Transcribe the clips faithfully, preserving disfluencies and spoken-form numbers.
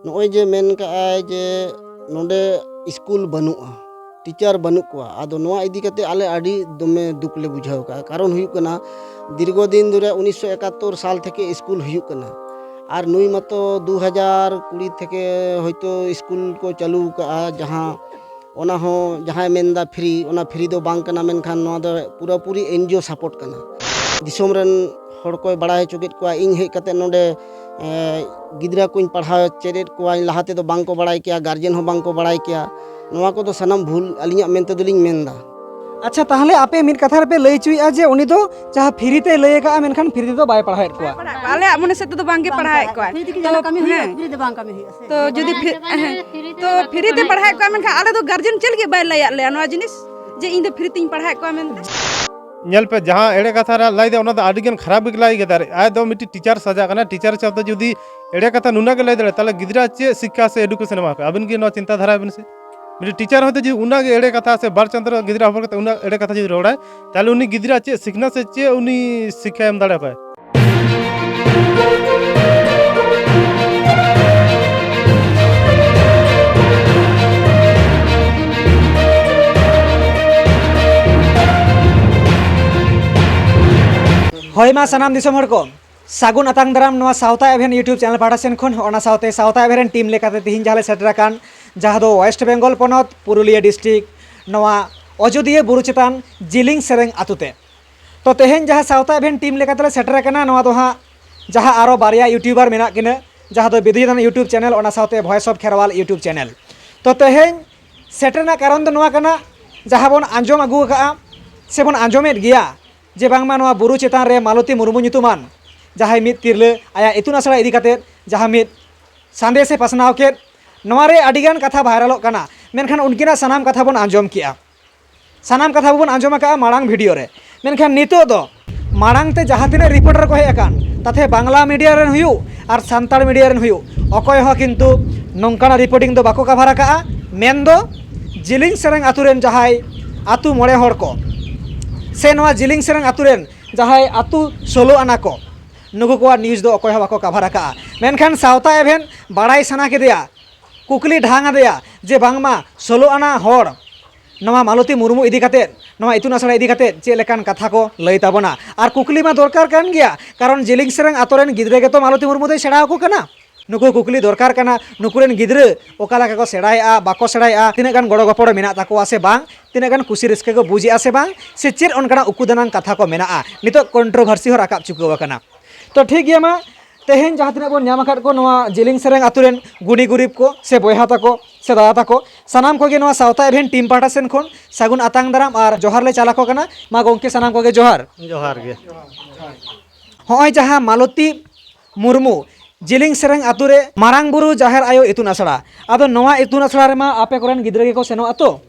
ᱱᱚᱜᱼᱚᱭ ᱡᱮ ᱢᱮᱱ ᱠᱟᱜᱼᱟᱭ ᱡᱮ ᱱᱚᱰᱮ ᱥᱠᱩᱞ ᱵᱟᱹᱱᱩᱜᱼᱟ, ᱴᱤᱪᱟᱨ ᱵᱟᱹᱱᱩᱜ ᱠᱚᱣᱟ, ᱟᱫᱚ ᱱᱚᱣᱟ ᱤᱫᱤ ᱠᱟᱛᱮ ᱟᱞᱮ ᱟᱹᱰᱤ ᱫᱚᱢᱮ ᱫᱩᱠ ᱞᱮ ᱵᱩᱡᱷᱟᱹᱣ ᱠᱟᱜᱼᱟ᱾ ᱠᱟᱨᱚᱱ ᱦᱩᱭᱩᱜ ᱠᱟᱱᱟ, ᱫᱤᱨᱜᱷᱚ ᱫᱤᱱ ᱫᱷᱚᱨᱮ ᱩᱱᱤᱥᱥᱚ ᱮᱠᱟᱛᱛᱳᱨ ᱥᱟᱞ ᱛᱷᱮᱠᱮ ᱥᱠᱩᱞ ᱦᱩᱭᱩᱜ ᱠᱟᱱᱟ, ᱟᱨ ᱱᱩᱭ ᱢᱟᱛᱚ ᱫᱩ ᱦᱟᱡᱟᱨ ᱠᱩᱲᱤ ᱛᱷᱮᱠᱮ ᱦᱚᱭᱛᱳ ᱥᱠᱩᱞ ᱠᱚ ᱪᱟᱹᱞᱩ ᱠᱟᱜᱼᱟ, ᱡᱟᱦᱟᱸ ᱚᱱᱟ ᱦᱚᱸ ᱡᱟᱦᱟᱸᱭ ᱢᱮᱱᱫᱟ ᱯᱷᱨᱤ, ᱚᱱᱟ ᱯᱷᱨᱤ ᱫᱚ ᱵᱟᱝ ᱠᱟᱱᱟ, ᱢᱮᱱᱠᱷᱟᱱ ᱱᱚᱣᱟ ᱫᱚ ᱯᱩᱨᱟᱹᱯᱩᱨᱤ ᱮᱱᱡᱤᱭᱳ ᱥᱟᱯᱳᱨᱴ ᱠᱟᱱᱟ᱾ ᱫᱤᱥᱚᱢ ᱨᱮᱱ ᱦᱚᱲ ᱠᱚᱭ ᱵᱟᱲᱟᱭ ᱦᱚᱪᱚ ᱠᱮᱫ ᱠᱚᱣᱟ, ᱤᱧ ᱦᱮᱡ ᱠᱟᱛᱮ ᱱᱚᱰᱮ, ᱮ, ᱜᱤᱫᱽᱨᱟᱹ ᱠᱚᱧ ᱯᱟᱲᱦᱟᱣ ᱪᱮᱫ ᱮᱫ ᱠᱚᱣᱟᱧ, ᱞᱟᱦᱟ ᱛᱮᱫᱚ ᱵᱟᱝ ᱠᱚ ᱵᱟᱲᱟᱭ ᱠᱮᱭᱟ, ᱜᱟᱨᱡᱮᱱ ᱦᱚᱸ ᱵᱟᱝ ᱠᱚ ᱵᱟᱲᱟᱭ ᱠᱮᱭᱟ᱾ ᱱᱚᱣᱟ ᱠᱚᱫᱚ ᱥᱟᱱᱟᱢ ᱵᱷᱩᱞ ᱟᱹᱞᱤᱧᱟᱜ ᱢᱮᱱ ᱛᱮᱫᱚᱞᱤᱧ ᱢᱮᱱᱫᱟ᱾ ᱟᱪᱪᱷᱟ, ᱛᱟᱦᱚᱞᱮ ᱟᱯᱮ ᱢᱤᱫ ᱠᱟᱛᱷᱟ ᱨᱮᱯᱮ ᱞᱟᱹᱭ ᱦᱚᱪᱚᱭᱮᱫᱼᱟ ᱡᱮ ᱩᱱᱤ ᱫᱚ ᱡᱟᱦᱟᱸ ᱯᱷᱨᱤ ᱛᱮᱭ ᱞᱟᱹᱭ ᱟᱠᱟᱫᱼᱟ, ᱢᱮᱱᱠᱷᱟᱱ ᱯᱷᱨᱤ ᱛᱮᱫᱚ ᱵᱟᱭ ᱯᱟᱲᱦᱟᱣᱮᱫ ᱠᱚᱣᱟ᱾ ᱟᱞᱮᱭᱟᱜ ᱢᱚᱱᱮ ᱥᱮᱫ ᱛᱮᱫᱚ ᱵᱟᱝ ᱜᱮ ᱯᱟᱲᱦᱟᱣᱮᱫ ᱠᱚᱣᱟᱭ᱾ ᱯᱷᱨᱤ ᱛᱮ ᱠᱤ ᱛᱚ, ᱡᱟᱦᱟᱱᱟᱜ ᱠᱟᱹᱢᱤ ᱦᱩᱭᱩᱜᱼᱟ? ᱦᱮᱸ᱾ ᱯᱷᱨᱤ ᱫᱚ ᱵᱟᱝ ᱠᱟᱹᱢᱤ ᱦᱩᱭᱩᱜᱼᱟ ᱥᱮ? ᱛᱚ, ᱡᱩᱫᱤ ᱯᱷᱤ-, ᱦᱮᱸ, ᱛᱚ, ᱯᱷᱨᱤ ᱛᱮ ᱯᱟᱲᱦᱟᱣᱮᱫ ᱠᱚᱣᱟ, ᱢᱮᱱᱠᱷᱟᱱ ᱟᱞᱮ ᱫᱚ ᱜᱟᱨᱡᱮᱱ ᱪᱮᱫ ᱞᱟᱹᱜᱤᱫ ᱵᱟᱭ ᱞᱟᱹᱭᱟᱫ ᱞᱮᱭᱟ ᱱᱚᱣᱟ ᱡᱤᱱᱤᱥ, ᱡᱮ ᱤᱧ ᱫᱚ ᱯᱷᱨᱤ ᱛᱤᱧ ᱯᱟᱲᱦᱟᱣᱮᱫ ᱠᱚᱣᱟ ᱢᱮᱱᱛᱮ? ᱧᱮᱞ ᱯᱮ, ᱡᱟᱦᱟᱸ ᱮᱲᱮ ᱠᱟᱛᱷᱟ ᱨᱮ ᱞᱟᱹᱭ ᱫᱟ, ᱚᱱᱟ ᱫᱚ ᱟᱹᱰᱤ ᱜᱟᱱ ᱠᱷᱟᱨᱟᱯ ᱜᱮ ᱞᱟᱹᱭ ᱠᱮᱫᱟ᱾ ᱟᱡ ᱫᱚ ᱢᱤᱫᱴᱤᱡ ᱴᱤᱪᱟᱨ ᱥᱟᱡᱟ ᱠᱟᱱᱟ, ᱴᱤᱪᱟᱨ ᱦᱤᱥᱟᱹᱵ ᱛᱮ ᱡᱩᱫᱤ ᱮᱲᱮ ᱠᱟᱛᱷᱟ ᱱᱩᱱᱟᱹᱜ ᱜᱮ ᱞᱟᱹᱭ ᱫᱟᱲᱮᱭᱟᱜᱼᱟ, ᱛᱟᱦᱚᱞᱮ ᱜᱤᱫᱽᱨᱟᱹ ᱪᱮᱫ ᱥᱤᱠᱠᱷᱟ ᱥᱮ ᱮᱰᱩᱠᱮᱥᱚᱱ ᱮᱢᱟ ᱠᱚᱣᱟ? ᱟᱹᱵᱤᱱ ᱜᱮ ᱱᱚᱣᱟ ᱪᱤᱱᱛᱟ ᱫᱷᱟᱨᱟᱭ ᱵᱤᱱ ᱥᱮ᱾ ᱢᱤᱫᱴᱤᱡ ᱴᱤᱪᱟᱨ ᱦᱚᱭᱛᱳ ᱡᱩᱫᱤ ᱩᱱᱟᱹᱜ ᱜᱮ ᱮᱲᱮ ᱠᱟᱛᱷᱟ ᱥᱮ ᱵᱟᱨ ᱪᱟᱸᱫᱳ ᱨᱮ ᱜᱤᱫᱽᱨᱟᱹ ᱦᱚᱯᱚᱱ ᱠᱟᱛᱮ ᱩᱱᱟᱹᱜ ᱮᱲᱮ ᱠᱟᱛᱷᱟ ᱡᱩᱫᱤ ᱨᱚᱲᱟᱭ, ᱛᱟᱦᱚᱞᱮ ᱩᱱᱤ ᱜᱤᱫᱽᱨᱟᱹ ᱪᱮᱫ ᱥᱤᱠᱷᱱᱟᱹᱛ ᱥᱮ ᱪᱮᱫ ᱩᱱᱤ ᱥᱤᱠᱠᱷᱟ ᱮᱢ ᱫᱟᱲᱮ ᱟᱠᱚᱣᱟᱭ? ᱦᱳᱭ ᱢᱟ ᱥᱟᱱᱟᱢ ᱫᱤᱥᱚᱢ ᱦᱚᱲ ᱠᱚ, ᱥᱟᱹᱜᱩᱱ ᱟᱛᱟᱝ ᱫᱟᱨᱟᱢ ᱱᱚᱣᱟ ᱥᱟᱶᱛᱟ ᱮᱵᱷᱮᱱ YouTube ᱪᱮᱱᱮᱞ ᱯᱟᱦᱴᱟ ᱥᱮᱱ ᱠᱷᱚᱱ, ᱚᱱᱟ ᱥᱟᱶᱛᱮ ᱥᱟᱶᱛᱟ ᱮᱵᱷᱮᱱ ᱨᱮᱱ ᱴᱤᱢ ᱞᱮᱠᱟᱛᱮ ᱛᱮᱦᱮᱧ ᱡᱟᱦᱟᱸ ᱞᱮ ᱥᱮᱴᱮᱨ ᱟᱠᱟᱱ, ᱡᱟᱦᱟᱸ ᱫᱚ ᱳᱭᱮᱥᱴ ᱵᱮᱝᱜᱚᱞ ᱯᱚᱱᱚᱛ ᱯᱩᱨᱩᱞᱤᱭᱟᱹ ᱰᱤᱥᱴᱨᱤᱠᱴ, ᱱᱚᱣᱟ ᱚᱡᱳᱫᱤᱭᱟᱹ ᱵᱩᱨᱩ ᱪᱮᱛᱟᱱ ᱡᱤᱞᱤᱝ ᱥᱮᱨᱮᱝ ᱟᱛᱳ ᱛᱮ᱾ ᱛᱚ ᱛᱮᱦᱮᱧ ᱡᱟᱦᱟᱸ ᱥᱟᱶᱛᱟ ᱮᱵᱷᱮᱱ ᱴᱤᱢ ᱞᱮᱠᱟᱛᱮᱞᱮ ᱥᱮᱴᱮᱨ ᱟᱠᱟᱱᱟ, ᱱᱚᱣᱟ ᱫᱚ ᱦᱟᱸᱜ ᱡᱟᱦᱟᱸ ᱟᱨᱚ ᱵᱟᱨᱭᱟ YouTuber ᱢᱮᱱᱟᱜ ᱠᱤᱱᱟᱹ, ᱡᱟᱦᱟᱸ ᱫᱚ ᱵᱤᱫᱩ ᱪᱮᱛᱟᱱ YouTube ᱪᱮᱱᱮᱞ, ᱚᱱᱟ ᱥᱟᱶᱛᱮ Voice of Kherwal YouTube channel. ᱛᱚ ᱛᱮᱦᱮᱧ ᱥᱮᱴᱮᱨ ᱨᱮᱱᱟᱜ ᱠᱟᱨᱚᱱ ᱫᱚ ᱱᱚᱣᱟ ᱠᱟᱱᱟ, ᱡᱟᱦᱟᱸ ᱵᱚᱱ ᱟᱸᱡᱚᱢ ᱟᱹᱜᱩ ᱟᱠᱟᱫᱼᱟ ᱥᱮ ᱵᱚᱱ ᱟᱸᱡᱚᱢᱮᱫ ᱜᱮᱭᱟ ᱡᱮ ᱵᱟᱝᱢᱟ ᱱᱚᱣᱟ ᱵᱩᱨᱩ ᱪᱮᱛᱟᱱ ᱨᱮ ᱢᱟᱞᱚᱛᱤ ᱢᱩᱨᱢᱩ ᱧᱩᱛᱩᱢᱟᱱ ᱡᱟᱦᱟᱸᱭ ᱢᱤᱫ ᱛᱤᱨᱞᱟᱹ ᱟᱭᱟᱜ ᱤᱛᱩᱱ ᱟᱥᱲᱟ ᱤᱫᱤ ᱠᱟᱛᱮᱫ ᱡᱟᱦᱟᱸ ᱢᱤᱫ ᱥᱟᱸᱫᱮᱥᱮ ᱯᱟᱥᱱᱟᱣ ᱠᱮᱫ, ᱱᱚᱣᱟ ᱨᱮ ᱟᱹᱰᱤᱜᱟᱱ ᱠᱟᱛᱷᱟ ᱵᱷᱟᱭᱨᱟᱞᱚᱜ ᱠᱟᱱᱟ, ᱢᱮᱱᱠᱷᱟᱱ ᱩᱱᱠᱤᱱᱟᱜ ᱥᱟᱱᱟᱢ ᱠᱟᱛᱷᱟ ᱵᱚᱱ ᱟᱸᱡᱚᱢ ᱠᱮᱜᱼᱟ᱾ ᱥᱟᱱᱟᱢ ᱠᱟᱛᱷᱟ ᱵᱚᱱ ᱟᱸᱡᱚᱢ ᱟᱠᱟᱫᱼᱟ ᱢᱟᱲᱟᱝ ᱵᱷᱤᱰᱤᱭᱳ ᱨᱮ, ᱢᱮᱱᱠᱷᱟᱱ ᱱᱤᱛᱚᱜ ᱫᱚ ᱢᱟᱲᱟᱝ ᱛᱮ ᱡᱟᱦᱟᱸ ᱛᱤᱱᱟᱹᱜ ᱨᱤᱯᱳᱨᱴᱟᱨ ᱠᱚ ᱦᱮᱡ ᱟᱠᱟᱱ, ᱛᱟᱛᱮ ᱵᱟᱝᱞᱟ ᱢᱤᱰᱤᱭᱟ ᱨᱮᱱ ᱦᱩᱭᱩᱜ ᱟᱨ ᱥᱟᱱᱛᱟᱲ ᱢᱤᱰᱤᱭᱟ ᱨᱮᱱ ᱦᱩᱭᱩᱜ, ᱚᱠᱚᱭ ᱦᱚᱸ ᱠᱤᱱᱛᱩ ᱱᱚᱝᱠᱟᱱᱟᱜ ᱨᱤᱯᱳᱨᱴᱤᱝ ᱫᱚ ᱵᱟᱠᱚ ᱠᱟᱵᱷᱟᱨ ᱟᱠᱟᱫᱼᱟ᱾ ᱢᱮᱱᱫᱚ ᱡᱤᱞᱤᱝ ᱥᱮᱨᱮᱝ ᱟᱛᱳ ᱨᱮᱱ ᱡᱟᱦᱟᱸᱭ ᱟᱛᱳ ᱢᱚᱬᱮ ᱦᱚᱲ ᱠᱚ ᱥᱮ ᱱᱚᱣᱟ ᱡᱤᱞᱤᱝ ᱥᱮᱨᱮᱝ ᱟᱛᱳ ᱨᱮᱱ ᱡᱟᱦᱟᱸᱭ ᱟᱛᱳ ᱥᱳᱞᱳ ᱟᱱᱟ ᱠᱚ, ᱱᱩᱠᱩ ᱠᱚᱣᱟᱜ ᱱᱤᱭᱩᱡᱽ ᱫᱚ ᱚᱠᱚᱭ ᱦᱚᱸ ᱵᱟᱠᱚ ᱠᱟᱵᱷᱟᱨ ᱟᱠᱟᱫᱼᱟ᱾ ᱢᱮᱱᱠᱷᱟᱱ ᱥᱟᱶᱛᱟ ᱮᱵᱷᱮᱱ ᱵᱟᱲᱟᱭ ᱥᱟᱱᱟ ᱠᱮᱫᱮᱭᱟ, ᱠᱩᱠᱞᱤ ᱰᱷᱟᱝ ᱟᱫᱮᱭᱟ ᱡᱮ ᱵᱟᱝᱢᱟ ᱥᱳᱞᱳ ᱟᱱᱟ ᱦᱚᱲ ᱱᱚᱣᱟ ᱢᱟᱞᱚᱛᱤ ᱢᱩᱨᱢᱩ ᱤᱫᱤ ᱠᱟᱛᱮᱫ, ᱱᱚᱣᱟ ᱤᱛᱩᱱ ᱟᱥᱲᱟ ᱤᱫᱤ ᱠᱟᱛᱮᱫ ᱪᱮᱫ ᱞᱮᱠᱟᱱ ᱠᱟᱛᱷᱟ ᱠᱚ ᱞᱟᱹᱭ ᱛᱟᱵᱚᱱᱟ᱾ ᱟᱨ ᱠᱩᱠᱞᱤ ᱢᱟ ᱫᱚᱨᱠᱟᱨ ᱠᱟᱱ ᱜᱮᱭᱟ, ᱠᱟᱨᱚᱱ ᱡᱤᱞᱤᱝ ᱥᱮᱨᱮᱝ ᱟᱛᱳ ᱨᱮᱱ ᱜᱤᱫᱽᱨᱟᱹ ᱜᱮᱛᱚ ᱢᱟᱞᱚᱛᱤ ᱢᱩᱨᱢᱩ ᱫᱚᱭ ᱥᱮᱬᱟ ᱟᱠᱚ ᱠᱟᱱᱟ᱾ ᱱᱩᱠᱩ ᱠᱩᱠᱞᱤ ᱫᱚᱨᱠᱟᱨ ᱠᱟᱱᱟ, ᱱᱩᱠᱩ ᱨᱮᱱ ᱜᱤᱫᱽᱨᱟᱹ ᱚᱠᱟ ᱞᱮᱠᱟ ᱠᱚ ᱥᱮᱬᱟᱭᱮᱫᱼᱟ, ᱵᱟᱠᱚ ᱥᱮᱬᱟᱭᱮᱫᱼᱟ, ᱛᱤᱱᱟᱹᱜ ᱜᱟᱱ ᱜᱚᱲᱚ ᱜᱚᱯᱚᱲᱚ ᱢᱮᱱᱟᱜ ᱛᱟᱠᱚᱣᱟ ᱥᱮ ᱵᱟᱝ, ᱛᱤᱱᱟᱹᱜ ᱜᱟᱱ ᱠᱩᱥᱤ ᱨᱟᱹᱥᱠᱟᱹ ᱠᱚ ᱵᱩᱡᱮᱫᱼᱟ ᱥᱮ ᱵᱟᱝ, ᱥᱮ ᱪᱮᱫ ᱚᱱᱠᱟᱱᱟᱜ ᱩᱠᱩ ᱫᱟᱱᱟᱝ ᱠᱟᱛᱷᱟ ᱠᱚ ᱢᱮᱱᱟᱜᱼᱟ᱾ ᱱᱤᱛᱚᱜ ᱠᱚᱱᱴᱨᱳᱵᱷᱟᱨᱥᱤ ᱦᱚᱸ ᱨᱟᱠᱟᱵ ᱪᱩᱠᱟᱹᱣ ᱟᱠᱟᱱᱟ᱾ ᱛᱚ ᱴᱷᱤᱠ ᱜᱮᱭᱟ, ᱢᱟ ᱛᱮᱦᱮᱧ ᱡᱟᱦᱟᱸ ᱛᱤᱱᱟᱹᱜ ᱵᱚᱱ ᱧᱟᱢ ᱟᱠᱟᱫ ᱠᱚ ᱱᱚᱣᱟ ᱡᱤᱞᱤᱝ ᱥᱮᱨᱮᱝ ᱟᱛᱳ ᱨᱮᱱ ᱜᱩᱱᱤ ᱜᱩᱨᱤᱵ ᱠᱚ ᱥᱮ ᱵᱚᱭᱦᱟ ᱛᱟᱠᱚ ᱥᱮ ᱫᱟᱫᱟ ᱛᱟᱠᱚ, ᱥᱟᱱᱟᱢ ᱠᱚᱜᱮ ᱱᱚᱣᱟ ᱥᱟᱶᱛᱟ ᱮᱵᱷᱮᱱ ᱴᱤᱢ ᱯᱟᱦᱴᱟ ᱥᱮᱱ ᱠᱷᱚᱱ ᱥᱟᱹᱜᱩᱱ ᱟᱛᱟᱝ ᱫᱟᱨᱟᱢ ᱟᱨ ᱡᱚᱦᱟᱨ ᱞᱮ ᱪᱟᱞ ᱟᱠᱚ ᱠᱟᱱᱟ᱾ ᱢᱟ ᱜᱚᱢᱠᱮ, ᱥᱟᱱᱟᱢ ᱠᱚᱜᱮ ᱡᱚᱦᱟᱨ᱾ ᱡᱚᱦᱟᱨ ᱜᱮ᱾ ᱦᱚᱸᱜᱼᱚᱭ ᱡᱟᱦᱟᱸ ᱢᱟᱞᱚᱛᱤ ᱢᱩᱨᱢᱩ ᱡᱤᱞᱤᱝ ᱥᱮᱨᱮᱝ ᱟᱛᱳ ᱨᱮ ᱢᱟᱨᱟᱝ ᱵᱩᱨᱩ ᱡᱟᱦᱮᱨ ᱟᱭᱳ ᱤᱛᱩᱱ ᱟᱥᱲᱟ, ᱟᱫᱚ ᱱᱚᱣᱟ ᱤᱛᱩᱱ ᱟᱥᱲᱟ ᱨᱮᱢᱟ ᱟᱯᱮ ᱠᱚᱨᱮᱱ ᱜᱤᱫᱽᱨᱟᱹ ᱜᱮᱠᱚ ᱥᱮᱱᱚᱜ ᱟᱛᱚ᱾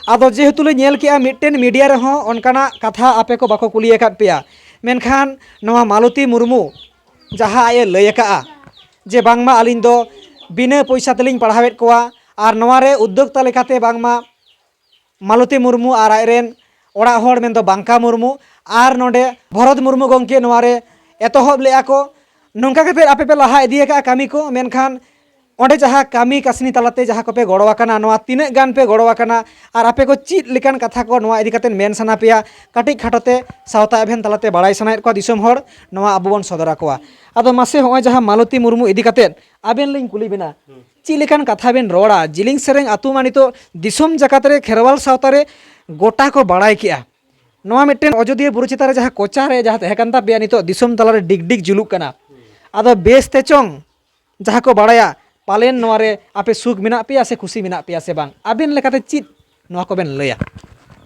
ᱟᱫᱚ ᱡᱮᱦᱮᱛᱩ ᱞᱮ ᱧᱮᱞ ᱠᱮᱜᱼᱟ ᱢᱤᱫᱴᱮᱱ ᱢᱤᱰᱤᱭᱟ ᱨᱮᱦᱚᱸ ᱚᱱᱠᱟᱱᱟᱜ ᱠᱟᱛᱷᱟ ᱟᱯᱮ ᱠᱚ ᱵᱟᱠᱚ ᱠᱩᱞᱤ ᱟᱠᱟᱫ ᱯᱮᱭᱟ, ᱢᱮᱱᱠᱷᱟᱱ ᱱᱚᱣᱟ ᱢᱟᱞᱚᱛᱤ ᱢᱩᱨᱢᱩ ᱡᱟᱦᱟᱸ ᱟᱡ ᱮ ᱞᱟᱹᱭ ᱟᱠᱟᱫᱼᱟ ᱡᱮ ᱵᱟᱝᱢᱟ ᱟᱹᱞᱤᱧ ᱫᱚ ᱵᱤᱱᱟᱹ ᱯᱚᱭᱥᱟ ᱛᱮᱞᱤᱧ ᱯᱟᱲᱦᱟᱣᱮᱫ ᱠᱚᱣᱟ, ᱟᱨ ᱱᱚᱣᱟ ᱨᱮ ᱩᱫᱽᱫᱳᱠᱛᱟ ᱞᱮᱠᱟᱛᱮ ᱵᱟᱝᱢᱟ ᱢᱟᱞᱚᱛᱤ ᱢᱩᱨᱢᱩ ᱟᱨ ᱟᱡᱨᱮᱱ ᱚᱲᱟᱜ ᱦᱚᱲ ᱢᱮᱱᱫᱚ ᱵᱟᱝᱠᱟ ᱢᱩᱨᱢᱩ ᱟᱨ ᱱᱚᱰᱮ ᱵᱷᱚᱨᱚᱛ ᱢᱩᱨᱢᱩ ᱜᱚᱢᱠᱮ ᱱᱚᱣᱟ ᱨᱮ ᱮᱛᱚᱦᱚᱵ ᱞᱮᱫᱼᱟ ᱠᱚ᱾ ᱱᱚᱝᱠᱟ ᱠᱟᱛᱮᱫ ᱟᱯᱮ ᱯᱮ ᱞᱟᱦᱟ ᱤᱫᱤ ᱟᱠᱟᱫᱼᱟ ᱠᱟᱹᱢᱤ ᱠᱚ, ᱢᱮᱱᱠᱷᱟᱱ ᱚᱸᱰᱮ ᱡᱟᱦᱟᱸ ᱠᱟᱹᱢᱤ ᱠᱟᱹᱥᱱᱤ ᱛᱟᱞᱟᱛᱮ ᱡᱟᱦᱟᱸ ᱠᱚᱯᱮ ᱜᱚᱲᱚ ᱟᱠᱟᱱᱟ, ᱱᱚᱣᱟ ᱛᱤᱱᱟᱹᱜ ᱜᱟᱱ ᱯᱮ ᱜᱚᱲᱚ ᱟᱠᱟᱱᱟ ᱟᱨ ᱟᱯᱮ ᱠᱚ ᱪᱮᱫ ᱞᱮᱠᱟᱱ ᱠᱟᱛᱷᱟ ᱠᱚ ᱱᱚᱣᱟ ᱤᱫᱤ ᱠᱟᱛᱮᱫ ᱢᱮᱱ ᱥᱟᱱᱟ ᱯᱮᱭᱟ, ᱠᱟᱹᱴᱤᱡ ᱠᱷᱟᱴᱚ ᱛᱮ ᱥᱟᱶᱛᱟ ᱮᱵᱷᱮᱱ ᱛᱟᱞᱟᱛᱮ ᱵᱟᱲᱟᱭ ᱥᱟᱱᱟᱭᱮᱫ ᱠᱚᱣᱟ ᱫᱤᱥᱚᱢ ᱦᱚᱲ, ᱱᱚᱣᱟ ᱟᱵᱚ ᱵᱚᱱ ᱥᱚᱫᱚᱨ ᱟᱠᱚᱣᱟ᱾ ᱟᱫᱚ ᱢᱟᱥᱮ ᱦᱚᱸᱜᱼᱚᱭ ᱡᱟᱦᱟᱸ ᱢᱟᱞᱚᱛᱤ ᱢᱩᱨᱢᱩ ᱤᱫᱤ ᱠᱟᱛᱮᱫ ᱟᱵᱮᱱ ᱞᱤᱧ ᱠᱩᱞᱤ ᱵᱮᱱᱟ, ᱪᱮᱫ ᱞᱮᱠᱟᱱ ᱠᱟᱛᱷᱟ ᱵᱮᱱ ᱨᱚᱲᱟ? ᱡᱤᱞᱤᱝ ᱥᱮᱨᱮᱝ ᱟᱹᱛᱩ ᱢᱟ ᱱᱤᱛᱚᱜ ᱫᱤᱥᱚᱢ ᱡᱟᱠᱟᱛ ᱨᱮ ᱠᱷᱮᱨᱣᱟᱞ ᱥᱟᱶᱛᱟ ᱨᱮ ᱜᱚᱴᱟ ᱠᱚ ᱵᱟᱲᱟᱭ ᱠᱮᱜᱼᱟ᱾ ᱱᱚᱣᱟ ᱢᱤᱫᱴᱮᱱ ᱟᱡᱚᱫᱤᱭᱟᱹ ᱵᱩᱨᱩ ᱪᱮᱛᱟᱱ ᱨᱮ ᱡᱟᱦᱟᱸ ᱠᱚᱪᱟ ᱨᱮ ᱡᱟᱦᱟᱸ ᱛᱟᱦᱮᱸ ᱠᱟᱱ ᱛᱟᱯᱮᱭᱟ, ᱱᱤᱛᱚᱜ ᱫᱤᱥᱚᱢ ᱛᱟᱞᱟᱨᱮ ᱰᱤᱜᱽ ᱰᱤᱜᱽ ᱡᱩᱞᱩᱜ ᱠᱟᱱᱟ᱾ ᱟᱫᱚ ᱵᱮᱥ ᱛᱮ ᱪᱚᱝ ᱡᱟᱦᱟᱸ ᱠᱚ ᱵᱟᱲᱟᱭᱟ, ᱯᱟᱞᱮᱱ ᱱᱚᱣᱟ ᱨᱮ ᱟᱯᱮ ᱥᱩᱠ ᱢᱮᱱᱟᱜ ᱯᱮᱭᱟ ᱥᱮ ᱠᱩᱥᱤ ᱢᱮᱱᱟᱜ ᱯᱮᱭᱟ ᱥᱮ ᱵᱟᱝ? ᱟᱵᱮᱱ ᱞᱮᱠᱟᱛᱮ ᱪᱮᱫ ᱱᱚᱣᱟ ᱠᱚᱵᱮᱱ ᱞᱟᱹᱭᱟ?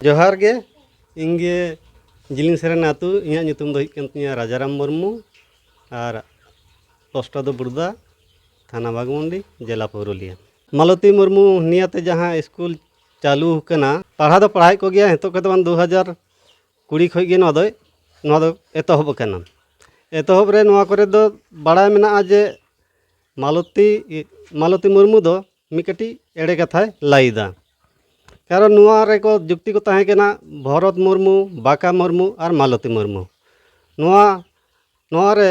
ᱡᱚᱦᱟᱨ ᱜᱮ, ᱤᱧ ᱜᱮ ᱡᱤᱞᱤᱝ ᱥᱮᱨᱮᱱ ᱟᱹᱛᱩ, ᱤᱧᱟᱹᱜ ᱧᱩᱛᱩᱢ ᱫᱚ ᱦᱩᱭᱩᱜ ᱠᱟᱱ ᱛᱤᱧᱟᱹ ᱨᱟᱡᱟᱨᱟᱢ ᱢᱩᱨᱢᱩ, ᱟᱨ ᱯᱳᱥᱴ ᱫᱚ ᱵᱩᱲᱫᱟ, ᱛᱷᱟᱱᱟ ᱵᱟᱜᱽᱢᱩᱱᱰᱤ, ᱡᱮᱞᱟ ᱯᱩᱨᱩᱞᱤᱭᱟᱹ᱾ ᱢᱟᱞᱚᱛᱤ ᱢᱩᱨᱢᱩ ᱱᱤᱭᱟᱹᱛᱮ ᱡᱟᱦᱟᱸ ᱥᱠᱩᱞ ᱪᱟᱹᱞᱩ ᱟᱠᱟᱱᱟ, ᱯᱟᱲᱦᱟᱣ ᱫᱚ ᱯᱟᱲᱦᱟᱣᱮᱫ ᱠᱚᱜᱮᱭᱟ, ᱱᱤᱛᱚᱜ ᱠᱷᱚᱱ ᱫᱚ ᱵᱟᱝ, ᱫᱩ ᱦᱟᱡᱟᱨ ᱠᱩᱲᱤ ᱠᱷᱚᱱ ᱜᱮ ᱱᱚᱣᱟ ᱫᱚ, ᱱᱚᱣᱟ ᱫᱚ ᱮᱛᱚᱦᱚᱵ ᱟᱠᱟᱱᱟ᱾ ᱮᱛᱚᱦᱚᱵ ᱨᱮ ᱱᱚᱣᱟ ᱠᱚᱨᱮ ᱫᱚ ᱵᱟᱲᱟᱭ ᱢᱮᱱᱟᱜᱼᱟ ᱡᱮ ᱢᱟᱞᱚᱛᱤ, ᱢᱟᱞᱚᱛᱤ ᱢᱩᱨᱢᱩ ᱫᱚ ᱢᱤᱫ ᱠᱟᱹᱴᱤᱡ ᱮᱲᱮ ᱠᱟᱛᱷᱟᱭ ᱞᱟᱹᱭᱫᱟ᱾ ᱠᱟᱨᱚᱱ ᱱᱚᱣᱟ ᱨᱮᱠᱚ ᱡᱩᱠᱛᱤ ᱠᱚ ᱛᱟᱦᱮᱸ ᱠᱟᱱᱟ ᱵᱷᱚᱨᱚᱛ ᱢᱩᱨᱢᱩ, ᱵᱟᱠᱟ ᱢᱩᱨᱢᱩ ᱟᱨ ᱢᱟᱞᱚᱛᱤ ᱢᱩᱨᱢᱩ᱾ ᱱᱚᱣᱟ ᱱᱚᱣᱟ ᱨᱮ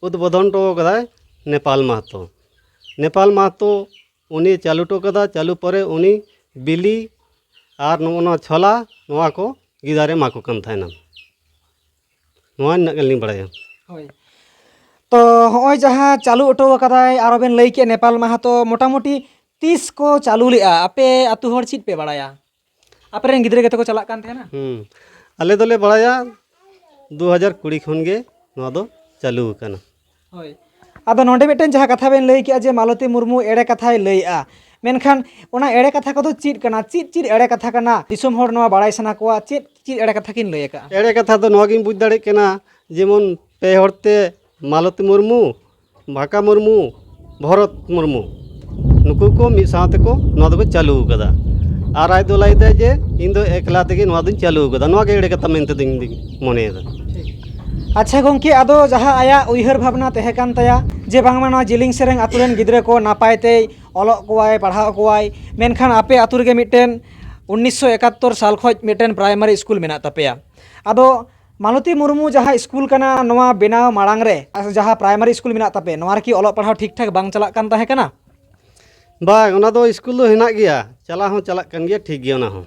ᱩᱫᱽᱵᱳᱫᱷᱚᱱ ᱦᱚᱴᱚ ᱠᱟᱫᱟᱭ ᱱᱮᱯᱟᱞ ᱢᱟᱦᱟᱛᱚ᱾ ᱱᱮᱯᱟᱞ ᱢᱟᱦᱟᱛᱚ ᱩᱱᱤ ᱪᱟᱹᱞᱩ ᱦᱚᱴᱚ ᱠᱟᱫᱟ᱾ ᱪᱟᱹᱞᱩ ᱯᱚᱨᱮ ᱩᱱᱤ ᱵᱤᱞᱤ ᱟᱨ ᱱᱚᱜᱼᱚ ᱱᱚᱣᱟ ᱪᱷᱚᱞᱟ, ᱱᱚᱣᱟ ᱠᱚ ᱜᱤᱫᱟᱹᱨᱮ ᱮᱢᱟ ᱠᱚ ᱠᱟᱱ ᱛᱟᱦᱮᱱᱟ᱾ ᱱᱚᱣᱟ ᱱᱤᱱᱟᱹᱜ ᱜᱟᱱ ᱞᱤᱧ ᱵᱟᱲᱟᱭᱟ᱾ ᱦᱳᱭ᱾ ᱛᱚ ᱦᱚᱸᱜᱼᱚᱭ ᱡᱟᱦᱟᱸ ᱪᱟᱹᱞᱩ ᱦᱚᱴᱚ ᱟᱠᱟᱫᱟᱭ, ᱟᱨᱚ ᱵᱮᱱ ᱞᱟᱹᱭ ᱠᱮᱫ ᱱᱮᱯᱟᱞ ᱢᱟᱦᱟᱛᱚ, ᱢᱚᱴᱟᱢᱩᱴᱤ ᱛᱤᱥ ᱠᱚ ᱪᱟᱹᱞᱩ ᱞᱮᱫᱼᱟ? ᱟᱯᱮ ᱟᱹᱛᱩ ᱦᱚᱲ ᱪᱮᱫ ᱯᱮ ᱵᱟᱲᱟᱭᱟ? ᱟᱯᱮ ᱨᱮᱱ ᱜᱤᱫᱽᱨᱟᱹ ᱜᱮᱛᱚ ᱠᱚ ᱪᱟᱞᱟᱜ ᱠᱟᱱ ᱛᱟᱦᱮᱱᱟ? ᱦᱩᱸ᱾ ᱟᱞᱮ ᱫᱚᱞᱮ ᱵᱟᱲᱟᱭᱟ ᱫᱩ ᱦᱟᱡᱟᱨ ᱠᱩᱲᱤ ᱠᱷᱚᱱ ᱜᱮ ᱱᱚᱣᱟ ᱫᱚ ᱪᱟᱹᱞᱩ ᱟᱠᱟᱱᱟ᱾ ᱦᱳᱭ᱾ ᱟᱫᱚ ᱱᱚᱰᱮ ᱢᱤᱫᱴᱮᱱ ᱡᱟᱦᱟᱸ ᱠᱟᱛᱷᱟ ᱵᱮᱱ ᱞᱟᱹᱭ ᱠᱮᱜᱼᱟ ᱡᱮ ᱢᱟᱞᱚᱛᱤ ᱢᱩᱨᱢᱩ ᱮᱲᱮ ᱠᱟᱛᱷᱟᱭ ᱞᱟᱹᱭᱮᱜᱼᱟ, ᱢᱮᱱᱠᱷᱟᱱ ᱚᱱᱟ ᱮᱲᱮ ᱠᱟᱛᱷᱟ ᱠᱚᱫᱚ ᱪᱮᱫ ᱠᱟᱱᱟ? ᱪᱮᱫ ᱪᱮᱫ ᱮᱲᱮ ᱠᱟᱛᱷᱟ ᱠᱟᱱᱟ? ᱫᱤᱥᱚᱢ ᱦᱚᱲ ᱱᱚᱣᱟ ᱵᱟᱲᱟᱭ ᱥᱟᱱᱟ ᱠᱚᱣᱟ, ᱪᱮᱫ ᱪᱮᱫ ᱮᱲᱮ ᱠᱟᱛᱷᱟ ᱠᱤᱱ ᱞᱟᱹᱭ ᱟᱠᱟᱜᱼᱟ? ᱮᱲᱮ ᱠᱟᱛᱷᱟ ᱫᱚ ᱱᱚᱣᱟ ᱜᱤᱧ ᱵᱩᱡᱽ ᱫᱟᱲᱮᱭᱟᱜ ᱠᱟᱱᱟ, ᱡᱮᱢᱚᱱ ᱯᱮ ᱦᱚᱲ ᱛᱮ ᱢᱟᱞᱚᱛᱤ ᱢᱩᱨᱢᱩ, ᱵᱷᱟᱠᱟ ᱢᱩᱨᱢᱩ, ᱵᱷᱚᱨᱚᱛ ᱢᱩᱨᱢᱩ, ᱱᱩᱠᱩ ᱠᱚ ᱢᱤᱫ ᱥᱟᱶ ᱛᱮᱠᱚ ᱱᱚᱣᱟ ᱫᱚᱠᱚ ᱪᱟᱹᱞᱩ ᱟᱠᱟᱫᱟ᱾ ᱟᱨ ᱟᱡ ᱫᱚ ᱞᱟᱹᱭ ᱫᱟᱭ ᱡᱮ ᱤᱧ ᱫᱚ ᱮᱠᱞᱟ ᱛᱮᱜᱮ ᱱᱚᱣᱟ ᱫᱚᱧ ᱪᱟᱹᱞᱩ ᱟᱠᱟᱫᱟ᱾ ᱱᱚᱣᱟ ᱜᱮ ᱮᱲᱮ ᱠᱟᱛᱷᱟ ᱢᱮᱱᱛᱮ ᱫᱚ ᱤᱧ ᱫᱚᱧ ᱢᱚᱱᱮᱭᱮᱫᱟ᱾ ᱟᱪᱪᱷᱟ ᱜᱚᱢᱠᱮ, ᱟᱫᱚ ᱡᱟᱦᱟᱸ ᱟᱭᱟᱜ ᱩᱭᱦᱟᱹᱨ ᱵᱷᱟᱵᱽᱱᱟ ᱛᱟᱦᱮᱸ ᱠᱟᱱ ᱛᱟᱭᱟ ᱡᱮ ᱵᱟᱝᱢᱟ ᱱᱚᱣᱟ ᱡᱤᱞᱤᱧ ᱥᱮᱨᱮᱧ ᱟᱛᱳ ᱨᱮᱱ ᱜᱤᱫᱽᱨᱟᱹ ᱠᱚ ᱱᱟᱯᱟᱭ ᱛᱮᱭ ᱚᱞᱚᱜ ᱠᱚᱣᱟᱭ, ᱯᱟᱲᱦᱟᱣ ᱠᱚᱣᱟᱭ, ᱢᱮᱱᱠᱷᱟᱱ ᱟᱯᱮ ᱟᱛᱳ ᱨᱮᱜᱮ ᱢᱤᱫᱴᱮᱱ ᱩᱱᱤᱥᱥᱚ ᱮᱠᱟᱛᱛᱳᱨ ᱥᱟᱞ ᱠᱷᱚᱱ ᱢᱤᱫᱴᱮᱱ ᱯᱨᱟᱭᱢᱟᱨᱤ ᱥᱠᱩᱞ ᱢᱮᱱᱟᱜ ᱛᱟᱯᱮᱭᱟ᱾ ᱟᱫᱚ ᱢᱟᱞᱚᱛᱤ ᱢᱩᱨᱢᱩ ᱡᱟᱦᱟᱸ ᱥᱠᱩᱞ ᱠᱟᱱᱟ, ᱱᱚᱣᱟ ᱵᱮᱱᱟᱣ ᱢᱟᱲᱟᱝ ᱨᱮ ᱡᱟᱦᱟᱸ ᱯᱨᱟᱭᱢᱟᱨᱤ ᱥᱠᱩᱞ ᱢᱮᱱᱟᱜ ᱛᱟᱯᱮ, ᱱᱚᱣᱟ ᱨᱮᱠᱤ ᱚᱞᱚᱜ ᱯᱟᱲᱦᱟᱣ ᱴᱷᱤᱠ ᱴᱷᱟᱠ ᱵᱟᱝ ᱪᱟᱞᱟᱜ ᱠᱟᱱ ᱛᱟᱦᱮᱸ ᱠᱟᱱᱟ? ᱵᱟᱝ, ᱚᱱᱟ ᱫᱚ ᱥᱠᱩᱞ ᱫᱚ ᱦᱮᱱᱟᱜ ᱜᱮᱭᱟ, ᱪᱟᱞᱟᱣ ᱦᱚᱸ ᱪᱟᱞᱟᱜ ᱠᱟᱱ ᱜᱮᱭᱟ, ᱴᱷᱤᱠ ᱜᱮᱭᱟ᱾ ᱚᱱᱟ ᱦᱚᱸ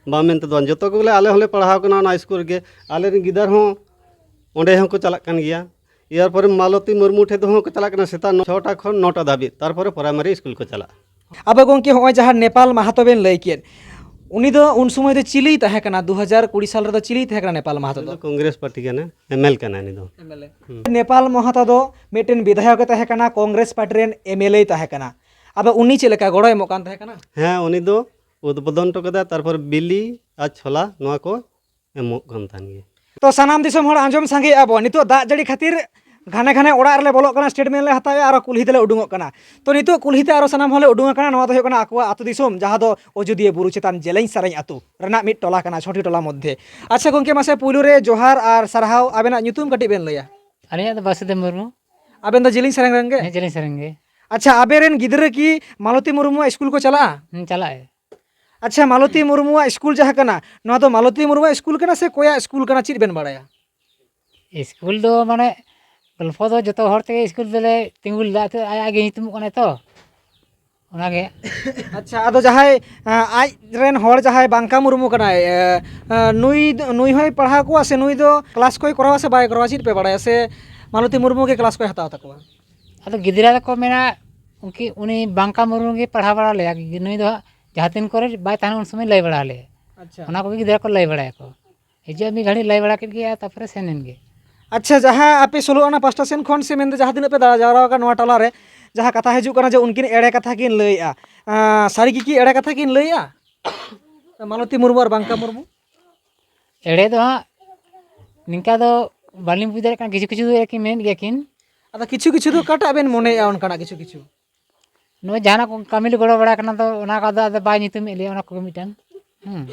ᱵᱟᱝ ᱢᱮᱱᱛᱮ ᱫᱚ ᱵᱟᱝ, ᱡᱚᱛᱚ ᱠᱚᱜᱮ ᱟᱞᱮ ᱦᱚᱸᱞᱮ ᱯᱟᱲᱦᱟᱣ ᱠᱟᱱᱟ ᱚᱱᱟ ᱥᱠᱩᱞ ᱨᱮᱜᱮ᱾ ᱟᱞᱮᱨᱮᱱ ᱜᱤᱫᱟᱹᱨ ᱦᱚᱸ ᱚᱸᱰᱮ ᱦᱚᱸᱠᱚ ᱪᱟᱞᱟᱜ ᱠᱟᱱ ᱜᱮᱭᱟ᱾ ᱤᱭᱟᱨ ᱯᱚᱨᱮ ᱢᱟᱞᱚᱛᱤ ᱢᱩᱨᱢᱩ ᱴᱷᱮᱱ ᱫᱚ ᱦᱚᱸ ᱠᱚ ᱪᱟᱞᱟᱜ ᱠᱟᱱᱟ ᱥᱮᱛᱟᱜ ᱱᱚ-, ᱪᱷᱚᱴᱟ ᱠᱷᱚᱱ ᱱᱚᱴᱟ ᱫᱷᱟᱹᱵᱤᱡ, ᱛᱟᱨᱯᱚᱨᱮ ᱯᱨᱟᱭᱢᱟᱨᱤ ᱥᱠᱩᱞ ᱠᱚ ᱪᱟᱞᱟᱜᱼᱟ᱾ ᱟᱫᱚ ᱜᱚᱢᱠᱮ, ᱦᱚᱸᱜᱼᱚᱭ ᱡᱟᱦᱟᱸ ᱱᱮᱯᱟᱞ ᱢᱟᱦᱟᱛᱚ ᱵᱮᱱ ᱞᱟᱹᱭ ᱠᱮᱫ, ᱩᱱᱤ ᱫᱚ ᱩᱱ ᱥᱚᱢᱚᱭ ᱫᱚ ᱪᱤᱞᱤᱭ ᱛᱟᱦᱮᱸ ᱠᱟᱱᱟ? ᱫᱩ ᱦᱟᱡᱟᱨ ᱠᱩᱲᱤ ᱥᱟᱞ ᱨᱮᱫᱚ ᱪᱤᱞᱤᱭ ᱛᱟᱦᱮᱸ ᱠᱟᱱᱟ ᱱᱮᱯᱟᱞ ᱢᱟᱦᱟᱛᱚ ᱩᱱᱤ ᱫᱚ? ᱫᱚ ᱠᱚᱝᱜᱨᱮᱥ ᱯᱟᱨᱴᱤ ᱠᱟᱱᱟ, ᱮᱢ ᱮᱞ ᱠᱟᱱᱟ ᱩᱱᱤ ᱫᱚ᱾ M L A. ᱦᱩᱸ᱾ ᱱᱮᱯᱟᱞ ᱢᱟᱦᱟᱛᱚ ᱫᱚ ᱢᱤᱫᱴᱮᱱ ᱵᱤᱫᱷᱟᱭᱚᱠ ᱮ ᱛᱟᱦᱮᱸ ᱠᱟᱱᱟ, ᱠᱚᱝᱜᱨᱮᱥ ᱯᱟᱨᱴᱤ ᱨᱮᱱ ᱮᱢ ᱮᱞ ᱮᱭ ᱛᱟᱦᱮᱸ ᱠᱟᱱᱟ᱾ ᱟᱫᱚ ᱩᱱᱤ ᱪᱮᱫ ᱞᱮᱠᱟ ᱜᱚᱲᱚᱭ ᱮᱢᱚᱜ ᱠᱟᱱ ᱛᱟᱦᱮᱸ ᱠᱟᱱᱟ? ᱦᱮᱸ, ᱩᱱᱤ ᱫᱚ ᱩᱫᱽᱵᱳᱫᱚᱱ ᱦᱚᱴᱚ ᱠᱟᱫᱟ, ᱛᱟᱨᱯᱚᱨ ᱵᱤᱞᱤ ᱟᱨ ᱪᱷᱳᱞᱟ ᱱᱚᱣᱟ ᱠᱚ ᱮᱢᱚᱜ ᱠᱟᱱ ᱛᱟᱦᱮᱱ ᱜᱮᱭᱟ᱾ ᱛᱚ ᱥᱟᱱᱟᱢ ᱫᱤᱥᱚᱢ ᱦᱚᱲ ᱟᱸᱡᱚᱢ ᱥᱟᱸᱜᱮᱭᱮᱫᱼᱟ ᱵᱚᱱ, ᱱᱤᱛᱚᱜ ᱫᱟᱜ ᱡᱟᱹᱲᱤ ᱠᱷᱟᱹᱛᱤᱨ ᱜᱷᱟᱱᱮ ᱜᱷᱟᱱᱮ ᱚᱲᱟᱜ ᱨᱮᱞᱮ ᱵᱚᱞᱚᱜ ᱠᱟᱱᱟ, ᱥᱴᱮᱴᱢᱮᱱᱴ ᱞᱮ ᱦᱟᱛᱟᱣᱮᱫᱼᱟ, ᱟᱨᱚ ᱠᱩᱞᱦᱤ ᱛᱮᱞᱮ ᱩᱰᱩᱝᱚᱜ ᱠᱟᱱᱟ᱾ ᱛᱚ ᱱᱤᱛᱚᱜ ᱠᱩᱞᱦᱤ ᱛᱮ ᱟᱨᱚ ᱥᱟᱱᱟᱢ ᱦᱚᱲᱞᱮ ᱩᱰᱩᱝ ᱟᱠᱟᱱᱟ᱾ ᱱᱚᱣᱟ ᱫᱚ ᱦᱩᱭᱩᱜ ᱠᱟᱱᱟ ᱟᱠᱚᱣᱟᱜ ᱟᱹᱛᱩ ᱫᱤᱥᱚᱢ, ᱡᱟᱦᱟᱸ ᱫᱚ ᱚᱡᱳᱫᱤᱭᱟᱹ ᱵᱩᱨᱩ ᱪᱮᱛᱟᱱ ᱡᱮᱞᱮᱧ ᱥᱟᱨᱮᱧ ᱟᱹᱛᱩ ᱨᱮᱱᱟᱜ ᱢᱤᱫ ᱴᱚᱞᱟ ᱠᱟᱱᱟ, ᱪᱷᱚᱴᱤ ᱴᱚᱞᱟ ᱢᱚᱫᱽᱫᱷᱮ᱾ ᱟᱪᱪᱷᱟ ᱜᱚᱢᱠᱮ, ᱢᱟᱥᱮ ᱯᱩᱭᱞᱩ ᱨᱮ ᱡᱚᱦᱟᱨ ᱟᱨ ᱥᱟᱨᱦᱟᱣ᱾ ᱟᱵᱮᱱᱟᱜ ᱧᱩᱛᱩᱢ ᱠᱟᱹᱴᱤᱡ ᱵᱮᱱ ᱞᱟᱹᱭᱟ? ᱟᱹᱞᱤᱧᱟᱜ ᱫᱚ ᱵᱟᱥᱩᱫᱮᱵ ᱢᱩᱨᱢᱩ᱾ ᱟᱵᱮᱱ ᱫᱚ ᱡᱤᱞᱤᱧ ᱥᱟᱨᱮᱝ ᱨᱮᱱ ᱜᱮ? ᱦᱮᱸ, ᱡᱤᱞᱤᱧ ᱥᱟᱨᱮᱝ ᱜᱮ᱾ ᱟᱪᱪᱷᱟ, ᱟᱵᱮᱱ ᱨᱮᱱ ᱜᱤᱫᱽᱨᱟᱹ ᱠᱤ ᱢᱟᱞᱚᱛᱤ ᱢᱩᱨᱢᱩᱣᱟᱜ ᱥᱠᱩᱞ ᱠᱚ ᱪᱟᱞᱟᱜᱼᱟ? ᱦᱮᱸ, ᱪᱟᱞᱟᱜ ᱟᱭ᱾ ᱟᱪᱪᱷᱟ, ᱢᱟᱞᱚᱛᱤ ᱢᱩᱨᱢᱩᱣᱟᱜ ᱥᱠᱩᱞ ᱡᱟᱦᱟᱸ ᱠᱟᱱᱟ, ᱱᱚᱣᱟ ᱫᱚ ᱢᱟᱞᱚᱛᱤ ᱢᱩᱨᱢᱩᱣᱟᱜ ᱥᱠᱩᱞ ᱠᱟᱱᱟ ᱥᱮ ᱚᱠᱚᱭᱟᱜ ᱥᱠᱩᱞ ᱠᱟᱱᱟ, ᱪᱮᱫ ᱵᱮᱱ ᱵᱟᱲᱟᱭᱟ? ᱥᱠᱩᱞ ᱫᱚ ᱢᱟᱱᱮ ᱜᱚᱞᱯᱷᱚ ᱫᱚ ᱡᱚᱛᱚ ᱦᱚᱲ ᱛᱮᱜᱮ ᱥᱠᱩᱞ ᱫᱚᱞᱮ ᱛᱤᱸᱜᱩ ᱞᱮᱫᱟ, ᱛᱚ ᱟᱡ ᱟᱡ ᱜᱮ ᱧᱩᱛᱩᱢᱚᱜ ᱠᱟᱱᱟᱭ ᱛᱚ, ᱚᱱᱟᱜᱮ᱾ ᱟᱪᱪᱷᱟ, ᱟᱫᱚ ᱡᱟᱦᱟᱸᱭ, ᱟᱸ, ᱟᱡ ᱨᱮᱱ ᱦᱚᱲ ᱡᱟᱦᱟᱸᱭ ᱵᱟᱝᱠᱟ ᱢᱩᱨᱢᱩ ᱠᱟᱱᱟᱭ, ᱮ, ᱮ, ᱱᱩᱭ ᱫᱚ, ᱱᱩᱭ ᱦᱚᱸᱭ ᱯᱟᱲᱦᱟᱣ ᱠᱚᱣᱟ ᱥᱮ ᱱᱩᱭ ᱫᱚ ᱠᱞᱟᱥ ᱠᱚᱭ ᱠᱚᱨᱟᱣᱟ ᱥᱮ ᱵᱟᱭ ᱠᱚᱨᱟᱣᱟ, ᱪᱮᱫ ᱯᱮ ᱵᱟᱲᱟᱭᱟ? ᱥᱮ ᱢᱟᱞᱚᱛᱤ ᱢᱩᱨᱢᱩ ᱜᱮ ᱠᱞᱟᱥ ᱠᱚᱭ ᱦᱟᱛᱟᱣ ᱛᱟᱠᱚᱣᱟ? ᱟᱫᱚ ᱜᱤᱫᱽᱨᱟᱹ ᱫᱚᱠᱚ ᱢᱮᱱᱟ, ᱩᱱᱠᱤ, ᱩᱱᱤ ᱵᱟᱝᱠᱟ ᱢᱩᱨᱢᱩ ᱜᱮ ᱯᱟᱲᱦᱟᱣ ᱵᱟᱲᱟ ᱞᱮᱭᱟ, ᱱᱩᱭ ᱫᱚ ᱦᱟᱸᱜ ᱡᱟᱦᱟᱸ ᱛᱤᱱ ᱠᱚᱨᱮ ᱵᱟᱭ ᱛᱟᱦᱮᱱᱟ ᱩᱱ ᱥᱚᱢᱚᱭ ᱞᱟᱹᱭ ᱵᱟᱲᱟ ᱞᱮᱭᱟ᱾ ᱟᱪᱪᱷᱟ᱾ ᱚᱱᱟ ᱠᱚᱜᱮ ᱜᱤᱫᱽᱨᱟᱹ ᱠᱚ ᱞᱟᱹᱭ ᱵᱟᱲᱟᱭᱟᱠᱚ᱾ ᱦᱤᱡᱩᱜᱼᱟ, ᱢᱤᱫ ᱜᱷᱟᱹᱲᱤᱡ ᱞᱟᱹᱭ ᱵᱟᱲᱟ ᱠᱮᱫ ᱜᱮ ᱟᱨ ᱛᱟᱨᱯᱚᱨᱮ ᱥᱮᱱ ᱮᱱ ᱜᱮ᱾ ᱟᱪᱪᱷᱟ, ᱡᱟᱦᱟᱸ ᱟᱯᱮ ᱥᱳᱞᱳ ᱟᱱᱟ ᱯᱟᱥᱴᱟ ᱥᱮᱱ ᱠᱷᱚᱱ ᱥᱮ ᱢᱮᱱᱫᱚ ᱡᱟᱦᱟᱸ ᱛᱤᱱᱟᱹᱜ ᱯᱮ ᱫᱟᱬᱟ ᱡᱟᱣᱨᱟ ᱟᱠᱟᱱ ᱱᱚᱣᱟ ᱴᱚᱞᱟ ᱨᱮ, ᱡᱟᱦᱟᱸ ᱠᱟᱛᱷᱟ ᱦᱤᱡᱩᱜ ᱠᱟᱱᱟ ᱡᱮ ᱩᱱᱠᱤᱱ ᱮᱲᱮ ᱠᱟᱛᱷᱟ ᱠᱤᱱ ᱞᱟᱹᱭᱮᱜᱼᱟ, ᱟᱸ, ᱥᱟᱹᱨᱤ ᱜᱮᱠᱤ ᱮᱲᱮ ᱠᱟᱛᱷᱟ ᱠᱤᱱ ᱞᱟᱹᱭᱮᱜᱼᱟ? ᱢᱟᱞᱚᱛᱤ ᱢᱩᱨᱢᱩ ᱟᱨ ᱵᱟᱝᱠᱟ ᱢᱩᱨᱢᱩ? ᱮᱲᱮ ᱫᱚ ᱦᱟᱸᱜ ᱱᱤᱝᱠᱟ ᱫᱚ ᱵᱟᱹᱞᱤᱧ ᱵᱩᱡᱽ ᱫᱟᱲᱮᱭᱟᱜ ᱠᱟᱱᱟ, ᱠᱤᱪᱷᱩ ᱠᱤᱪᱷᱩ ᱫᱚ ᱮᱲᱮ ᱠᱤᱱ ᱢᱮᱱᱮᱫ ᱜᱮᱭᱟ ᱠᱤᱱ᱾ ᱟᱫᱚ ᱠᱤᱪᱷᱩ ᱠᱤᱪᱷᱩ ᱫᱚ ᱚᱠᱟᱴᱟᱜ ᱵᱮᱱ ᱢᱚᱱᱮᱭᱮᱜᱼᱟ ᱚᱱᱠᱟᱱᱟᱜ ᱠᱤᱪᱷᱩ ᱠᱤᱪᱷᱩ? ᱱᱚᱜᱼᱚᱭ ᱡᱟᱦᱟᱱᱟᱜ ᱠᱚ ᱠᱟᱹᱢᱤ ᱞᱮ ᱜᱚᱲᱚ ᱵᱟᱲᱟ ᱠᱟᱱᱟ, ᱛᱚ ᱚᱱᱟ ᱠᱚᱫᱚ ᱟᱫᱚ ᱵᱟᱭ ᱧᱩᱛᱩᱢᱮᱫ ᱞᱮᱭᱟ, ᱚᱱᱟ ᱠᱚᱜᱮ ᱢᱤᱫᱴᱟᱝ᱾ ᱦᱮᱸ,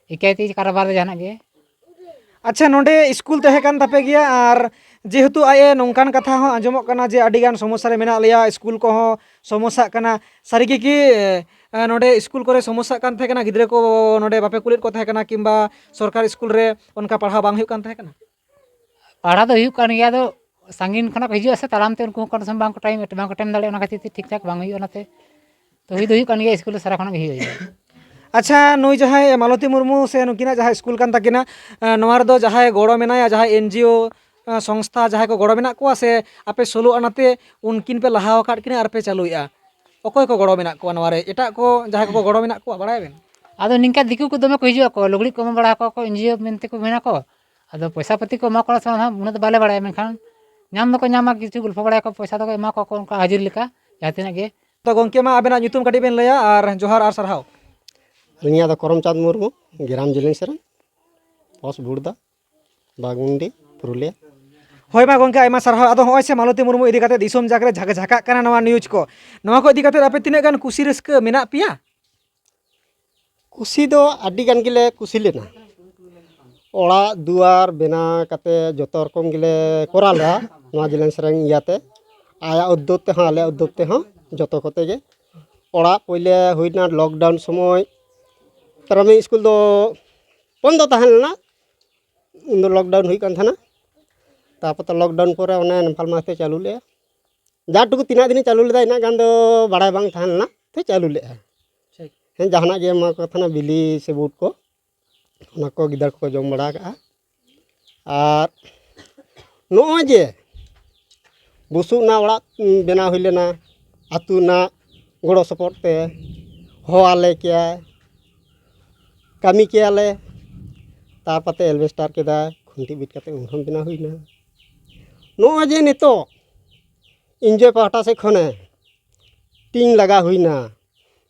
ᱮᱠᱟᱭ ᱛᱮ ᱠᱟᱨᱵᱟᱨ ᱫᱚ ᱡᱟᱦᱟᱱᱟᱜ ᱜᱮ᱾ ᱟᱪᱪᱷᱟ, ᱱᱚᱰᱮ ᱥᱠᱩᱞ ᱛᱟᱦᱮᱸ ᱠᱟᱱ ᱛᱟᱯᱮ ᱜᱮᱭᱟ, ᱟᱨ ᱡᱮᱦᱮᱛᱩ ᱟᱡ ᱮ ᱱᱚᱝᱠᱟᱱ ᱠᱟᱛᱷᱟ ᱦᱚᱸ ᱟᱸᱡᱚᱢᱚᱜ ᱠᱟᱱᱟ ᱡᱮ ᱟᱹᱰᱤᱜᱟᱱ ᱥᱚᱢᱚᱥᱥᱟ ᱨᱮ ᱢᱮᱱᱟᱜ ᱞᱮᱭᱟ, ᱥᱠᱩᱞ ᱠᱚᱦᱚᱸ ᱥᱚᱢᱚᱥᱥᱟᱜ ᱠᱟᱱᱟ, ᱥᱟᱹᱨᱤ ᱜᱮ ᱠᱤ, ᱮ, ᱱᱚᱰᱮ ᱥᱠᱩᱞ ᱠᱚᱨᱮ ᱥᱚᱢᱚᱥᱥᱟᱜ ᱠᱟᱱ ᱛᱟᱦᱮᱸ ᱠᱟᱱᱟ, ᱜᱤᱫᱽᱨᱟᱹ ᱠᱚ ᱱᱚᱰᱮ ᱵᱟᱯᱮ ᱠᱩᱞᱮᱫ ᱠᱚ ᱛᱟᱦᱮᱸ ᱠᱟᱱᱟ, ᱠᱤᱝᱵᱟ ᱥᱚᱨᱠᱟᱨ ᱥᱠᱩᱞ ᱨᱮ ᱚᱱᱠᱟ ᱯᱟᱲᱦᱟᱣ ᱵᱟᱝ ᱦᱩᱭᱩᱜ ᱠᱟᱱ ᱛᱟᱦᱮᱸ ᱠᱟᱱᱟ? ᱯᱟᱲᱦᱟᱣ ᱫᱚ ᱦᱩᱭᱩᱜ ᱠᱟᱱ ᱜᱮᱭᱟ, ᱟᱫᱚ ᱥᱟᱺᱜᱤᱧ ᱠᱷᱚᱱᱟᱜ ᱠᱚ ᱦᱤᱡᱩᱜᱼᱟ ᱥᱮ, ᱛᱟᱲᱟᱢ ᱛᱮ ᱩᱱᱠᱩ ᱦᱚᱸ ᱠᱚᱱᱚ ᱥᱚᱢᱚᱭ ᱵᱟᱝᱠᱚ ᱴᱟᱭᱤᱢ, ᱵᱟᱝᱠᱚ ᱴᱟᱭᱤᱢ ᱫᱟᱲᱮᱭᱟᱜᱼᱟ, ᱚᱱᱟ ᱠᱷᱟᱹᱛᱤᱨ ᱛᱮ ᱴᱷᱤᱠ ᱴᱷᱟᱠ ᱵᱟᱝ ᱦᱩᱭᱩᱜᱼᱟ᱾ ᱚᱱᱟᱛᱮ ᱛᱚ ᱦᱩᱭ ᱫᱚ ᱦᱩᱭᱩᱜ ᱠᱟᱱ ᱜᱮᱭᱟ, ᱥᱠᱩᱞ ᱨᱮ ᱥᱟᱨᱟ ᱠᱷᱚᱱᱟᱜ ᱜᱮ ᱦᱩᱭᱩᱜᱼᱟ᱾ ᱟᱪᱪᱷᱟ, ᱱᱩᱭ ᱡᱟᱦᱟᱸᱭ ᱢᱟᱞᱚᱛᱤ ᱢᱩᱨᱢᱩ ᱥᱮ ᱱᱩᱠᱤᱱᱟᱜ ᱡᱟᱦᱟᱸ ᱥᱠᱩᱞ ᱠᱟᱱ ᱛᱟᱹᱠᱤᱱᱟ, ᱮᱸ, ᱱᱚᱣᱟ ᱨᱮᱫᱚ ᱡᱟᱦᱟᱸᱭ ᱜᱚᱲᱚ ᱢᱮᱱᱟᱭᱟ, ᱡᱟᱦᱟᱸᱭ ᱮᱱ ᱡᱤ ᱳ, ᱮᱸ, ᱥᱚᱝᱥᱛᱷᱟ ᱡᱟᱦᱟᱸᱭ ᱠᱚ ᱜᱚᱲᱚ ᱢᱮᱱᱟᱜ ᱠᱚᱣᱟ ᱥᱮ ᱟᱯᱮ ᱥᱳᱞᱳ ᱟᱱᱟᱛᱮ ᱩᱱᱠᱤᱱ ᱯᱮ ᱞᱟᱦᱟ ᱟᱠᱟᱫ ᱠᱤᱱᱟ ᱟᱨ ᱯᱮ ᱪᱟᱹᱞᱩᱭᱮᱫᱼᱟ? ᱚᱠᱚᱭ ᱠᱚ ᱜᱚᱲᱚ ᱢᱮᱱᱟᱜ ᱠᱚᱣᱟ ᱱᱚᱣᱟ ᱨᱮ? ᱮᱴᱟᱜ ᱠᱚ ᱡᱟᱦᱟᱸᱭ ᱠᱚᱠᱚ ᱜᱚᱲᱚ ᱢᱮᱱᱟᱜ ᱠᱚᱣᱟ, ᱵᱟᱲᱟᱭᱟᱵᱮᱱ? ᱟᱫᱚ ᱱᱤᱝᱠᱟ ᱫᱤᱠᱩ ᱠᱚ ᱫᱚᱢᱮ ᱠᱚ ᱦᱤᱡᱩᱜ ᱟᱠᱚ, ᱞᱩᱜᱽᱲᱤᱡ ᱠᱚ ᱮᱢᱟ ᱵᱟᱲᱟ ᱟᱠᱚᱣᱟ ᱠᱚ, ᱮᱱ ᱡᱤ ᱳ ᱢᱮᱱᱛᱮ ᱠᱚ ᱢᱮᱱᱟ ᱠᱚ᱾ ᱟᱫᱚ ᱯᱚᱭᱥᱟ ᱯᱟᱹᱛᱤ ᱠᱚ ᱮᱢᱟ ᱠᱚᱣᱟ ᱥᱮ ᱵᱟᱝ ᱦᱟᱸᱜ, ᱩᱱᱟᱹᱜ ᱫᱚ ᱵᱟᱞᱮ ᱵᱟᱲᱟᱭᱟ, ᱢᱮᱱᱠᱷᱟᱱ ᱧᱟᱢ ᱫᱚᱠᱚ ᱧᱟᱢᱟ, ᱠᱤᱪᱷᱩ ᱜᱚᱞᱯᱷᱚ ᱵᱟᱲᱟᱭᱟᱠᱚ, ᱯᱚᱭᱥᱟ ᱫᱚᱠᱚ ᱮᱢᱟ ᱠᱚᱣᱟ ᱠᱚ ᱚᱱᱠᱟ ᱦᱟᱹᱡᱨᱤ ᱞᱮᱠᱟ, ᱡᱟᱦᱟᱸ ᱛᱤᱱᱟᱹᱜ ᱜᱮ᱾ ᱛᱚ ᱜᱚᱢᱠᱮ, ᱢᱟ ᱟᱵᱮᱱᱟᱜ ᱧᱩᱛᱩᱢ ᱠᱟᱹᱴᱤᱡ ᱵᱮᱱ ᱞᱟᱹᱭᱟ ᱟᱨ ᱡᱚᱦᱟᱨ ᱟᱨ ᱥᱟᱨᱦᱟᱣ᱾ ᱟᱹᱞᱤᱧᱟᱜ ᱫᱚ ᱠᱚᱨᱚᱢᱪᱟᱸᱫᱽ ᱢᱩᱨᱢᱩ, ᱜᱨᱟᱢ ᱡᱤᱞᱤᱧ ᱥᱮᱨᱮᱧ, ᱯᱳᱥᱴ ᱵᱩᱲᱫᱟ, ᱵᱟᱜᱽᱢᱩᱱᱰᱤ, ᱯᱩᱨᱩᱞᱤᱭᱟᱹ᱾ ᱦᱳᱭ ᱢᱟ ᱜᱚᱢᱠᱮ, ᱟᱭᱢᱟ ᱥᱟᱨᱦᱟᱣ᱾ ᱟᱫᱚ ᱦᱚᱸᱜᱼᱚᱭ ᱥᱮ ᱢᱟᱞᱚᱛᱤ ᱢᱩᱨᱢᱩ ᱤᱫᱤ ᱠᱟᱛᱮ ᱫᱤᱥᱚᱢ ᱡᱟᱠ ᱨᱮ ᱡᱷᱟᱠ-, ᱡᱷᱟᱠᱟᱜ ᱠᱟᱱᱟ ᱱᱚᱣᱟ ᱱᱤᱭᱩᱡᱽ ᱠᱚ, ᱱᱚᱣᱟ ᱠᱚ ᱤᱫᱤ ᱠᱟᱛᱮ ᱟᱯᱮ ᱛᱤᱱᱟᱹᱜ ᱜᱟᱱ ᱠᱩᱥᱤ ᱨᱟᱹᱥᱠᱟᱹ ᱢᱮᱱᱟᱜ ᱯᱮᱭᱟ? ᱠᱩᱥᱤ ᱫᱚ ᱟᱹᱰᱤ ᱜᱟᱱ ᱜᱮᱞᱮ ᱠᱩᱥᱤ ᱞᱮᱱᱟ᱾ ᱚᱲᱟᱜ ᱫᱩᱣᱟᱨ ᱵᱮᱱᱟᱣ ᱠᱟᱛᱮ ᱡᱚᱛᱚ ᱨᱚᱠᱚᱢ ᱜᱮᱞᱮ ᱠᱚᱨᱟᱣ ᱞᱮᱫᱟ ᱱᱚᱣᱟ ᱡᱮᱞᱮᱧ ᱥᱮᱨᱮᱧ ᱤᱭᱟᱹᱛᱮ, ᱟᱭᱟᱜ ᱩᱫᱽᱫᱳᱜᱽ ᱛᱮᱦᱚᱸ, ᱟᱞᱮᱭᱟᱜ ᱩᱫᱽᱫᱳᱜᱽ ᱛᱮᱦᱚᱸ, ᱡᱚᱛᱚ ᱠᱚᱛᱮ ᱜᱮ᱾ ᱚᱲᱟᱜ ᱯᱳᱭᱞᱳ ᱦᱩᱭᱱᱟ ᱞᱚᱠᱰᱟᱣᱩᱱ ᱥᱚᱢᱚᱭ, ᱯᱨᱟᱭᱢᱟᱨᱤ ᱥᱠᱩᱞ ᱫᱚ ᱵᱚᱱᱫᱚ ᱛᱟᱦᱮᱸ ᱞᱮᱱᱟ, ᱩᱱᱫᱚ ᱞᱚᱠᱰᱟᱣᱩᱱ ᱦᱩᱭᱩᱜ ᱠᱟᱱ ᱛᱟᱦᱮᱱᱟ᱾ ᱛᱟᱯᱚᱨ ᱛᱚ ᱞᱚᱠᱰᱟᱣᱩᱱ ᱯᱚᱨᱮ ᱚᱱᱮ ᱱᱮᱯᱟᱞ ᱢᱟᱦᱟᱛᱮ ᱪᱟᱹᱞᱩ ᱞᱮᱜᱼᱟ᱾ ᱡᱟ ᱴᱩᱠᱩ ᱛᱤᱱᱟᱹᱜ ᱫᱤᱱᱮ ᱪᱟᱹᱞᱩ ᱞᱮᱫᱟ, ᱤᱱᱟᱹᱜ ᱜᱟᱱ ᱫᱚ ᱵᱟᱲᱟᱭ ᱵᱟᱝ ᱛᱟᱦᱮᱸ ᱞᱮᱱᱟ, ᱛᱮ ᱪᱟᱹᱞᱩ ᱞᱮᱜᱼᱟ᱾ ᱴᱷᱤᱠ᱾ ᱦᱮᱸ, ᱡᱟᱦᱟᱱᱟᱜ ᱜᱮ ᱮᱢᱟ ᱠᱚ ᱛᱟᱦᱮᱱᱟ, ᱵᱤᱞᱤ ᱥᱮ ᱵᱩᱴ ᱠᱚ, ᱚᱱᱟ ᱠᱚ ᱜᱤᱫᱟᱹᱨ ᱠᱚᱠᱚ ᱡᱚᱢ ᱵᱟᱲᱟ ᱟᱠᱟᱜᱼᱟ᱾ ᱟᱨ ᱱᱚᱜᱼᱚᱭ ᱡᱮ ᱵᱩᱥᱩᱵ ᱨᱮᱱᱟᱜ ᱚᱲᱟᱜ ᱵᱮᱱᱟᱣ ᱦᱩᱭ ᱞᱮᱱᱟ, ᱟᱹᱛᱩ ᱨᱮᱱᱟᱜ ᱜᱚᱲᱚ ᱥᱚᱯᱚᱦᱚᱫ ᱛᱮ ᱦᱚᱦᱚ ᱟᱞᱮ ᱠᱮᱭᱟᱭ, ᱠᱟᱹᱢᱤ ᱠᱮᱭᱟᱞᱮ, ᱛᱟᱨᱯᱚᱨᱮ ᱮᱞᱵᱮᱥᱴᱟᱨ ᱠᱮᱫᱟᱭ, ᱠᱷᱩᱱᱴᱤ ᱵᱤᱫ ᱠᱟᱛᱮ ᱩᱱ ᱦᱚᱸ ᱵᱮᱱᱟᱣ ᱦᱩᱭᱱᱟ᱾ ᱱᱚᱜᱼᱚᱭ ᱡᱮ ᱱᱤᱛᱚᱜ ᱮᱱᱡᱤᱭᱳ ᱯᱟᱦᱴᱟ ᱥᱮᱫ ᱠᱷᱚᱱᱮ ᱴᱤᱝ ᱞᱟᱜᱟ ᱦᱩᱭᱱᱟ,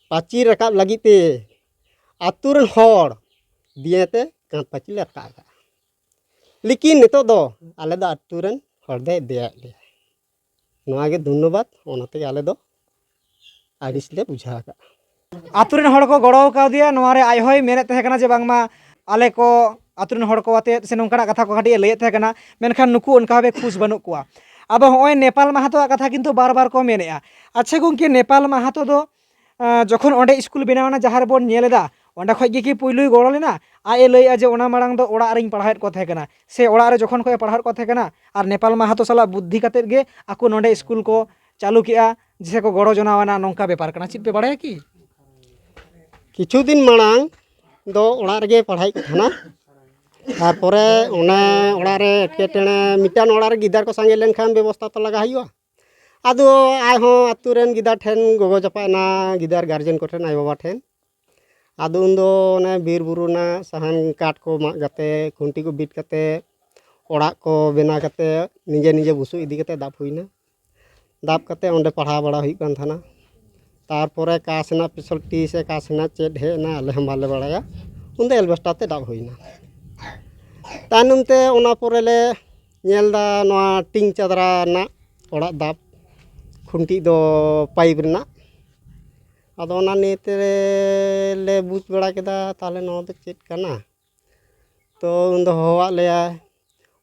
ᱯᱟᱹᱪᱤᱨ ᱨᱟᱠᱟᱵ ᱞᱟᱹᱜᱤᱫ ᱛᱮ ᱟᱹᱛᱩ ᱨᱮᱱ ᱦᱚᱲ ᱫᱤᱭᱮ ᱛᱮ ᱠᱟᱸᱛ ᱯᱟᱹᱪᱤᱨ ᱞᱮ ᱨᱟᱠᱟᱵ ᱟᱠᱟᱫᱼᱟ᱾ ᱞᱮᱠᱤᱱ ᱱᱤᱛᱚᱜ ᱫᱚ ᱟᱞᱮ ᱫᱚ ᱟᱹᱛᱩ ᱨᱮᱱ ᱦᱚᱲ ᱫᱚᱭ ᱫᱮᱭᱟᱭᱮᱫ ᱞᱮᱭᱟ᱾ ᱱᱚᱣᱟ ᱜᱮ ᱫᱷᱚᱱᱱᱚᱵᱟᱫᱽ, ᱚᱱᱟ ᱛᱮᱜᱮ ᱟᱞᱮ ᱫᱚ ᱟᱹᱲᱤᱥ ᱞᱮ ᱵᱩᱡᱷᱟᱹᱣ ᱟᱠᱟᱫᱼᱟ᱾ ᱟᱹᱛᱩ ᱨᱮᱱ ᱦᱚᱲ ᱠᱚ ᱜᱚᱲᱚ ᱠᱟᱣᱫᱮᱭᱟ, ᱱᱚᱣᱟ ᱨᱮ ᱟᱡ ᱦᱚᱸᱭ ᱢᱮᱱᱮᱫ ᱛᱟᱦᱮᱸ ᱠᱟᱱᱟ ᱡᱮ ᱵᱟᱝᱢᱟ ᱟᱞᱮ ᱠᱚ ᱟᱹᱛᱩ ᱨᱮᱱ ᱦᱚᱲ ᱠᱚ ᱟᱛᱮᱫ ᱥᱮ ᱱᱚᱝᱠᱟᱱᱟᱜ ᱠᱟᱛᱷᱟ ᱠᱚ ᱠᱟᱹᱴᱤᱡ ᱮ ᱞᱟᱹᱭᱮᱫ ᱛᱟᱦᱮᱸ ᱠᱟᱱᱟ, ᱢᱮᱱᱠᱷᱟᱱ ᱱᱩᱠᱩ ᱚᱱᱠᱟ ᱵᱷᱟᱵᱮ ᱠᱷᱩᱥ ᱵᱟᱹᱱᱩᱜ ᱠᱚᱣᱟ᱾ ᱟᱫᱚ ᱦᱚᱸᱜᱼᱚᱭ ᱱᱮᱯᱟᱞ ᱢᱟᱦᱟᱛᱚᱣᱟᱜ ᱠᱟᱛᱷᱟ ᱠᱤᱱᱛᱩ ᱵᱟᱨ ᱵᱟᱨ ᱠᱚ ᱢᱮᱱᱮᱫᱼᱟ᱾ ᱟᱪᱪᱷᱟ ᱜᱚᱢᱠᱮ, ᱱᱮᱯᱟᱞ ᱢᱟᱦᱟᱛᱚ ᱫᱚ ᱟᱸ, ᱡᱚᱠᱷᱚᱱ ᱚᱸᱰᱮ ᱥᱠᱩᱞ ᱵᱮᱱᱟᱣ ᱮᱱᱟ, ᱡᱟᱦᱟᱸ ᱨᱮᱵᱚᱱ ᱧᱮᱞ ᱮᱫᱟ, ᱚᱸᱰᱮ ᱠᱷᱚᱡ ᱜᱮ ᱠᱤ ᱯᱩᱭᱞᱩᱭ ᱜᱚᱲᱚ ᱞᱮᱱᱟ? ᱟᱡ ᱮ ᱞᱟᱹᱭᱮᱫᱼᱟ ᱡᱮ ᱚᱱᱟ ᱢᱟᱲᱟᱝ ᱫᱚ ᱚᱲᱟᱜ ᱨᱤᱧ ᱯᱟᱲᱦᱟᱣᱮᱫ ᱠᱚ ᱛᱟᱦᱮᱸ ᱠᱟᱱᱟ, ᱥᱮ ᱚᱲᱟᱜ ᱨᱮ ᱡᱚᱠᱷᱚᱱ ᱠᱷᱚᱡ ᱮ ᱯᱟᱲᱦᱟᱣᱮᱫ ᱠᱚ ᱛᱟᱦᱮᱸ ᱠᱟᱱᱟ, ᱟᱨ ᱱᱮᱯᱟᱞ ᱢᱟᱦᱟᱛᱚ ᱥᱟᱞᱟᱜ ᱵᱩᱫᱽᱫᱷᱤ ᱠᱟᱛᱮᱫ ᱜᱮ ᱟᱠᱚ ᱱᱚᱸᱰᱮ ᱥᱠᱩᱞ ᱠᱚ ᱪᱟᱹᱞᱩ ᱠᱮᱜᱼᱟ, ᱡᱮ ᱥᱮ ᱠᱚ ᱜᱚᱲᱚ ᱡᱚᱱᱟᱣ ᱮᱱᱟ, ᱱᱚᱝᱠᱟ ᱵᱮᱯᱟᱨ ᱠᱟᱱᱟ᱾ ᱪᱮᱫ ᱯᱮ ᱵᱟᱲᱟᱭᱟ ᱠᱤ? ᱠᱤᱪᱷᱩ ᱫᱤᱱ ᱢᱟᱲᱟᱝ ᱫᱚ ᱚᱲᱟᱜ ᱨᱮᱜᱮ ᱯᱟᱲᱦᱟᱣᱮᱫ ᱠᱚ ᱛᱟᱦᱮᱱᱟ, ᱛᱟᱨᱯᱚᱨᱮ ᱚᱱᱮ ᱚᱲᱟᱜ ᱨᱮ ᱮᱴᱠᱮᱴᱚᱬᱮ, ᱢᱤᱫᱴᱟᱝ ᱚᱲᱟᱜ ᱨᱮ ᱜᱤᱫᱟᱹᱨ ᱠᱚ ᱥᱟᱸᱜᱮ ᱞᱮᱱᱠᱷᱟᱱ ᱵᱮᱵᱚᱥᱛᱷᱟ ᱛᱚ ᱞᱟᱜᱟᱣ ᱦᱩᱭᱩᱜᱼᱟ᱾ ᱟᱫᱚ ᱟᱡ ᱦᱚᱸ ᱟᱹᱛᱩ ᱨᱮᱱ ᱜᱤᱫᱟᱹᱨ ᱴᱷᱮᱱ ᱜᱚᱜᱚ ᱡᱟᱯᱟᱜ ᱮᱱᱟ, ᱜᱤᱫᱟᱹᱨ ᱜᱟᱨᱡᱮᱱ ᱠᱚᱴᱷᱮᱱ, ᱟᱭᱳᱼᱵᱟᱵᱟ ᱴᱷᱮᱱ᱾ ᱟᱫᱚ ᱩᱱᱫᱚ ᱚᱱᱮ ᱵᱤᱨ ᱵᱩᱨᱩ ᱨᱮᱱᱟᱜ ᱥᱟᱦᱟᱱ ᱠᱟᱴ ᱠᱚ ᱢᱟᱜ ᱠᱟᱛᱮ, ᱠᱷᱩᱱᱴᱤ ᱠᱚ ᱵᱤᱫ ᱠᱟᱛᱮ, ᱚᱲᱟᱜ ᱠᱚ ᱵᱮᱱᱟᱣ ᱠᱟᱛᱮ, ᱱᱤᱡᱮ ᱱᱤᱡᱮ ᱵᱩᱥᱩᱵ ᱤᱫᱤ ᱠᱟᱛᱮ ᱫᱟᱵ ᱦᱩᱭᱱᱟ᱾ ᱫᱟᱵ ᱠᱟᱛᱮ ᱚᱸᱰᱮ ᱯᱟᱲᱦᱟᱣ ᱵᱟᱲᱟ ᱦᱩᱭᱩᱜ ᱠᱟᱱ ᱛᱟᱦᱮᱱᱟ᱾ ᱛᱟᱨᱯᱚᱨᱮ ᱚᱠᱟ ᱥᱮᱱᱟᱜ ᱯᱷᱮᱥᱤᱞᱤᱴᱤ ᱥᱮ ᱚᱠᱟ ᱥᱮᱱᱟᱜ ᱪᱮᱫ ᱦᱮᱡ ᱮᱱᱟ, ᱟᱞᱮ ᱦᱚᱸ ᱵᱟᱞᱮ ᱵᱟᱲᱟᱭᱟ᱾ ᱩᱱᱫᱚ ᱮᱞᱵᱮᱥᱴᱟᱨ ᱛᱮ ᱫᱟᱵ ᱦᱩᱭᱱᱟ᱾ ᱛᱟᱭᱱᱚᱢ ᱛᱮ ᱚᱱᱟ ᱯᱚᱨᱮ ᱞᱮ ᱧᱮᱞ ᱮᱫᱟ ᱱᱚᱣᱟ ᱴᱤᱝ ᱪᱟᱫᱽᱨᱟ ᱨᱮᱱᱟᱜ ᱚᱲᱟᱜ ᱫᱟᱵ, ᱠᱷᱩᱱᱴᱤ ᱫᱚ ᱯᱟᱭᱤᱯ ᱨᱮᱱᱟᱜ᱾ ᱟᱫᱚ ᱚᱱᱟ ᱱᱤᱭᱮ ᱛᱮᱞᱮ ᱵᱩᱡᱽ ᱵᱟᱲᱟ ᱠᱮᱫᱟ, ᱛᱟᱦᱚᱞᱮ ᱱᱚᱣᱟ ᱫᱚ ᱪᱮᱫ ᱠᱟᱱᱟ? ᱛᱚ ᱩᱱᱫᱚ ᱦᱚᱦᱚᱣᱟᱫ ᱞᱮᱭᱟᱭ,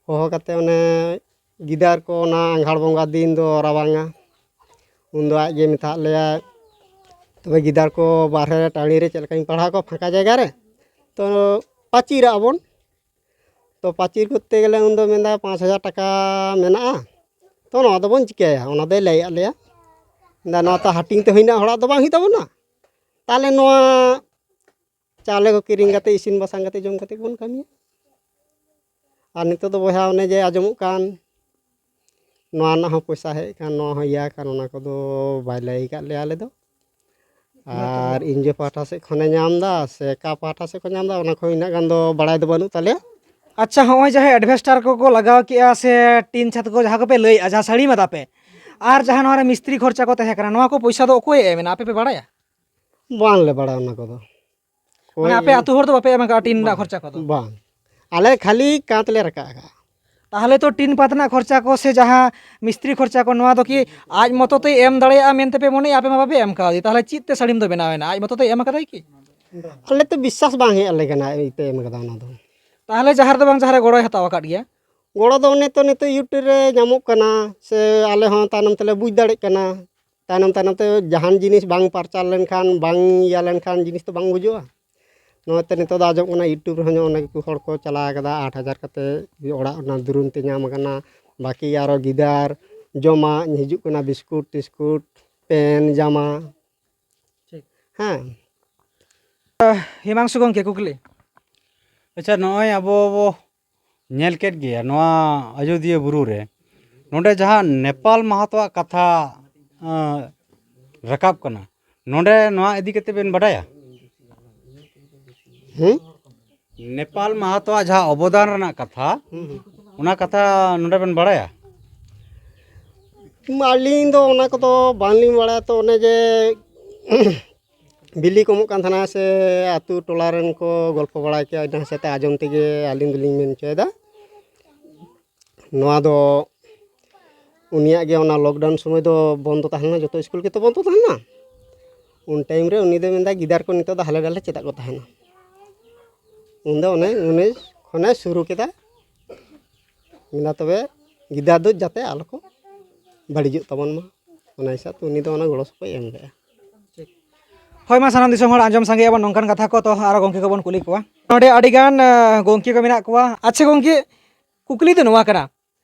ᱦᱚᱦᱚ ᱠᱟᱛᱮ ᱚᱱᱮ ᱜᱤᱫᱟᱹᱨ ᱠᱚ ᱚᱱᱟ ᱟᱸᱜᱷᱟᱲ ᱵᱚᱸᱜᱟ ᱫᱤᱱ ᱫᱚ ᱨᱟᱵᱟᱝᱟ, ᱩᱱᱫᱚ ᱟᱡ ᱜᱮ ᱢᱮᱛᱟᱫ ᱞᱮᱭᱟᱭ, "ᱛᱚᱵᱮ ᱜᱤᱫᱟᱹᱨ ᱠᱚ ᱵᱟᱨᱦᱮ ᱨᱮ ᱴᱟᱺᱰᱤ ᱨᱮ ᱪᱮᱫ ᱞᱮᱠᱟᱧ ᱯᱟᱲᱦᱟᱣ ᱠᱚᱣᱟ ᱯᱷᱟᱸᱠᱟ ᱡᱟᱭᱜᱟ ᱨᱮ, ᱛᱚ ᱯᱟᱹᱪᱤᱨᱟᱜ ᱟᱵᱚᱱ, ᱛᱚ ᱯᱟᱹᱪᱤᱨ ᱠᱚᱨᱛᱮ ᱜᱮᱞᱮ ᱩᱱᱫᱚ ᱢᱮᱱᱫᱟ ᱯᱟᱸᱪ ᱦᱟᱡᱟᱨ ᱴᱟᱠᱟ ᱢᱮᱱᱟᱜᱼᱟ, ᱛᱚ ᱱᱚᱣᱟ ᱫᱚᱵᱚᱱ ᱪᱤᱠᱟᱹᱭᱟ? ᱚᱱᱟ ᱫᱚᱭ ᱞᱟᱹᱭᱟᱫ ᱞᱮᱭᱟ, ᱢᱮᱱᱫᱟ ᱱᱚᱣᱟ ᱛᱚ ᱦᱟᱹᱴᱤᱧ ᱛᱮ ᱦᱩᱭᱱᱟ, ᱦᱚᱲᱟᱜ ᱫᱚ ᱵᱟᱝ ᱦᱩᱭᱩᱜ ᱛᱟᱵᱚᱱᱟ, ᱛᱟᱦᱚᱞᱮ ᱱᱚᱣᱟ ᱪᱟᱣᱞᱮ ᱠᱚ ᱠᱤᱨᱤᱧ ᱠᱟᱛᱮ ᱤᱥᱤᱱ ᱵᱟᱥᱟᱝ ᱠᱟᱛᱮ ᱡᱚᱢ ᱠᱟᱛᱮ ᱵᱚᱱ ᱠᱟᱹᱢᱤᱭᱟ᱾ ᱟᱨ ᱱᱤᱛᱚᱜ ᱫᱚ ᱵᱚᱭᱦᱟ ᱚᱱᱮ ᱡᱮ ᱟᱸᱡᱚᱢᱚᱜ ᱠᱟᱱ, ᱱᱚᱣᱟ ᱨᱮᱱᱟᱜ ᱦᱚᱸ ᱯᱚᱭᱥᱟ ᱦᱮᱡ ᱟᱠᱟᱱ, ᱱᱚᱣᱟ ᱦᱚᱸ ᱤᱭᱟᱹ ᱟᱠᱟᱱ, ᱚᱱᱟ ᱠᱚᱫᱚ ᱵᱟᱭ ᱞᱟᱹᱭ ᱟᱠᱟᱫ ᱞᱮᱭᱟ ᱟᱞᱮ ᱫᱚ᱾ ᱟᱨ ᱮᱱᱡᱤᱭᱳ ᱯᱟᱦᱴᱟ ᱥᱮᱫ ᱠᱷᱚᱱᱮ ᱧᱟᱢ ᱮᱫᱟ ᱥᱮ ᱚᱠᱟ ᱯᱟᱦᱴᱟ ᱥᱮᱫ ᱠᱷᱚᱱ ᱧᱟᱢ ᱮᱫᱟ, ᱚᱱᱟ ᱠᱚ ᱤᱱᱟᱹᱜ ᱜᱟᱱ ᱫᱚ ᱵᱟᱲᱟᱭ ᱫᱚ ᱵᱟᱹᱱᱩᱜ ᱛᱟᱞᱮᱭᱟ᱾ ᱟᱪᱪᱷᱟ, ᱦᱚᱸᱜᱼᱚᱭ ᱡᱟᱦᱟᱸ ᱮᱰᱵᱷᱮᱥᱴᱟᱨ ᱠᱚᱠᱚ ᱞᱟᱜᱟᱣ ᱠᱮᱜᱼᱟ ᱥᱮ ᱴᱤᱱ ᱪᱷᱟᱛ ᱠᱚ ᱡᱟᱦᱟᱸ ᱠᱚᱯᱮ ᱞᱟᱹᱭᱮᱜᱼᱟ, ᱡᱟᱦᱟᱸ ᱥᱟᱹᱲᱤᱢ ᱟᱫᱟ ᱯᱮ, ᱟᱨ ᱡᱟᱦᱟᱸ ᱱᱚᱣᱟ ᱨᱮ ᱢᱤᱥᱛᱨᱤ ᱠᱷᱚᱨᱪᱟ ᱠᱚ ᱛᱟᱦᱮᱸ ᱠᱟᱱᱟ, ᱱᱚᱣᱟ ᱠᱚ ᱯᱚᱭᱥᱟ ᱫᱚ ᱚᱠᱚᱭᱮ ᱮᱢ ᱮᱱᱟ, ᱟᱯᱮ ᱯᱮ ᱵᱟᱲᱟᱭᱟ? ᱵᱟᱝᱞᱮ ᱵᱟᱲᱟᱭᱟ ᱚᱱᱟ ᱠᱚᱫᱚ᱾ ᱢᱟᱱᱮ ᱚᱠᱚᱭ ᱟᱯᱮ ᱮᱢ ᱟᱹᱛᱩ ᱦᱚᱲ ᱫᱚ ᱵᱟᱯᱮ ᱮᱢ ᱟᱠᱟᱫᱼᱟ ᱴᱤᱱ ᱨᱮᱱᱟᱜ ᱵᱟᱝ, ᱠᱷᱚᱨᱪᱟ ᱠᱚᱫᱚ? ᱵᱟᱝ, ᱟᱞᱮ ᱠᱷᱟᱹᱞᱤ ᱠᱟᱸᱛ ᱞᱮ ᱨᱟᱠᱟᱵ ᱟᱠᱟᱫᱼᱟ᱾ ᱛᱟᱦᱚᱞᱮ ᱛᱚ ᱴᱤᱱ ᱯᱟᱛ ᱨᱮᱱᱟᱜ ᱠᱷᱚᱨᱪᱟ ᱠᱚ ᱥᱮ ᱡᱟᱦᱟᱸ ᱢᱤᱥᱛᱨᱤ ᱠᱷᱚᱨᱪᱟ ᱠᱚ, ᱱᱚᱣᱟ ᱫᱚ ᱠᱤ ᱟᱡ ᱢᱚᱛᱚ ᱛᱮᱭ ᱮᱢ ᱫᱟᱲᱮᱭᱟᱜᱼᱟ ᱢᱮᱱᱛᱮ ᱯᱮ ᱢᱚᱱᱮᱭᱟ? ᱟᱯᱮ ᱢᱟ ᱵᱟᱯᱮ ᱮᱢ ᱠᱟᱣᱫᱮ, ᱛᱟᱦᱚᱞᱮ ᱪᱮᱫ ᱛᱮ ᱥᱟᱹᱲᱤᱢ ᱫᱚ ᱵᱮᱱᱟᱣ ᱮᱱᱟ? ᱟᱡ ᱢᱚᱛᱚ ᱛᱮᱭ ᱮᱢ ᱟᱠᱟᱫᱟᱭ ᱠᱤ? ᱟᱞᱮ ᱛᱚ ᱵᱤᱥᱥᱟᱥ ᱵᱟᱝ ᱦᱮᱡ ᱟᱞᱮ ᱠᱟᱱᱟ ᱮᱭᱛᱮ ᱮᱢ ᱟᱠᱟᱫᱟ ᱚᱱᱟ ᱫᱚ᱾ ᱛᱟᱦᱚᱞᱮ ᱡᱟᱦᱟᱸ ᱨᱮᱫᱚ ᱵᱟᱝ ᱡᱟᱦᱟᱸ ᱨᱮ ᱜᱚᱲᱚᱭ ᱦᱟᱛᱟᱣ ᱟᱠᱟᱫ ᱜᱮᱭᱟ? ᱜᱚᱲᱚ ᱫᱚ ᱚᱱᱮ ᱛᱚ ᱱᱤᱛᱚᱜ YouTube ᱨᱮ ᱧᱟᱢᱚᱜ ᱠᱟᱱᱟ, ᱥᱮ ᱟᱞᱮ ᱦᱚᱸ ᱛᱟᱭᱱᱚᱢ ᱛᱮᱞᱮ ᱵᱩᱡᱽ ᱫᱟᱲᱮᱜ ᱠᱟᱱᱟ᱾ ᱛᱟᱭᱱᱚᱢ ᱛᱟᱭᱱᱚᱢ ᱛᱮ ᱡᱟᱦᱟᱱ ᱡᱤᱱᱤᱥ ᱵᱟᱝ ᱯᱟᱨᱪᱟᱨ ᱞᱮᱱᱠᱷᱟᱱ, ᱵᱟᱝ ᱤᱭᱟᱹ ᱞᱮᱱᱠᱷᱟᱱ ᱡᱤᱱᱤᱥ ᱫᱚ ᱵᱟᱝ ᱵᱩᱡᱩᱜᱼᱟ᱾ ᱱᱚᱜᱼᱚᱭ ᱛᱚ ᱱᱤᱛᱚᱜ ᱫᱚ ᱟᱸᱡᱚᱢ ᱠᱟᱱᱟ YouTube ᱨᱮᱦᱚᱸ ᱚᱱᱮᱠ ᱦᱚᱲ ᱠᱚ ᱪᱟᱞᱟᱣ ᱠᱟᱫᱟ, ᱟᱴ ᱦᱟᱡᱟᱨ ᱠᱟᱛᱮ ᱚᱲᱟᱜ ᱚᱱᱟ ᱫᱩᱨᱩᱱ ᱛᱮ ᱧᱟᱢ ᱟᱠᱟᱱᱟ᱾ ᱵᱟᱹᱠᱤ ᱟᱨᱚ ᱜᱤᱫᱟᱹᱨ ᱡᱚᱢᱟᱜ ᱦᱤᱡᱩᱜ ᱠᱟᱱᱟ, ᱵᱤᱥᱠᱩᱴ ᱴᱤᱥᱠᱩᱴ, ᱯᱮᱱ, ᱡᱟᱢᱟ᱾ ᱴᱷᱤᱠ᱾ ᱦᱮᱸ᱾ ᱦᱤᱢᱟᱝᱥᱩ ᱜᱚᱢᱠᱮ, ᱠᱩᱠᱞᱤ᱾ ᱟᱪᱪᱷᱟ, ᱱᱚᱜᱼᱚᱭ ᱟᱵᱚ ᱵᱚ ᱧᱮᱞ ᱠᱮᱫ ᱜᱮᱭᱟ ᱱᱚᱣᱟ ᱟᱡᱳᱫᱤᱭᱟᱹ ᱵᱩᱨᱩ ᱨᱮ, ᱱᱚᱰᱮ ᱡᱟᱦᱟᱸ ᱱᱮᱯᱟᱞ ᱢᱟᱦᱟᱛᱚᱣᱟᱜ ᱠᱟᱛᱷᱟ, ᱟᱸ, ᱨᱟᱠᱟᱵ ᱠᱟᱱᱟ, ᱱᱚᱰᱮ ᱱᱚᱣᱟ ᱤᱫᱤ ᱠᱟᱛᱮ ᱵᱮᱱ ᱵᱟᱰᱟᱭᱟ? ᱦᱮᱸ? ᱱᱮᱯᱟᱞ ᱢᱟᱦᱟᱛᱚᱣᱟᱜ ᱡᱟᱦᱟᱸ ᱚᱵᱚᱫᱟᱱ ᱨᱮᱱᱟᱜ ᱠᱟᱛᱷᱟ, ᱦᱩᱸ, ᱦᱩᱸ᱾ ᱚᱱᱟ ᱠᱟᱛᱷᱟ ᱱᱚᱰᱮ ᱵᱮᱱ ᱵᱟᱲᱟᱭᱟ? ᱟᱹᱞᱤᱧ ᱫᱚ ᱚᱱᱟ ᱠᱚᱫᱚ ᱵᱟᱝᱞᱤᱧ ᱵᱟᱲᱟᱭᱟ᱾ ᱛᱚ ᱚᱱᱮ ᱡᱮ ᱵᱤᱞᱤ ᱠᱚ ᱮᱢᱚᱜ ᱠᱟᱱ ᱛᱟᱦᱮᱱᱟ ᱥᱮ ᱟᱹᱛᱩ ᱴᱚᱞᱟ ᱨᱮᱱ ᱠᱚ ᱜᱚᱞᱯᱷᱚ ᱵᱟᱲᱟᱭ ᱠᱮᱭᱟ, ᱤᱱᱟᱹ ᱦᱚᱛᱮᱡ ᱛᱮ ᱟᱸᱡᱚᱢ ᱛᱮᱜᱮ ᱟᱹᱞᱤᱧ ᱫᱚᱞᱤᱧ ᱢᱮᱱ ᱦᱚᱪᱚᱭᱮᱫᱟ᱾ ᱱᱚᱣᱟ ᱫᱚ ᱩᱱᱤᱭᱟᱜ ᱜᱮ ᱚᱱᱟ ᱞᱚᱠᱰᱟᱣᱩᱱ ᱥᱚᱢᱚᱭ ᱫᱚ ᱵᱚᱱᱫᱚ ᱛᱟᱦᱮᱸ ᱞᱮᱱᱟ, ᱡᱚᱛᱚ ᱥᱠᱩᱞ ᱜᱮᱛᱚ ᱵᱚᱱᱫᱚ ᱛᱟᱦᱮᱸ ᱞᱮᱱᱟ᱾ ᱩᱱ ᱴᱟᱭᱤᱢ ᱨᱮ ᱩᱱᱤ ᱫᱚᱭ ᱢᱮᱱᱫᱟ, "ᱜᱤᱫᱟᱹᱨ ᱠᱚ ᱱᱤᱛᱚᱜ ᱫᱚ ᱦᱟᱞᱮ ᱰᱟᱞᱮ ᱪᱮᱫᱟᱜ ᱠᱚ ᱛᱟᱦᱮᱱᱟ?" ᱩᱱ ᱫᱚ ᱚᱱᱮ ᱩᱱᱤ ᱠᱷᱚᱱᱮ ᱥᱩᱨᱩ ᱠᱮᱫᱟ, ᱢᱮᱱᱫᱟ, "ᱛᱚᱵᱮ ᱜᱤᱫᱟᱹᱨ ᱫᱚ ᱡᱟᱛᱮ ᱟᱞᱚ ᱠᱚ ᱵᱟᱹᱲᱤᱡᱚᱜ ᱛᱟᱵᱚᱱ ᱢᱟ", ᱚᱱᱟ ᱦᱤᱥᱟᱹᱵ ᱛᱮ ᱩᱱᱤ ᱫᱚ ᱚᱱᱟ ᱜᱚᱲᱚ ᱥᱚᱯᱚᱦᱚᱫ ᱮ ᱮᱢ ᱞᱮᱫᱼᱟ᱾ ᱦᱳᱭ, ᱢᱟ ᱥᱟᱱᱟᱢ ᱫᱤᱥᱚᱢ ᱦᱚᱲ ᱟᱸᱡᱚᱢ ᱥᱟᱸᱜᱮᱭᱟᱵᱚᱱ ᱱᱚᱝᱠᱟᱱ ᱠᱟᱛᱷᱟ ᱠᱚ, ᱛᱚ ᱟᱨᱚ ᱜᱚᱢᱠᱮ ᱠᱚᱵᱚᱱ ᱠᱩᱞᱤ ᱠᱚᱣᱟ᱾ ᱱᱚᱰᱮ ᱟᱹᱰᱤᱜᱟᱱ ᱜᱚᱢᱠᱮ ᱠᱚ ᱢᱮᱱᱟᱜ ᱠᱚᱣᱟ᱾ ᱟᱪᱪᱷᱟ ᱜᱚᱢᱠᱮ, ᱠᱩᱠᱞᱤ ᱫᱚ ᱱᱚᱣᱟ ᱠᱟᱱᱟ,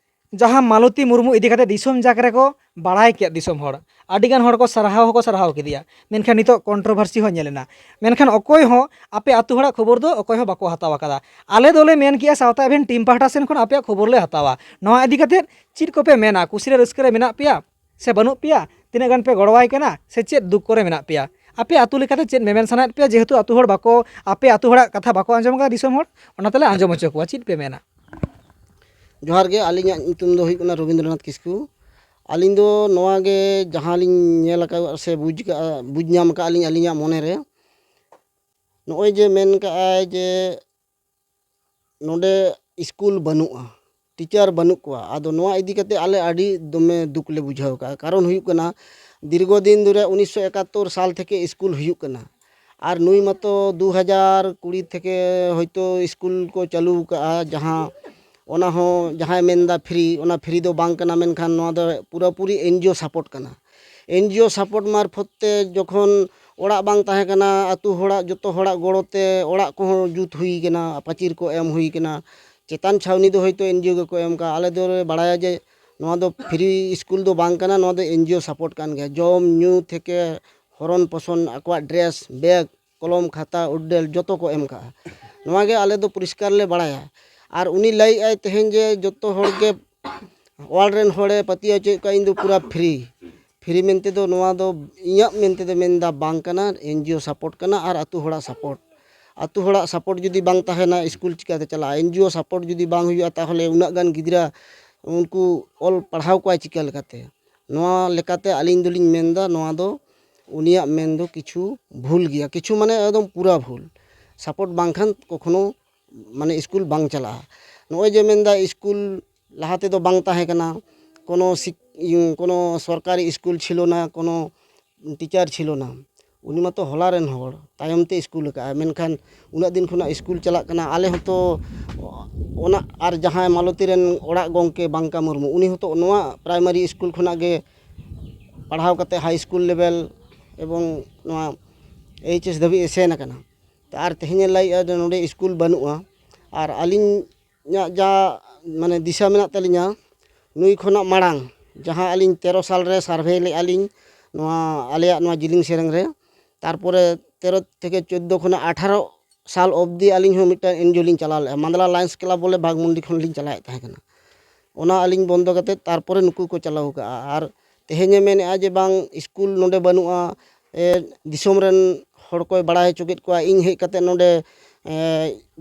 ᱡᱟᱦᱟᱸ ᱢᱟᱞᱚᱛᱤ ᱢᱩᱨᱢᱩ ᱤᱫᱤ ᱠᱟᱛᱮ ᱫᱤᱥᱚᱢ ᱡᱟᱠ ᱨᱮᱠᱚ ᱵᱟᱲᱟᱭ ᱠᱮᱫ ᱫᱤᱥᱚᱢ ᱦᱚᱲ, ᱟᱹᱰᱤᱜᱟᱱ ᱦᱚᱲ ᱠᱚ ᱥᱟᱨᱦᱟᱣ ᱦᱚᱸᱠᱚ ᱥᱟᱨᱦᱟᱣ ᱠᱮᱫᱮᱭᱟ, ᱢᱮᱱᱠᱷᱟᱱ ᱱᱤᱛᱚᱜ ᱠᱚᱱᱴᱨᱳᱵᱷᱟᱨᱥᱤ ᱦᱚᱸ ᱧᱮᱞ ᱮᱱᱟ᱾ ᱢᱮᱱᱠᱷᱟᱱ ᱚᱠᱚᱭ ᱦᱚᱸ ᱟᱯᱮ ᱟᱹᱛᱩ ᱦᱚᱲᱟᱜ ᱠᱷᱚᱵᱚᱨ ᱫᱚ ᱚᱠᱚᱭ ᱦᱚᱸ ᱵᱟᱠᱚ ᱦᱟᱛᱟᱣ ᱟᱠᱟᱫᱟ᱾ ᱟᱞᱮ ᱫᱚᱞᱮ ᱢᱮᱱ ᱠᱮᱜᱼᱟ, ᱥᱟᱶᱛᱟ ᱮᱵᱷᱮᱱ ᱴᱤᱢ ᱯᱟᱦᱴᱟ ᱥᱮᱱ ᱠᱷᱚᱱ ᱟᱯᱮᱭᱟᱜ ᱠᱷᱚᱵᱚᱨ ᱞᱮ ᱦᱟᱛᱟᱣᱟ, ᱱᱚᱣᱟ ᱤᱫᱤ ᱠᱟᱛᱮ ᱪᱮᱫ ᱠᱚᱯᱮ ᱢᱮᱱᱟ? ᱠᱩᱥᱤ ᱨᱮ ᱨᱟᱹᱥᱠᱟᱹ ᱨᱮ ᱢᱮᱱᱟᱜ ᱯᱮᱭᱟ ᱥᱮ ᱵᱟᱹᱱᱩᱜ ᱯᱮᱭᱟ? ᱛᱤᱱᱟᱹᱜ ᱜᱟᱱ ᱯᱮ ᱜᱚᱲᱚᱣᱟᱭ ᱠᱟᱱᱟ ᱥᱮ ᱪᱮᱫ ᱫᱩᱠ ᱠᱚᱨᱮ ᱢᱮᱱᱟᱜ ᱯᱮᱭᱟ? ᱟᱯᱮ ᱟᱹᱛᱩ ᱞᱮᱠᱟᱛᱮ ᱪᱮᱫ ᱢᱮᱢᱮᱱ ᱥᱟᱱᱟᱭᱮᱫ ᱯᱮᱭᱟ, ᱡᱮᱦᱮᱛᱩ ᱟᱹᱛᱩ ᱦᱚᱲ ᱵᱟᱠᱚ, ᱟᱯᱮ ᱟᱹᱛᱩ ᱦᱚᱲᱟᱜ ᱠᱟᱛᱷᱟ ᱵᱟᱠᱚ ᱟᱸᱡᱚᱢ ᱠᱟᱫᱟ ᱫᱤᱥᱚᱢ ᱦᱚᱲ, ᱚᱱᱟ ᱛᱮᱞᱮ ᱟᱸᱡᱚᱢ ᱦᱚᱪᱚ ᱠᱚᱣᱟ᱾ ᱪᱮᱫ ᱯᱮ ᱢᱮᱱᱟ? ᱡᱚᱦᱟᱨ ᱜᱮ, ᱟᱹᱞᱤᱧᱟᱜ ᱧᱩᱛᱩᱢ ᱫᱚ ᱦᱩᱭᱩᱜ ᱠᱟᱱᱟ ᱨᱚᱵᱤᱱᱫᱨᱚᱱᱟᱛᱷ ᱠᱤᱥᱠᱩ᱾ ᱟᱹᱞᱤᱧ ᱫᱚ ᱱᱚᱣᱟ ᱜᱮ ᱡᱟᱦᱟᱸ ᱞᱤᱧ ᱧᱮᱞ ᱟᱠᱟᱫ ᱥᱮ ᱵᱩᱡᱽ ᱠᱟᱜᱼᱟ, ᱵᱩᱡᱽ ᱧᱟᱢ ᱠᱟᱜᱼᱟ ᱞᱤᱧ ᱟᱹᱞᱤᱧᱟᱜ ᱢᱚᱱᱮ ᱨᱮ, ᱱᱚᱜᱼᱚᱭ ᱡᱮ ᱢᱮᱱ ᱠᱟᱜᱼᱟᱭ ᱡᱮ ᱱᱚᱰᱮ ᱥᱠᱩᱞ ᱵᱟᱹᱱᱩᱜᱼᱟ, ᱴᱤᱪᱟᱨ ᱵᱟᱹᱱᱩᱜ ᱠᱚᱣᱟ᱾ ᱟᱫᱚ ᱱᱚᱣᱟ ᱤᱫᱤ ᱠᱟᱛᱮ ᱟᱞᱮ ᱟᱹᱰᱤ ᱫᱚᱢᱮ ᱫᱩᱠ ᱞᱮ ᱵᱩᱡᱷᱟᱹᱣ ᱠᱟᱜᱼᱟ᱾ ᱠᱟᱨᱚᱱ ᱦᱩᱭᱩᱜ ᱠᱟᱱᱟ, ᱫᱤᱨᱜᱷᱚ ᱫᱤᱱ ᱫᱷᱚᱨᱮ ᱩᱱᱤᱥᱥᱚ ᱮᱠᱟᱛᱛᱳᱨ ᱥᱟᱞ ᱛᱷᱮᱠᱮ ᱥᱠᱩᱞ ᱦᱩᱭᱩᱜ ᱠᱟᱱᱟ, ᱟᱨ ᱱᱩᱭ ᱢᱟᱛᱚ ᱫᱩ ᱦᱟᱡᱟᱨ ᱠᱩᱲᱤ ᱛᱷᱮᱠᱮ ᱦᱚᱭᱛᱳ ᱥᱠᱩᱞ ᱠᱚ ᱪᱟᱹᱞᱩ ᱠᱟᱜᱼᱟ, ᱡᱟᱦᱟᱸ ᱚᱱᱟ ᱦᱚᱸ ᱡᱟᱦᱟᱸᱭ ᱢᱮᱱᱫᱟ ᱯᱷᱨᱤ, ᱚᱱᱟ ᱯᱷᱨᱤ ᱫᱚ ᱵᱟᱝ ᱠᱟᱱᱟ, ᱢᱮᱱᱠᱷᱟᱱ ᱱᱚᱣᱟ ᱫᱚ ᱯᱩᱨᱟᱹᱯᱩᱨᱤ ᱮᱱᱡᱤᱳ ᱥᱟᱯᱳᱨᱴ ᱠᱟᱱᱟ᱾ ᱮᱱᱡᱤᱳ ᱥᱟᱯᱳᱨᱴ ᱢᱟᱨᱯᱷᱚᱛ ᱛᱮ ᱡᱚᱠᱷᱚᱱ ᱚᱲᱟᱜ ᱵᱟᱝ ᱛᱟᱦᱮᱸ ᱠᱟᱱᱟ, ᱟᱹᱛᱩ ᱦᱚᱲᱟᱜ, ᱡᱚᱛᱚ ᱦᱚᱲᱟᱜ ᱜᱚᱲᱚ ᱛᱮ ᱚᱲᱟᱜ ᱠᱚᱦᱚᱸ ᱡᱩᱛ ᱦᱩᱭ ᱠᱟᱱᱟ, ᱯᱟᱹᱪᱤᱨ ᱠᱚ ᱮᱢ ᱦᱩᱭ ᱠᱟᱱᱟ᱾ ᱪᱮᱛᱟᱱ ᱪᱷᱟᱣᱱᱤ ᱫᱚ ᱦᱚᱭᱛᱳ ᱮᱱᱡᱤᱳ ᱜᱮᱠᱚ ᱮᱢ ᱠᱟᱜᱼᱟ᱾ ᱟᱞᱮ ᱫᱚᱞᱮ ᱵᱟᱲᱟᱭᱟ ᱡᱮ ᱱᱚᱣᱟ ᱫᱚ ᱯᱷᱨᱤ ᱥᱠᱩᱞ ᱫᱚ ᱵᱟᱝ ᱠᱟᱱᱟ, ᱱᱚᱣᱟ ᱫᱚ ᱮᱱᱡᱤᱳ ᱥᱟᱯᱳᱨᱴ ᱠᱟᱱ ᱜᱮᱭᱟ᱾ ᱡᱚᱢ ᱧᱩ ᱛᱷᱮᱠᱮ ᱦᱚᱨᱚᱱ ᱯᱚᱥᱚᱱ, ᱟᱠᱚᱣᱟᱜ ᱰᱨᱮᱥ, ᱵᱮᱜᱽ, ᱠᱚᱞᱚᱢ, ᱠᱷᱟᱛᱟ, ᱩᱰᱰᱮᱞ ᱡᱚᱛᱚ ᱠᱚ ᱮᱢ ᱠᱟᱜᱼᱟ᱾ ᱱᱚᱣᱟ ᱜᱮ ᱟᱞᱮ ᱫᱚ ᱯᱚᱨᱤᱥᱠᱟᱨ ᱞᱮ ᱵᱟᱲᱟᱭᱟ᱾ ᱟᱨ ᱩᱱᱤ ᱞᱟᱹᱭᱮᱫᱼᱟᱭ ᱛᱮᱦᱮᱧ ᱡᱮ ᱡᱚᱛᱚ ᱦᱚᱲ ᱜᱮ ᱚᱣᱟᱨᱞᱰ ᱨᱮᱱ ᱦᱚᱲᱮ ᱯᱟᱹᱛᱭᱟᱹᱣ ᱦᱚᱪᱚᱭᱮᱫ ᱠᱚᱣᱟ, ᱤᱧ ᱫᱚ ᱯᱩᱨᱟᱹ ᱯᱷᱨᱤ᱾ ᱯᱷᱨᱤ ᱢᱮᱱᱛᱮ ᱫᱚ ᱱᱚᱣᱟ ᱫᱚ, ᱤᱧᱟᱹᱜ ᱢᱮᱱᱛᱮ ᱫᱚ ᱢᱮᱱᱫᱟ ᱵᱟᱝ ᱠᱟᱱᱟ, ᱮᱱᱡᱤᱳ ᱥᱟᱯᱳᱨᱴ ᱠᱟᱱᱟ ᱟᱨ ᱟᱹᱛᱩ ᱦᱚᱲᱟᱜ ᱥᱟᱯᱳᱨᱴ᱾ ᱟᱹᱛᱩ ᱦᱚᱲᱟᱜ ᱥᱟᱯᱳᱨᱴ ᱡᱩᱫᱤ ᱵᱟᱝ ᱛᱟᱦᱮᱱᱟ, ᱥᱠᱩᱞ ᱪᱤᱠᱟᱹᱛᱮ ᱪᱟᱞᱟᱜᱼᱟ? ᱮᱱᱡᱤᱳ ᱥᱟᱯᱳᱨᱴ ᱡᱩᱫᱤ ᱵᱟᱝ ᱦᱩᱭᱩᱜᱼᱟ, ᱛᱟᱦᱚᱞᱮ ᱩᱱᱟᱹᱜ ᱜᱟᱱ ᱜᱤᱫᱽᱨᱟᱹ ᱩᱱᱠᱩ ᱚᱞ ᱯᱟᱲᱦᱟᱣ ᱠᱚᱣᱟᱭ ᱪᱤᱠᱟᱹ ᱞᱮᱠᱟᱛᱮ? ᱱᱚᱣᱟ ᱞᱮᱠᱟᱛᱮ ᱟᱹᱞᱤᱧ ᱫᱚᱞᱤᱧ ᱢᱮᱱᱫᱟ, ᱱᱚᱣᱟ ᱫᱚ ᱩᱱᱤᱭᱟᱜ ᱢᱮᱱ ᱫᱚ ᱠᱤᱪᱷᱩ ᱵᱷᱩᱞ ᱜᱮᱭᱟ, ᱠᱤᱪᱷᱩ ᱢᱟᱱᱮ ᱮᱠᱫᱚᱢ ᱯᱩᱨᱟᱹ ᱵᱷᱩᱞ᱾ ᱥᱟᱯᱳᱨᱴ ᱵᱟᱝᱠᱷᱟᱱ ᱠᱚᱠᱷᱚᱱᱳ ᱢᱟᱱᱮ ᱥᱠᱩᱞ ᱵᱟᱝ ᱪᱟᱞᱟᱜᱼᱟ᱾ ᱱᱚᱜᱼᱚᱭ ᱡᱮ ᱢᱮᱱᱫᱟ ᱥᱠᱩᱞ ᱞᱟᱦᱟ ᱛᱮᱫᱚ ᱵᱟᱝ ᱛᱟᱦᱮᱸ ᱠᱟᱱᱟ, ᱠᱳᱱᱳ ᱥᱤᱠ-, ᱤᱭᱟᱹ, ᱠᱳᱱᱳ ᱥᱚᱨᱠᱟᱨᱤ ᱥᱠᱩᱞ ᱪᱷᱤᱞᱚ ᱱᱟ, ᱠᱳᱱᱳ ᱴᱤᱪᱟᱨ ᱪᱷᱤᱞᱚ ᱱᱟ᱾ ᱩᱱᱤ ᱢᱟᱛᱚ ᱦᱚᱞᱟ ᱨᱮᱱ ᱦᱚᱲ, ᱛᱟᱭᱚᱢ ᱛᱮ ᱥᱠᱩᱞ ᱟᱠᱟᱫᱼᱟᱭ, ᱢᱮᱱᱠᱷᱟᱱ ᱩᱱᱟᱹᱜ ᱫᱤᱱ ᱠᱷᱚᱱᱟᱜ ᱥᱠᱩᱞ ᱪᱟᱞᱟᱜ ᱠᱟᱱᱟ᱾ ᱟᱞᱮ ᱦᱚᱸᱛᱚ ᱚᱱᱟ, ᱟᱨ ᱡᱟᱦᱟᱸᱭ ᱢᱟᱞᱚᱛᱤ ᱨᱮᱱ ᱚᱲᱟᱜ ᱜᱚᱢᱠᱮ ᱵᱟᱝᱠᱟ ᱢᱩᱨᱢᱩ, ᱩᱱᱤ ᱦᱚᱸᱛᱚ ᱱᱚᱣᱟ ᱯᱨᱟᱭᱢᱟᱨᱤ ᱥᱠᱩᱞ ᱠᱷᱚᱱᱟᱜ ᱜᱮ ᱯᱟᱲᱦᱟᱣ ᱠᱟᱛᱮ ᱦᱟᱭ ᱥᱠᱩᱞ ᱞᱮᱵᱮᱞ ᱮᱵᱚᱝ ᱱᱚᱣᱟ ᱮᱭᱤᱪ ᱮᱥ ᱫᱷᱟᱹᱵᱤᱡ ᱮ ᱥᱮᱱ ᱟᱠᱟᱱᱟ᱾ ᱟᱨ ᱛᱮᱦᱮᱧᱮ ᱞᱟᱹᱭᱮᱜᱼᱟ ᱡᱮ ᱱᱚᱰᱮ ᱥᱠᱩᱞ ᱵᱟᱹᱱᱩᱜᱼᱟ᱾ ᱟᱨ ᱟᱹᱞᱤᱧᱟᱜ ᱡᱟ ᱢᱟᱱᱮ ᱫᱤᱥᱟᱹ ᱢᱮᱱᱟᱜ ᱛᱟᱹᱞᱤᱧᱟ, ᱱᱩᱭ ᱠᱷᱚᱱᱟᱜ ᱢᱟᱲᱟᱝ ᱡᱟᱦᱟᱸ ᱟᱹᱞᱤᱧ ᱛᱮᱨᱚ ᱥᱟᱞ ᱨᱮ ᱥᱟᱨᱵᱷᱮ ᱞᱮᱫᱼᱟ ᱞᱤᱧ ᱱᱚᱣᱟ ᱟᱞᱮᱭᱟᱜ ᱱᱚᱣᱟ ᱡᱤᱞᱤᱝ ᱥᱮᱨᱮᱝ ᱨᱮ᱾ ᱛᱟᱨᱯᱚᱨᱮ ᱛᱮᱨᱚ ᱛᱷᱮᱠᱮ ᱪᱳᱫᱽᱫᱳ ᱠᱷᱚᱱᱟᱜ ᱟᱴᱷᱟᱨᱚ ᱥᱟᱞ ᱚᱵᱫᱤ ᱟᱹᱞᱤᱧ ᱦᱚᱸ ᱢᱤᱫᱴᱟᱝ ᱮᱱᱡᱤᱭᱳ ᱞᱤᱧ ᱪᱟᱞᱟᱣ ᱞᱮᱫᱼᱟ, ᱢᱟᱱᱫᱟᱞᱟ ᱞᱟᱭᱚᱱᱥ ᱠᱞᱟᱵᱽ ᱵᱚᱞᱮ ᱵᱟᱜᱽᱢᱩᱱᱰᱤ ᱠᱷᱚᱱ ᱞᱤᱧ ᱪᱟᱞᱟᱣᱮᱫ ᱛᱟᱦᱮᱸ ᱠᱟᱱᱟ᱾ ᱚᱱᱟ ᱟᱹᱞᱤᱧ ᱵᱚᱱᱫᱚ ᱠᱟᱛᱮᱫ ᱛᱟᱨᱯᱚᱨᱮ ᱱᱩᱠᱩ ᱠᱚ ᱪᱟᱞᱟᱣ ᱠᱟᱜᱼᱟ᱾ ᱟᱨ ᱛᱮᱦᱮᱧᱮ ᱢᱮᱱᱮᱫᱼᱟ ᱡᱮ ᱵᱟᱝ, ᱥᱠᱩᱞ ᱱᱚᱰᱮ ᱵᱟᱹᱱᱩᱜᱼᱟ, ᱮ, ᱫᱤᱥᱚᱢ ᱨᱮᱱ ᱦᱚᱲ ᱠᱚᱭ ᱵᱟᱲᱟᱭ ᱦᱚᱪᱚ ᱠᱮᱫ ᱠᱚᱣᱟ, ᱤᱧ ᱦᱮᱡ ᱠᱟᱛᱮᱫ ᱱᱚᱰᱮ, ᱮ,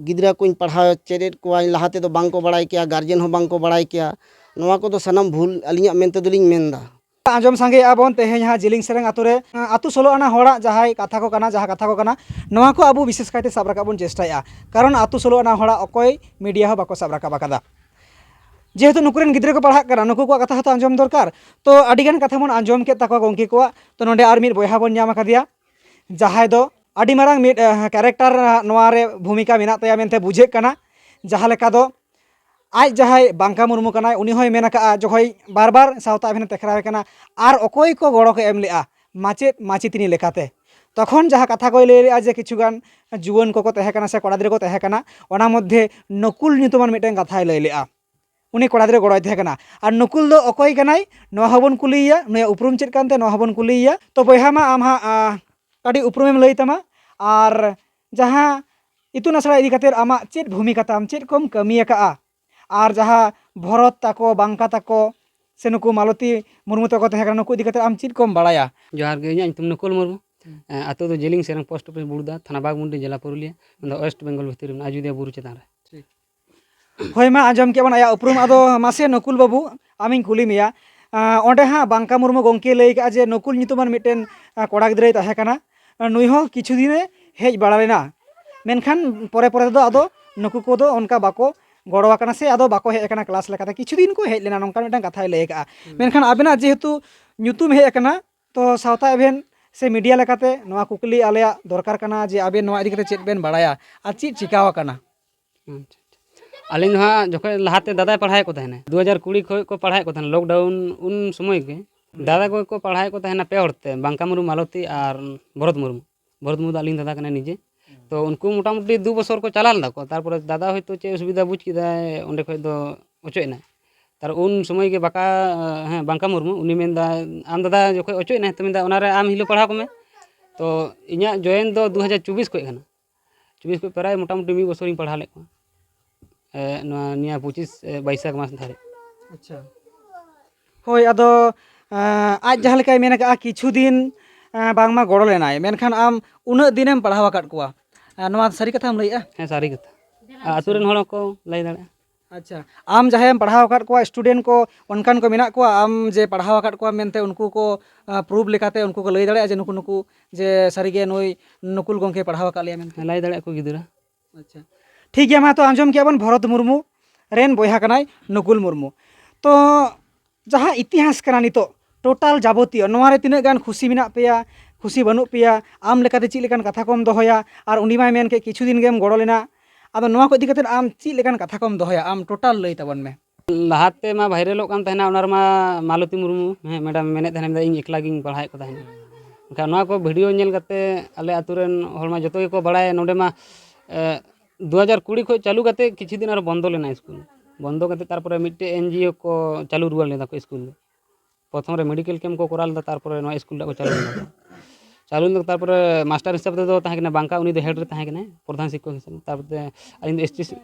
ᱜᱤᱫᱽᱨᱟᱹ ᱠᱚᱧ ᱯᱟᱲᱦᱟᱣ ᱪᱮᱫ ᱮᱫ ᱠᱚᱣᱟᱧ, ᱞᱟᱦᱟ ᱛᱮᱫᱚ ᱵᱟᱝ ᱠᱚ ᱵᱟᱲᱟᱭ ᱠᱮᱭᱟ, ᱜᱟᱨᱡᱮᱱ ᱦᱚᱸ ᱵᱟᱝ ᱠᱚ ᱵᱟᱲᱟᱭ ᱠᱮᱭᱟ᱾ ᱱᱚᱣᱟ ᱠᱚᱫᱚ ᱥᱟᱱᱟᱢ ᱵᱷᱩᱞ ᱟᱹᱞᱤᱧᱟᱜ ᱢᱮᱱ ᱛᱮᱫᱚ ᱞᱤᱧ ᱢᱮᱱ ᱮᱫᱟ᱾ ᱟᱸᱡᱚᱢ ᱥᱟᱸᱜᱮᱭᱮᱫᱼᱟ ᱵᱚᱱ ᱛᱮᱦᱮᱧ ᱦᱟᱸᱜ ᱡᱤᱞᱤᱝ ᱥᱮᱨᱮᱧ ᱟᱛᱳ ᱨᱮ, ᱟᱸ, ᱟᱛᱳ ᱥᱳᱞᱳ ᱟᱱᱟ ᱦᱚᱲᱟᱜ ᱡᱟᱦᱟᱸᱭ ᱠᱟᱛᱷᱟ ᱠᱚ ᱠᱟᱱᱟ, ᱡᱟᱦᱟᱸ ᱠᱟᱛᱷᱟ ᱠᱚ ᱠᱟᱱᱟ, ᱱᱚᱣᱟ ᱠᱚ ᱟᱵᱚ ᱵᱤᱥᱮᱥ ᱠᱟᱭᱛᱮ ᱥᱟᱵ ᱨᱟᱠᱟᱵ ᱵᱚᱱ ᱪᱮᱥᱴᱟᱭᱮᱫᱼᱟ᱾ ᱠᱟᱨᱚᱱ ᱟᱛᱳ ᱥᱳᱞᱳ ᱟᱱᱟ ᱦᱚᱲᱟᱜ ᱚᱠᱚᱭ ᱢᱤᱰᱤᱭᱟ ᱦᱚᱸ ᱵᱟᱠᱚ ᱥᱟᱵ ᱨᱟᱠᱟᱵ ᱟᱠᱟᱫᱟ᱾ ᱡᱮᱦᱮᱛᱩ ᱱᱩᱠᱩ ᱨᱮᱱ ᱜᱤᱫᱽᱨᱟᱹ ᱠᱚ ᱯᱟᱲᱦᱟᱜ ᱠᱟᱱᱟ, ᱱᱩᱠᱩ ᱠᱚᱣᱟᱜ ᱠᱟᱛᱷᱟ ᱦᱚᱸᱛᱚ ᱟᱸᱡᱚᱢ ᱫᱚᱨᱠᱟᱨ᱾ ᱛᱚ ᱟᱹᱰᱤᱜᱟᱱ ᱠᱟᱛᱷᱟ ᱵᱚᱱ ᱟᱸᱡᱚᱢ ᱠᱮᱫ ᱛᱟᱠᱚᱣᱟ ᱜᱚᱢᱠᱮ ᱠᱚᱣᱟᱜ᱾ ᱛᱚ ᱱᱚᱰᱮ ᱟᱨ ᱢᱤᱫ ᱵᱚᱭᱦᱟ ᱵᱚᱱ ᱧᱟᱢ ᱟᱠᱟᱫᱮᱭᱟ, ᱡᱟᱦᱟᱸᱭ ᱫᱚ ᱟᱹᱰᱤ ᱢᱟᱨᱟᱝ ᱢᱤᱫ, ᱮ, ᱠᱮᱨᱮᱠᱴᱟᱨ, ᱮ, ᱱᱚᱣᱟ ᱨᱮ ᱵᱷᱩᱢᱤᱠᱟ ᱢᱮᱱᱟᱜ ᱛᱟᱭᱟ ᱢᱮᱱᱛᱮ ᱵᱩᱡᱷᱟᱹᱜ ᱠᱟᱱᱟ᱾ ᱡᱟᱦᱟᱸ ᱞᱮᱠᱟ ᱫᱚ ᱟᱡ ᱡᱟᱦᱟᱸᱭ ᱵᱟᱝᱠᱟ ᱢᱩᱨᱢᱩ ᱠᱟᱱᱟᱭ, ᱩᱱᱤ ᱦᱚᱸᱭ ᱢᱮᱱ ᱟᱠᱟᱫᱼᱟ, ᱡᱚᱠᱷᱚᱱ ᱵᱟᱨ ᱵᱟᱨ ᱥᱟᱶᱛᱟ ᱮᱵᱷᱮᱱᱮ ᱴᱮᱠᱨᱟᱣᱮ ᱠᱟᱱᱟ, ᱟᱨ ᱚᱠᱚᱭ ᱠᱚ ᱜᱚᱲᱚ ᱠᱚ ᱮᱢ ᱞᱮᱫᱼᱟ ᱢᱟᱪᱮᱫ ᱢᱟᱪᱮᱛᱟᱹᱱᱤ ᱞᱮᱠᱟᱛᱮ᱾ ᱛᱚᱠᱷᱚᱱ ᱡᱟᱦᱟᱸ ᱠᱟᱛᱷᱟ ᱠᱚᱭ ᱞᱟᱹᱭ ᱞᱮᱫᱼᱟ ᱡᱮ ᱠᱤᱪᱷᱩᱜᱟᱱ ᱡᱩᱣᱟᱹᱱ ᱠᱚᱠᱚ ᱛᱟᱦᱮᱸ ᱠᱟᱱᱟ ᱥᱮ ᱠᱚᱲᱟ ᱜᱤᱫᱽᱨᱟᱹ ᱠᱚ ᱛᱟᱦᱮᱸ ᱠᱟᱱᱟ, ᱚᱱᱟ ᱢᱚᱫᱽᱫᱷᱮ ᱱᱚᱠᱩᱞ ᱧᱩᱛᱩᱢᱟᱱ ᱢᱤᱫᱴᱮᱱ ᱠᱟᱛᱷᱟᱭ ᱞᱟᱹᱭ ᱞᱮᱫᱼᱟ᱾ ᱩᱱᱤ ᱠᱚᱲᱟ ᱜᱤᱫᱽᱨᱟᱹ ᱜᱚᱲᱚᱭ ᱛᱟᱦᱮᱸ ᱠᱟᱱᱟ᱾ ᱟᱨ ᱱᱩᱠᱩᱞ ᱫᱚ ᱚᱠᱚᱭ ᱠᱟᱱᱟᱭ, ᱱᱚᱣᱟ ᱦᱚᱸᱵᱚᱱ ᱠᱩᱞᱤᱭᱮᱭᱟ, ᱱᱩᱭᱟᱜ ᱩᱯᱨᱩᱢ ᱪᱮᱫ ᱠᱟᱱ ᱛᱟᱭᱟ, ᱱᱚᱣᱟ ᱦᱚᱸᱵᱚᱱ ᱠᱩᱞᱤᱭᱮᱭᱟ᱾ ᱛᱚ ᱵᱚᱭᱦᱟ ᱢᱟ, ᱟᱢ ᱦᱟᱸᱜ, ᱟ, ᱠᱟᱹᱴᱤᱡ ᱩᱯᱨᱩᱢᱮᱢ ᱞᱟᱹᱭ ᱛᱟᱢᱟ, ᱟᱨ ᱡᱟᱦᱟᱸ ᱤᱛᱩᱱ ᱟᱥᱲᱟ ᱤᱫᱤ ᱠᱟᱛᱮᱫ ᱟᱢᱟᱜ ᱪᱮᱫ ᱵᱷᱩᱢᱤᱠᱟ ᱛᱟᱢ, ᱪᱮᱫ ᱠᱚᱢ ᱠᱟᱹᱢᱤ ᱟᱠᱟᱫᱼᱟ, ᱟᱨ ᱡᱟᱦᱟᱸ ᱵᱷᱚᱨᱚᱛ ᱛᱟᱠᱚ, ᱵᱟᱝᱠᱟ ᱛᱟᱠᱚ, ᱥᱮ ᱱᱩᱠᱩ ᱢᱟᱞᱚᱛᱤ ᱢᱩᱨᱢᱩ ᱛᱟᱠᱚ ᱛᱟᱦᱮᱸ ᱠᱟᱱᱟ, ᱱᱩᱠᱩ ᱤᱫᱤ ᱠᱟᱛᱮᱫ ᱟᱢ ᱪᱮᱫ ᱠᱚᱢ ᱵᱟᱲᱟᱭᱟ? ᱡᱚᱦᱟᱨ ᱜᱮ, ᱤᱧᱟᱹᱜ ᱧᱩᱛᱩᱢ ᱱᱩᱠᱩᱞ ᱢᱩᱨᱢᱩ᱾ ᱦᱩᱸ᱾ ᱮᱸ, ᱟᱹᱛᱩ ᱫᱚ ᱡᱮᱞᱤᱝ ᱥᱮᱨᱮᱝ, ᱯᱳᱥᱴ ᱚᱯᱷᱤᱥ ᱵᱩᱲᱫᱟ, ᱛᱷᱟᱱᱟ ᱵᱟᱜᱽᱢᱩᱱᱰᱤ, ᱡᱮᱞᱟ ᱯᱩᱨᱩᱞᱤᱭᱟᱹ, ᱚᱱᱟ ᱫᱚ ᱳᱭᱮᱥᱴ ᱵᱮᱝᱜᱚᱞ ᱵᱷᱤᱛᱤᱨ ᱨᱮ ᱢᱮᱱᱟᱜᱼᱟ, ᱟᱡᱚᱫᱤᱭᱟᱹ ᱵᱩᱨᱩ ᱪᱮᱛᱟᱱ ᱨᱮ᱾ ᱴᱷᱤᱠ᱾ ᱦᱳᱭ, ᱢᱟ ᱟᱸᱡᱚᱢ ᱠᱮᱫ ᱵᱚᱱ ᱟᱭᱟᱜ ᱩᱯᱨᱩᱢ᱾ ᱟᱫᱚ ᱢᱟᱥᱮ ᱱᱩᱠᱩᱞ ᱵᱟᱹᱵᱩ, ᱟᱢᱤᱧ ᱠᱩᱞᱤ ᱢᱮᱭᱟ, ᱟᱸ, ᱚᱸᱰᱮ ᱦᱟᱸᱜ ᱵᱟᱝᱠᱟ ᱢᱩᱨᱢᱩ ᱜᱚᱢᱠᱮ ᱞᱟᱹᱭ ᱠᱟᱜᱼᱟ ᱡᱮ ᱱᱩᱠᱩᱞ ᱧᱩᱛᱩᱢᱟᱱ ᱢᱤᱫᱴᱮᱱ, ᱟᱸ, ᱠᱚᱲᱟ ᱜᱤᱫᱽᱨᱟᱹᱭ ᱛᱟᱦᱮᱸ ᱠᱟᱱᱟ, ᱟᱸ, ᱱᱩᱭ ᱦᱚᱸ ᱠᱤᱪᱷᱩ ᱫᱤᱱᱮ ᱦᱮᱡ ᱵᱟᱲᱟ ᱞᱮᱱᱟ, ᱢᱮᱱᱠᱷᱟᱱ ᱯᱚᱨᱮ ᱯᱚᱨᱮ ᱛᱮᱫᱚ ᱟᱫᱚ ᱱᱩᱠᱩ ᱠᱚᱫᱚ ᱚᱱᱠᱟ ᱵᱟᱠᱚ ᱜᱚᱲᱚ ᱟᱠᱟᱱᱟ ᱥᱮ ᱟᱫᱚ ᱵᱟᱠᱚ ᱦᱮᱡ ᱟᱠᱟᱱᱟ ᱠᱞᱟᱥ ᱞᱮᱠᱟᱛᱮ, ᱠᱤᱪᱷᱩ ᱫᱤᱱ ᱠᱚ ᱦᱮᱡ ᱞᱮᱱᱟ, ᱱᱚᱝᱠᱟ ᱢᱤᱫᱴᱟᱝ ᱠᱟᱛᱷᱟᱭ ᱞᱟᱹᱭ ᱠᱟᱜᱼᱟ᱾ ᱦᱩᱸ᱾ ᱢᱮᱱᱠᱷᱟᱱ ᱟᱵᱮᱱᱟᱜ ᱡᱮᱦᱮᱛᱩ ᱧᱩᱛᱩᱢ ᱦᱮᱡ ᱟᱠᱟᱱᱟ, ᱛᱚ ᱥᱟᱶᱛᱟ ᱮᱵᱷᱮᱱ ᱥᱮ ᱢᱤᱰᱤᱭᱟ ᱞᱮᱠᱟᱛᱮ ᱱᱚᱣᱟ ᱠᱩᱠᱞᱤ ᱟᱞᱮᱭᱟᱜ ᱫᱚᱨᱠᱟᱨ ᱠᱟᱱᱟ ᱡᱮ ᱟᱵᱮᱱ ᱱᱚᱣᱟ ᱤᱫᱤ ᱠᱟᱛᱮ ᱪᱮᱫ ᱵᱮᱱ ᱵᱟᱲᱟᱭᱟ ᱟᱨ ᱪᱮᱫ ᱪᱤᱠᱟᱣ ᱟᱠᱟᱱᱟ? ᱟᱪᱪᱷᱟ, ᱟᱪᱪᱷᱟ᱾ ᱟᱹᱞᱤᱧ ᱫᱚ ᱦᱟᱸᱜ ᱡᱚᱠᱷᱚᱱ ᱞᱟᱦᱟᱛᱮ ᱫᱟᱫᱟᱭ ᱯᱟᱲᱦᱟᱣᱮᱫ ᱠᱚ ᱛᱟᱦᱮᱱᱟ, ᱫᱩ ᱦᱟᱡᱟᱨ ᱠᱩᱲᱤ ᱠᱷᱚᱱ ᱠᱚ ᱯᱟᱲᱦᱟᱣᱮᱫ ᱠᱚ ᱛᱟᱦᱮᱱᱟ, ᱞᱚᱠᱰᱟᱣᱩᱱ ᱩᱱ ᱥᱚᱢᱚᱭ ᱜᱮ᱾ ᱦᱩᱸ᱾ ᱫᱟᱫᱟ ᱠᱚ ᱠᱚ ᱯᱟᱲᱦᱟᱣᱮᱫ ᱠᱚ ᱛᱟᱦᱮᱱᱟ ᱯᱮ ᱦᱚᱲ ᱛᱮ, ᱵᱟᱝᱠᱟ ᱢᱩᱨᱢᱩ, ᱢᱟᱞᱚᱛᱤ ᱟᱨ ᱵᱷᱚᱨᱚᱛ ᱢᱩᱨᱢᱩ᱾ ᱵᱷᱚᱨᱚᱛ ᱢᱩᱨᱢᱩ ᱫᱚ ᱟᱹᱞᱤᱧ ᱫᱟᱫᱟ ᱠᱟᱱᱟᱭ ᱱᱤᱡᱮ᱾ ᱛᱚ ᱩᱱᱠᱩ ᱢᱚᱴᱟᱢᱩᱴᱤ ᱫᱩ ᱵᱚᱪᱷᱚᱨ ᱠᱚ ᱪᱟᱞᱟᱣ ᱞᱮᱫᱟ ᱠᱚ, ᱛᱟᱨᱯᱚᱨᱮ ᱫᱟᱫᱟ ᱦᱚᱭᱛᱳ ᱪᱮᱫ ᱚᱥᱩᱵᱤᱫᱷᱟ ᱵᱩᱡᱽ ᱠᱮᱫᱟᱭ, ᱚᱸᱰᱮ ᱠᱷᱚᱡ ᱫᱚ ᱚᱪᱚᱜ ᱮᱱᱟᱭ᱾ ᱛᱟᱨ ᱩᱱ ᱥᱚᱢᱚᱭ ᱜᱮ ᱵᱟᱠᱟ, ᱦᱮᱸ, ᱵᱟᱝᱠᱟ ᱢᱩᱨᱢᱩ, ᱩᱱᱤ ᱢᱮᱱᱫᱟ, "ᱟᱢ ᱫᱟᱫᱟ ᱡᱚᱠᱷᱚᱡ ᱚᱪᱚᱜ ᱮᱱᱟᱭ, ᱛᱚ ᱢᱮᱱᱫᱟ ᱚᱱᱟᱨᱮ ᱟᱢ ᱦᱤᱞᱳ ᱯᱟᱲᱦᱟᱣ ᱠᱚᱢᱮ᱾" ᱛᱚ ᱤᱧᱟᱹᱜ ᱡᱚᱭᱮᱱ ᱫᱚ ᱫᱩ ᱦᱟᱡᱟᱨ ᱪᱚᱵᱵᱤᱥ ᱠᱷᱚᱡ ᱠᱟᱱᱟ᱾ ᱪᱚᱵᱵᱤᱥ ᱠᱷᱚᱡ ᱯᱨᱟᱭ ᱢᱚᱴᱟᱢᱩᱴᱤ ᱢᱤᱫ ᱵᱚᱪᱷᱚᱨᱤᱧ ᱯᱟᱲᱦᱟᱣ ᱞᱮᱫ ᱠᱚᱣᱟ᱾ ᱮ, ᱱᱚᱣᱟ ᱱᱤᱭᱟᱹ ᱯᱚᱸᱪᱤᱥ, ᱮ, ᱵᱟᱹᱭᱥᱟᱹᱠᱷ ᱢᱟᱥ ᱫᱷᱟᱹᱨᱤᱡ᱾ ᱟᱪᱪᱷᱟ᱾ ᱦᱳᱭ, ᱟᱫᱚ, ᱮᱸ, ᱟᱡ ᱡᱟᱦᱟᱸ ᱞᱮᱠᱟᱭ ᱢᱮᱱ ᱟᱠᱟᱫᱼᱟ, ᱠᱤᱪᱷᱩ ᱫᱤᱱ, ᱮᱸ, ᱵᱟᱝᱢᱟ ᱜᱚᱲᱚ ᱞᱮᱱᱟᱭ, ᱢᱮᱱᱠᱷᱟᱱ ᱟᱢ ᱩᱱᱟᱹᱜ ᱫᱤᱱᱮᱢ ᱯᱟᱲᱦᱟᱣ ᱟᱠᱟᱫ ᱠᱚᱣᱟ, ᱮᱸ, ᱱᱚᱣᱟ ᱥᱟᱹᱨᱤ ᱠᱟᱛᱷᱟᱢ ᱞᱟᱹᱭᱮᱫᱼᱟ? ᱦᱮᱸ, ᱥᱟᱹᱨᱤ ᱠᱟᱛᱷᱟ᱾ ᱟᱨ ᱟᱹᱛᱩ ᱨᱮᱱ ᱦᱚᱲ ᱦᱚᱸᱠᱚ ᱞᱟᱹᱭ ᱫᱟᱲᱮᱭᱟᱜᱼᱟ᱾ ᱟᱪᱪᱷᱟ, ᱟᱢ ᱡᱟᱦᱟᱸᱭᱮᱢ ᱯᱟᱲᱦᱟᱣ ᱟᱠᱟᱫ ᱠᱚᱣᱟ, student ᱠᱚ ᱚᱱᱠᱟᱱ ᱠᱚ ᱢᱮᱱᱟᱜ ᱠᱚᱣᱟ, ᱟᱢ ᱡᱮ ᱯᱟᱲᱦᱟᱣ ᱟᱠᱟᱫ ᱠᱚᱣᱟ ᱢᱮᱱᱛᱮ ᱩᱱᱠᱩ ᱠᱚ, ᱟᱸ, proof ᱞᱮᱠᱟᱛᱮ ᱩᱱᱠᱩ ᱠᱚ ᱞᱟᱹᱭ ᱫᱟᱲᱮᱭᱟᱜᱼᱟ ᱡᱮ ᱱᱩᱠᱩ, ᱱᱩᱠᱩ ᱡᱮ ᱥᱟᱹᱨᱤᱜᱮ ᱱᱩᱭ ᱱᱩᱠᱩᱞ ᱜᱚᱢᱠᱮ ᱯᱟᱲᱦᱟᱣ ᱟᱠᱟᱫ ᱞᱮᱭᱟ ᱢᱮᱱᱛᱮ? ᱦᱮᱸ, ᱞᱟᱹᱭ ᱫᱟᱲᱮᱭᱟᱜᱼᱟ ᱠᱚ ᱜᱤᱫᱽᱨᱟᱹ᱾ ᱟᱪᱪᱷᱟ, ᱴᱷᱤᱠ ᱜᱮᱭᱟ, ᱢᱟ ᱛᱚ ᱟᱸᱡᱚᱢ ᱠᱮᱜᱼᱟ ᱵᱚᱱ ᱵᱷᱚᱨᱚᱛ ᱢᱩᱨᱢᱩ ᱨᱮᱱ ᱵᱚᱭᱦᱟ ᱠᱟᱱᱟᱭ ᱱᱩᱠᱩᱞ ᱢᱩᱨᱢᱩ᱾ ᱛᱚ ᱡᱟᱦᱟᱸ ᱤᱛᱤᱦᱟᱥ ᱠᱟᱱᱟ ᱱᱤᱛᱚᱜ, total ᱡᱟᱵᱚᱛᱤᱭᱚ ᱱᱚᱣᱟ ᱨᱮ ᱛᱤᱱᱟᱹᱜ ᱜᱟᱱ ᱠᱷᱩᱥᱤ ᱢᱮᱱᱟᱜ ᱯᱮᱭᱟ, ᱠᱷᱩᱥᱤ ᱵᱟᱹᱱᱩᱜ ᱯᱮᱭᱟ, ᱟᱢ ᱞᱮᱠᱟᱛᱮ ᱪᱮᱫ ᱞᱮᱠᱟᱱ ᱠᱟᱛᱷᱟ ᱠᱚᱢ ᱫᱚᱦᱚᱭᱟ? ᱟᱨ ᱩᱱᱤ ᱢᱟᱭ ᱢᱮᱱ ᱠᱮᱫ ᱠᱤᱪᱷᱩ ᱫᱤᱱ ᱜᱮᱢ ᱜᱚᱲᱚ ᱞᱮᱱᱟ, ᱟᱫᱚ ᱱᱚᱣᱟ ᱠᱚ ᱤᱫᱤ ᱠᱟᱛᱮᱫ ᱟᱢ ᱪᱮᱫ ᱞᱮᱠᱟᱱ ᱠᱟᱛᱷᱟ ᱠᱚᱢ ᱫᱚᱦᱚᱭᱟ? ᱟᱢ total ᱞᱟᱹᱭ ᱛᱟᱵᱚᱱ ᱢᱮ᱾ ᱞᱟᱦᱟᱛᱮ ᱢᱟ ᱵᱷᱟᱭᱨᱟᱞᱚᱜ ᱠᱟᱱ ᱛᱟᱦᱮᱱᱟ, ᱚᱱᱟ ᱨᱮᱢᱟ ᱢᱟᱞᱚᱛᱤ ᱢᱩᱨᱢᱩ, ᱦᱮᱸ, ᱢᱮᱰᱟᱢ ᱢᱮᱱᱮᱫ ᱛᱟᱦᱮᱱᱟ, ᱢᱮᱱᱫᱟ, "ᱤᱧ ᱮᱠᱞᱟ ᱜᱤᱧ ᱯᱟᱲᱦᱟᱣᱮᱫ ᱠᱚ ᱛᱟᱦᱮᱱᱟ᱾" ᱮᱱᱠᱷᱟᱱ ᱱᱚᱣᱟ ᱠᱚ video ᱧᱮᱞ ᱠᱟᱛᱮ ᱟᱞᱮ ᱟᱹᱛᱩ ᱨᱮᱱ ᱦᱚᱲ ᱢᱟ ᱡᱚᱛᱚ ᱜᱮᱠᱚ ᱵᱟᱲᱟᱭᱟ, ᱱᱚᱰᱮ ᱢᱟ, ᱮ, ᱫᱩ ᱦᱟᱡᱟᱨ ᱠᱩᱲᱤ ᱠᱷᱚᱱ ᱪᱟᱹᱞᱩ ᱠᱟᱛᱮ ᱠᱤᱪᱷᱩ ᱫᱤᱱ ᱟᱨᱚ ᱵᱚᱱᱫᱚ ᱞᱮᱱᱟ ᱥᱠᱩᱞ᱾ ᱵᱚᱱᱫᱚ ᱠᱟᱛᱮ ᱛᱟᱨᱯᱚᱨᱮ ᱢᱤᱫᱴᱮᱡ NGO ᱠᱚ ᱪᱟᱹᱞᱩ ᱨᱩᱣᱟᱹᱲ ᱞᱮᱫᱟ ᱠᱚ ᱥᱠᱩᱞ᱾ ᱯᱨᱚᱛᱷᱚᱢ ᱨᱮ medical camp ᱠᱚ ᱠᱚᱨᱟᱣ ᱞᱮᱫᱟ, ᱛᱟᱨᱯᱚᱨᱮ ᱱᱚᱣᱟ ᱥᱠᱩᱞ ᱴᱟᱜ ᱠᱚ ᱪᱟᱹᱞᱩ ᱞᱮᱫᱟ᱾ ᱪᱟᱹᱞᱩ ᱞᱮᱫᱟ, ᱛᱟᱨᱯᱚᱨᱮ ᱢᱟᱥᱴᱟᱨ ᱦᱤᱥᱟᱹᱵ ᱛᱮᱫᱚ ᱛᱟᱦᱮᱸ ᱠᱟᱱᱟ ᱵᱟᱝᱠᱟ, ᱩᱱᱤ ᱫᱚ head ᱨᱮ ᱛᱟᱦᱮᱸ ᱠᱟᱱᱟᱭ, ᱯᱨᱚᱫᱷᱟᱱ ᱥᱤᱠᱠᱷᱚᱠ ᱦᱤᱥᱟᱹᱵ ᱛᱮ᱾ ᱛᱟᱨᱯᱚᱨᱮ ᱟᱹᱞᱤᱧ ᱫᱚ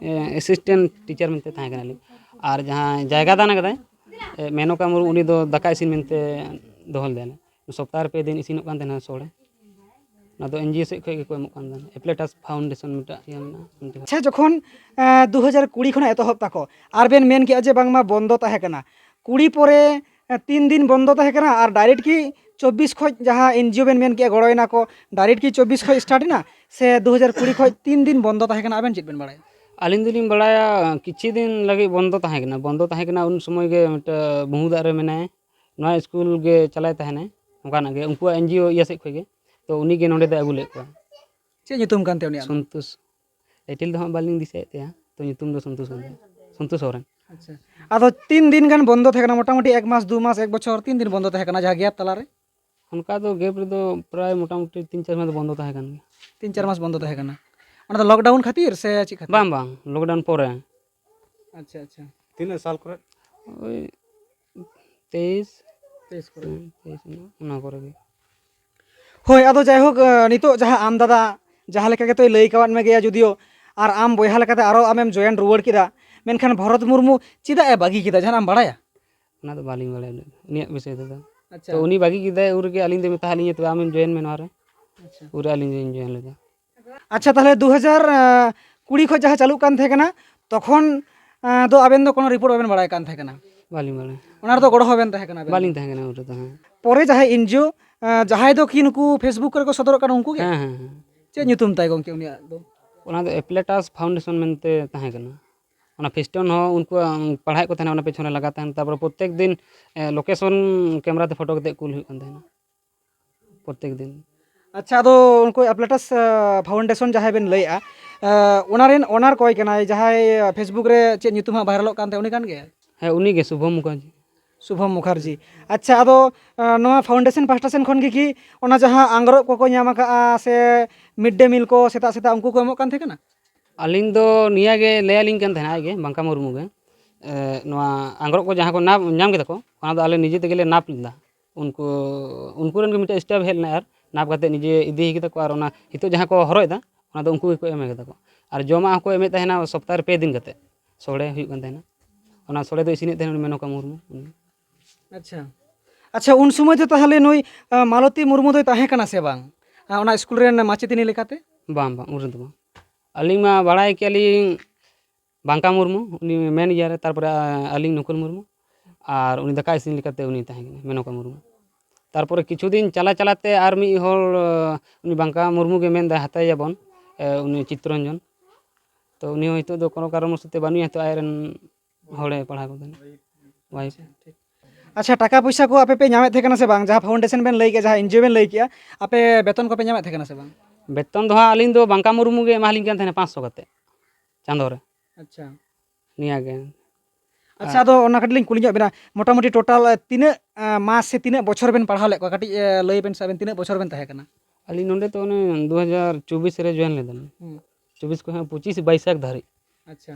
assistant teacher ᱢᱮᱱᱛᱮ ᱛᱟᱦᱮᱸ ᱠᱟᱱᱟᱞᱤᱧ᱾ ᱟᱨ ᱡᱟᱦᱟᱸᱭ ᱡᱟᱭᱜᱟ ᱫᱟᱱ ᱠᱟᱫᱟᱭ, ᱮ, ᱢᱮᱱᱚᱠᱟ ᱢᱩᱨᱢᱩ, ᱩᱱᱤ ᱫᱚ ᱫᱟᱠᱟ ᱤᱥᱤᱱ ᱢᱮᱱᱛᱮ ᱫᱚᱦᱚ ᱞᱮᱫᱟᱞᱮ᱾ ᱥᱚᱯᱛᱟᱦᱚ ᱨᱮ ᱯᱮ ᱫᱤᱱ ᱤᱥᱤᱱᱚᱜ ᱠᱟᱱ ᱛᱟᱦᱮᱱᱟ ᱥᱚᱲᱮ᱾ ᱚᱱᱟ ᱫᱚ NGO ᱥᱮᱫ ᱠᱷᱚᱱ ᱜᱮᱠᱚ ᱮᱢᱚᱜ ᱠᱟᱱ ᱛᱟᱦᱮᱱᱟ, Epileptus Foundation ᱢᱤᱫᱴᱟᱝ ᱤᱭᱟᱹ ᱢᱮᱱᱟᱜᱼᱟ, ᱚᱱᱛᱮ ᱠᱷᱚᱱ᱾ ᱟᱪᱪᱷᱟ, ᱡᱚᱠᱷᱚᱱ, ᱮ, ᱫᱩ ᱦᱟᱡᱟᱨ ᱠᱩᱲᱤ ᱠᱷᱚᱱᱟᱜ ᱮᱛᱚᱦᱚᱵ ᱛᱟᱠᱚ, ᱟᱨ ᱵᱮᱱ ᱢᱮᱱ ᱠᱮᱜᱼᱟ ᱡᱮ ᱵᱟᱝᱢᱟ ᱵᱚᱱᱫᱚ ᱛᱟᱦᱮᱸ ᱠᱟᱱᱟ, ᱠᱩᱲᱤ ᱯᱚᱨᱮ, ᱮ, ᱛᱤᱱ ᱫᱤᱱ ᱵᱚᱱᱫᱚ ᱛᱟᱦᱮᱸ ᱠᱟᱱᱟ, ᱟᱨ direct ᱠᱤ ᱪᱚᱵᱵᱤᱥ ᱠᱷᱚᱡ ᱡᱟᱦᱟᱸ NGO ᱵᱮᱱ ᱢᱮᱱ ᱠᱮᱜᱼᱟ ᱜᱚᱲᱚᱭᱮᱱᱟ ᱠᱚ, direct ᱠᱤ ᱪᱚᱵᱵᱤᱥ ᱠᱷᱚᱡ start ᱮᱱᱟ ᱥᱮ ᱫᱩ ᱦᱟᱡᱟᱨ ᱠᱩᱲᱤ ᱠᱷᱚᱡ ᱛᱤᱱ ᱫᱤᱱ ᱵᱚᱱᱫᱚ ᱛᱟᱦᱮᱸ ᱠᱟᱱᱟ, ᱟᱵᱮᱱ ᱪᱮᱫ ᱵᱮᱱ ᱵᱟᱲᱟᱭᱟ? ᱟᱹᱞᱤᱧ ᱫᱚᱞᱤᱧ ᱵᱟᱲᱟᱭᱟ ᱠᱤᱪᱷᱩ ᱫᱤᱱ ᱞᱟᱹᱜᱤᱫ ᱵᱚᱱᱫᱚ ᱛᱟᱦᱮᱸ ᱠᱟᱱᱟ, ᱵᱚᱱᱫᱚ ᱛᱟᱦᱮᱸ ᱠᱟᱱᱟ ᱩᱱ ᱥᱚᱢᱚᱭ ᱜᱮ ᱢᱤᱫᱴᱟᱝ ᱵᱩᱦᱩᱫᱟᱜ ᱨᱮ ᱢᱮᱱᱟᱭᱟ, ᱱᱚᱣᱟ ᱥᱠᱩᱞ ᱜᱮ ᱪᱟᱞᱟᱭ ᱛᱟᱦᱮᱱᱟᱭ, ᱚᱱᱠᱟᱱᱟᱜ ᱜᱮ ᱩᱱᱠᱩᱣᱟᱜ NGO ᱤᱭᱟᱹ ᱥᱮᱫ ᱠᱷᱚᱡ ᱜᱮ, ᱛᱚ ᱩᱱᱤ ᱜᱮ ᱱᱚᱰᱮ ᱫᱚᱭ ᱟᱹᱜᱩ ᱞᱮᱫ ᱠᱚᱣᱟ᱾ ᱪᱮᱫ ᱧᱩᱛᱩᱢ ᱠᱟᱱ ᱛᱟᱭᱟ ᱩᱱᱤᱭᱟᱜ ᱫᱚ? ᱥᱚᱱᱛᱳᱥ᱾ Title ᱫᱚ ᱦᱟᱸᱜ ᱵᱟᱹᱞᱤᱧ ᱫᱤᱥᱟᱹᱭᱮᱫ ᱛᱟᱭᱟ, ᱛᱚ ᱧᱩᱛᱩᱢ ᱫᱚ ᱥᱚᱱᱛᱳᱥ ᱦᱮᱢᱵᱨᱚᱢ, ᱥᱚᱱᱛᱳᱥ ᱥᱚᱨᱮᱱ᱾ ᱟᱪᱪᱷᱟ, ᱟᱫᱚ ᱛᱤᱱ ᱫᱤᱱ ᱜᱟᱱ ᱵᱚᱱᱫᱚ ᱛᱟᱦᱮᱸ ᱠᱟᱱᱟ? ᱢᱚᱴᱟᱢᱩᱴᱤ ᱮᱠ ᱢᱟᱥ, ᱫᱩ ᱢᱟᱥ, ᱮᱠ ᱵᱚᱪᱷᱚᱨ, ᱛᱤᱱ ᱫᱤᱱ ᱵᱚᱱᱫᱚ ᱛᱟᱦᱮᱸ ᱠᱟᱱᱟ ᱡᱟᱦᱟᱸ gap ᱛᱟᱞᱟᱨᱮ? ᱚᱱᱠᱟ ᱫᱚ gap ᱨᱮᱫᱚ ᱯᱨᱟᱭ ᱢᱚᱴᱟᱢᱩᱴᱤ ᱛᱤᱱ ᱪᱟᱨ ᱢᱟᱥ ᱫᱚ ᱵᱚᱱᱫᱚ ᱛᱟᱦᱮᱸ ᱠᱟᱱ ᱜᱮᱭᱟ᱾ ᱛᱤᱱ ᱪᱟᱨ ᱢᱟᱥ ᱵᱚᱱᱫᱚ ᱛᱟᱦᱮᱸ ᱠᱟᱱᱟ᱾ ᱚᱱᱟ ᱫᱚ ᱞᱚᱠᱰᱟᱣᱩᱱ ᱠᱷᱟᱹᱛᱤᱨ ᱥᱮ ᱪᱮᱫ ᱠᱷᱟᱹᱛᱤᱨ? ᱵᱟᱝ, ᱵᱟᱝ, ᱞᱚᱠᱰᱟᱣᱩᱱ ᱯᱚᱨᱮ᱾ ᱟᱪᱪᱷᱟ, ᱟᱪᱪᱷᱟ᱾ ᱛᱤᱱᱟᱹᱜ ᱥᱟᱞ ᱠᱚᱨᱮ? ᱳᱭ ᱛᱮᱭᱤᱥ᱾ ᱛᱮᱭᱤᱥ ᱠᱚᱨᱮ᱾ ᱦᱮᱸ, ᱛᱮᱭᱤᱥ ᱨᱮᱱᱟᱜ ᱚᱱᱟ ᱠᱚᱨᱮ ᱜᱮ᱾ ᱦᱳᱭ, ᱟᱫᱚ ᱡᱟᱭᱦᱳᱠ, ᱟᱸ, ᱱᱤᱛᱚᱜ ᱡᱟᱦᱟᱸ ᱟᱢ ᱫᱟᱫᱟ ᱡᱟᱦᱟᱸ ᱞᱮᱠᱟ ᱜᱮᱛᱚᱭ ᱞᱟᱹᱭ ᱠᱟᱣᱟᱫ ᱢᱮ ᱜᱮᱭᱟ, ᱡᱩᱫᱤᱭᱳ ᱟᱨ ᱟᱢ ᱵᱚᱭᱦᱟ ᱞᱮᱠᱟᱛᱮ ᱟᱨᱚ ᱟᱢᱮᱢ ᱡᱚᱭᱮᱱ ᱨᱩᱣᱟᱹᱲ ᱠᱮᱫᱟ, ᱢᱮᱱᱠᱷᱟᱱ ᱵᱷᱚᱨᱚᱛ ᱢᱩᱨᱢᱩ ᱪᱮᱫᱟᱜ ᱮ ᱵᱟᱹᱜᱤ ᱠᱮᱫᱟ, ᱡᱟᱦᱟᱱᱟᱜ ᱮᱢ ᱵᱟᱲᱟᱭᱟ? ᱚᱱᱟ ᱫᱚ ᱵᱟᱹᱞᱤᱧ ᱵᱟᱲᱟᱭᱟ ᱩᱱᱟᱹᱜ, ᱩᱱᱤᱭᱟᱜ ᱵᱤᱥᱚᱭ ᱛᱮᱫᱚ᱾ ᱟᱪᱪᱷᱟ᱾ ᱛᱚ ᱩᱱᱤ ᱵᱟᱹᱜᱤ ᱠᱮᱫᱟᱭ, ᱩᱱ ᱨᱮᱜᱮ ᱟᱹᱞᱤᱧ ᱫᱚ ᱢᱮᱛᱟ ᱞᱤᱧᱟ, "ᱛᱚᱵᱮ ᱟᱢᱮᱢ ᱡᱚᱭᱮᱱ ᱢᱮ ᱱᱚᱣᱟ ᱨᱮ᱾" ᱟᱪᱪᱷᱟ᱾ ᱩᱱᱨᱮ ᱟᱹᱞᱤᱧ ᱞᱤᱧ ᱡᱚᱭᱮᱱ ᱞᱮᱫᱟ᱾ ᱟᱪᱪᱷᱟ, ᱛᱟᱦᱚᱞᱮ ᱫᱩ ᱦᱟᱡᱟᱨ ᱠᱩᱲᱤ ᱠᱷᱚᱱ ᱡᱟᱦᱟᱸ ᱪᱟᱹᱞᱩᱜ ᱠᱟᱱ ᱛᱟᱦᱮᱸ ᱠᱟᱱᱟ, ᱛᱚᱠᱷᱚᱱ, ᱟᱸ, ᱫᱚ ᱟᱵᱮᱱ ᱫᱚ ᱠᱳᱱᱳ ᱨᱤᱯᱳᱨᱴ ᱵᱟᱵᱮᱱ ᱵᱟᱲᱟᱭ ᱠᱟᱱ ᱛᱟᱦᱮᱸ ᱠᱟᱱᱟ? ᱵᱟᱹᱞᱤᱧ ᱵᱟᱲᱟᱭᱟ᱾ ᱚᱱᱟ ᱨᱮᱫᱚ ᱜᱚᱲᱚ ᱦᱚᱸᱵᱮᱱ ᱛᱟᱦᱮᱸ ᱠᱟᱱᱟ ᱟᱵᱮᱱ ᱫᱚ? ᱵᱟᱹᱞᱤᱧ ᱛᱟᱦᱮᱸ ᱠᱟᱱᱟ ᱩᱱ ᱨᱮᱫᱚ, ᱦᱮᱸ᱾ ᱯᱚᱨᱮ ᱡᱟᱦᱟᱸᱭ ᱮᱱᱡᱤᱭᱳ, ᱟᱸ, ᱡᱟᱦᱟᱸᱭ ᱫᱚ ᱠᱤ ᱱᱩᱠᱩ Facebook ᱠᱚᱨᱮ ᱠᱚ ᱥᱚᱫᱚᱨᱚᱜ ᱠᱟᱱᱟ ᱩᱱᱠᱩ ᱜᱮ? ᱦᱮᱸ, ᱦᱮᱸ, ᱦᱮᱸ᱾ ᱪᱮᱫ ᱧᱩᱛᱩᱢ ᱛᱟᱭ ᱜᱚᱢᱠᱮ ᱩᱱᱤᱭᱟᱜ ᱫᱚ? ᱚᱱᱟ ᱫᱚ ᱮᱯᱞᱮᱴᱟᱥ ᱯᱷᱟᱣᱩᱱᱰᱮᱥᱚᱱ ᱢᱮᱱᱛᱮ ᱛᱟᱦᱮᱸ ᱠᱟᱱᱟ᱾ ᱚᱱᱟ ᱯᱷᱮᱥᱴᱚᱱ ᱦᱚᱸ ᱩᱱᱠᱩᱣᱟᱜ ᱯᱟᱲᱦᱟᱣᱮᱫ ᱠᱚ ᱛᱟᱦᱮᱱᱟ, ᱚᱱᱟ ᱯᱮᱪᱷᱚᱱ ᱨᱮ ᱞᱟᱜᱟᱣ ᱛᱟᱦᱮᱱ᱾ ᱛᱟᱨᱯᱚᱨᱮ ᱯᱨᱚᱛᱮᱠ ᱫᱤᱱ, ᱮ, ᱞᱳᱠᱮᱥᱚᱱ ᱠᱮᱢᱮᱨᱟ ᱛᱮ ᱯᱷᱳᱴᱳ ᱠᱟᱛᱮ ᱠᱩᱞ ᱦᱩᱭᱩᱜ ᱠᱟᱱ ᱛᱟᱦᱮᱱᱟ ᱯᱨᱚᱛᱮᱠ ᱫᱤᱱ᱾ ᱟᱪᱪᱷᱟ, ᱟᱫᱚ ᱩᱱᱠᱩ ᱮᱯᱞᱮᱴᱟᱥ, ᱟ, ᱯᱷᱟᱣᱩᱱᱰᱮᱥᱚᱱ ᱡᱟᱦᱟᱸᱭ ᱵᱮᱱ ᱞᱟᱹᱭᱮᱜᱼᱟ, ᱟ, ᱚᱱᱟ ᱨᱮᱱ ᱚᱱᱟᱨ ᱚᱠᱚᱭ ᱠᱟᱱᱟᱭ? ᱡᱟᱦᱟᱸᱭ, ᱟ, Facebook ᱨᱮ ᱪᱮᱫ ᱧᱩᱛᱩᱢ ᱦᱟᱸᱜ ᱵᱷᱟᱭᱨᱟᱞᱚᱜ ᱠᱟᱱ ᱛᱟᱦᱮᱸ, ᱩᱱᱤ ᱠᱟᱱ ᱜᱮᱭᱟᱭ? ᱦᱮᱸ, ᱩᱱᱤ ᱜᱮ, ᱥᱩᱵᱷᱚᱢ ᱢᱩᱠᱷᱟᱨᱡᱤ᱾ ᱥᱩᱵᱷᱚᱢ ᱢᱩᱠᱷᱟᱨᱡᱤ᱾ ᱟᱪᱪᱷᱟ, ᱟᱫᱚ, ᱟ, ᱱᱚᱣᱟ ᱯᱷᱟᱣᱩᱱᱰᱮᱥᱚᱱ ᱯᱟᱦᱴᱟ ᱥᱮᱱ ᱠᱷᱚᱱ ᱜᱮ ᱠᱤ ᱚᱱᱟ ᱡᱟᱦᱟᱸ ᱟᱝᱜᱽᱨᱚᱵ ᱠᱚᱠᱚ ᱧᱟᱢ ᱟᱠᱟᱜᱼᱟ ᱥᱮ ᱢᱤᱰ ᱰᱮ ᱢᱤᱞ ᱠᱚ ᱥᱮᱛᱟᱜ ᱥᱮᱛᱟᱜ ᱩᱱᱠᱩ ᱠᱚ ᱮᱢᱚᱜ ᱠᱟᱱ ᱛᱟᱦᱮᱸ ᱠᱟᱱᱟ? ᱟᱹᱞᱤᱧ ᱫᱚ ᱱᱤᱭᱟᱹ ᱜᱮ ᱞᱟᱹᱭ ᱟᱹᱞᱤᱧ ᱠᱟᱱ ᱛᱟᱦᱮᱱᱟ ᱟᱡ ᱜᱮ, ᱵᱟᱝᱠᱟ ᱢᱩᱨᱢᱩ ᱜᱮ᱾ ᱮ, ᱱᱚᱣᱟ ᱟᱝᱜᱽᱨᱚᱵ ᱠᱚ ᱡᱟᱦᱟᱸ ᱠᱚ ᱱᱟᱯ, ᱧᱟᱢ ᱠᱮᱫᱟ ᱠᱚ, ᱚᱱᱟ ᱫᱚ ᱟᱞᱮ ᱱᱤᱡᱮ ᱛᱮᱜᱮ ᱞᱮ ᱱᱟᱯ ᱞᱮᱫᱟ᱾ ᱩᱱᱠᱩ, ᱩᱱᱠᱩ ᱨᱮᱱ ᱜᱮ ᱢᱤᱫᱴᱮᱱ ᱥᱴᱟᱯ ᱦᱮᱡ ᱞᱮᱱᱟ ᱟᱨ ᱱᱟᱯ ᱠᱟᱛᱮ ᱱᱤᱡᱮ ᱤᱫᱤ ᱠᱮᱫᱟ ᱠᱚ᱾ ᱟᱨ ᱚᱱᱟ ᱱᱤᱛᱚᱜ ᱡᱟᱦᱟᱸ ᱠᱚ ᱦᱚᱨᱚᱜ ᱮᱫᱟ, ᱚᱱᱟ ᱫᱚ ᱩᱱᱠᱩ ᱜᱮᱠᱚ ᱮᱢ ᱠᱮᱫᱟ ᱠᱚ᱾ ᱟᱨ ᱡᱚᱢᱟᱜ ᱦᱚᱸᱠᱚ ᱮᱢᱮᱫ ᱛᱟᱦᱮᱱᱟ ᱥᱚᱯᱛᱟᱦᱚ ᱨᱮ ᱯᱮ ᱫᱤᱱ ᱠᱟᱛᱮ, ᱥᱚᱲᱮ ᱦᱩᱭᱩᱜ ᱠᱟᱱ ᱛᱟᱦᱮᱱᱟ᱾ ᱚᱱᱟ ᱥᱚᱲᱮ ᱫᱚ ᱤᱥᱤᱱᱮᱫ ᱛᱟᱦᱮᱱᱟ ᱩᱱᱤ ᱢᱮᱱᱚᱠᱟ ᱢᱩᱨᱢᱩ, ᱩᱱᱤ᱾ ᱟᱪᱪᱷᱟ, ᱟᱪᱪᱷᱟ, ᱩᱱ ᱥᱚᱢᱚᱭ ᱫᱚ ᱛᱟᱦᱚᱞᱮ ᱱᱩᱭ, ᱟ, ᱢᱟᱞᱚᱛᱤ ᱢᱩᱨᱢᱩ ᱫᱚᱭ ᱛᱟᱦᱮᱸ ᱠᱟᱱᱟ ᱥᱮ ᱵᱟᱝ? ᱟ, ᱚᱱᱟ ᱥᱠᱩᱞ ᱨᱮᱱ ᱢᱟᱪᱮᱛᱟᱹᱱᱤ ᱞᱮᱠᱟᱛᱮ? ᱵᱟᱝ, ᱵᱟᱝ, ᱩᱱ ᱨᱮᱫᱚ ᱵᱟᱝ᱾ ᱟᱹᱞᱤᱧ ᱢᱟ ᱵᱟᱲᱟᱭ ᱠᱮᱭᱟ ᱞᱤᱧ ᱵᱟᱝᱠᱟ ᱢᱩᱨᱢᱩ, ᱩᱱᱤ ᱢᱮᱱ ᱜᱮᱭᱟ ᱨᱮ, ᱛᱟᱨᱯᱚᱨᱮ, ᱟ, ᱟᱹᱞᱤᱧ ᱱᱩᱠᱩᱞ ᱢᱩᱨᱢᱩ, ᱟᱨ ᱩᱱᱤ ᱫᱟᱠᱟ ᱤᱥᱤᱱ ᱞᱮᱠᱟᱛᱮ ᱩᱱᱤ ᱛᱟᱦᱮᱸ ᱠᱟᱱᱟ, ᱢᱮᱱᱚᱠᱟ ᱢᱩᱨᱢᱩ᱾ ᱛᱟᱨᱯᱚᱨᱮ ᱠᱤᱪᱷᱩ ᱫᱤᱱ ᱪᱟᱞᱟ ᱪᱟᱞᱟᱛᱮ ᱟᱨ ᱢᱤᱫ ᱦᱚᱲ, ᱟ, ᱩᱱᱤ ᱵᱟᱝᱠᱟ ᱢᱩᱨᱢᱩ ᱜᱮ ᱢᱮᱱᱫᱟᱭ, "ᱦᱟᱛᱟᱣᱮᱭᱟᱵᱚᱱ, ᱮ, ᱩᱱᱤ ᱪᱤᱛᱛᱚᱨᱚᱧᱡᱚᱱ᱾" ᱛᱚ ᱩᱱᱤ ᱦᱚᱸ ᱱᱤᱛᱚᱜ ᱫᱚ ᱠᱳᱱᱳ ᱠᱟᱨᱚᱱ ᱵᱚᱥᱚᱛᱮ ᱵᱟᱹᱱᱩᱭᱟ, ᱱᱤᱛᱚᱜ ᱟᱡᱨᱮᱱ ᱦᱚᱲᱮ ᱯᱟᱲᱦᱟᱣ ᱠᱚ ᱛᱟᱦᱮᱱᱟ, ᱣᱟᱭᱤᱯ᱾ ᱟᱪᱪᱷᱟ, ᱴᱷᱤᱠ᱾ ᱟᱪᱪᱷᱟ, ᱴᱟᱠᱟ ᱯᱚᱭᱥᱟ ᱠᱚ ᱟᱯᱮ ᱯᱮ ᱧᱟᱢᱮᱫ ᱛᱟᱦᱮᱸ ᱠᱟᱱᱟ ᱥᱮ ᱵᱟᱝ? ᱡᱟᱦᱟᱸ ᱯᱷᱟᱣᱩᱱᱰᱮᱥᱚᱱ ᱵᱮᱱ ᱞᱟᱹᱭ ᱠᱮᱜᱼᱟ, ᱡᱟᱦᱟᱸ ᱮᱱᱡᱤᱭᱳ ᱵᱮᱱ ᱞᱟᱹᱭ ᱠᱮᱜᱼᱟ, ᱟᱯᱮ ᱵᱮᱛᱚᱱ ᱠᱚᱯᱮ ᱧᱟᱢᱮᱫ ᱛᱟᱦᱮᱸ ᱠᱟᱱᱟ ᱥᱮ ᱵᱟᱝ? ᱵᱮᱛᱚᱱ ᱫᱚ ᱦᱟᱸᱜ ᱟᱹᱞᱤᱧ ᱫᱚ ᱵᱟᱝᱠᱟ ᱢᱩᱨᱢᱩ ᱜᱮ ᱮᱢᱟᱞᱤᱧ ᱠᱟᱱ ᱛᱟᱦᱮᱱᱟ ᱯᱟᱸᱪᱥᱚ ᱠᱟᱛᱮ ᱪᱟᱸᱫᱳ ᱨᱮ᱾ ᱟᱪᱪᱷᱟ᱾ ᱱᱤᱭᱟᱹ ᱜᱮ᱾ ᱟᱪᱪᱷᱟ, ᱟᱨ ᱟᱫᱚ ᱚᱱᱟ ᱠᱟᱹᱴᱤᱡ ᱞᱤᱧ ᱠᱩᱞᱤ ᱧᱚᱜ ᱵᱮᱱᱟ, ᱢᱚᱴᱟᱢᱩᱴᱤ ᱴᱳᱴᱟᱞ, ᱮ, ᱛᱤᱱᱟᱹᱜ, ᱮ, ᱢᱟᱥ ᱥᱮ ᱛᱤᱱᱟᱹᱜ ᱵᱚᱪᱷᱚᱨ ᱵᱮᱱ ᱯᱟᱲᱦᱟᱣ ᱞᱮᱫ ᱠᱚᱣᱟ? ᱠᱟᱹᱴᱤᱡ, ᱮ, ᱞᱟᱹᱭ ᱵᱮᱱ ᱥᱮ ᱟᱵᱮᱱ ᱛᱤᱱᱟᱹᱜ ᱵᱚᱪᱷᱚᱨ ᱵᱮᱱ ᱛᱟᱦᱮᱸ ᱠᱟᱱᱟ? ᱟᱹᱞᱤᱧ ᱱᱚᱰᱮ ᱛᱚ ᱚᱱᱮ ᱫᱩ ᱦᱟᱡᱟᱨ ᱪᱚᱵᱵᱤᱥ ᱨᱮ ᱡᱚᱭᱮᱱ ᱞᱮᱫᱟᱞᱤᱧ᱾ ᱦᱩᱸ᱾ ᱪᱚᱵᱵᱤᱥ ᱠᱷᱚᱱ ᱯᱚᱸᱪᱤᱥ ᱵᱟᱹᱭᱥᱟᱹᱠᱷ ᱫᱷᱟᱹᱨᱤᱡ᱾ ᱟᱪᱪᱷᱟ,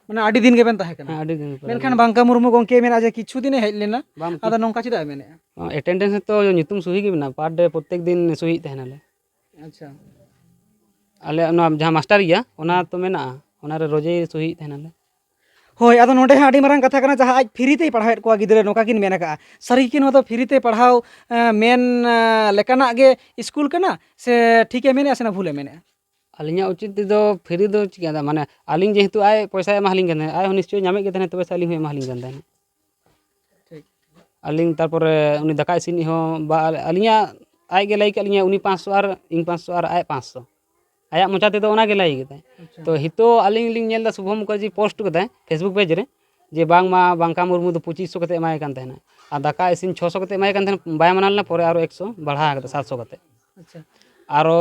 ᱢᱟᱱᱮ ᱟᱹᱰᱤ ᱫᱤᱱ ᱜᱮᱵᱮᱱ ᱛᱟᱦᱮᱸ ᱠᱟᱱᱟ᱾ ᱦᱮᱸ, ᱟᱹᱰᱤ ᱫᱤᱱ ᱯᱚᱨᱮ ᱢᱮᱱᱠᱷᱟᱱ ᱜᱮ᱾ ᱵᱟᱝᱠᱟ ᱢᱩᱨᱢᱩ ᱜᱚᱢᱠᱮ ᱢᱮᱱᱟ ᱡᱮ ᱠᱤᱪᱷᱩ ᱫᱤᱱᱮ ᱦᱮᱡ ᱞᱮᱱᱟ, ᱵᱟᱝ, ᱟᱫᱚ ᱱᱚᱝᱠᱟ ᱪᱮᱫᱟᱜ ᱮ ᱢᱮᱱᱮᱫᱼᱟ? ᱮᱴᱮᱱᱰᱮᱱᱥ ᱛᱚ ᱧᱩᱛᱩᱢ ᱥᱩᱦᱤ ᱜᱮ ᱢᱮᱱᱟᱜᱼᱟ, ᱯᱟᱨ ᱰᱮ ᱯᱨᱚᱛᱮᱠ ᱫᱤᱱ ᱥᱩᱦᱤᱭᱮᱫ ᱛᱟᱦᱮᱱᱟᱞᱮ᱾ ᱟᱪᱪᱷᱟ᱾ ᱟᱞᱮ ᱚᱱᱟ ᱡᱟᱦᱟᱸ ᱢᱟᱥᱴᱟᱨ ᱜᱮᱭᱟ, ᱚᱱᱟ ᱦᱩᱸ᱾ ᱛᱚ ᱢᱮᱱᱟᱜᱼᱟ, ᱚᱱᱟᱨᱮ ᱨᱳᱡᱮ ᱥᱩᱦᱤᱭᱮᱫ ᱛᱟᱦᱮᱱᱟᱞᱮ᱾ ᱦᱳᱭ, ᱟᱫᱚ ᱱᱚᱰᱮ ᱦᱚᱸ ᱟᱹᱰᱤ ᱢᱟᱨᱟᱝ ᱠᱟᱛᱷᱟ ᱠᱟᱱᱟ, ᱡᱟᱦᱟᱸ ᱟᱡ ᱯᱷᱨᱤ ᱛᱮᱭ ᱯᱟᱲᱦᱟᱣᱮᱫ ᱠᱚᱣᱟ ᱜᱤᱫᱽᱨᱟᱹ, ᱱᱚᱝᱠᱟ ᱠᱤᱱ ᱢᱮᱱ ᱟᱠᱟᱫᱼᱟ᱾ ᱥᱟᱹᱨᱤ ᱜᱮ ᱱᱚᱣᱟ ᱫᱚ ᱯᱷᱨᱤ ᱛᱮ ᱯᱟᱲᱦᱟᱣ, ᱮᱸ, ᱢᱮᱱ, ᱮᱸ, ᱞᱮᱠᱟᱱᱟᱜ ᱜᱮ ᱥᱠᱩᱞ ᱠᱟᱱᱟ, ᱥᱮ ᱴᱷᱤᱠᱮ ᱢᱮᱱᱮᱫᱼᱟ, ᱥᱮ ᱚᱱᱟ ᱵᱷᱩᱞᱮ ᱢᱮᱱᱮᱫᱼᱟ? ᱟᱹᱞᱤᱧᱟᱜ ᱩᱪᱤᱛ ᱛᱮᱫᱚ ᱯᱷᱨᱤ ᱫᱚ ᱪᱤᱠᱟᱹ ᱫᱟ, ᱢᱟᱱᱮ ᱟᱹᱞᱤᱧ ᱡᱮᱦᱮᱛᱩ ᱟᱡ ᱯᱚᱭᱥᱟᱭ ᱮᱢᱟ ᱞᱤᱧ ᱠᱟᱱ ᱛᱟᱦᱮᱸᱫ, ᱟᱡ ᱦᱚᱸ ᱱᱤᱥᱪᱚᱭ ᱧᱟᱢᱮᱫ ᱜᱮ ᱛᱟᱦᱮᱸᱫ, ᱛᱚᱵᱮ ᱥᱮ ᱟᱹᱞᱤᱧ ᱦᱚᱸ ᱮᱢᱟ ᱞᱤᱧ ᱠᱟᱱ ᱛᱟᱦᱮᱸᱫ᱾ ᱴᱷᱤᱠ᱾ ᱟᱹᱞᱤᱧ ᱛᱟᱨᱯᱚᱨᱮ ᱩᱱᱤ ᱫᱟᱠᱟ ᱤᱥᱤᱱᱤᱡ ᱦᱚᱸ ᱵᱟ, ᱟᱹᱞᱤᱧᱟᱜ ᱟᱡ ᱜᱮ ᱞᱟᱹᱭ ᱠᱟᱜ ᱞᱤᱧᱟᱹ, ᱩᱱᱤ ᱯᱟᱸᱪᱥᱚ ᱟᱨ ᱤᱧ ᱯᱟᱸᱪᱥᱚ ᱟᱨ ᱟᱡ ᱯᱟᱸᱪᱥᱚ᱾ ᱟᱭᱟᱜ ᱢᱚᱪᱟ ᱛᱮᱫᱚ ᱚᱱᱟ ᱜᱮ ᱞᱟᱹᱭ ᱠᱮᱫᱟᱭ᱾ ᱟᱪᱪᱷᱟ᱾ ᱛᱚ ᱦᱤᱛᱚᱜ ᱟᱹᱞᱤᱧ ᱞᱤᱧ ᱧᱮᱞ ᱮᱫᱟ, ᱥᱩᱵᱷᱚ ᱢᱩᱠᱷᱟᱨᱡᱤ ᱯᱳᱥᱴ ᱠᱟᱫᱟᱭ ᱯᱷᱮᱥᱵᱩᱠ ᱯᱮᱡᱽ ᱨᱮ, ᱡᱮ ᱵᱟᱝᱢᱟ ᱵᱟᱝᱠᱟ ᱢᱩᱨᱢᱩ ᱫᱚ ᱯᱚᱸᱪᱤᱥ ᱥᱚ ᱠᱟᱛᱮ ᱮᱢᱟᱭ ᱠᱟᱱ ᱛᱟᱦᱮᱱᱟ, ᱟᱨ ᱫᱟᱠᱟ ᱤᱥᱤᱱ ᱪᱷᱚᱥᱚ ᱠᱟᱛᱮ ᱮᱢᱟᱭ ᱠᱟᱱ ᱛᱟᱦᱮᱱᱟ, ᱵᱟᱭ ᱢᱟᱱᱟᱣ ᱞᱮᱱᱟ, ᱯᱚᱨᱮ ᱟᱨᱚ ᱮᱠᱥᱚ ᱵᱟᱲᱦᱟᱣ ᱠᱟᱫᱟ, ᱥᱟᱛᱥᱚ ᱠᱟᱛᱮ᱾ ᱟᱪᱪᱷᱟ᱾ ᱟᱨᱚ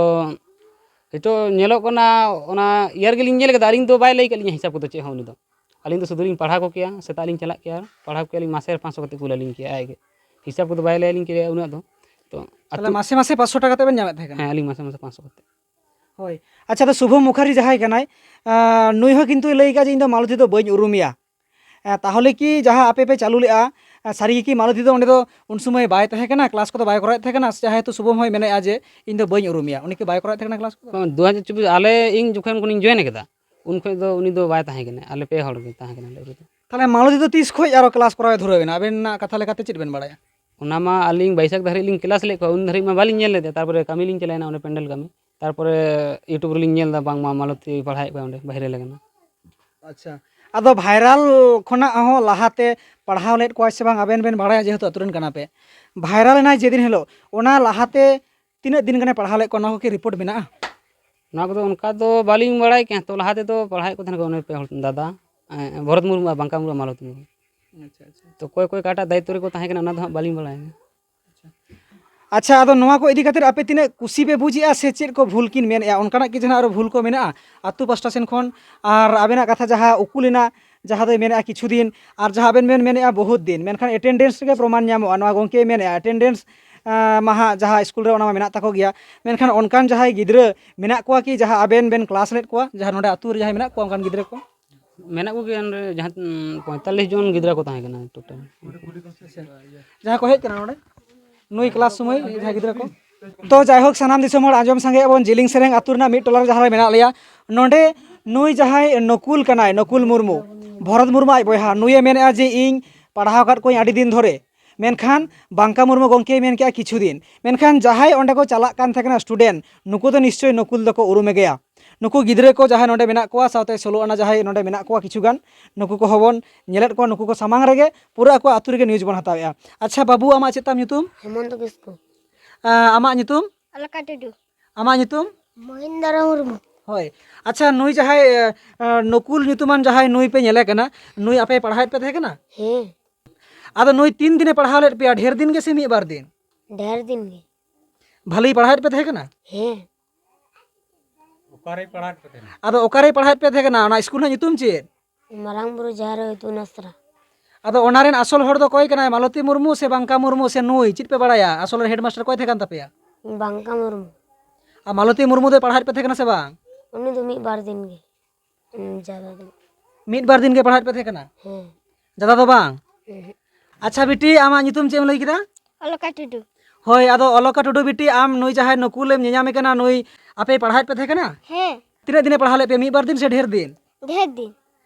ᱱᱤᱛᱚᱜ ᱧᱮᱞᱚᱜ ᱠᱟᱱᱟ, ᱚᱱᱟ ᱤᱭᱟᱨ ᱜᱮᱞᱤᱧ ᱧᱮᱞ ᱠᱟᱫᱟ, ᱟᱹᱞᱤᱧ ᱫᱚ ᱵᱟᱭ ᱞᱟᱹᱭ ᱠᱟᱫ ᱞᱤᱧᱟ ᱦᱤᱥᱟᱹᱵ ᱠᱚᱫᱚ ᱪᱮᱫ ᱦᱚᱸ ᱩᱱᱤ ᱫᱚ᱾ ᱟᱹᱞᱤᱧ ᱫᱚ ᱥᱩᱫᱷᱩ ᱞᱤᱧ ᱯᱟᱲᱦᱟᱣ ᱠᱚ ᱠᱮᱭᱟ, ᱥᱮᱛᱟᱜ ᱞᱤᱧ ᱪᱟᱞᱟᱜ ᱠᱮᱭᱟ, ᱯᱟᱲᱦᱟᱣ ᱠᱮᱭᱟᱞᱤᱧ, ᱢᱟᱥᱮ ᱨᱮ ᱯᱟᱸᱪᱥᱚ ᱠᱟᱛᱮ ᱠᱩᱞ ᱟᱹᱞᱤᱧ ᱠᱮᱭᱟ ᱟᱡ ᱜᱮ᱾ ᱦᱤᱥᱟᱹᱵ ᱠᱚᱫᱚ ᱵᱟᱭ ᱞᱟᱹᱭ ᱟᱹᱞᱤᱧ ᱠᱮᱭᱟ ᱩᱱᱟᱹᱜ ᱫᱚ᱾ ᱛᱚ ᱛᱟᱦᱚᱞᱮ ᱟᱹᱛᱩ ᱢᱟᱥᱮ ᱢᱟᱥᱮ ᱯᱟᱸᱪᱥᱚ ᱴᱟᱠᱟ ᱠᱟᱛᱮ ᱵᱮᱱ ᱧᱟᱢᱮᱫ ᱛᱟᱦᱮᱸ ᱠᱟᱱᱟ? ᱦᱮᱸ, ᱟᱹᱞᱤᱧ ᱢᱟᱥᱮ ᱢᱟᱥᱮ ᱯᱟᱸᱪᱥᱚ ᱠᱟᱛᱮ᱾ ᱦᱳᱭ᱾ ᱟᱪᱪᱷᱟ, ᱫᱚ ᱥᱩᱵᱷᱚ ᱢᱩᱠᱷᱟᱨᱡᱤ ᱡᱟᱦᱟᱸᱭ ᱠᱟᱱᱟᱭ, ᱟᱸ, ᱱᱩᱭ ᱦᱚᱸ ᱠᱤᱱᱛᱩᱭ ᱞᱟᱹᱭ ᱠᱟᱜᱼᱟ ᱡᱮ ᱤᱧ ᱫᱚ ᱢᱟᱞᱚᱛᱤ ᱫᱚ ᱵᱟᱹᱧ ᱩᱨᱩᱢᱮᱭᱟ᱾ ᱮᱸ, ᱛᱟᱦᱚᱞᱮ ᱠᱤ ᱡᱟᱦᱟᱸ ᱟᱯᱮ ᱯᱮ ᱪᱟᱹᱞᱩ ᱞᱮᱜᱼᱟ, ᱮᱸ, ᱥᱟᱹᱨᱤ ᱜᱮ ᱠᱤ ᱢᱟᱞᱚᱛᱤ ᱫᱚ ᱚᱸᱰᱮ ᱫᱚ ᱩᱱ ᱥᱚᱢᱚᱭ ᱵᱟᱭ ᱛᱟᱦᱮᱸ ᱠᱟᱱᱟ, ᱠᱞᱟᱥ ᱠᱚᱫᱚ ᱵᱟᱭ ᱠᱚᱨᱟᱣᱮᱫ ᱛᱟᱦᱮᱸ ᱠᱟᱱᱟ, ᱥᱮ ᱡᱟᱦᱟᱸ ᱦᱮᱛᱩ ᱥᱩᱵᱷᱚᱢ ᱦᱚᱸᱭ ᱢᱮᱱᱮᱫᱼᱟ ᱡᱮ ᱤᱧ ᱫᱚ ᱵᱟᱹᱧ ᱩᱨᱩᱢᱮᱭᱟ, ᱩᱱᱤ ᱠᱤ ᱵᱟᱭ ᱠᱚᱨᱟᱣᱮᱫ ᱛᱟᱦᱮᱸ ᱠᱟᱱᱟ ᱠᱞᱟᱥ ᱠᱚᱫᱚ? ᱦᱮᱸ, ᱫᱩ ᱦᱟᱡᱟᱨ ᱪᱚᱵᱵᱤᱥ ᱟᱞᱮ, ᱤᱧ ᱡᱚᱠᱷᱚᱱ ᱠᱷᱚᱱᱤᱧ ᱡᱚᱭᱮᱱ ᱠᱟᱫᱟ, ᱩᱱ ᱠᱷᱚᱱ ᱫᱚ ᱩᱱᱤ ᱫᱚ ᱵᱟᱭ ᱛᱟᱦᱮᱸ ᱠᱟᱱᱟ, ᱟᱞᱮ ᱯᱮ ᱦᱚᱲ ᱜᱮ ᱛᱟᱦᱮᱸ ᱠᱟᱱᱟᱞᱮ ᱟᱞᱮ ᱫᱚ᱾ ᱛᱟᱦᱚᱞᱮ ᱢᱟᱞᱚᱛᱤ ᱫᱚ ᱛᱤᱥ ᱠᱷᱚᱱ ᱟᱨᱚ ᱠᱞᱟᱥ ᱠᱚᱨᱟᱣ ᱮ ᱫᱷᱩᱨᱟᱹᱣ ᱮᱱᱟ? ᱟᱵᱮᱱᱟᱜ ᱠᱟᱛᱷᱟ ᱞᱮᱠᱟᱛᱮ ᱪᱮᱫ ᱵᱮᱱ ᱵᱟᱲᱟᱭᱟ? ᱚᱱᱟ ᱢᱟ ᱟᱹᱞᱤᱧ ᱵᱟᱹᱭᱥᱟᱹᱠᱷ ᱫᱷᱟᱹᱨᱤᱡ ᱞᱤᱧ ᱠᱞᱟᱥ ᱞᱮᱫ ᱠᱚᱣᱟ, ᱩᱱ ᱫᱷᱟᱹᱨᱤᱡ ᱢᱟ ᱵᱟᱹᱞᱤᱧ ᱧᱮᱞ ᱞᱮᱫᱮᱭᱟ, ᱛᱟᱨᱯᱚᱨᱮ ᱠᱟᱹᱢᱤ ᱞᱤᱧ ᱪᱟᱞᱟᱣᱮᱱᱟ ᱚᱸᱰᱮ ᱯᱮᱱᱰᱮᱞ ᱠᱟᱹᱢᱤ, ᱛᱟᱨᱯᱚᱨᱮ YouTube ᱨᱮᱞᱤᱧ ᱧᱮᱞ ᱮᱫᱟ ᱵᱟᱝᱢᱟ ᱢᱟᱞᱚᱛᱤ ᱯᱟᱲᱦᱟᱣᱮᱫ ᱠᱚᱣᱟ ᱚᱸᱰᱮ ᱵᱟᱦᱨᱮ ᱞᱮ ᱠᱟᱱᱟ᱾ ᱟᱪᱪᱷᱟ, ᱟᱫᱚ ᱵᱷᱟᱭᱨᱟᱞ ᱠᱷᱚᱱᱟᱜ ᱦᱚᱸ ᱞᱟᱦᱟᱛᱮ ᱯᱟᱲᱦᱟᱣ ᱞᱮᱫ ᱠᱚᱣᱟᱭ ᱥᱮ ᱵᱟᱝ ᱟᱵᱮᱱ ᱵᱮᱱ ᱵᱟᱲᱟᱭᱟ, ᱡᱮᱦᱮᱛᱩ ᱟᱛᱳ ᱨᱮᱱ ᱠᱟᱱᱟ ᱯᱮ᱾ ᱵᱷᱟᱭᱨᱟᱞ ᱮᱱᱟᱭ ᱡᱮᱫᱤᱱ ᱦᱤᱞᱳᱜ, ᱚᱱᱟ ᱞᱟᱦᱟᱛᱮ ᱛᱤᱱᱟᱹᱜ ᱫᱤᱱ ᱜᱟᱱᱮ ᱯᱟᱲᱦᱟᱣ ᱞᱮᱫ ᱠᱚᱣᱟ, ᱚᱱᱟ ᱠᱚ ᱠᱤ ᱨᱤᱯᱳᱨᱴ ᱢᱮᱱᱟᱜᱼᱟ? ᱱᱚᱣᱟ ᱠᱚᱫᱚ ᱚᱱᱠᱟ ᱫᱚ ᱵᱟᱹᱞᱤᱧ ᱵᱟᱲᱟᱭ ᱠᱮᱭᱟ, ᱛᱚ ᱞᱟᱦᱟ ᱛᱮᱫᱚ ᱯᱟᱲᱦᱟᱣᱮᱫ ᱠᱚ ᱛᱟᱦᱮᱱ ᱠᱚ ᱩᱱᱤ ᱯᱮ ᱦᱚᱲ ᱫᱟᱫᱟ, ᱮᱸ, ᱵᱷᱚᱨᱚᱛ ᱢᱩᱨᱢᱩ ᱟᱨ ᱵᱟᱝᱠᱟ ᱢᱩᱨᱢᱩ ᱟᱨ ᱢᱟᱞᱚᱛᱤ ᱢᱩᱨᱢᱩ᱾ ᱟᱪᱪᱷᱟ, ᱟᱪᱪᱷᱟ᱾ ᱛᱚ ᱚᱠᱚᱭ ᱚᱠᱚᱭ ᱚᱠᱟᱴᱟᱜ ᱫᱟᱭᱤᱛᱛᱚ ᱨᱮᱠᱚ ᱛᱟᱦᱮᱸ ᱠᱟᱱᱟ, ᱚᱱᱟ ᱫᱚ ᱦᱟᱸᱜ ᱵᱟᱹᱞᱤᱧ ᱵᱟᱲᱟᱭᱟ᱾ ᱟᱪᱪᱷᱟ, ᱟᱫᱚ ᱱᱚᱣᱟ ᱠᱚ ᱤᱫᱤ ᱠᱟᱛᱮ ᱟᱯᱮ ᱛᱤᱱᱟᱹᱜ ᱠᱩᱥᱤ ᱯᱮ ᱵᱩᱡᱮᱜᱼᱟ ᱥᱮ ᱪᱮᱫ ᱠᱚ ᱵᱷᱩᱞ ᱠᱤᱱ ᱢᱮᱱᱮᱜᱼᱟ, ᱚᱱᱠᱟᱱᱟᱜ ᱠᱤ ᱡᱟᱦᱟᱱᱟᱜ ᱟᱨᱚ ᱵᱷᱩᱞ ᱠᱚ ᱢᱮᱱᱟᱜᱼᱟ ᱟᱹᱛᱩ ᱯᱟᱥᱴᱟ ᱥᱮᱱ ᱠᱷᱚᱱ? ᱟᱨ ᱟᱵᱮᱱᱟᱜ ᱠᱟᱛᱷᱟ ᱡᱟᱦᱟᱸ ᱩᱠᱩ ᱞᱮᱱᱟ, ᱡᱟᱦᱟᱸ ᱫᱚᱭ ᱢᱮᱱᱮᱜᱼᱟ ᱠᱤᱪᱷᱩ ᱫᱤᱱ, ᱟᱨ ᱡᱟᱦᱟᱸ ᱟᱵᱮᱱ ᱵᱮᱱ ᱢᱮᱱᱮᱜᱼᱟ ᱵᱚᱦᱩᱛ ᱫᱤᱱ, ᱢᱮᱱᱠᱷᱟᱱ ᱮᱴᱮᱱᱰᱮᱱᱥ ᱨᱮᱜᱮ ᱯᱨᱚᱢᱟᱱ ᱧᱟᱢᱚᱜᱼᱟ᱾ ᱱᱚᱣᱟ ᱜᱚᱢᱠᱮᱭ ᱢᱮᱱᱮᱜᱼᱟ ᱮᱴᱮᱱᱰᱮᱱᱥ ᱟᱸ, ᱢᱟᱦᱟ ᱡᱟᱦᱟᱸ ᱥᱠᱩᱞ ᱨᱮ, ᱚᱱᱟ ᱢᱟ ᱢᱮᱱᱟᱜ ᱛᱟᱠᱚ ᱜᱮᱭᱟ, ᱢᱮᱱᱠᱷᱟᱱ ᱚᱱᱠᱟᱱ ᱡᱟᱦᱟᱸᱭ ᱜᱤᱫᱽᱨᱟᱹ ᱢᱮᱱᱟᱜ ᱠᱚᱣᱟ ᱠᱤ, ᱡᱟᱦᱟᱸ ᱟᱵᱮᱱ ᱵᱮᱱ ᱠᱞᱟᱥ ᱞᱮᱫ ᱠᱚᱣᱟ, ᱡᱟᱦᱟᱸ ᱱᱚᱰᱮ ᱟᱹᱛᱩ ᱨᱮ ᱡᱟᱦᱟᱸᱭ ᱢᱮᱱᱟᱜ ᱠᱚᱣᱟ ᱚᱱᱠᱟᱱ ᱜᱤᱫᱽᱨᱟᱹ ᱠᱚ? ᱢᱮᱱᱟᱜ ᱠᱚᱜᱮᱭᱟ ᱱᱚᱰᱮ ᱡᱟᱦᱟᱸ, ᱩᱸ, ᱯᱚᱸᱭᱛᱟᱞᱞᱤᱥ ᱡᱚᱱ ᱜᱤᱫᱽᱨᱟᱹ ᱠᱚ ᱛᱟᱦᱮᱸ ᱠᱟᱱᱟ ᱴᱳᱴᱟᱞ᱾ ᱡᱟᱦᱟᱸᱭ ᱠᱚ ᱦᱮᱡ ᱠᱟᱱᱟ ᱱᱚᱰᱮ ᱱᱩᱭ ᱠᱞᱟᱥ ᱥᱚᱢᱚᱭ, ᱡᱟᱦᱟᱸᱭ ᱜᱤᱫᱽᱨᱟᱹ ᱠᱚ? ᱛᱚ ᱡᱟᱭᱦᱳᱠ, ᱥᱟᱱᱟᱢ ᱫᱤᱥᱚᱢ ᱦᱚᱲ ᱟᱸᱡᱚᱢ ᱥᱟᱸᱜᱮᱭᱟᱜ ᱵᱚᱱ, ᱡᱤᱞᱤᱝ ᱥᱮᱨᱮᱝ ᱟᱹᱛᱩ ᱨᱮᱱᱟᱜ ᱢᱤᱫ ᱴᱚᱞᱟ ᱨᱮ ᱡᱟᱦᱟᱸ ᱨᱮ ᱢᱮᱱᱟᱜ ᱞᱮᱭᱟ, ᱱᱚᱰᱮ ᱱᱩᱭ ᱡᱟᱦᱟᱸᱭ ᱱᱚᱠᱩᱞ ᱠᱟᱱᱟᱭ, ᱱᱚᱠᱩᱞ ᱢᱩᱨᱢᱩ, ᱵᱷᱚᱨᱚᱛ ᱢᱩᱨᱢᱩ ᱟᱡ ᱵᱚᱭᱦᱟ, ᱱᱩᱭᱮ ᱢᱮᱱᱮᱫᱼᱟ ᱡᱮ ᱤᱧ ᱯᱟᱲᱦᱟᱣ ᱟᱠᱟᱫ ᱠᱚᱣᱟᱧ ᱟᱹᱰᱤ ᱫᱤᱱ ᱫᱷᱚᱨᱮ, ᱢᱮᱱᱠᱷᱟᱱ ᱵᱟᱝᱠᱟ ᱢᱩᱨᱢᱩ ᱜᱚᱢᱠᱮᱭ ᱢᱮᱱ ᱠᱮᱫᱼᱟ ᱠᱤᱪᱷᱩ ᱫᱤᱱ, ᱢᱮᱱᱠᱷᱟᱱ ᱡᱟᱦᱟᱸᱭ ᱚᱸᱰᱮ ᱠᱚ ᱪᱟᱞᱟᱜ ᱠᱟᱱ ᱛᱟᱦᱮᱸ ᱠᱟᱱᱟ student, ᱱᱩᱠᱩ ᱫᱚ ᱱᱤᱥᱪᱳᱭ ᱱᱚᱠᱩᱞ ᱫᱚᱠᱚ ᱩᱨᱩᱢᱮ ᱜᱮᱭᱟ᱾ ᱱᱩᱠᱩ ᱜᱤᱫᱽᱨᱟᱹ ᱠᱚ ᱡᱟᱦᱟᱸᱭ ᱱᱚᱰᱮ ᱢᱮᱱᱟᱜ ᱠᱚᱣᱟ, ᱥᱟᱶᱛᱮ ᱥᱳᱞᱳ ᱟᱱᱟ ᱡᱟᱦᱟᱸᱭ ᱱᱚᱰᱮ ᱢᱮᱱᱟᱜ ᱠᱚᱣᱟ ᱠᱤᱪᱷᱩ ᱜᱟᱱ, ᱱᱩᱠᱩ ᱠᱚᱦᱚᱸ ᱵᱚᱱ ᱧᱮᱞᱮᱫ ᱠᱚᱣᱟ, ᱱᱩᱠᱩ ᱠᱚ ᱥᱟᱢᱟᱝ ᱨᱮᱜᱮ ᱯᱩᱨᱟᱹ ᱟᱠᱚᱣᱟᱜ ᱟᱹᱛᱩ ᱨᱮᱜᱮ news ᱵᱚᱱ ᱦᱟᱛᱟᱣᱮᱫᱼᱟ᱾ ᱟᱪᱪᱷᱟ ᱵᱟᱹᱵᱩ, ᱟᱢᱟᱜ ᱪᱮᱫ ᱛᱟᱢ ᱧᱩᱛᱩᱢ? ᱦᱮᱢᱚᱱᱛᱚ ᱠᱤᱥᱠᱩ᱾ ᱟᱸ, ᱟᱢᱟᱜ ᱧᱩᱛᱩᱢ? ᱟᱞᱟᱠᱟ ᱴᱩᱰᱩ᱾ ᱟᱢᱟᱜ ᱧᱩᱛᱩᱢ? ᱢᱚᱦᱮᱱᱫᱨᱚ ᱢᱩᱨᱢᱩ᱾ ᱦᱳᱭ᱾ ᱟᱪᱪᱷᱟ, ᱱᱩᱭ ᱡᱟᱦᱟᱸᱭ, ᱮ, ᱮ, ᱱᱚᱠᱩᱞ ᱧᱩᱛᱩᱢᱟᱱ ᱡᱟᱦᱟᱸᱭ ᱱᱩᱭ ᱯᱮ ᱧᱮᱞᱮ ᱠᱟᱱᱟ, ᱱᱩᱭ ᱟᱯᱮ ᱯᱟᱲᱦᱟᱣᱮᱫ ᱯᱮ ᱛᱟᱦᱮᱸ ᱠᱟᱱᱟ? ᱦᱮᱸ᱾ ᱟᱫᱚ ᱱᱩᱭ ᱛᱤᱱ ᱫᱤᱱᱮ ᱯᱟᱲᱦᱟᱣ ᱞᱮᱫ ᱯᱮᱭᱟ, ᱰᱷᱮᱨ ᱫᱤᱱ ᱜᱮ ᱥᱮ ᱢᱤᱫ ᱵᱟᱨ ᱫᱤᱱ? ᱰᱷᱮᱨ ᱫᱤᱱ ᱜᱮ᱾ ᱵᱷᱟᱞᱮᱭ ᱯᱟᱲᱦᱟᱣᱮᱫ ᱯᱮ ᱛᱟᱦᱮᱸ ᱠᱟᱱᱟ? ᱦᱮᱸ᱾ ᱚᱠᱟᱨᱮᱭ ᱯᱟᱲᱦᱟᱣᱮᱫ ᱯᱮ ᱛᱟᱦᱮᱸ ᱠᱟᱱᱟ? ᱟᱫᱚ ᱚᱠᱟᱨᱮᱭ ᱯᱟᱲᱦᱟᱣᱮᱫ ᱯᱮ ᱛᱟᱦᱮᱸ ᱠᱟᱱᱟ? ᱚᱱᱟ ᱥᱠᱩᱞ ᱨᱮᱱᱟᱜ ᱧᱩᱛᱩᱢ ᱪᱮᱫ? ᱢᱟᱨᱟᱝ ᱵᱩᱨᱩ ᱡᱟᱦᱮᱨ ᱟᱭᱳ ᱤᱛᱩᱱ ᱟᱥᱲᱟ᱾ ᱟᱫᱚ ᱚᱱᱟ ᱨᱮᱱ ᱟᱥᱚᱞ ᱦᱚᱲ ᱫᱚ ᱚᱠᱚᱭ ᱠᱟᱱᱟᱭ? ᱢᱟᱞᱚᱛᱤ ᱢᱩᱨᱢᱩ ᱥᱮ ᱵᱟᱝᱠᱟ ᱢᱩᱨᱢᱩ ᱥᱮ ᱱᱩᱭ? ᱪᱮᱫ ᱯᱮ ᱵᱟᱲᱟᱭᱟ? ᱟᱥᱚᱞ ᱨᱮᱱ headmaster ᱚᱠᱚᱭ ᱛᱟᱦᱮᱸ ᱠᱟᱱ ᱛᱟᱯᱮᱭᱟ? ᱵᱟᱝᱠᱟ ᱢᱩᱨᱢᱩ᱾ ᱟᱨ ᱢᱟᱞᱚᱛᱤ ᱢᱩᱨᱢᱩ ᱫᱚᱭ ᱯᱟᱲᱦᱟᱣᱮᱫ ᱯᱮ ᱛᱟᱦᱮᱸ ᱠᱟᱱᱟ ᱥᱮ ᱵᱟᱝ? ᱩᱱᱤ ᱫᱚ ᱢᱤᱫ ᱵᱟᱨ ᱫᱤᱱ ᱜᱮ᱾ ᱦᱩᱸ, ᱡᱟᱫᱟ ᱫᱚ᱾ ᱢᱤᱫ ᱵᱟᱨ ᱫᱤᱱ ᱜᱮ ᱯᱟᱲᱦᱟᱣᱮᱫ ᱯᱮ ᱛᱟᱦᱮᱸ ᱠᱟᱱᱟ? ᱦᱮᱸ᱾ ᱡᱟᱫᱟ ᱫᱚ ᱵᱟᱝ? ᱦᱮᱸ᱾ ᱟᱪᱪᱷᱟ ᱵᱤᱴᱤ, ᱟᱢᱟᱜ ᱧᱩᱛᱩᱢ ᱪᱮᱫ ᱮᱢ ᱞᱟᱹᱭ ᱠᱮᱫᱟ? ᱚᱞᱚᱠᱟ ᱴᱩᱰᱩ᱾ ᱦᱳᱭ, ᱟᱫᱚ ᱚᱞᱚᱠᱟ ᱴᱩᱰᱩ ᱵᱤᱴᱤ, ᱟᱢ ᱱᱩᱭ ᱡᱟᱦᱟᱸᱭ ᱱᱩᱠᱩᱞᱮᱢ ᱧᱮᱧᱟᱢᱮ ᱠᱟᱱᱟ, ᱱᱩᱭ ᱟᱯᱮᱭ ᱯᱟᱲᱦᱟᱣᱮᱫ ᱯᱮ ᱛᱟᱦᱮᱸ ᱠᱟᱱᱟ? ᱦᱮᱸ᱾ ᱛᱤᱱᱟᱹᱜ ᱫᱤᱱᱮ ᱯᱟᱲᱦᱟᱣ ᱞᱮᱫ ᱯᱮᱭᱟ? ᱢᱤᱫ ᱵᱟᱨ ᱫᱤᱱ ᱥᱮ ᱰᱷᱮᱨ ᱫᱤᱱ? ᱰᱷᱮᱨ ᱫᱤᱱ᱾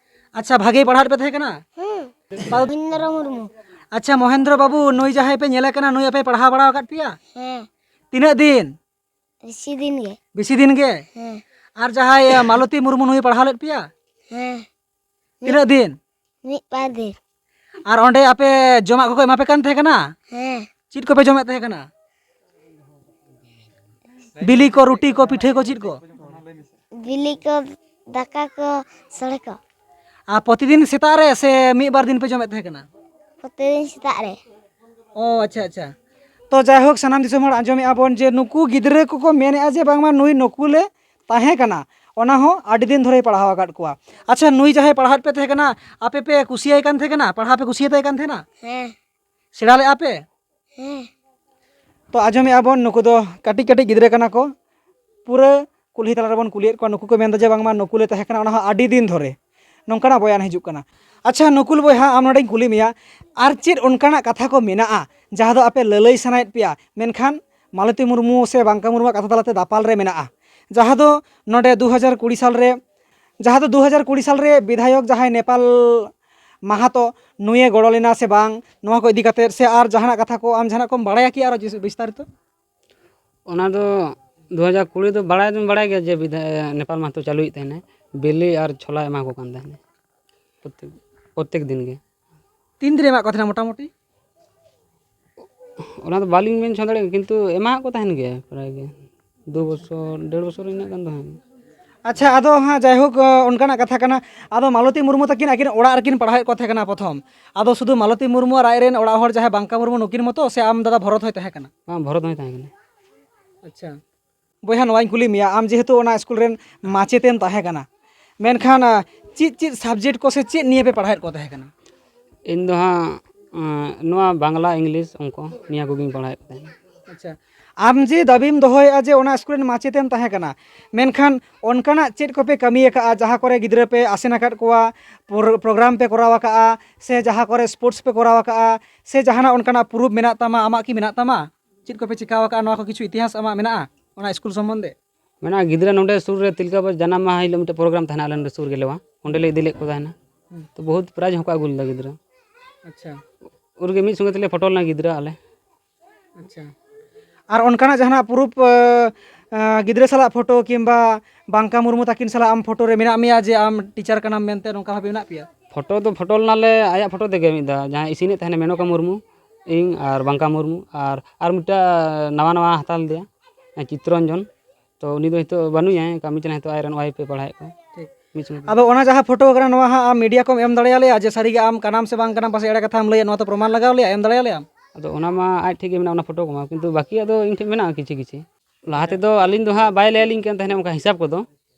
ᱟᱪᱪᱷᱟ, ᱵᱷᱟᱜᱮᱭ ᱯᱟᱲᱦᱟᱣᱮᱫ ᱯᱮ ᱛᱟᱦᱮᱸ ᱠᱟᱱᱟ? ᱦᱮᱸ᱾ ᱛᱟᱣ ᱢᱚᱦᱮᱱᱫᱨᱚ ᱢᱩᱨᱢᱩ᱾ ᱟᱪᱪᱷᱟ, ᱢᱚᱦᱮᱱᱫᱨᱚ ᱵᱟᱹᱵᱩ, ᱱᱩᱭ ᱡᱟᱦᱟᱸᱭ ᱯᱮ ᱧᱮᱞᱮ ᱠᱟᱱᱟ, ᱱᱩᱭ ᱟᱯᱮᱭ ᱯᱟᱲᱦᱟᱣ ᱵᱟᱲᱟ ᱟᱠᱟᱫ ᱯᱮᱭᱟ? ᱦᱮᱸ᱾ ᱛᱤᱱᱟᱹᱜ ᱫᱤᱱ? ᱵᱮᱥᱤ ᱫᱤᱱ ᱜᱮ᱾ ᱵᱮᱥᱤ ᱫᱤᱱ ᱜᱮ? ᱦᱮᱸ᱾ ᱟᱨ ᱡᱟᱦᱟᱸᱭ, ᱮ, ᱢᱟᱞᱚᱛᱤ ᱢᱩᱨᱢᱩ, ᱱᱩᱭ ᱯᱟᱲᱦᱟᱣ ᱞᱮᱫ ᱯᱮᱭᱟ? ᱦᱮᱸ᱾ ᱛᱤᱱᱟᱹᱜ ᱫᱤᱱ? ᱢᱤᱫ ᱵᱟᱨ ᱫᱤᱱ᱾ ᱟᱨ ᱚᱸᱰᱮ ᱟᱯᱮ ᱡᱚᱢᱟᱜ ᱠᱚᱠᱚ ᱮᱢᱟ ᱯᱮ ᱠᱟᱱ ᱛᱟᱦᱮᱸ ᱠᱟᱱᱟ? ᱦᱮᱸ᱾ ᱪᱮᱫ ᱠᱚᱯᱮ ᱡᱚᱢᱮᱫ ᱛᱟᱦᱮᱸ ᱠᱟᱱᱟ? ᱵᱤᱞᱤ ᱠᱚ, ᱨᱩᱴᱤ ᱠᱚ, ᱯᱤᱴᱷᱟᱹ ᱠᱚ, ᱪᱮᱫ ᱠᱚ? ᱵᱤᱞᱤ ᱠᱚ, ᱫᱟᱠᱟ ᱠᱚ, ᱥᱚᱲᱮ ᱠᱚ᱾ ᱟᱨ ᱯᱨᱚᱛᱤᱫᱤᱱ ᱥᱮᱛᱟᱜ ᱨᱮ ᱥᱮ ᱢᱤᱫ ᱵᱟᱨ ᱫᱤᱱ ᱯᱮ ᱡᱚᱢᱮᱫ ᱛᱟᱦᱮᱸ ᱠᱟᱱᱟ? ᱯᱨᱚᱛᱤᱫᱤᱱ ᱥᱮᱛᱟᱜ ᱨᱮ᱾ ᱚ, ᱟᱪᱪᱷᱟ, ᱟᱪᱪᱷᱟ᱾ ᱛᱚ ᱡᱟᱭᱦᱳᱠ, ᱥᱟᱱᱟᱢ ᱫᱤᱥᱚᱢ ᱦᱚᱲ ᱟᱸᱡᱚᱢᱮᱫᱼᱟ ᱵᱚᱱ ᱡᱮ ᱱᱩᱠᱩ ᱜᱤᱫᱽᱨᱟᱹ ᱠᱚᱠᱚ ᱢᱮᱱᱮᱫᱼᱟ ᱡᱮ ᱵᱟᱝᱢᱟ ᱱᱩᱭ ᱱᱚᱠᱩᱞᱮ ᱛᱟᱦᱮᱸ ᱠᱟᱱᱟ, ᱚᱱᱟ ᱦᱚᱸ ᱟᱹᱰᱤ ᱫᱤᱱ ᱫᱷᱚᱨᱮᱭ ᱯᱟᱲᱦᱟᱣ ᱟᱠᱟᱫ ᱠᱚᱣᱟ᱾ ᱟᱪᱪᱷᱟ, ᱱᱩᱭ ᱡᱟᱦᱟᱸᱭ ᱯᱟᱲᱦᱟᱣᱮᱫ ᱯᱮ ᱛᱟᱦᱮᱸ ᱠᱟᱱᱟ, ᱟᱯᱮ ᱯᱮ ᱠᱩᱥᱤᱭᱟᱭ ᱠᱟᱱ ᱛᱟᱦᱮᱸ ᱠᱟᱱᱟ? ᱯᱟᱲᱦᱟᱣ ᱯᱮ ᱠᱩᱥᱤᱭᱟᱛᱟᱭ ᱠᱟᱱ ᱛᱟᱦᱮᱸ ᱠᱟᱱᱟ? ᱦᱮᱸ᱾ ᱥᱮᱬᱟ ᱞᱮᱫᱼᱟ ᱯᱮ? ᱦᱮᱸ᱾ ᱛᱚ ᱟᱸᱡᱚᱢᱮᱫᱼᱟ ᱵᱚᱱ, ᱱᱩᱠᱩ ᱫᱚ ᱠᱟᱹᱴᱤᱡ ᱠᱟᱹᱴᱤᱡ ᱜᱤᱫᱽᱨᱟᱹ ᱠᱟᱱᱟ ᱠᱚ᱾ ᱯᱩᱨᱟᱹ ᱠᱩᱞᱦᱤ ᱛᱟᱞᱟ ᱨᱮᱵᱚᱱ ᱠᱩᱞᱤᱭᱮᱫ ᱠᱚᱣᱟ, ᱱᱩᱠᱩ ᱠᱚ ᱢᱮᱱᱫᱟ ᱡᱮ ᱵᱟᱝᱢᱟ ᱱᱩᱠᱩᱞᱮ ᱛᱟᱦᱮᱸ ᱠᱟᱱᱟ ᱚᱱᱟ ᱦᱚᱸ ᱟᱹᱰᱤ ᱫᱤᱱ ᱫᱷᱚᱨᱮ, ᱱᱚᱝᱠᱟᱱᱟᱜ ᱵᱚᱭᱟᱱ ᱦᱤᱡᱩᱜ ᱠᱟᱱᱟ᱾ ᱟᱪᱪᱷᱟ ᱱᱩᱠᱩᱞ ᱵᱚᱭᱦᱟ, ᱟᱢ ᱱᱚᱰᱮᱧ ᱠᱩᱞᱤ ᱢᱮᱭᱟ, ᱟᱨ ᱪᱮᱫ ᱚᱱᱠᱟᱱᱟᱜ ᱠᱟᱛᱷᱟ ᱠᱚ ᱢᱮᱱᱟᱜᱼᱟ ᱡᱟᱦᱟᱸ ᱫᱚ ᱟᱯᱮ ᱞᱟᱹᱞᱟᱹᱭ ᱥᱟᱱᱟᱭᱮᱫ ᱯᱮᱭᱟ, ᱢᱮᱱᱠᱷᱟᱱ ᱢᱟᱞᱚᱛᱤ ᱢᱩᱨᱢᱩ ᱥᱮ ᱵᱟᱝᱠᱟ ᱢᱩᱨᱢᱩᱣᱟᱜ ᱠᱟᱛᱷᱟ ᱛᱟᱞᱟᱛᱮ ᱫᱟᱯᱟᱞ ᱨᱮ ᱢᱮᱱᱟᱜᱼᱟ, ᱡᱟᱦᱟᱸ ᱫᱚ ᱱᱚᱰᱮ ᱫᱩ ᱦᱟᱡᱟᱨ ᱠᱩᱲᱤ ᱥᱟᱞ ᱨᱮ, ᱡᱟᱦᱟᱸ ᱫᱚ ᱫᱩ ᱦᱟᱡᱟᱨ ᱠᱩᱲᱤ ᱥᱟᱞ ᱨᱮ ᱵᱤᱫᱷᱟᱭᱚᱠ ᱡᱟᱦᱟᱸᱭ ᱱᱮᱯᱟᱞ ᱢᱟᱦᱟᱛᱚ, ᱱᱩᱭᱮ ᱜᱚᱲᱚ ᱞᱮᱱᱟ ᱥᱮ ᱵᱟᱝ, ᱱᱚᱣᱟ ᱠᱚ ᱤᱫᱤ ᱠᱟᱛᱮᱫ ᱥᱮ ᱟᱨ ᱡᱟᱦᱟᱱᱟᱜ ᱠᱟᱛᱷᱟ ᱠᱚ ᱟᱢ ᱡᱟᱦᱟᱱᱟᱜ ᱠᱚᱢ ᱵᱟᱲᱟᱭᱟ ᱠᱤ ᱟᱨᱚ ᱵᱤᱥ-, ᱵᱤᱥᱛᱟᱨᱤᱛᱚ? ᱚᱱᱟ ᱫᱚ ᱫᱩ ᱦᱟᱡᱟᱨ ᱠᱩᱲᱤ ᱫᱚ ᱵᱟᱲᱟᱭ ᱫᱚᱧ ᱵᱟᱲᱟᱭ ᱜᱮᱭᱟ ᱡᱮ ᱵᱤᱫᱷᱟ-, ᱱᱮᱯᱟᱞ ᱢᱟᱦᱟᱛᱚ ᱪᱟᱹᱞᱩᱭᱮᱫ ᱛᱟᱦᱮᱱᱟᱭ, ᱵᱤᱞᱤ ᱟᱨ ᱪᱷᱳᱞᱟ ᱮᱢᱟ ᱠᱚ ᱠᱟᱱ ᱛᱟᱦᱮᱱᱟᱭ ᱯᱨᱚᱛᱮᱠ, ᱯᱨᱚᱛᱮᱠ ᱫᱤᱱ ᱜᱮ᱾ ᱛᱤᱱ ᱫᱤᱱ ᱮᱢᱟᱜ ᱠᱚ ᱛᱟᱦᱮᱱᱟ ᱢᱚᱴᱟᱢᱩᱴᱤ? ᱚᱱᱟ ᱫᱚ ᱵᱟᱹᱞᱤᱧ ᱢᱮᱱ ᱦᱚᱪᱚ ᱫᱟᱲᱮᱭᱟᱜ ᱠᱟᱱᱟ, ᱠᱤᱱᱛᱩ ᱮᱢᱟᱜ ᱠᱚ ᱛᱟᱦᱮᱱ ᱜᱮᱭᱟ ᱯᱨᱟᱭ ᱜᱮ᱾ ᱫᱩ ᱵᱚᱪᱷᱚᱨ, ᱰᱮᱲ ᱵᱚᱪᱷᱚᱨ ᱤᱱᱟᱹᱜ ᱜᱟᱱ ᱫᱚ ᱦᱮᱸ᱾ ᱟᱪᱪᱷᱟ, ᱟᱫᱚ ᱦᱟᱸᱜ ᱡᱟᱭᱦᱳᱠ, ᱚᱱᱠᱟᱱᱟᱜ ᱠᱟᱛᱷᱟ ᱠᱟᱱᱟ᱾ ᱟᱫᱚ ᱢᱟᱞᱚᱛᱤ ᱢᱩᱨᱢᱩ ᱛᱟᱹᱠᱤᱱ ᱟᱹᱠᱤᱱ ᱚᱲᱟᱜ ᱨᱮᱠᱤᱱ ᱯᱟᱲᱦᱟᱣᱮᱫ ᱠᱚ ᱛᱟᱦᱮᱸ ᱠᱟᱱᱟ ᱯᱨᱚᱛᱷᱚᱢ᱾ ᱟᱫᱚ ᱥᱩᱫᱷᱩ ᱢᱟᱞᱚᱛᱤ ᱢᱩᱨᱢᱩ ᱟᱨ ᱟᱡ ᱨᱮᱱ ᱚᱲᱟᱜ ᱦᱚᱲ ᱡᱟᱦᱟᱸᱭ ᱵᱟᱝᱠᱟ ᱢᱩᱨᱢᱩ ᱱᱩᱠᱤᱱ ᱢᱚᱛᱚ, ᱥᱮ ᱟᱢ ᱫᱟᱫᱟ ᱵᱷᱚᱨᱚᱛ ᱦᱚᱸᱭ ᱛᱟᱦᱮᱸ ᱠᱟᱱᱟ? ᱵᱟᱝ, ᱵᱷᱚᱨᱚᱛ ᱦᱚᱸᱭ ᱛᱟᱦᱮᱸ ᱠᱟᱱᱟ᱾ ᱟᱪᱪᱷᱟ᱾ ᱵᱚᱭᱦᱟ, ᱱᱚᱣᱟᱧ ᱠᱩᱞᱤ ᱢᱮᱭᱟ, ᱟᱢ ᱡᱮᱦᱮᱛᱩ ᱚᱱᱟ ᱥᱠᱩᱞ ᱨᱮᱱ ᱢᱟᱪᱮᱛᱮᱢ ᱛᱟᱦᱮᱸ ᱠᱟᱱᱟ, ᱢᱮᱱᱠᱷᱟᱱ, ᱟᱸ, ᱪᱮᱫ ᱪᱮᱫ subject ᱠᱚ ᱥᱮ ᱪᱮᱫ ᱱᱤᱭᱮ ᱯᱮ ᱯᱟᱲᱦᱟᱣᱮᱫ ᱠᱚ ᱛᱟᱦᱮᱸ ᱠᱟᱱᱟ? ᱤᱧ ᱫᱚ ᱦᱟᱸᱜ, ᱟᱸ, ᱱᱚᱣᱟ ᱵᱟᱝᱞᱟ, ᱤᱝᱞᱤᱥ, ᱚᱝᱠᱚ ᱱᱤᱭᱟᱹ ᱠᱚᱜᱮᱧ ᱯᱟᱲᱦᱟᱣᱮᱫ ᱠᱚ ᱛᱟᱦᱮᱸ ᱠᱟᱱᱟ᱾ ᱟᱪᱪᱷᱟ, ᱟᱢ ᱡᱮ ᱫᱟᱹᱵᱤᱢ ᱫᱚᱦᱚᱭᱮᱫᱼᱟ ᱡᱮ ᱚᱱᱟ ᱥᱠᱩᱞ ᱨᱮᱱ ᱢᱟᱪᱮᱛᱮᱢ ᱛᱟᱦᱮᱸ ᱠᱟᱱᱟ, ᱢᱮᱱᱠᱷᱟᱱ ᱚᱱᱠᱟᱱᱟᱜ ᱪᱮᱫ ᱠᱚᱯᱮ ᱠᱟᱹᱢᱤ ᱟᱠᱟᱫᱼᱟ ᱡᱟᱦᱟᱸ ᱠᱚᱨᱮ ᱜᱤᱫᱽᱨᱟᱹ ᱯᱮ ᱟᱥᱮᱱ ᱟᱠᱟᱫ ᱠᱚᱣᱟ, ᱯᱨᱳ-, program ᱯᱮ ᱠᱚᱨᱟᱣ ᱟᱠᱟᱫᱼᱟ, ᱥᱮ ᱡᱟᱦᱟᱸ ᱠᱚᱨᱮ sports ᱯᱮ ᱠᱚᱨᱟᱣ ᱟᱠᱟᱫᱼᱟ, ᱥᱮ ᱡᱟᱦᱟᱱᱟᱜ ᱚᱱᱠᱟᱱᱟᱜ proof ᱢᱮᱱᱟᱜ ᱛᱟᱢᱟ, ᱟᱢᱟᱜ ᱠᱤ ᱢᱮᱱᱟᱜ ᱛᱟᱢᱟ? ᱪᱮᱫ ᱠᱚᱯᱮ ᱪᱤᱠᱟᱹ ᱟᱠᱟᱫᱼᱟ, ᱱᱚᱣᱟ ᱠᱚ ᱠᱤᱪᱷᱩ ᱤᱛᱤᱦᱟᱥ ᱟᱢᱟᱜ ᱢᱮᱱᱟᱜᱼᱟ ᱚᱱᱟ ᱥᱠᱩᱞ ᱥᱚᱢᱵᱚᱱᱫᱷᱮ? ᱢᱮᱱᱟᱜᱼᱟ, ᱜᱤᱫᱽᱨᱟᱹ ᱱᱚᱰᱮ ᱥᱩᱨ ᱨᱮ ᱛᱤᱞᱠᱟᱹ ᱵᱟᱵᱟ ᱡᱟᱱᱟᱢ ᱢᱟᱦᱟ ᱦᱤᱞᱳᱜ ᱢᱤᱫᱴᱮᱱ program ᱛᱟᱦᱮᱱᱟ ᱟᱞᱮ ᱱᱚᱰᱮ ᱥᱩᱨ ᱜᱮ ᱞᱮᱣᱟ, ᱚᱸᱰᱮ ᱞᱮ ᱤᱫᱤ ᱞᱮᱫ ᱠᱚ ᱛᱟᱦᱮᱱᱟ᱾ ᱦᱩᱸ᱾ ᱛᱚ ᱵᱚᱦᱩᱛ prize ᱦᱚᱸᱠᱚ ᱟᱹᱜᱩ ᱞᱮᱫᱟ ᱜᱤᱫᱽᱨᱟᱹ᱾ ᱟᱪᱪᱷᱟ᱾ ᱩᱱ ᱨᱮᱜᱮ ᱢᱤᱫ ᱥᱚᱸᱜᱮ ᱛᱮᱞᱮ ᱯᱷᱳᱴᱳ ᱞᱮᱱᱟ ᱜᱤᱫᱽᱨᱟᱹ ᱟᱞᱮ᱾ ᱟᱪᱪᱷᱟ᱾ ᱟᱨ ᱚᱱᱠᱟᱱᱟᱜ ᱡᱟᱦᱟᱱᱟᱜ proof, ᱟᱸ, ᱟᱸ, ᱜᱤᱫᱽᱨᱟᱹ ᱥᱟᱞᱟᱜ ᱯᱷᱳᱴᱳ ᱠᱤᱝᱵᱟ ᱵᱟᱝᱠᱟ ᱢᱩᱨᱢᱩ ᱛᱟᱹᱠᱤᱱ ᱥᱟᱞᱟᱜ ᱟᱢ ᱯᱷᱳᱴᱳ ᱨᱮ ᱢᱮᱱᱟᱜ ᱢᱮᱭᱟ ᱡᱮ ᱟᱢ teacher ᱠᱟᱱᱟᱢ ᱢᱮᱱᱛᱮ, ᱱᱚᱝᱠᱟ ᱵᱷᱟᱵᱮ ᱢᱮᱱᱟᱜ ᱯᱮᱭᱟ? ᱯᱷᱳᱴᱳ ᱫᱚ ᱯᱷᱳᱴᱳ ᱞᱮᱱᱟᱞᱮ ᱟᱭᱟᱜ ᱯᱷᱳᱴᱳ ᱛᱮᱜᱮ ᱢᱤᱫ ᱫᱷᱟᱣ, ᱡᱟᱦᱟᱸᱭ ᱤᱥᱤᱱᱮᱫ ᱛᱟᱦᱮᱱᱟ ᱢᱮᱱᱚᱠᱟ ᱢᱩᱨᱢᱩ, ᱤᱧ ᱟᱨ ᱵᱟᱝᱠᱟ ᱢᱩᱨᱢᱩ ᱟᱨ, ᱟᱨ ᱢᱤᱫᱴᱟᱝ ᱱᱟᱣᱟ ᱱᱟᱣᱟ ᱦᱟᱛᱟᱣ ᱞᱮᱫᱮᱭᱟ, ᱪᱤᱛᱨᱚᱱᱡᱚᱱ᱾ ᱛᱚ ᱩᱱᱤ ᱫᱚ ᱱᱤᱛᱚᱜ ᱵᱟᱹᱱᱩᱭᱟ, ᱠᱟᱹᱢᱤ ᱠᱟᱱᱟ ᱱᱤᱛᱚᱜ ᱟᱡᱨᱮᱱ wife ᱮ ᱯᱟᱲᱦᱟᱣᱮᱫ ᱠᱚᱣᱟ᱾ ᱴᱷᱤᱠ᱾ ᱢᱤᱫ ᱥᱚᱸᱜᱮ ᱛᱮ᱾ ᱟᱫᱚ ᱚᱱᱟ ᱡᱟᱦᱟᱸ ᱯᱷᱳᱴᱳ ᱠᱟᱱᱟ, ᱱᱚᱣᱟ ᱦᱟᱸᱜ ᱟᱢ media ᱠᱚᱢ ᱮᱢ ᱫᱟᱲᱮᱭᱟᱞᱮᱭᱟ ᱡᱮ ᱥᱟᱹᱨᱤᱜᱮ ᱟᱢ ᱠᱟᱱᱟᱢ ᱥᱮ ᱵᱟᱝ ᱠᱟᱱᱟᱢ, ᱯᱟᱥᱮᱡ ᱮᱲᱮ ᱠᱟᱛᱷᱟᱢ ᱞᱟᱹᱭᱟ, ᱱᱚᱣᱟ ᱛᱚ ᱯᱨᱚᱢᱟᱱ ᱞᱟᱜᱟᱣ ᱞᱮᱭᱟ, ᱮᱢ ᱫᱟᱲᱮᱭᱟᱞᱮᱭᱟᱢ? ᱟᱫᱚ ᱚᱱᱟ ᱢᱟ ᱟᱡ ᱴᱷᱮᱡ ᱜᱮ ᱢᱮᱱᱟᱜᱼᱟ, ᱚᱱᱟ ᱯᱷᱳᱴᱳ ᱠᱚᱢᱟ, ᱠᱤᱱᱛᱩ ᱵᱟᱹᱠᱤ ᱟᱫᱚ ᱤᱧ ᱴᱷᱮᱡ ᱢᱮᱱᱟᱜᱼᱟ ᱠᱤᱪᱷᱩ ᱠᱤᱪᱷᱩ᱾ ᱞᱟᱦᱟ ᱛᱮᱫᱚ ᱟᱹᱞᱤᱧ ᱫᱚ ᱦᱟᱸᱜ ᱵᱟᱭ ᱞᱟᱹᱭ ᱟᱹᱞᱤᱧ ᱠᱟᱱ ᱛᱟᱦᱮᱱᱟ ᱚᱱᱠᱟ ᱦᱤᱥᱟᱹᱵ ᱠᱚᱫᱚ,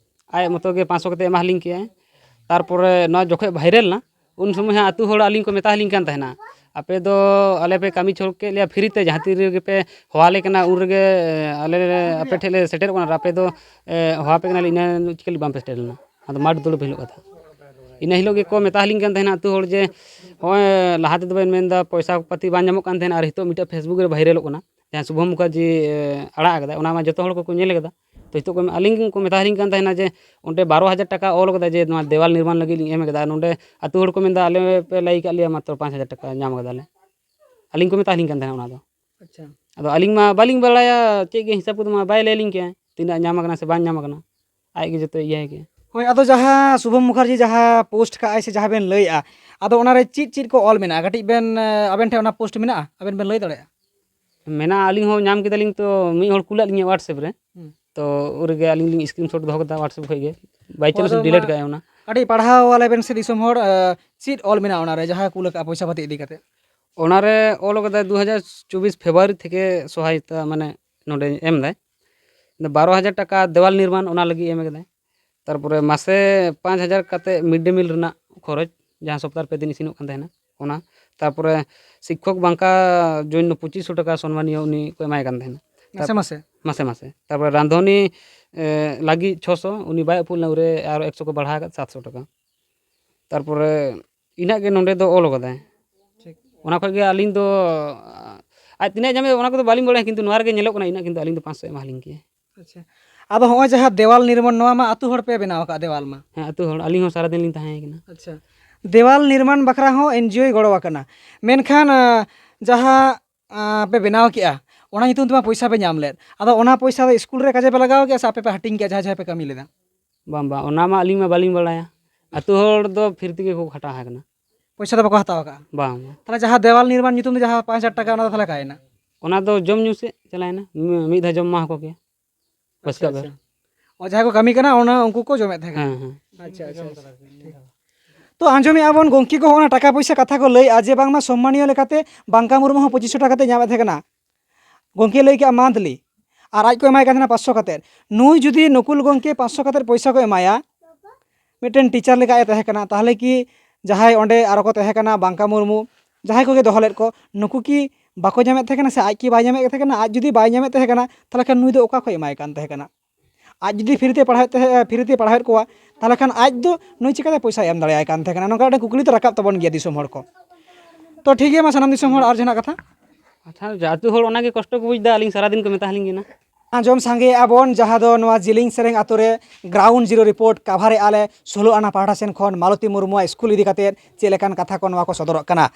ᱟᱡ ᱢᱚᱛᱚ ᱜᱮ ᱯᱟᱸᱪᱥᱚ ᱠᱟᱛᱮ ᱮᱢᱟ ᱞᱤᱧ ᱠᱮᱜᱼᱟᱭ᱾ ᱛᱟᱨᱯᱚᱨᱮ ᱱᱚᱣᱟ ᱡᱚᱠᱷᱚᱡ viral ᱮᱱᱟ, ᱩᱱ ᱥᱚᱢᱚᱭ ᱦᱟᱸᱜ ᱟᱹᱛᱩ ᱦᱚᱲ ᱟᱹᱞᱤᱧ ᱠᱚ ᱢᱮᱛᱟ ᱞᱤᱧ ᱠᱟᱱ ᱛᱟᱦᱮᱱᱟ, ᱟᱯᱮ ᱫᱚ ᱟᱞᱮ ᱯᱮ ᱠᱟᱹᱢᱤ ᱪᱷᱚᱲ ᱠᱮᱫ ᱞᱮᱭᱟ ᱯᱷᱨᱤ ᱛᱮ, ᱡᱟᱦᱟᱸ ᱛᱤ ᱨᱮᱜᱮ ᱯᱮ ᱦᱚᱦᱚ ᱟᱞᱮ ᱠᱟᱱᱟ ᱩᱱ ᱨᱮᱜᱮ ᱟᱞᱮ ᱞᱮ ᱟᱯᱮ ᱴᱷᱮᱱ ᱞᱮ ᱥᱮᱴᱮᱨᱚᱜ ᱠᱟᱱᱟ, ᱟᱨ ᱟᱯᱮ ᱫᱚ ᱦᱚᱦᱚ ᱟᱯᱮ ᱠᱟᱱᱟᱞᱮ ᱤᱱᱟᱹ ᱪᱤᱠᱟᱹ ᱞᱟᱹᱜᱤᱫ ᱵᱟᱝ ᱯᱮ ᱥᱮᱴᱮᱨ ᱞᱮᱱᱟ? ᱟᱫᱚ ᱢᱟᱴᱷ ᱫᱩᱲᱩᱵ ᱦᱤᱞᱳᱜ ᱠᱟᱛᱷᱟ᱾ ᱤᱱᱟᱹ ᱦᱤᱞᱳᱜ ᱜᱮᱠᱚ ᱢᱮᱛᱟ ᱞᱤᱧ ᱠᱟᱱ ᱛᱟᱦᱮᱱᱟ ᱟᱹᱛᱩ ᱦᱚᱲ ᱡᱮ ᱱᱚᱜᱼᱚᱭ ᱞᱟᱦᱟ ᱛᱮᱫᱚ ᱵᱮᱱ ᱢᱮᱱᱫᱟ ᱯᱚᱭᱥᱟ ᱯᱟᱹᱛᱤ ᱵᱟᱝ ᱧᱟᱢᱚᱜ ᱠᱟᱱ ᱛᱟᱦᱮᱱᱟ, ᱟᱨ ᱱᱤᱛᱚᱜ ᱢᱤᱫᱴᱮᱱ ᱯᱷᱮᱥᱵᱩᱠ ᱨᱮ ᱵᱷᱟᱭᱨᱟᱞᱚᱜ ᱠᱟᱱᱟ, ᱡᱟᱦᱟᱸ ᱥᱩᱵᱷᱚᱢ ᱢᱩᱠᱷᱟᱨᱡᱤ ᱟᱲᱟᱜ ᱟᱠᱟᱫᱟᱭ, ᱚᱱᱟ ᱢᱟ ᱡᱚᱛᱚ ᱦᱚᱲ ᱠᱚᱠᱚ ᱧᱮᱞ ᱠᱟᱫᱟ᱾ ᱛᱚ ᱱᱤᱛᱚᱜ ᱠᱚ ᱟᱹᱞᱤᱧ ᱠᱚ ᱢᱮᱛᱟ ᱞᱤᱧ ᱠᱟᱱ ᱛᱟᱦᱮᱱᱟ ᱡᱮ ᱚᱸᱰᱮ ᱵᱟᱨᱚ ᱦᱟᱡᱟᱨ ᱴᱟᱠᱟ ᱚᱞ ᱠᱟᱫᱟ ᱡᱮ ᱱᱚᱣᱟ ᱫᱮᱣᱟᱞ ᱱᱤᱨᱢᱟᱱ ᱞᱟᱹᱜᱤᱫ ᱞᱤᱧ ᱮᱢ ᱠᱟᱫᱟ, ᱟᱨ ᱱᱚᱸᱰᱮ ᱟᱹᱛᱩ ᱦᱚᱲ ᱠᱚ ᱢᱮᱱᱫᱟ ᱟᱞᱮ ᱯᱮ ᱞᱟᱹᱭ ᱠᱟᱫ ᱞᱮᱭᱟ ᱢᱟᱛᱨᱚ ᱯᱟᱸᱪ ᱦᱟᱡᱟᱨ ᱴᱟᱠᱟ ᱧᱟᱢ ᱠᱟᱫᱟᱞᱮ᱾ ᱟᱹᱞᱤᱧ ᱠᱚ ᱢᱮᱛᱟ ᱞᱤᱧ ᱠᱟᱱ ᱛᱟᱦᱮᱱᱟ ᱚᱱᱟ ᱫᱚ᱾ ᱟᱪᱪᱷᱟ᱾ ᱟᱫᱚ ᱟᱹᱞᱤᱧ ᱢᱟ ᱵᱟᱹᱞᱤᱧ ᱵᱟᱲᱟᱭᱟ ᱪᱮᱫ ᱜᱮ ᱦᱤᱥᱟᱹᱵ ᱠᱚᱫᱚ ᱢᱟ ᱵᱟᱭ ᱞᱟᱹᱭ ᱞᱤᱧ ᱠᱮᱭᱟ ᱛᱤᱱᱟᱹᱜ ᱧᱟᱢ ᱠᱟᱱᱟ ᱥᱮ ᱵᱟᱝ ᱧᱟᱢ ᱠᱟᱱᱟ, ᱟᱡ ᱜᱮ ᱡᱚᱛᱚ ᱤᱭᱟᱹᱭ ᱠᱮᱭᱟ᱾ ᱦᱳᱭ, ᱟᱫᱚ ᱡᱟᱦᱟᱸ ᱥᱩᱵᱷᱚᱢ ᱢᱩᱠᱷᱟᱨᱡᱤ ᱡᱟᱦᱟᱸ ᱯᱳᱥᱴ ᱠᱟᱜᱼᱟᱭ ᱥᱮ ᱡᱟᱦᱟᱸ ᱵᱮᱱ ᱞᱟᱹᱭᱮᱜᱼᱟ, ᱟᱫᱚ ᱚᱱᱟᱨᱮ ᱪᱮᱫ ᱪᱮᱫ ᱠᱚ ᱚᱞ ᱢᱮᱱᱟᱜᱼᱟ? ᱠᱟᱹᱴᱤᱡ ᱵᱮᱱ, ᱟᱵᱮᱱ ᱴᱷᱮᱱ ᱚᱱᱟ ᱯᱳᱥᱴ ᱢᱮᱱᱟᱜᱼᱟ? ᱟᱵᱮᱱ ᱵᱮᱱ ᱞᱟᱹᱭ ᱫᱟᱲᱮᱭᱟᱜᱼᱟ? ᱢᱮᱱᱟᱜᱼᱟ, ᱟᱹᱞᱤᱧ ᱦᱚᱸ ᱧᱟᱢ ᱠᱮᱫᱟᱞᱤᱧ, ᱛᱚ ᱢᱤᱫ ᱦᱚᱲ ᱠᱩᱞᱟᱫ ᱞᱤᱧᱟ WhatsApp ᱨᱮ᱾ ᱦᱩᱸ᱾ ᱛᱚ ᱩᱱ ᱨᱮᱜᱮ ᱟᱹᱞᱤᱧ ᱞᱤᱧ screenshot ᱫᱚᱦᱚ ᱠᱟᱫᱟ WhatsApp ᱠᱷᱚᱡ ᱜᱮ, by chance ᱟᱫᱚ ᱰᱤᱞᱤᱴ ᱢᱟ ᱠᱟᱜᱼᱟᱭ ᱚᱱᱟ᱾ ᱠᱟᱹᱴᱤᱡ ᱯᱟᱲᱦᱟᱣ ᱟᱞᱮ ᱵᱮᱱ ᱥᱮ ᱫᱤᱥᱚᱢ ᱦᱚᱲ, ᱪᱮᱫ ᱚᱞ ᱢᱮᱱᱟᱜᱼᱟ ᱚᱱᱟᱨᱮ ᱡᱟᱦᱟᱸ ᱠᱩᱞ ᱟᱠᱟᱫᱼᱟ ᱯᱚᱭᱥᱟ ᱯᱟᱹᱛᱤ ᱤᱫᱤ ᱠᱟᱛᱮ? ᱚᱱᱟᱨᱮ ᱚᱞ ᱠᱟᱫᱟᱭ ᱫᱩ ᱦᱟᱡᱟᱨ ᱪᱚᱵᱵᱤᱥ ᱯᱷᱮᱵᱽᱨᱩᱣᱟᱨᱤ ᱛᱷᱮᱠᱮ ᱥᱚᱦᱟᱭᱚᱛᱟ ᱢᱟᱱᱮ ᱱᱚᱰᱮ ᱮᱢ ᱫᱟᱭ᱾ ᱵᱟᱨᱚ ᱦᱟᱡᱟᱨ ᱴᱟᱠᱟ ᱫᱮᱣᱟᱞ ᱱᱤᱨᱢᱟᱱ ᱚᱱᱟ ᱞᱟᱹᱜᱤᱫ ᱮᱢ ᱠᱟᱫᱟᱭ᱾ ᱛᱟᱨᱯᱚᱨᱮ ᱢᱟᱥᱮ ᱯᱟᱸᱪ ᱦᱟᱡᱟᱨ ᱠᱟᱛᱮ mid day meal ᱨᱮᱱᱟᱜ ᱠᱷᱚᱨᱚᱪ, ᱡᱟᱦᱟᱸ ᱥᱚᱯᱛᱟᱦᱚ ᱨᱮ ᱯᱮ ᱫᱤᱱ ᱤᱥᱤᱱᱚᱜ ᱠᱟᱱ ᱛᱟᱦᱮᱱᱟ ᱚᱱᱟ᱾ ᱛᱟᱨᱯᱚᱨᱮ ᱥᱤᱠᱠᱷᱚᱠ ᱵᱟᱝᱠᱟ ᱡᱚᱱᱱᱚ ᱯᱚᱸᱪᱤᱥ ᱥᱚ ᱴᱟᱠᱟ ᱥᱚᱱᱢᱟᱱᱤᱭᱚ ᱩᱱᱤ ᱠᱚ ᱮᱢᱟᱭ ᱠᱟᱱ ᱛᱟᱦᱮᱱᱟ᱾ ᱢᱟᱥᱮ ᱢᱟᱥᱮ? ᱢᱟᱥᱮ ᱢᱟᱥᱮ᱾ ᱛᱟᱨᱯᱚᱨᱮ ᱨᱟᱸᱫᱷᱚᱱᱤ ᱞᱟᱹᱜᱤᱫ ᱪᱷᱚᱥᱚ, ᱩᱱᱤ ᱵᱟᱭ ᱩᱯᱩᱞ ᱞᱮᱱᱟ, ᱩᱱᱨᱮ ᱟᱨᱚ ᱮᱠᱥᱚ ᱠᱚ ᱵᱟᱲᱦᱟᱣ ᱟᱠᱟᱫ ᱥᱟᱛᱥᱚ ᱴᱟᱠᱟ᱾ ᱛᱟᱨᱯᱚᱨᱮ ᱤᱱᱟᱹᱜ ᱜᱮ ᱱᱚᱰᱮ ᱫᱚ ᱚᱞ ᱠᱟᱫᱟᱭ᱾ ᱴᱷᱤᱠ᱾ ᱚᱱᱟ ᱠᱷᱚᱡ ᱜᱮ ᱟᱹᱞᱤᱧ ᱫᱚ ᱟᱡ ᱛᱤᱱᱟᱹᱜ ᱧᱟᱢᱮ ᱚᱱᱟ ᱠᱚᱫᱚ ᱵᱟᱹᱞᱤᱧ ᱵᱟᱲᱟᱭᱟ, ᱠᱤᱱᱛᱩ ᱱᱚᱣᱟ ᱨᱮᱜᱮ ᱧᱮᱞᱚᱜ ᱠᱟᱱᱟ ᱤᱱᱟᱹᱜ ᱠᱤᱱᱛᱩ ᱟᱹᱞᱤᱧ ᱫᱚ ᱯᱟᱸᱪᱥᱚ ᱮᱢᱟ ᱞᱤᱧ ᱜᱮᱭᱟ᱾ ᱟᱪᱪᱷᱟ᱾ ᱟᱫᱚ ᱦᱚᱸᱜᱼᱚᱭ ᱡᱟᱦᱟᱸ ᱫᱮᱣᱟᱞ ᱱᱤᱨᱢᱟᱱ, ᱱᱚᱣᱟ ᱢᱟ ᱟᱹᱛᱩ ᱦᱚᱲ ᱯᱮ ᱵᱮᱱᱟᱣ ᱟᱠᱟᱫ ᱫᱮᱣᱟᱞ ᱢᱟ᱾ ᱦᱮᱸ, ᱟᱹᱛᱩ ᱦᱚᱲ, ᱟᱹᱞᱤᱧ ᱦᱚᱸ ᱥᱟᱨᱟᱫᱤᱱ ᱞᱤᱧ ᱛᱟᱦᱮᱸ ᱠᱟᱱᱟ᱾ ᱟᱪᱪᱷᱟ᱾ ᱫᱮᱣᱟᱞ ᱱᱤᱨᱢᱟᱱ ᱵᱟᱠᱷᱨᱟ ᱦᱚᱸ NGO ᱭ ᱜᱚᱲᱚ ᱟᱠᱟᱱᱟ, ᱢᱮᱱᱠᱷᱟᱱ ᱟᱸ, ᱡᱟᱦᱟᱸ ᱟᱸ, ᱯᱮ ᱵᱮᱱᱟᱣ ᱠᱮᱜᱼᱟ, ᱚᱱᱟ ᱧᱩᱛᱩᱢ ᱛᱮᱢᱟ ᱯᱚᱭᱥᱟ ᱯᱮ ᱧᱟᱢ ᱞᱮᱫ, ᱟᱫᱚ ᱚᱱᱟ ᱯᱚᱭᱥᱟ ᱫᱚ ᱥᱠᱩᱞ ᱨᱮ ᱠᱟᱡᱮ ᱯᱮ ᱞᱟᱜᱟᱣ ᱠᱮᱜᱼᱟ ᱥᱮ ᱟᱯᱮ ᱯᱮ ᱦᱟᱹᱴᱤᱧ ᱠᱮᱜᱼᱟ ᱡᱟᱦᱟᱸᱭ ᱡᱟᱦᱟᱸᱭ ᱯᱮ ᱠᱟᱹᱢᱤ ᱞᱮᱫᱟ? ᱵᱟᱝ ᱵᱟᱝ, ᱚᱱᱟ ᱢᱟ ᱟᱹᱞᱤᱧ ᱢᱟ ᱵᱟᱹᱞᱤᱧ ᱵᱟᱲᱟᱭᱟ᱾ ᱟᱹᱛᱩ ᱦᱚᱲ ᱫᱚ ᱯᱷᱨᱤ ᱛᱮᱜᱮ ᱠᱚ ᱠᱷᱟᱴᱟᱣ ᱟᱠᱟᱱᱟ᱾ ᱯᱚᱭᱥᱟ ᱫᱚ ᱵᱟᱠᱚ ᱦᱟᱛᱟᱣ ᱟᱠᱟᱫᱼᱟ? ᱵᱟᱝ ᱵᱟᱝ᱾ ᱛᱟᱦᱚᱞᱮ ᱡᱟᱦᱟᱸ ᱫᱮᱣᱟᱞ ᱱᱤᱨᱢᱟᱱ ᱧᱩᱛᱩᱢ ᱛᱮ ᱡᱟᱦᱟᱸ ᱯᱟᱸᱪ ᱦᱟᱡᱟᱨ ᱴᱟᱠᱟ, ᱚᱱᱟ ᱫᱚ ᱛᱟᱦᱚᱞᱮ ᱚᱠᱟᱭᱮᱱᱟ? ᱚᱱᱟ ᱫᱚ ᱡᱚᱢ ᱧᱩ ᱥᱮᱫ ᱪᱟᱞᱟᱣᱮᱱᱟ, ᱢᱤ- ᱢᱤᱫ ᱫᱷᱟᱣ ᱡᱚᱢ ᱮᱢᱟ ᱟᱠᱚ ᱠᱮᱭᱟ᱾ ᱟᱪᱪᱷᱟ, ᱵᱟᱥᱠᱟᱜ ᱵᱮᱨ᱾ ᱟᱪᱪᱷᱟ᱾ ᱚ, ᱡᱟᱦᱟᱸᱭ ᱠᱚ ᱠᱟᱹᱢᱤ ᱠᱟᱱᱟ, ᱚᱱᱟ ᱩᱱᱠᱩ ᱠᱚ ᱡᱚᱢᱮᱫ ᱛᱟᱦᱮᱸ ᱠᱟᱱᱟ? ᱦᱮᱸ, ᱦᱮᱸ᱾ ᱟᱪᱪᱷᱟ, ᱟᱪᱪᱷᱟ, ᱟᱪᱪᱷᱟ᱾ ᱴᱷᱤᱠ᱾ ᱛᱚ, ᱟᱸᱡᱚᱢᱮᱜᱼᱟ ᱵᱚᱱ, ᱜᱚᱢᱠᱮ ᱠᱚ ᱚᱱᱟ ᱴᱟᱠᱟ ᱯᱚᱭᱥᱟ ᱠᱟᱛᱷᱟ ᱠᱚ ᱞᱟᱹᱭᱮᱜᱼᱟ ᱡᱮ ᱵᱟᱝᱢᱟ ᱥᱚᱢᱢᱟᱱᱤᱭᱚ ᱞᱮᱠᱟᱛᱮ ᱵᱟᱝᱠᱟ ᱢᱩᱨᱢᱩ ᱦᱚᱸ ᱯᱚᱸᱪᱤᱥ ᱥᱚ ᱴᱟᱠᱟ ᱠᱟᱛᱮ ᱧᱟᱢᱮᱫ ᱛᱟᱦᱮᱸ ᱠᱟᱱᱟ᱾ ᱜᱚᱢᱠᱮ ᱞᱟᱹᱭ ᱠᱮᱜᱼᱟ monthly, ᱟᱨ ᱟᱡ ᱠᱚ ᱮᱢᱟᱭ ᱠᱟᱱ ᱛᱟᱦᱮᱱᱟ ᱯᱟᱸᱪᱥᱚ ᱠᱟᱛᱮ᱾ ᱱᱩᱭ ᱡᱩᱫᱤ ᱱᱩᱠᱩᱞ ᱜᱚᱢᱠᱮ ᱯᱟᱸᱪᱥᱚ ᱠᱟᱛᱮ ᱯᱚᱭᱥᱟ ᱠᱚ ᱮᱢᱟᱭᱟ, ᱢᱤᱫᱴᱮᱱ ᱴᱤᱪᱟᱨ ᱞᱮᱠᱟ ᱟᱡ ᱮ ᱛᱟᱦᱮᱸ ᱠᱟᱱᱟ, ᱛᱟᱦᱚᱞᱮ ᱠᱤ ᱡᱟᱦᱟᱸᱭ ᱚᱸᱰᱮ ᱟᱨᱚ ᱠᱚ ᱛᱟᱦᱮᱸ ᱠᱟᱱᱟ, ᱵᱟᱝᱠᱟ ᱢᱩᱨᱢᱩ, ᱡᱟᱦᱟᱸᱭ ᱠᱚᱜᱮ ᱫᱚᱦᱚ ᱞᱮᱫ ᱠᱚ, ᱱᱩᱠᱩ ᱠᱤ ᱵᱟᱠᱚ ᱧᱟᱢᱮᱫ ᱛᱟᱦᱮᱸ ᱠᱟᱱᱟ ᱥᱮ ᱟᱡ ᱠᱤ ᱵᱟᱭ ᱧᱟᱢᱮᱫ ᱛᱟᱦᱮᱸ ᱠᱟᱱᱟ? ᱟᱡ ᱡᱩᱫᱤ ᱵᱟᱭ ᱧᱟᱢᱮᱫ ᱛᱟᱦᱮᱸ ᱠᱟᱱᱟ, ᱛᱟᱦᱚᱞᱮ ᱠᱷᱟᱱ ᱱᱩᱭ ᱫᱚ ᱚᱠᱟ ᱠᱷᱚᱱ ᱮᱢᱟᱭ ᱠᱟᱱ ᱛᱟᱦᱮᱸ ᱠᱟᱱᱟ? ᱟᱡ ᱡᱩᱫᱤ ᱯᱷᱨᱤ ᱛᱮ ᱯᱟᱲᱦᱟᱣᱮᱫ ᱛᱟᱦᱮᱸ, ᱯᱷᱨᱤ ᱛᱮ ᱯᱟᱲᱦᱟᱣᱮᱫ ᱠᱚᱣᱟ, ᱛᱟᱦᱚᱞᱮ ᱠᱷᱟᱱ ᱟᱡ ᱫᱚ ᱱᱩᱭ ᱪᱤᱠᱟᱹᱛᱮ ᱯᱚᱭᱥᱟᱭ ᱮᱢ ᱫᱟᱲᱮᱭᱟᱭ ᱠᱟᱱ ᱛᱟᱦᱮᱸ ᱠᱟᱱᱟ? ᱱᱚᱝᱠᱟ ᱢᱤᱫᱴᱟᱝ ᱠᱩᱠᱞᱤ ᱫᱚ ᱨᱟᱠᱟᱵ ᱛᱟᱵᱚᱱ ᱜᱮᱭᱟ ᱫᱤᱥᱚᱢ ᱦᱚᱲ ᱠᱚ᱾ ᱛᱚ ᱴᱷᱤᱠ ᱜᱮᱭᱟ, ᱢᱟ ᱥᱟᱱᱟᱢ ᱫᱤᱥᱚᱢ ᱦᱚᱲ ᱟᱨ ᱡᱟᱦᱟᱱᱟᱜ ᱠᱟᱛᱷᱟ? ᱟᱪᱪᱷᱟ, ᱟᱹᱛᱩ ᱦᱚᱲ ᱚᱱᱟᱜᱮ ᱠᱚᱥᱴᱚ ᱠᱚ ᱵᱩᱡᱽ ᱮᱫᱟ, ᱟᱹᱞᱤᱧ ᱥᱟᱨᱟᱫᱤᱱ ᱠᱚ ᱢᱮᱛᱟ ᱞᱤᱧ ᱠᱟᱱᱟ᱾ ᱟᱸᱡᱚᱢ ᱥᱟᱸᱜᱮᱭᱮᱫᱼᱟ ᱵᱚᱱ, ᱡᱟᱦᱟᱸ ᱫᱚ ᱱᱚᱣᱟ ᱡᱤᱞᱤᱧ ᱥᱮᱨᱮᱧ ᱟᱛᱳ ᱨᱮ ground zero report cover ᱮᱫᱼᱟ ᱞᱮ ᱥᱳᱞᱳ ᱟᱱᱟ ᱯᱟᱦᱴᱟ ᱥᱮᱱ ᱠᱷᱚᱱ ᱢᱟᱞᱚᱛᱤ ᱢᱩᱨᱢᱩᱣᱟᱜ ᱥᱠᱩᱞ ᱤᱫᱤ ᱠᱟᱛᱮᱫ ᱪᱮᱫ ᱞᱮᱠᱟᱱ ᱠᱟᱛᱷᱟ ᱠᱚ ᱱᱚᱣᱟ ᱠᱚ ᱥᱚᱫᱚᱨᱚᱜ ᱠᱟᱱᱟ᱾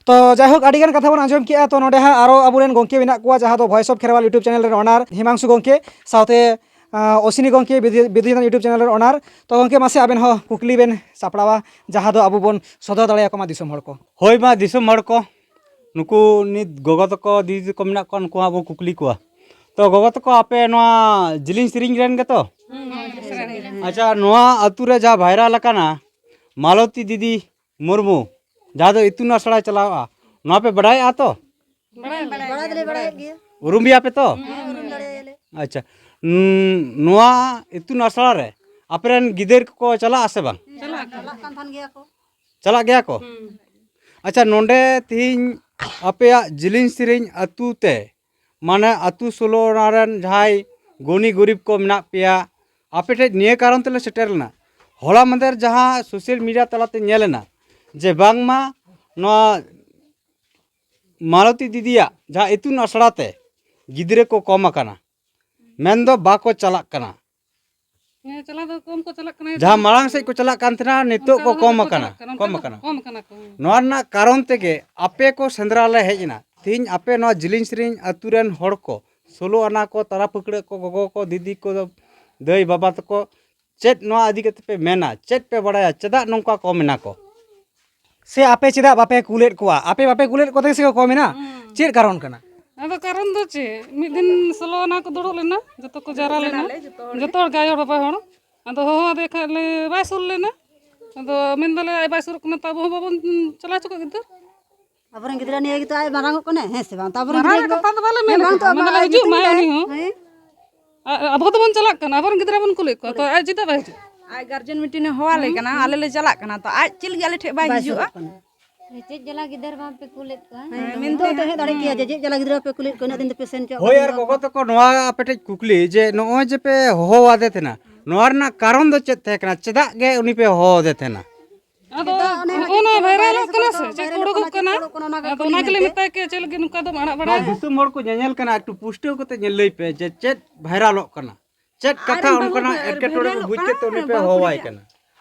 ᱛᱚ ᱡᱟᱭᱦᱳᱠ, ᱟᱹᱰᱤᱜᱟᱱ ᱠᱟᱛᱷᱟ ᱵᱚᱱ ᱟᱸᱡᱚᱢ ᱠᱮᱜᱼᱟ᱾ ᱛᱚ ᱱᱚᱰᱮ ᱦᱟᱸᱜ ᱟᱨᱚ ᱟᱵᱚᱨᱮᱱ ᱜᱚᱢᱠᱮ ᱢᱮᱱᱟᱜ ᱠᱚᱣᱟ, ᱡᱟᱦᱟᱸ ᱫᱚ Voice of Kherwal YouTube channel ᱨᱮᱱ owner ᱦᱤᱢᱟᱝᱥᱩ ᱜᱚᱢᱠᱮ, ᱥᱟᱶᱛᱮ ᱟᱸ, ᱚᱥᱤᱱᱤ ᱜᱚᱢᱠᱮ, ᱵᱤᱫᱩ- ᱵᱤᱫᱩ ᱪᱟᱸᱫᱟᱱ YouTube channel ᱨᱮᱱ owner᱾ ᱛᱚ ᱜᱚᱢᱠᱮ, ᱢᱟᱥᱮ ᱟᱵᱮᱱ ᱦᱚᱸ ᱠᱩᱠᱞᱤ ᱵᱮᱱ ᱥᱟᱯᱲᱟᱣᱟ, ᱡᱟᱦᱟᱸ ᱫᱚ ᱟᱵᱚ ᱵᱚᱱ ᱥᱚᱫᱚᱨ ᱫᱟᱲᱮᱭᱟᱠᱚ ᱢᱟ ᱫᱤᱥᱚᱢ ᱦᱚᱲ ᱠᱚ᱾ ᱦᱳᱭ ᱢᱟ, ᱫᱤᱥᱚᱢ ᱦᱚᱲ ᱠᱚ, ᱱᱩᱠᱩ ᱱᱤᱛ ᱜᱚᱜᱚ ᱛᱟᱠᱚ, ᱫᱤᱫᱤ ᱛᱟᱠᱚ ᱢᱮᱱᱟᱜ ᱠᱚᱣᱟ, ᱱᱩᱠᱩ ᱦᱚᱸ ᱟᱵᱚ ᱠᱩᱠᱞᱤ ᱠᱚᱣᱟ᱾ ᱛᱚ ᱜᱚᱜᱚ ᱛᱟᱠᱚ, ᱟᱯᱮ ᱱᱚᱣᱟ ᱡᱤᱞᱤᱧ ᱥᱮᱨᱮᱧ ᱨᱮᱱ ᱜᱮᱛᱚ? ᱟᱪᱪᱷᱟ, ᱱᱚᱣᱟ ᱟᱹᱛᱩ ᱨᱮ ᱡᱟᱦᱟᱸ viral ᱟᱠᱟᱱᱟ ᱢᱟᱞᱚᱛᱤ ᱫᱤᱫᱤ ᱢᱩᱨᱢᱩ, ᱡᱟᱦᱟᱸ ᱫᱚ ᱤᱛᱩᱱ ᱟᱥᱲᱟᱭ ᱪᱟᱞᱟᱣᱟ, ᱱᱚᱣᱟ ᱯᱮ ᱵᱟᱰᱟᱭᱮᱜᱼᱟ ᱛᱚ? ᱵᱟᱲᱟᱭ ᱫᱚᱞᱮ ᱵᱟᱲᱟᱭᱮᱫ ᱜᱮᱭᱟ᱾ ᱩᱨᱩᱢ ᱜᱮᱭᱟ ᱯᱮ ᱛᱚ? ᱦᱮᱸ, ᱩᱨᱩᱢ ᱫᱟᱲᱮᱭᱟᱞᱮ᱾ ᱟᱪᱪᱷᱟ, ᱩᱸ, ᱱᱚᱣᱟ ᱤᱛᱩᱱ ᱟᱥᱲᱟ ᱨᱮ ᱟᱯᱮᱨᱮᱱ ᱜᱤᱫᱟᱹᱨ ᱠᱚᱠᱚ ᱪᱟᱞᱟᱜᱼᱟ ᱥᱮ ᱵᱟᱝ? ᱪᱟᱞᱟᱜ ᱟᱠᱚ᱾ ᱪᱟᱞᱟᱜ ᱠᱟᱱ ᱛᱟᱦᱮᱱ ᱜᱮᱭᱟ ᱠᱚ᱾ ᱪᱟᱞᱟᱜ ᱜᱮᱭᱟ ᱠᱚ? ᱦᱩᱸ᱾ ᱟᱪᱪᱷᱟ, ᱱᱚᱰᱮ ᱛᱮᱦᱮᱧ ᱟᱯᱮᱭᱟᱜ ᱡᱤᱞᱤᱧ ᱥᱮᱨᱮᱧ ᱟᱹᱛᱩ ᱛᱮ, ᱢᱟᱱᱮ ᱟᱹᱛᱩ ᱥᱳᱞᱳ ᱟᱱᱟ ᱨᱮᱱ ᱡᱟᱦᱟᱸᱭ ᱜᱩᱱᱤ ᱜᱩᱨᱤᱵ ᱠᱚ ᱢᱮᱱᱟᱜ ᱯᱮᱭᱟ, ᱟᱯᱮ ᱴᱷᱮᱱ ᱱᱤᱭᱟᱹ ᱠᱟᱨᱚᱱ ᱛᱮᱞᱮ ᱥᱮᱴᱮᱨ ᱞᱮᱱᱟ᱾ ᱦᱚᱞᱟ ᱢᱟᱫᱷᱮᱨ ᱡᱟᱦᱟᱸ social media ᱛᱟᱞᱟᱛᱮ ᱧᱮᱞ ᱮᱱᱟ ᱡᱮ ᱵᱟᱝᱢᱟ ᱱᱚᱣᱟ ᱢᱟᱞᱚᱛᱤ ᱫᱤᱫᱤᱭᱟᱜ ᱡᱟᱦᱟᱸ ᱤᱛᱩᱱ ᱟᱥᱲᱟ ᱛᱮ ᱜᱤᱫᱽᱨᱟᱹ ᱠᱚ ᱠᱚᱢ ᱟᱠᱟᱱᱟ, ᱢᱮᱱᱫᱚ ᱵᱟᱠᱚ ᱪᱟᱞᱟᱜ ᱠᱟᱱᱟ᱾ ᱦᱮᱸ, ᱪᱟᱞᱟᱣ ᱫᱚ ᱠᱚᱢ ᱠᱚ ᱪᱟᱞᱟᱜ ᱠᱟᱱᱟ᱾ ᱡᱟᱦᱟᱸ ᱢᱟᱲᱟᱝ ᱥᱮᱫ ᱠᱚ ᱪᱟᱞᱟᱜ ᱠᱟᱱ ᱛᱟᱦᱮᱱᱟ, ᱱᱤᱛᱚᱜ ᱚᱱᱠᱟ ᱠᱚ ᱫᱚ ᱠᱚᱢ ᱵᱟᱠᱚ ᱟᱠᱟᱱᱟ, ᱪᱟᱞᱟᱜ ᱠᱟᱱᱟ, ᱠᱚᱢ ᱚᱱᱠᱟ ᱫᱚ ᱟᱠᱟᱱᱟ᱾ ᱠᱚᱢ ᱟᱠᱟᱱᱟ ᱠᱚ, ᱦᱮᱸ᱾ ᱱᱚᱣᱟ ᱨᱮᱱᱟᱜ ᱠᱟᱨᱚᱱ ᱛᱮᱜᱮ ᱟᱯᱮ ᱠᱚ ᱥᱮᱸᱫᱽᱨᱟ ᱞᱮ ᱦᱮᱡ ᱮᱱᱟ᱾ ᱛᱮᱦᱮᱧ ᱟᱯᱮ ᱱᱚᱣᱟ ᱡᱤᱞᱤᱧ ᱥᱮᱨᱮᱧ ᱟᱹᱛᱩ ᱨᱮᱱ ᱦᱚᱲ ᱠᱚ, ᱥᱳᱞᱳ ᱟᱱᱟ ᱠᱚ, ᱛᱟᱨᱟ ᱯᱷᱟᱹᱠᱲᱟᱹᱜ ᱠᱚ, ᱜᱚᱜᱚ ᱠᱚ, ᱫᱤᱫᱤ ᱠᱚ, ᱫᱟᱹᱭ ᱵᱟᱵᱟ ᱛᱟᱠᱚ, ᱪᱮᱫ ᱱᱚᱣᱟ ᱤᱫᱤ ᱠᱟᱛᱮ ᱯᱮ ᱢᱮᱱᱟ? ᱪᱮᱫ ᱯᱮ ᱵᱟᱲᱟᱭᱟ? ᱪᱮᱫᱟᱜ ᱱᱚᱝᱠᱟ ᱠᱚᱢ ᱮᱱᱟ ᱠᱚ? ᱥᱮ ᱟᱯᱮ ᱪᱮᱫᱟᱜ ᱵᱟᱯᱮ ᱠᱩᱞᱮᱫ ᱠᱚᱣᱟ? ᱟᱯᱮ ᱵᱟᱯᱮ ᱠᱩᱞᱮᱫ ᱠᱚᱛᱮ ᱥᱮ ᱠᱚ ᱠᱚᱢ ᱮᱱᱟ? ᱦᱩᱸ᱾ ᱪᱮᱫ ᱠᱟᱨᱚᱱ ᱠᱟᱱᱟ? ᱟᱫᱚ ᱠᱟᱨᱚᱱ ᱫᱚ ᱪᱮᱫ? ᱢᱤᱫ ᱫᱤᱱ ᱥᱳᱞᱳ ᱟᱱᱟ ᱠᱚ ᱫᱩᱲᱩᱵ ᱞᱮᱱᱟ, ᱡᱚᱛᱚ ᱠᱚ ᱡᱟᱣᱨᱟ ᱞᱮᱱᱟ, ᱡᱚᱛᱚ ᱦᱚᱲ ᱜᱮ ᱟᱭᱳ ᱦᱚᱲ ᱵᱟᱵᱟ ᱦᱚᱲ᱾ ᱟᱫᱚ ᱦᱚᱦᱚ ᱟᱫᱮ ᱠᱷᱟᱡ ᱞᱮ ᱵᱟᱭ ᱥᱩᱨ ᱞᱮᱱᱟ᱾ ᱟᱫᱚ ᱢᱮᱱ ᱫᱟᱞᱮ ᱟᱡ ᱵᱟᱭ ᱥᱩᱨᱩᱜ ᱠᱟᱱᱟ, ᱛᱚ ᱟᱵᱚ ᱦᱚᱸ ᱵᱟᱵᱚᱱ ᱪᱟᱞᱟᱣ ᱦᱚᱪᱚ ᱠᱚᱣᱟ ᱜᱤᱫᱟᱹᱨ᱾ ᱟᱵᱚᱨᱮᱱ ᱜᱤᱫᱽᱨᱟᱹ ᱱᱤᱭᱟᱹ ᱜᱮᱛᱚ ᱟᱡ ᱢᱟᱨᱟᱝᱚᱜ ᱠᱟᱱᱟᱭ, ᱦᱮᱸ ᱥᱮ ᱵᱟᱝ? ᱛᱚ ᱟᱵᱚᱨᱮᱱ ᱢᱟᱨᱟᱝ ᱜᱤᱫᱽᱨᱟᱹ ᱠᱟᱛᱷᱟ ᱫᱚ ᱵᱟᱞᱮ ᱢᱮᱱ ᱦᱮᱸ, ᱠᱟᱫᱟ᱾ ᱵᱟᱝ ᱛᱚ ᱢᱮᱱ ᱟᱵᱚ ᱫᱟᱞᱮ ᱦᱤᱡᱩᱜ ᱢᱟᱭ ᱦᱮᱸ᱾ ᱩᱱᱤ ᱦᱚᱸ᱾ ᱦᱮᱸ᱾ ᱟ-, ᱟᱵᱚ ᱫᱚᱵᱚᱱ ᱪᱟᱞᱟᱜ ᱠᱟᱱᱟ, ᱟᱵᱚᱨᱮᱱ ᱜᱤᱫᱽᱨᱟᱹ ᱵᱚᱱ ᱠᱩᱞᱮᱫ ᱠᱚᱣᱟ, ᱛᱚ ᱟᱡ ᱪᱮᱫᱟᱜ ᱵᱟᱭ ᱦᱤᱡᱩᱜᱼᱟ? ᱟᱡ ᱜᱟᱨᱡᱮᱱ ᱢᱤᱴᱤᱝ ᱮ ᱦᱚᱦᱚᱣᱟᱞᱮ ᱦᱩᱸ᱾ ᱠᱟᱱᱟ, ᱟᱞᱮ ᱞᱮ ᱪᱟᱞᱟᱜ ᱠᱟᱱᱟ, ᱛᱚ ᱟᱡ ᱪᱮᱫ ᱞᱟᱹᱜᱤᱫ ᱟᱞᱮ ᱴᱷᱮᱡ ᱵᱟᱭ ᱵᱟᱭ ᱦᱤᱡᱩᱜᱼᱟ? ᱥᱩᱨᱩᱜ ᱠᱟᱱᱟ᱾ ᱪᱮᱫ ᱡᱟᱞᱟ ᱜᱤᱫᱟᱹᱨ ᱵᱟᱝ ᱯᱮ ᱠᱩᱞᱮᱫ ᱠᱚᱣᱟ? ᱦᱮᱸ, ᱢᱮᱱ ᱫᱚ ᱛᱟᱦᱮᱸ ᱫᱟᱲᱮ ᱠᱮᱭᱟ ᱡᱮ ᱪᱮᱫ ᱡᱟᱞᱟ ᱜᱤᱫᱽᱨᱟᱹ ᱯᱮ ᱠᱩᱞᱮᱫ ᱠᱚᱣᱟ, ᱤᱱᱟᱹᱜ ᱫᱤᱱ ᱫᱚᱯᱮ ᱥᱮᱱ ᱦᱚᱪᱚᱣᱟᱜ ᱦᱳᱭ, ᱠᱟᱱᱟ᱾ ᱟᱨ ᱜᱚᱜᱚ ᱛᱟᱠᱚ, ᱱᱚᱣᱟ ᱟᱯᱮ ᱴᱷᱮᱡ ᱠᱩᱠᱞᱤ ᱡᱮ ᱱᱚᱜᱼᱚᱭ ᱡᱮ ᱯᱮ ᱦᱚᱦᱚᱣᱟᱫᱮ ᱛᱟᱦᱮᱱᱟ, ᱱᱚᱣᱟ ᱨᱮᱱᱟᱜ ᱠᱟᱨᱚᱱ ᱫᱚ ᱪᱮᱫ ᱛᱟᱦᱮᱸ ᱠᱟᱱᱟ? ᱪᱮᱫᱟᱜ ᱜᱮ ᱩᱱᱤ ᱯᱮ ᱦᱚᱦᱚᱣᱟᱫᱮ ᱛᱟᱦᱮᱱᱟ? ᱟᱫᱚ ᱱᱚᱜᱼᱚ ᱱᱚᱣᱟ ᱵᱷᱟᱭᱨᱟᱞᱚᱜ ᱠᱟᱱᱟ ᱥᱮ ᱪᱮᱫ ᱠᱚ ᱩᱰᱩᱠᱚᱜ ᱠᱟᱱᱟ? ᱟᱫᱚ ᱚᱱᱟ ᱜᱮᱞᱮ ᱢᱮᱛᱟᱭ ᱠᱮᱭᱟ, ᱪᱮᱫ ᱞᱟᱹᱜᱤᱫ ᱱᱚᱝᱠᱟ ᱫᱚᱢ ᱟᱲᱟᱜ ᱵᱟᱲᱟᱭᱟ? ᱫᱤᱥᱚᱢ ᱦᱚᱲ ᱠᱚ ᱧᱮᱧᱮᱞ ᱠᱟᱱᱟ, ᱮᱠᱴᱩ ᱯᱩᱥᱴᱟᱹᱣ ᱠᱟᱛᱮ ᱧᱮᱞ ᱞᱟᱹᱭ ᱯᱮ ᱡᱮ ᱪᱮᱫ ᱵᱷᱟᱭᱨᱟᱞᱚᱜ ᱠᱟᱱᱟ, ᱪᱮᱫ ᱠᱟᱛᱷᱟ ᱚᱱᱠᱟᱱᱟᱜ ᱮᱴᱠᱮᱴᱚᱬᱮ ᱠᱚ ᱵᱩᱡᱽ ᱠᱟᱛᱮ ᱩᱱᱤ ᱯᱮ ᱦᱚᱦᱚᱣᱟᱭ ᱠᱟᱱᱟ?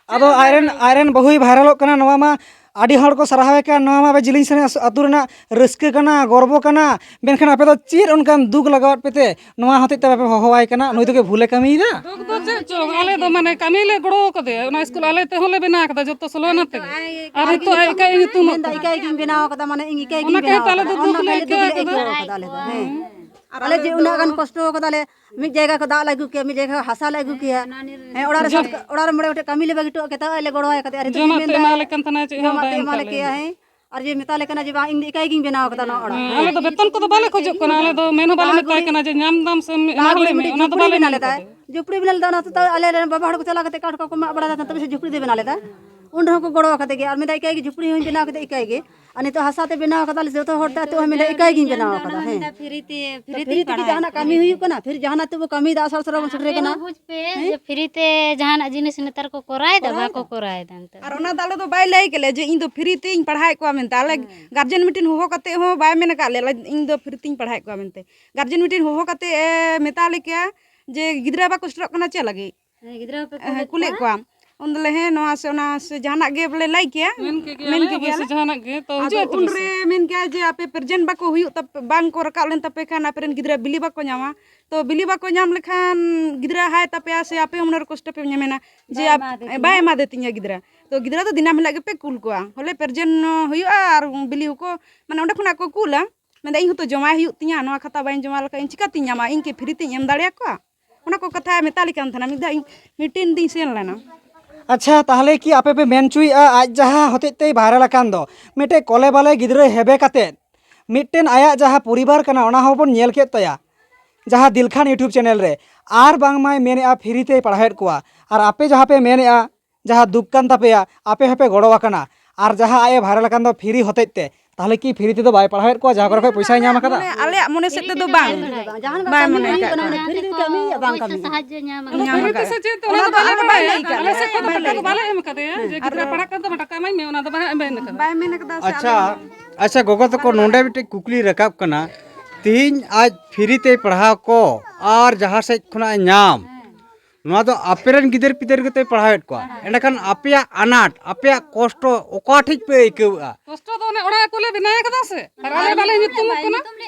ᱟᱫᱚ ᱟᱡᱨᱮᱱ, ᱟᱡᱨᱮᱱ ᱵᱟᱹᱦᱩᱭ ᱵᱷᱟᱭᱨᱟᱞᱚᱜ ᱠᱟᱱᱟ, ᱱᱚᱣᱟ ᱢᱟ ᱟᱹᱰᱤ ᱦᱚᱲ ᱠᱚ ᱥᱟᱨᱦᱟᱣᱮ ᱠᱟᱱ, ᱱᱚᱣᱟ ᱢᱟ ᱟᱯᱮ ᱡᱤᱞᱤᱧ ᱥᱮᱱ ᱟᱹᱛᱩ ᱨᱮᱱᱟᱜ ᱨᱟᱹᱥᱠᱟᱹ ᱠᱟᱱᱟ, ᱜᱚᱨᱵᱚ ᱠᱟᱱᱟ, ᱢᱮᱱᱠᱷᱟᱱ ᱟᱯᱮ ᱫᱚ ᱪᱮᱫ ᱚᱱᱠᱟᱱ ᱫᱩᱠ ᱞᱟᱜᱟᱣᱟᱫ ᱯᱮᱛᱮ ᱱᱚᱣᱟ ᱦᱚᱛᱮᱡ ᱛᱮ ᱵᱟᱯᱮ ᱦᱚᱦᱚᱣᱟᱭ ᱠᱟᱱᱟ? ᱱᱩᱭ ᱫᱚ ᱠᱤ ᱵᱷᱩᱞᱮ ᱠᱟᱹᱢᱤᱭᱮᱫᱟ? ᱫᱩᱠ ᱫᱚ ᱪᱮᱫ ᱪᱚᱝ, ᱟᱞᱮ ᱫᱚ ᱢᱟᱱᱮ ᱠᱟᱹᱢᱤ ᱞᱮ ᱜᱚᱲᱚ ᱠᱟᱫᱮᱭᱟ, ᱚᱱᱟ ᱥᱠᱩᱞ ᱟᱞᱮ ᱛᱮᱦᱚᱸ ᱞᱮ ᱵᱮᱱᱟᱣ ᱠᱟᱫᱟ ᱡᱚᱛᱚ ᱥᱳᱞᱳ ᱟᱱᱟ ᱛᱮᱜᱮ, ᱟᱨ ᱱᱤᱛᱚᱜ ᱟᱡ ᱮᱠᱟᱭ ᱧᱩᱛᱩᱢᱚᱜ ᱢᱮᱱᱫᱟ, ᱠᱟᱱᱟ᱾ ᱮᱠᱟᱭ ᱜᱤᱧ ᱵᱮᱱᱟᱣ ᱠᱟᱫᱟ, ᱢᱟᱱᱮ ᱤᱧ ᱮᱠᱟᱭ ᱜᱤᱧ ᱚᱱᱟ ᱵᱮᱱᱟᱣ ᱠᱟᱛᱮ ᱟᱞᱮ ᱠᱟᱫᱟ, ᱫᱚ ᱫᱩᱠ ᱚᱱᱟ ᱞᱮ ᱠᱟᱹᱦᱱᱤ ᱟᱹᱭᱠᱟᱹᱣ ᱛᱮᱜᱮ ᱞᱮ ᱠᱟᱫᱟ᱾ ᱟᱹᱭᱠᱟᱹᱣ ᱠᱟᱫᱟ ᱟᱞᱮ ᱫᱚ᱾ ᱦᱮᱸ᱾ ᱟᱞᱮ ᱡᱮ ᱩᱱᱟᱹᱜ ᱜᱟᱱ ᱠᱚᱥᱴᱚ ᱠᱟᱫᱟᱞᱮ, ᱢᱤᱫ ᱡᱟᱭᱜᱟ ᱠᱷᱚᱱ ᱫᱟᱜ ᱞᱮ ᱟᱹᱜᱩ ᱠᱮᱭᱟ, ᱢᱤᱫ ᱡᱟᱭᱜᱟ ᱠᱷᱚᱱ ᱦᱟᱥᱟ ᱞᱮ ᱟᱹᱜᱩ ᱠᱮᱭᱟ᱾ ᱦᱮᱸ, ᱚᱲᱟᱜ ᱨᱮ ᱡᱚᱢ- ᱥᱚᱨᱠᱟ-, ᱚᱲᱟᱜ ᱨᱮ ᱢᱚᱬᱮ ᱜᱚᱴᱮᱡ ᱠᱟᱹᱢᱤ ᱞᱮ ᱵᱟᱹᱜᱤ ᱦᱚᱴᱚ ᱠᱮᱫᱟ, ᱟᱡ ᱞᱮ ᱜᱚᱲᱚᱣᱟᱭ ᱠᱟᱫᱮᱭᱟ᱾ ᱟᱨ ᱱᱤᱛᱚᱜ ᱡᱚᱢᱟᱜ ᱢᱮᱱᱫᱟᱭ, ᱛᱮ ᱮᱢᱟᱞᱮ ᱠᱟᱱ ᱛᱟᱦᱮᱱᱟ, ᱪᱮᱫ ᱦᱚᱸ ᱡᱚᱢᱟᱜ ᱵᱟᱭ ᱛᱮ ᱮᱢ ᱮᱢᱟᱞᱮ ᱠᱟᱫ ᱞᱮᱭᱟ᱾ ᱠᱮᱭᱟ, ᱦᱮᱸ᱾ ᱟᱨ ᱡᱮ ᱢᱮᱛᱟ ᱞᱮ ᱠᱟᱱᱟ ᱡᱮ, "ᱵᱟᱝ, ᱤᱧ ᱫᱚ ᱮᱠᱟᱭ ᱜᱤᱧ ᱵᱮᱱᱟᱣ ᱠᱟᱫᱟ ᱱᱚᱣᱟ ᱚᱲᱟᱜ᱾" ᱦᱮᱸ, ᱟᱞᱮ ᱫᱚ ᱵᱮᱛᱚᱱ ᱠᱚᱫᱚ ᱵᱟᱞᱮ ᱠᱷᱚᱡᱚᱜ ᱠᱟᱱᱟ, ᱟᱞᱮ ᱫᱚ ᱢᱮᱱ ᱦᱚᱸ ᱵᱟᱞᱮ ᱵᱟᱦᱟ ᱢᱮᱛᱟᱭ ᱜᱩᱲᱤ, ᱠᱟᱱᱟ ᱡᱮ, "ᱧᱟᱢ ᱫᱟᱢ ᱥᱮ ᱮᱢ-, ᱵᱟᱦᱟ ᱮᱢᱟᱞᱮ ᱜᱩᱲᱤ ᱢᱮ", ᱢᱤᱫᱴᱤᱡ ᱚᱱᱟ ᱫᱚ ᱡᱷᱩᱯᱲᱤ ᱵᱟᱞᱮ ᱵᱮᱱᱟᱣ ᱢᱮᱱ ᱞᱮᱫᱟ᱾ ᱠᱟᱫᱟ᱾ ᱡᱷᱩᱯᱲᱤ ᱵᱮᱱᱟᱣ ᱞᱮᱫᱟ, ᱚᱱᱟ ᱛᱮ ᱟᱞᱮ ᱨᱮᱱ ᱵᱟᱵᱟ ᱦᱚᱲ ᱠᱚ ᱪᱟᱞᱟᱣ ᱠᱟᱛᱮ ᱠᱟᱴ ᱠᱚᱠᱚ ᱢᱟᱜ ᱵᱟᱲᱟ ᱠᱟᱱ, ᱛᱚᱵᱮ ᱥᱮ ᱡᱷᱩᱯᱲᱤ ᱫᱚᱭ ᱵᱮᱱᱟᱣ ᱞᱮᱫᱟ᱾ ᱩᱱ ᱨᱮᱦᱚᱸ ᱠᱚ ᱜᱚᱲᱚ ᱟᱠᱟᱫᱮ ᱜᱮᱭᱟ, ᱟᱨ ᱢᱮᱱᱫᱟ, "ᱮᱠᱟᱭ ᱜᱮ ᱡᱷᱩᱯᱲᱤ ᱦᱚᱸᱧ ᱵᱮᱱᱟᱣ ᱠᱮᱫᱟ, ᱮᱠᱟᱭ ᱜᱮ᱾" ᱟᱨ ᱱᱤᱛᱚᱜ ᱦᱟᱥᱟ ᱛᱮ ᱵᱮᱱᱟᱣ ᱠᱟᱫᱟ, ᱟᱞᱮ ᱡᱚᱛᱚ ᱦᱚᱲ ᱛᱮ ᱟᱹᱛᱩ ᱦᱚᱸ ᱢᱮᱱᱫᱟ, "ᱮᱠᱟᱭ ᱜᱤᱧ ᱵᱮᱱᱟᱣ ᱠᱟᱫᱟ᱾" ᱦᱮᱸ᱾ ᱯᱷᱨᱤ ᱛᱮ, ᱯᱷᱨᱤ ᱛᱮ ᱛᱮᱜᱮ ᱯᱟᱲᱦᱟᱣᱮᱫ ᱡᱟᱦᱟᱱᱟᱜ ᱠᱟᱹᱢᱤ ᱠᱚᱣᱟ᱾ ᱦᱩᱭᱩᱜ ᱠᱟᱱᱟ, ᱯᱷᱤᱨ ᱡᱟᱦᱟᱱᱟᱜ ᱛᱮᱵᱚ ᱠᱟᱹᱢᱤᱭᱮᱫᱟ, ᱟᱥᱟᱲ ᱥᱟᱨᱟ ᱵᱚᱱ ᱥᱮᱴᱮᱨ ᱟᱯᱮ ᱠᱟᱱᱟ᱾ ᱦᱚᱸ ᱵᱩᱡᱽ ᱯᱮ ᱦᱮᱸ? ᱡᱮ ᱯᱷᱨᱤ ᱛᱮ ᱡᱟᱦᱟᱱᱟᱜ ᱡᱤᱱᱤᱥ ᱱᱮᱛᱟᱨ ᱠᱚ ᱠᱚᱨᱟᱣᱮᱫᱟ, ᱠᱚᱨᱟᱣᱮᱫᱟ᱾ ᱵᱟᱠᱚ ᱠᱚᱨᱟᱣᱮᱫᱟ ᱱᱮᱛᱟᱨ᱾ ᱟᱨ ᱚᱱᱟ ᱫᱚ ᱟᱞᱮ ᱫᱚ ᱵᱟᱭ ᱞᱟᱹᱭ ᱠᱮᱫ ᱞᱮᱭᱟ ᱡᱮ ᱤᱧ ᱫᱚ ᱯᱷᱨᱤ ᱛᱮᱧ ᱯᱟᱲᱦᱟᱣᱮᱫ ᱠᱚᱣᱟ ᱢᱮᱱᱛᱮ᱾ ᱟᱞᱮ ᱦᱮᱸ᱾ ᱜᱟᱨᱡᱮᱱ ᱢᱤᱴᱤᱝ ᱦᱚᱦᱚ ᱠᱟᱛᱮ ᱦᱚᱸ ᱵᱟᱭ ᱢᱮᱱ ᱟᱠᱟᱫ ᱞᱮᱭᱟ, ᱤᱧ ᱫᱚ ᱯᱷᱨᱤ ᱛᱮᱧ ᱯᱟᱲᱦᱟᱣᱮᱫ ᱠᱚᱣᱟ ᱢᱮᱱᱛᱮ᱾ ᱜᱟᱨᱡᱮᱱ ᱢᱤᱴᱤᱝ ᱦᱚᱦᱚ ᱠᱟᱛᱮ ᱮ ᱢᱮᱛᱟ ᱞᱮ ᱠᱮᱭᱟ ᱡᱮ ᱜᱤᱫᱽᱨᱟᱹ ᱵᱟᱠᱚ ᱥᱮᱴᱮᱨᱚᱜ ᱠᱟᱱᱟ ᱪᱮᱫ ᱞᱟᱹᱜᱤᱫ? ᱦᱮᱸ, ᱜᱤᱫᱽᱨᱟᱹ ᱦᱚᱸᱯᱮ ᱦᱮᱸ, ᱠᱩᱞᱮᱫ ᱠᱩᱞᱮᱫ ᱠᱚᱣᱟ? ᱠᱚᱣᱟ᱾ ᱩᱱ ᱫᱚᱞᱮ ᱦᱮᱸ, ᱱᱚᱣᱟ ᱥᱮ ᱚᱱᱟ ᱥᱮ ᱡᱟᱦᱟᱱᱟᱜ ᱜᱮ ᱵᱚᱞᱮ ᱞᱟᱹᱭ ᱠᱮᱭᱟ, ᱢᱮᱱ ᱠᱮ ᱜᱮᱭᱟᱞᱮ, ᱢᱮᱱ ᱠᱮ ᱚᱵᱚᱥᱥᱳᱭ ᱜᱮᱭᱟᱞᱮ᱾ ᱡᱟᱦᱟᱱᱟᱜ ᱜᱮ, ᱛᱚ ᱟᱫᱚ ᱦᱤᱡᱩᱜ ᱟᱭ ᱛᱚᱵᱮ ᱩᱱᱨᱮ ᱥᱮ? ᱢᱮᱱ ᱠᱮᱭᱟ ᱡᱮ ᱟᱯᱮ present ᱵᱟᱠᱚ ᱦᱩᱭᱩᱜ ᱛᱟᱯᱮ, ᱵᱟᱝ ᱠᱚ ᱨᱟᱠᱟᱵ ᱞᱮᱱ ᱛᱟᱯᱮ ᱠᱷᱟᱱ ᱟᱯᱮ ᱨᱮᱱ ᱜᱤᱫᱽᱨᱟᱹ ᱵᱤᱞᱤ ᱵᱟᱠᱚ ᱧᱟᱢᱟ᱾ ᱛᱚ ᱵᱤᱞᱤ ᱵᱟᱠᱚ ᱧᱟᱢ ᱞᱮᱠᱷᱟᱱ ᱜᱤᱫᱽᱨᱟᱹ ᱦᱟᱭ ᱛᱟᱯᱮᱭᱟ ᱥᱮ ᱟᱯᱮ ᱦᱚᱸ ᱢᱚᱱᱮ ᱨᱮ ᱠᱚᱥᱴᱚ ᱯᱮ ᱧᱟᱢᱮᱱᱟ ᱡᱮ ᱵᱟᱭ ᱟᱯ-, ᱮᱢᱟᱫᱮ ᱛᱤᱧᱟ᱾ ᱵᱟᱭ ᱮᱢᱟᱫᱮ ᱛᱤᱧᱟ ᱜᱤᱫᱽᱨᱟᱹ᱾ ᱛᱚ ᱜᱤᱫᱽᱨᱟᱹ ᱫᱚ ᱫᱤᱱᱟᱹᱢ ᱦᱤᱞᱳᱜ ᱜᱮᱯᱮ ᱠᱩᱞ ᱠᱚᱣᱟ, ᱦᱚᱞᱮ present ᱦᱩᱭᱩᱜᱼᱟ ᱟᱨ ᱵᱤᱞᱤ ᱦᱚᱸᱠᱚ, ᱢᱟᱱᱮ ᱚᱸᱰᱮ ᱠᱷᱚᱱᱟᱜ ᱠᱚ ᱠᱩᱞᱟ᱾ ᱢᱮᱱᱫᱟ, "ᱤᱧ ᱦᱚᱸᱛᱚ ᱡᱚᱢᱟᱭ ᱦᱩᱭᱩᱜ ᱛᱤᱧᱟ, ᱱᱚᱣᱟ ᱠᱷᱟᱛᱟ ᱵᱟᱹᱧ ᱡᱚᱢᱟ ᱞᱮᱠᱷᱟᱱ ᱤᱧ ᱪᱤᱠᱟᱹᱛᱤᱧ ᱧᱟᱢᱟ? ᱤᱧ ᱠᱤ ᱯᱷᱨᱤ ᱛᱤᱧ ᱮᱢ ᱫᱟᱲᱮᱭᱟᱠᱚᱣᱟ?" ᱚᱱᱟ ᱠᱚ ᱠᱟᱛᱷᱟ ᱢᱮᱛᱟᱞᱮ ᱠᱟᱱ ᱛᱟᱦᱮᱱᱟ᱾ ᱢᱤᱫ ᱫᱷᱟᱣ ᱤᱧ ᱢᱤᱴᱤᱝ ᱨᱤᱧ ᱥᱮᱱ ᱞᱮᱱᱟ᱾ ᱟᱪᱪᱷᱟ, ᱛᱟᱦᱚᱞᱮ ᱠᱤ ᱟᱯᱮ ᱯᱮ ᱢᱮᱱ ᱦᱚᱪᱚᱭᱮᱫᱼᱟ ᱟᱡ ᱡᱟᱦᱟᱸ ᱦᱚᱛᱮᱡ ᱛᱮᱭ ᱵᱷᱟᱭᱨᱟᱞ ᱟᱠᱟᱱ ᱫᱚ, ᱢᱤᱫᱴᱮᱡ ᱠᱚᱞᱮ ᱵᱟᱞᱮ ᱜᱤᱫᱽᱨᱟᱹ ᱦᱮᱵᱮ ᱠᱟᱛᱮᱫ ᱢᱤᱫᱴᱮᱱ ᱟᱭᱟᱜ ᱡᱟᱦᱟᱸ ᱯᱚᱨᱤᱵᱟᱨ ᱠᱟᱱᱟ ᱚᱱᱟ ᱦᱚᱸᱵᱚᱱ ᱧᱮᱞ ᱠᱮᱫ ᱛᱟᱭᱟ ᱡᱟᱦᱟᱸ ᱫᱤᱞᱠᱷᱟᱱ YouTube channel ᱨᱮ, ᱟᱨ ᱵᱟᱝᱢᱟᱭ ᱢᱮᱱᱮᱫᱼᱟ ᱯᱷᱨᱤ ᱛᱮᱭ ᱯᱟᱲᱦᱟᱣᱮᱫ ᱠᱚᱣᱟ, ᱟᱨ ᱟᱯᱮ ᱡᱟᱦᱟᱸ ᱯᱮ ᱢᱮᱱᱮᱫᱼᱟ ᱡᱟᱦᱟᱸ ᱫᱩᱠ ᱠᱟᱱ ᱛᱟᱯᱮᱭᱟ, ᱟᱯᱮ ᱦᱚᱸᱯᱮ ᱜᱚᱲᱚ ᱟᱠᱟᱱᱟ᱾ ᱟᱨ ᱡᱟᱦᱟᱸ ᱟᱡ ᱮ ᱵᱷᱟᱭᱨᱟᱞ ᱟᱠᱟᱱ ᱫᱚ ᱯᱷᱤᱨᱤ ᱦᱚᱛᱮᱡ ᱛᱮ, ᱛᱟᱦᱚᱞᱮ ᱠᱤ ᱯᱷᱤᱨᱤ ᱛᱮᱫᱚ ᱵᱟᱭ ᱯᱟᱲᱦᱟᱣᱮᱫ ᱠᱚᱣᱟ ᱡᱟᱦᱟᱸ ᱠᱚᱨᱮ ᱠᱷᱚᱱ ᱯᱚᱭᱥᱟᱭ ᱧᱟᱢ ᱟᱠᱟᱫᱟ? ᱢᱟᱱᱮ ᱟᱞᱮᱭᱟᱜ ᱢᱚᱱᱮ ᱥᱮᱫ ᱛᱮᱫᱚ ᱵᱟᱝ᱾ ᱡᱟᱦᱟᱱᱟᱜ ᱵᱟᱭ ᱠᱟᱹᱢᱤ ᱢᱚᱱᱮ ᱦᱩᱭᱩᱜ ᱟᱠᱟᱫ ᱠᱟᱱᱟ, ᱠᱚᱣᱟ᱾ ᱯᱷᱤᱨᱤ ᱛᱮ ᱠᱟᱹᱢᱤ ᱵᱟᱝ ᱯᱚᱭᱥᱟ ᱠᱟᱹᱢᱤ᱾ ᱥᱟᱦᱟᱡᱽᱡᱚ ᱧᱟᱢ ᱧᱟᱢ ᱟᱠᱟᱫ᱾ ᱟᱠᱟᱫ᱾ ᱥᱮ ᱪᱮᱫ ᱚᱱᱟ ᱫᱚ ᱟᱞᱮ ᱫᱚ ᱵᱟᱭ ᱞᱟᱹᱭ ᱟᱠᱟᱫ ᱞᱮᱭᱟ᱾ ᱟᱞᱮ ᱥᱮᱫ ᱠᱷᱚᱱ ᱫᱚ ᱵᱟᱞᱮ ᱮᱢ ᱟᱠᱟᱫᱮᱭᱟ ᱡᱮ ᱜᱤᱫᱽᱨᱟᱹ ᱯᱟᱲᱦᱟᱜ ᱠᱟᱱ ᱫᱚ ᱴᱟᱠᱟ ᱮᱢᱟᱭ ᱢᱮ, ᱚᱱᱟ ᱫᱚ ᱵᱟᱭ ᱢᱮᱱ ᱟᱠᱟᱫᱟ᱾ ᱟᱪᱪᱷᱟ, ᱟᱪᱪᱷᱟ ᱜᱚᱜᱚ ᱛᱟᱠᱚ, ᱱᱚᱰᱮ ᱢᱤᱫᱴᱮᱡ ᱠᱩᱠᱞᱤ ᱨᱟᱠᱟᱵ ᱠᱟᱱᱟ᱾ ᱛᱤᱦᱤᱧ ᱟᱡ ᱯᱷᱤᱨᱤ ᱛᱮᱭ ᱯᱟᱲᱦᱟᱣ ᱠᱚ ᱟᱨ ᱡᱟᱦᱟᱸ ᱥᱮᱫ ᱠᱷᱚᱱᱟᱜ ᱮ ᱧᱟᱢ, ᱱᱚᱣᱟ ᱫᱚ ᱟᱯᱮ ᱨᱮᱱ ᱜᱤᱫᱟᱹᱨ ᱯᱤᱫᱟᱹᱨ ᱜᱮᱛᱚᱭ ᱯᱟᱲᱦᱟᱣᱮᱫ ᱠᱚᱣᱟ᱾ ᱮᱸᱰᱮᱠᱷᱟᱱ ᱟᱯᱮᱭᱟᱜ ᱟᱱᱟᱴ, ᱟᱯᱮᱭᱟᱜ ᱠᱚᱥᱴᱚ ᱚᱠᱟ ᱴᱷᱮᱡ ᱯᱮ ᱟᱹᱭᱠᱟᱹᱣᱮᱫᱼᱟ? ᱠᱚᱥᱴᱚ ᱫᱚ ᱚᱱᱮ ᱚᱲᱟᱜ ᱠᱚᱞᱮ ᱵᱮᱱᱟᱣ ᱠᱟᱫᱟ ᱥᱮ, ᱟᱨ ᱟᱞᱮ ᱵᱟᱞᱮ ᱧᱩᱛᱩᱢᱚᱜ ᱠᱟᱱᱟ,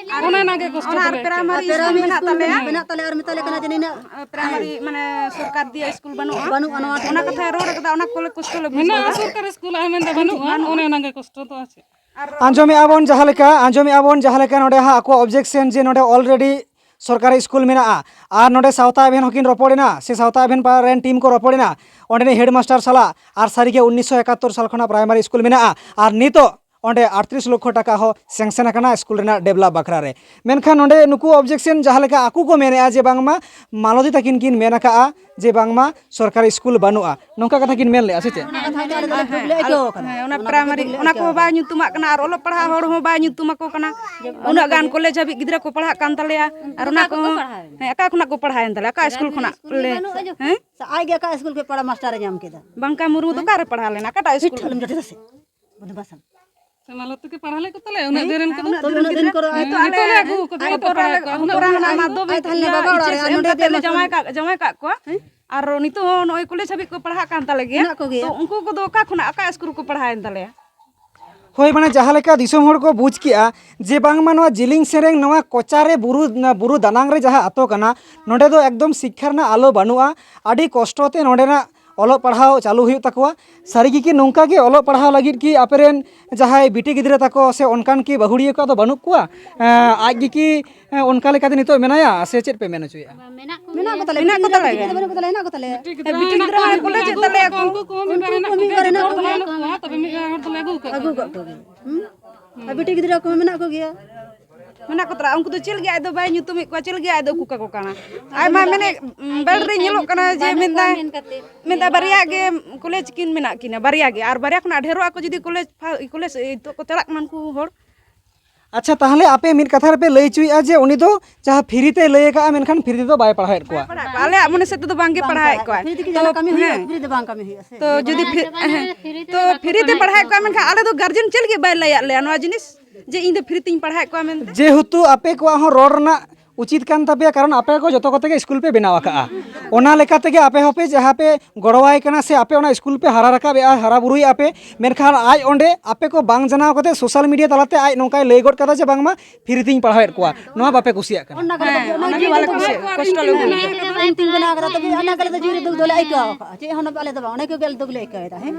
ᱚᱱᱮ ᱚᱱᱟ ᱜᱮ ᱠᱚᱥᱴᱚ ᱟᱨ ᱛᱟᱞᱮ᱾ ᱯᱨᱟᱭᱢᱟᱨᱤ ᱥᱠᱩᱞ ᱢᱮᱱᱟᱜ ᱛᱟᱞᱮᱭᱟ᱾ ᱢᱮᱱᱟᱜ ᱛᱟᱞᱮᱭᱟ ᱟᱨ ᱢᱮᱛᱟ ᱞᱮ ᱠᱟᱱᱟ ᱡᱮ ᱱᱤᱱᱟᱹᱜ ᱯᱨᱟᱭᱢᱟᱨᱤ ᱢᱟᱱᱮ ᱥᱚᱨᱠᱟᱨ ᱫᱤᱭᱟ ᱥᱠᱩᱞ ᱵᱟᱹᱱᱩᱜᱼᱟ᱾ ᱵᱟᱹᱱᱩᱜᱼᱟ, ᱱᱚᱣᱟ ᱚᱱᱟ ᱠᱟᱛᱷᱟᱭ ᱨᱚᱲ ᱠᱟᱫᱟ, ᱚᱱᱟ ᱠᱚᱞᱮ ᱠᱚᱥᱴᱚ ᱞᱮ ᱵᱩᱡᱷᱟᱹᱣ ᱢᱮᱱᱟᱜᱼᱟ ᱮᱫᱟ᱾ ᱥᱚᱨᱠᱟᱨᱤ ᱥᱠᱩᱞ, ᱟᱨ ᱢᱮᱱᱫᱟ ᱵᱟᱹᱱᱩᱜᱼᱟ, ᱚᱱᱮ ᱚᱱᱟ ᱜᱮ ᱠᱚᱥᱴᱚ ᱫᱚ ᱟᱨ ᱪᱮᱫ᱾ ᱟᱸᱡᱚᱢᱮᱫᱼᱟ ᱵᱚᱱ ᱡᱟᱦᱟᱸ ᱞᱮᱠᱟ, ᱟᱸᱡᱚᱢᱮᱫᱼᱟ ᱵᱚᱱ ᱡᱟᱦᱟᱸ ᱞᱮᱠᱟ ᱱᱚᱰᱮ ᱦᱟᱸᱜ ᱟᱠᱚᱣᱟᱜ objection ᱡᱮ ᱱᱚᱰᱮ already ᱥᱚᱨᱠᱟᱨᱤ ᱥᱠᱩᱞ ᱢᱮᱱᱟᱜᱼᱟ ᱟᱨ ᱱᱚᱰᱮ ᱥᱟᱶᱛᱟ ᱮᱵᱷᱮᱱ ᱦᱚᱸᱠᱤᱱ ᱨᱚᱯᱚᱲ ᱮᱱᱟ, ᱥᱮ ᱥᱟᱶᱛᱟ ᱮᱵᱷᱮᱱ ᱯᱟᱲᱟ ᱨᱮᱱ ᱴᱤᱢ ᱠᱚ ᱨᱚᱯᱚᱲ ᱮᱱᱟ ᱚᱸᱰᱮᱱᱤᱡ ᱦᱮᱰᱢᱟᱥᱴᱟᱨ ᱥᱟᱞᱟᱜ, ᱟᱨ ᱥᱟᱹᱨᱤᱜᱮ ᱩᱱᱤᱥᱥᱚ ᱮᱠᱟᱛᱛᱳᱨ ᱥᱟᱞ ᱠᱷᱚᱱᱟᱜ ᱯᱨᱟᱭᱢᱟᱨᱤ ᱥᱠᱩᱞ ᱢᱮᱱᱟᱜᱼᱟ ᱟᱨ ᱱᱤᱛᱚᱜ ᱚᱸᱰᱮ ᱟᱴᱛᱨᱤᱥ ᱞᱚᱠᱠᱷᱚ ᱴᱟᱠᱟ ᱦᱚᱸ sanction ᱟᱠᱟᱱᱟ ᱥᱠᱩᱞ ᱨᱮᱱᱟᱜ develop ᱵᱟᱠᱷᱨᱟ ᱨᱮ᱾ ᱢᱮᱱᱠᱷᱟᱱ ᱱᱚᱰᱮ ᱱᱩᱠᱩ objection ᱡᱟᱦᱟᱸ ᱞᱮᱠᱟ ᱟᱠᱚ ᱠᱚ ᱢᱮᱱᱮᱫᱼᱟ ᱡᱮ ᱵᱟᱝᱢᱟ ᱢᱟᱞᱚᱛᱤ ᱛᱟᱹᱠᱤᱱ ᱠᱤᱱ ᱢᱮᱱ ᱟᱠᱟᱫᱼᱟ ᱡᱮ ᱵᱟᱝᱢᱟ ᱥᱚᱨᱠᱟᱨᱤ ᱥᱠᱩᱞ ᱵᱟᱹᱱᱩᱜᱼᱟ, ᱱᱚᱝᱠᱟ ᱠᱟᱛᱷᱟ ᱠᱤᱱ ᱢᱮᱱ ᱞᱮᱫᱼᱟ ᱥᱮ ᱪᱮᱫ? ᱚᱱᱟ ᱠᱟᱛᱷᱟ ᱜᱮ ᱟᱞᱮ ᱫᱚ ᱦᱮᱸ, ᱫᱩᱠ ᱞᱮ ᱟᱞᱮ, ᱟᱹᱭᱠᱟᱹᱣ ᱠᱟᱱᱟ᱾ ᱦᱮᱸ, ᱚᱱᱟ ᱚᱱᱟ ᱠᱟᱛᱷᱟ ᱯᱨᱟᱭᱢᱟᱨᱤ, ᱫᱩᱠ ᱞᱮ ᱚᱱᱟ ᱟᱹᱭᱠᱟᱹᱣ ᱠᱚᱦᱚᱸ ᱠᱟᱱᱟ᱾ ᱵᱟᱭ ᱧᱩᱛᱩᱢᱟᱜ ᱠᱟᱱᱟ ᱟᱨ ᱚᱞᱚᱜ ᱯᱟᱲᱦᱟᱜ ᱦᱚᱲ ᱦᱚᱸ ᱵᱟᱭ ᱧᱩᱛᱩᱢ ᱟᱠᱚ ᱠᱟᱱᱟ᱾ ᱩᱱᱟᱹᱜ ᱜᱟᱱ ᱠᱚᱞᱮᱡᱽ ᱦᱟᱹᱵᱤᱡ ᱜᱤᱫᱽᱨᱟᱹ ᱠᱚ ᱯᱟᱲᱦᱟᱜ ᱠᱟᱱ ᱛᱟᱞᱮᱭᱟ᱾ ᱟᱨ ᱚᱱᱟ ᱚᱠᱟ ᱠᱷᱚᱱ ᱠᱚ ᱠᱚᱦᱚᱸ, ᱯᱟᱲᱦᱟᱣ ᱮᱱᱟ? ᱦᱮᱸ, ᱚᱠᱟ ᱠᱷᱚᱱᱟᱜ ᱠᱚ ᱯᱟᱲᱦᱟᱣᱮᱱ ᱛᱟᱞᱮᱭᱟ? ᱚᱠᱟ ᱥᱠᱩᱞ ᱠᱷᱚᱱᱟᱜ ᱞᱮ, ᱦᱮᱸ? ᱥᱮ ᱟᱡ ᱜᱮ ᱚᱠᱟ ᱥᱠᱩᱞ ᱠᱷᱚᱱ ᱯᱟᱲᱦᱟᱣ ᱢᱟᱥᱴᱟᱨᱮ ᱧᱟᱢ ᱠᱮᱫᱟ? ᱵᱟᱝᱠᱟ ᱢᱩᱨᱢᱩ ᱫᱚ ᱚᱠᱟᱨᱮ ᱯᱟᱲᱦᱟᱣ ᱞᱮᱱᱟ? ᱚᱠᱟᱴᱟᱜ ᱥᱠᱩᱞ ᱠᱷᱚᱱ? ᱟᱞᱚᱢ ᱡᱚᱴᱮᱫᱟ ᱥᱮ᱾ ᱵᱚᱫᱢᱟᱥ ᱟᱢ᱾ ᱥᱮ ᱢᱟᱞᱚᱛᱤ ᱠᱤ ᱯᱟᱲᱦᱟᱣ ᱞᱮᱫ ᱠᱚ ᱛᱟᱞᱮ? ᱩᱱᱟᱹᱜ ᱦᱮᱸ? ᱫᱤᱱ ᱨᱮᱱ ᱠᱚᱫᱚ? ᱩᱱᱟᱹᱜ ᱫᱤᱱ ᱨᱮᱱ ᱱᱤᱛᱚᱜ ᱞᱮ ᱠᱚᱫᱚ? ᱟᱹᱜᱩ ᱠᱚᱣᱟ, ᱟᱡ ᱱᱤᱛᱚᱜ ᱯᱚᱨᱟ ᱯᱟᱲᱦᱟᱣ ᱞᱮ, ᱠᱚᱣᱟ᱾ ᱩᱱᱟᱹᱜ ᱯᱚᱨᱟ ᱫᱤᱱ ᱦᱟᱱᱟ ᱠᱷᱚᱱᱟᱜ ᱢᱟᱫᱽᱫᱷᱚᱢᱤᱠ ᱟᱡ ᱛᱟᱦᱮᱸ ᱞᱮᱱᱟ ᱤᱭᱟᱹ ᱵᱟᱵᱟ ᱮᱭᱤᱪ ᱮᱥ ᱚᱲᱟᱜ ᱨᱮ, ᱮᱢ ᱠᱟᱛᱮ ᱱᱚᱰᱮ ᱞᱮ ᱫᱮ ᱡᱟᱶᱟᱭ ᱢᱟᱥᱴᱟᱨ ᱠᱟᱜ, ᱡᱟᱶᱟᱭ ᱠᱟᱜ ᱠᱚᱣᱟ᱾ ᱦᱮᱸ? ᱟᱨ ᱱᱤᱛᱚᱜ ᱦᱚᱸ ᱱᱚᱜᱼᱚᱭ ᱠᱚᱞᱮᱡᱽ ᱦᱟᱹᱵᱤᱡ ᱠᱚ ᱯᱟᱲᱦᱟᱜ ᱠᱟᱱ ᱛᱟᱞᱮ ᱜᱮᱭᱟ᱾ ᱢᱮᱱᱟᱜ ᱠᱚᱜᱮᱭᱟ᱾ ᱛᱚ ᱩᱱᱠᱩ ᱠᱚᱫᱚ ᱚᱠᱟ ᱠᱷᱚᱱᱟᱜ, ᱚᱠᱟ ᱥᱠᱩᱞ ᱨᱮᱠᱚ ᱯᱟᱲᱦᱟᱣᱮᱱ ᱛᱟᱞᱮᱭᱟ? ᱦᱳᱭ, ᱢᱟᱱᱮ ᱡᱟᱦᱟᱸ ᱞᱮᱠᱟ ᱫᱤᱥᱚᱢ ᱦᱚᱲ ᱠᱚ ᱵᱩᱡᱽ ᱠᱮᱜᱼᱟ ᱡᱮ ᱵᱟᱝᱢᱟ ᱱᱚᱣᱟ ᱡᱤᱞᱤᱧ ᱥᱮᱨᱮᱝ, ᱱᱚᱣᱟ ᱠᱚᱪᱟ ᱨᱮ ᱵᱩᱨᱩ, ᱵᱩᱨᱩ ᱫᱟᱱᱟᱝ ᱨᱮ ᱡᱟᱦᱟᱸ ᱟᱛᱳ ᱠᱟᱱᱟ, ᱱᱚᱰᱮ ᱫᱚ ᱮᱠᱫᱚᱢ ᱥᱤᱠᱠᱷᱟ ᱨᱮᱱᱟᱜ ᱟᱞᱚ ᱵᱟᱹᱱᱩᱜᱼᱟ, ᱟᱹᱰᱤ ᱠᱚᱥᱴᱚ ᱛᱮ ᱱᱚᱰᱮᱱᱟᱜ ᱚᱞᱚᱜ ᱯᱟᱲᱦᱟᱣ ᱪᱟᱹᱞᱩ ᱦᱩᱭᱩᱜ ᱛᱟᱠᱚᱣᱟ᱾ ᱥᱟᱹᱨᱤ ᱜᱮ ᱠᱤ ᱱᱚᱝᱠᱟ ᱜᱮ ᱚᱞᱚᱜ ᱯᱟᱲᱦᱟᱣ ᱞᱟᱹᱜᱤᱫ ᱠᱤ ᱟᱯᱮ ᱨᱮᱱ ᱡᱟᱦᱟᱸᱭ ᱵᱤᱴᱤ ᱜᱤᱫᱽᱨᱟᱹ ᱛᱟᱠᱚ ᱥᱮ ᱚᱱᱠᱟᱱ ᱠᱤ ᱵᱟᱹᱦᱩᱲᱤᱭᱟᱹ ᱠᱚ ᱟᱫᱚ ᱵᱟᱹᱱᱩᱜ ᱠᱚᱣᱟ? ᱮᱸ, ᱟᱡ ᱜᱮ ᱠᱤ, ᱮᱸ, ᱚᱱᱠᱟ ᱞᱮᱠᱟᱛᱮ ᱱᱤᱛᱚᱜ ᱢᱮᱱᱟᱭᱟ ᱥᱮ ᱪᱮᱫ ᱯᱮ ᱢᱮᱱ ᱦᱚᱪᱚᱭᱮᱫᱼᱟ? ᱢᱮᱱᱟᱜ ᱠᱚ ᱢᱮᱱᱟᱜ ᱠᱚ ᱛᱟᱞᱮᱭᱟ, ᱢᱮᱱᱟᱜ ᱠᱚ ᱛᱟᱞᱮ ᱜᱮᱭᱟ᱾ ᱵᱟᱹᱱᱩᱜ ᱠᱚ ᱛᱟᱞᱮᱭᱟ, ᱦᱮᱱᱟᱜ ᱠᱚ ᱛᱟᱞᱮᱭᱟ᱾ ᱵᱤᱴᱤ ᱜᱤᱫᱽᱨᱟᱹ ᱦᱚᱸ ᱠᱚᱞᱮᱡᱽ ᱮᱫ ᱛᱟᱞᱮᱭᱟ ᱠᱚ᱾ ᱩᱱᱠᱩ ᱠᱚᱦᱚᱸ ᱢᱤᱫ ᱵᱟᱨ ᱦᱮᱱᱟᱜ ᱠᱚᱜᱮᱭᱟ᱾ ᱛᱚᱵᱮ ᱢᱤᱫ ᱵᱟᱨ ᱦᱚᱲ ᱫᱚᱞᱮ ᱟᱹᱜᱩ ᱟᱠᱟᱫ ᱟᱹᱜᱩ ᱠᱚᱣᱟ᱾ ᱠᱟᱜ ᱠᱚᱜᱮ᱾ ᱦᱩᱸ? ᱟᱨ ᱵᱤᱴᱤ ᱜᱤᱫᱽᱨᱟᱹ ᱠᱚᱦᱚᱸ ᱢᱮᱱᱟᱜ ᱠᱚᱜᱮᱭᱟ᱾ ᱢᱮᱱᱟᱜ ᱠᱚ ᱛᱟᱨᱟ, ᱩᱱᱠᱩ ᱫᱚ ᱪᱮᱫ ᱞᱟᱹᱜᱤᱫ ᱟᱡ ᱫᱚ ᱵᱟᱭ ᱧᱩᱛᱩᱢᱮᱫ ᱠᱚᱣᱟ, ᱪᱮᱫ ᱞᱟᱹᱜᱤᱫ ᱟᱡ ᱫᱚ ᱩᱠᱩ ᱠᱟᱠᱚ ᱠᱟᱱᱟ? ᱟᱭᱢᱟ ᱢᱮᱱᱮᱫ, ᱵᱮᱞ ᱨᱮ ᱧᱮᱞᱚᱜ ᱠᱟᱱᱟ ᱡᱮ ᱢᱮᱱᱫᱟᱭ, ᱢᱮᱱᱫᱟᱭ ᱵᱟᱨᱭᱟ ᱜᱮ ᱠᱚᱞᱮᱡᱽ ᱠᱤᱱ ᱢᱮᱱᱟᱜ ᱠᱤᱱᱟ, ᱵᱟᱨᱭᱟ ᱜᱮ, ᱟᱨ ᱵᱟᱨᱭᱟ ᱠᱷᱚᱱᱟᱜ ᱰᱷᱮᱨᱚᱜ ᱟᱠᱚ ᱡᱩᱫᱤ ᱠᱚᱞᱮᱡᱽ ᱯᱷᱟ-, ᱠᱚᱞᱮᱡᱽ ᱱᱤᱛᱚᱜ ᱠᱚ ᱪᱟᱞᱟᱜ ᱠᱟᱱᱟ ᱩᱱᱠᱩ ᱦᱚᱲ᱾ ᱟᱪᱪᱷᱟ, ᱛᱟᱦᱚᱞᱮ ᱟᱯᱮ ᱢᱤᱫ ᱠᱟᱛᱷᱟ ᱨᱮᱯᱮ ᱞᱟᱹᱭ ᱦᱚᱪᱚᱭᱮᱫᱼᱟ ᱡᱮ ᱩᱱᱤ ᱫᱚ ᱡᱟᱦᱟᱸ ᱯᱷᱨᱤ ᱛᱮᱭ ᱞᱟᱹᱭ ᱟᱠᱟᱫᱼᱟ, ᱢᱮᱱᱠᱷᱟᱱ ᱯᱷᱨᱤ ᱛᱮᱫᱚ ᱵᱟᱭ ᱯᱟᱲᱦᱟᱣᱮᱫ ᱠᱚᱣᱟ᱾ ᱯᱟᱲᱦᱟᱣᱮᱫ ᱠᱚᱣᱟ᱾ ᱟᱞᱮᱭᱟᱜ ᱢᱚᱱᱮ ᱥᱮᱫ ᱛᱮᱫᱚ ᱵᱟᱝᱜᱮ ᱵᱟᱝ ᱯᱟᱲᱦᱟᱣᱮᱫ ᱯᱟᱲᱦᱟᱣᱮᱫ ᱠᱚᱣᱟᱭ᱾ ᱯᱷᱨᱤ ᱛᱮᱜᱮ ᱛᱚ, ᱡᱟᱦᱟᱱᱟᱜ ᱠᱟᱹᱢᱤ ᱦᱩᱭᱩᱜᱼᱟ, ᱦᱮᱸ᱾ ᱯᱷᱨᱤ ᱫᱚ ᱵᱟᱝ ᱠᱟᱹᱢᱤ ᱦᱩᱭᱩᱜᱼᱟ ᱥᱮ᱾ ᱛᱚ ᱡᱩᱫᱤ ᱯᱷᱨᱤ, ᱦᱮᱸ, ᱛᱚ ᱯᱷᱨᱤ ᱛᱮ ᱯᱟᱲᱦᱟᱣᱮᱫ ᱠᱚᱣᱟ, ᱢᱮᱱᱠᱷᱟᱱ ᱟᱞᱮ ᱫᱚ ᱜᱟᱨᱡᱮᱱ ᱪᱮᱫ ᱞᱟᱹᱜᱤᱫ ᱵᱟᱭ ᱞᱟᱹᱭᱟᱫ ᱞᱮᱭᱟ ᱱᱚᱣᱟ ᱡᱤᱱᱤᱥ ᱡᱮ ᱤᱧ ᱫᱚ ᱯᱷᱨᱤ ᱛᱮᱧ ᱯᱟᱲᱦᱟᱣᱮᱫ ᱠᱚᱣᱟ ᱢᱮᱱᱛᱮ? ᱡᱮᱦᱮᱛᱩ ᱟᱯᱮ ᱠᱚᱣᱟᱜ ᱦᱚᱸ ᱨᱚᱲ ᱨᱮᱱᱟᱜ ᱩᱪᱤᱛ ᱠᱟᱱ ᱛᱟᱯᱮᱭᱟ, ᱠᱟᱨᱚᱱ ᱟᱯᱮ ᱠᱚ ᱡᱚᱛᱚ ᱠᱚᱛᱮ ᱜᱮ ᱥᱠᱩᱞ ᱯᱮ ᱵᱮᱱᱟᱣ ᱟᱠᱟᱜᱼᱟ᱾ ᱚᱱᱟ ᱞᱮᱠᱟ ᱛᱮᱜᱮ ᱟᱯᱮ ᱦᱚᱸᱯᱮ ᱡᱟᱦᱟᱸ ᱯᱮ ᱜᱚᱲᱚᱣᱟᱭ ᱠᱟᱱᱟ ᱥᱮ ᱟᱯᱮ ᱚᱱᱟ ᱥᱠᱩᱞ ᱯᱮ ᱦᱟᱨᱟ ᱨᱟᱠᱟᱵᱮᱜᱼᱟ, ᱦᱟᱨᱟ ᱵᱩᱨᱩᱭᱮᱜᱼᱟ ᱯᱮ, ᱢᱮᱱᱠᱷᱟᱱ ᱟᱡ ᱚᱸᱰᱮ ᱟᱯᱮ ᱠᱚ ᱵᱟᱝ ᱡᱟᱱᱟᱣ ᱠᱟᱛᱮ ᱥᱳᱥᱟᱞ ᱢᱤᱰᱤᱭᱟ ᱛᱟᱞᱟᱛᱮ ᱟᱡ ᱱᱚᱝᱠᱟᱭ ᱞᱟᱹᱭ ᱜᱚᱫ ᱠᱟᱫᱟ ᱡᱮ ᱵᱟᱝᱢᱟ ᱯᱷᱨᱤ ᱛᱤᱧ ᱯᱟᱲᱦᱟᱣᱮᱫ ᱠᱚᱣᱟ, ᱱᱚᱣᱟ ᱵᱟᱯᱮ ᱠᱩᱥᱤᱭᱟᱜ ᱠᱟᱱᱟ? ᱚᱱᱟ ᱠᱟᱛᱷᱟ ᱦᱮᱸ, ᱫᱚ ᱚᱱᱟ ᱚᱱᱟ ᱜᱮ ᱜᱮ ᱵᱟᱞᱮ ᱵᱟᱞᱮ ᱠᱩᱥᱤᱭᱟᱜ, ᱠᱩᱥᱤᱭᱟᱜ ᱠᱚᱥᱴᱚ ᱞᱮ ᱵᱩᱡᱷᱟᱹᱣᱟ᱾ ᱤᱧ ᱛᱤᱧ ᱵᱮᱱᱟᱣ ᱠᱟᱫᱟ, ᱛᱚᱵᱮ ᱚᱱᱟ ᱠᱟᱛᱷᱟ ᱫᱚ ᱡᱩᱨᱤ ᱫᱩᱠ ᱫᱚᱞᱮ ᱟᱹᱭᱠᱟᱹᱣ ᱠᱟᱜᱼᱟ, ᱪᱮᱫ ᱦᱚᱸ ᱵᱟᱞᱮ ᱫᱚ ᱵᱟᱝ, ᱚᱱᱟ ᱠᱚᱜᱮ ᱟᱞᱮ ᱫᱩᱠ ᱞᱮ ᱟᱹᱭᱠᱟᱹᱣ ᱮᱫᱟ᱾ ᱦᱮᱸ᱾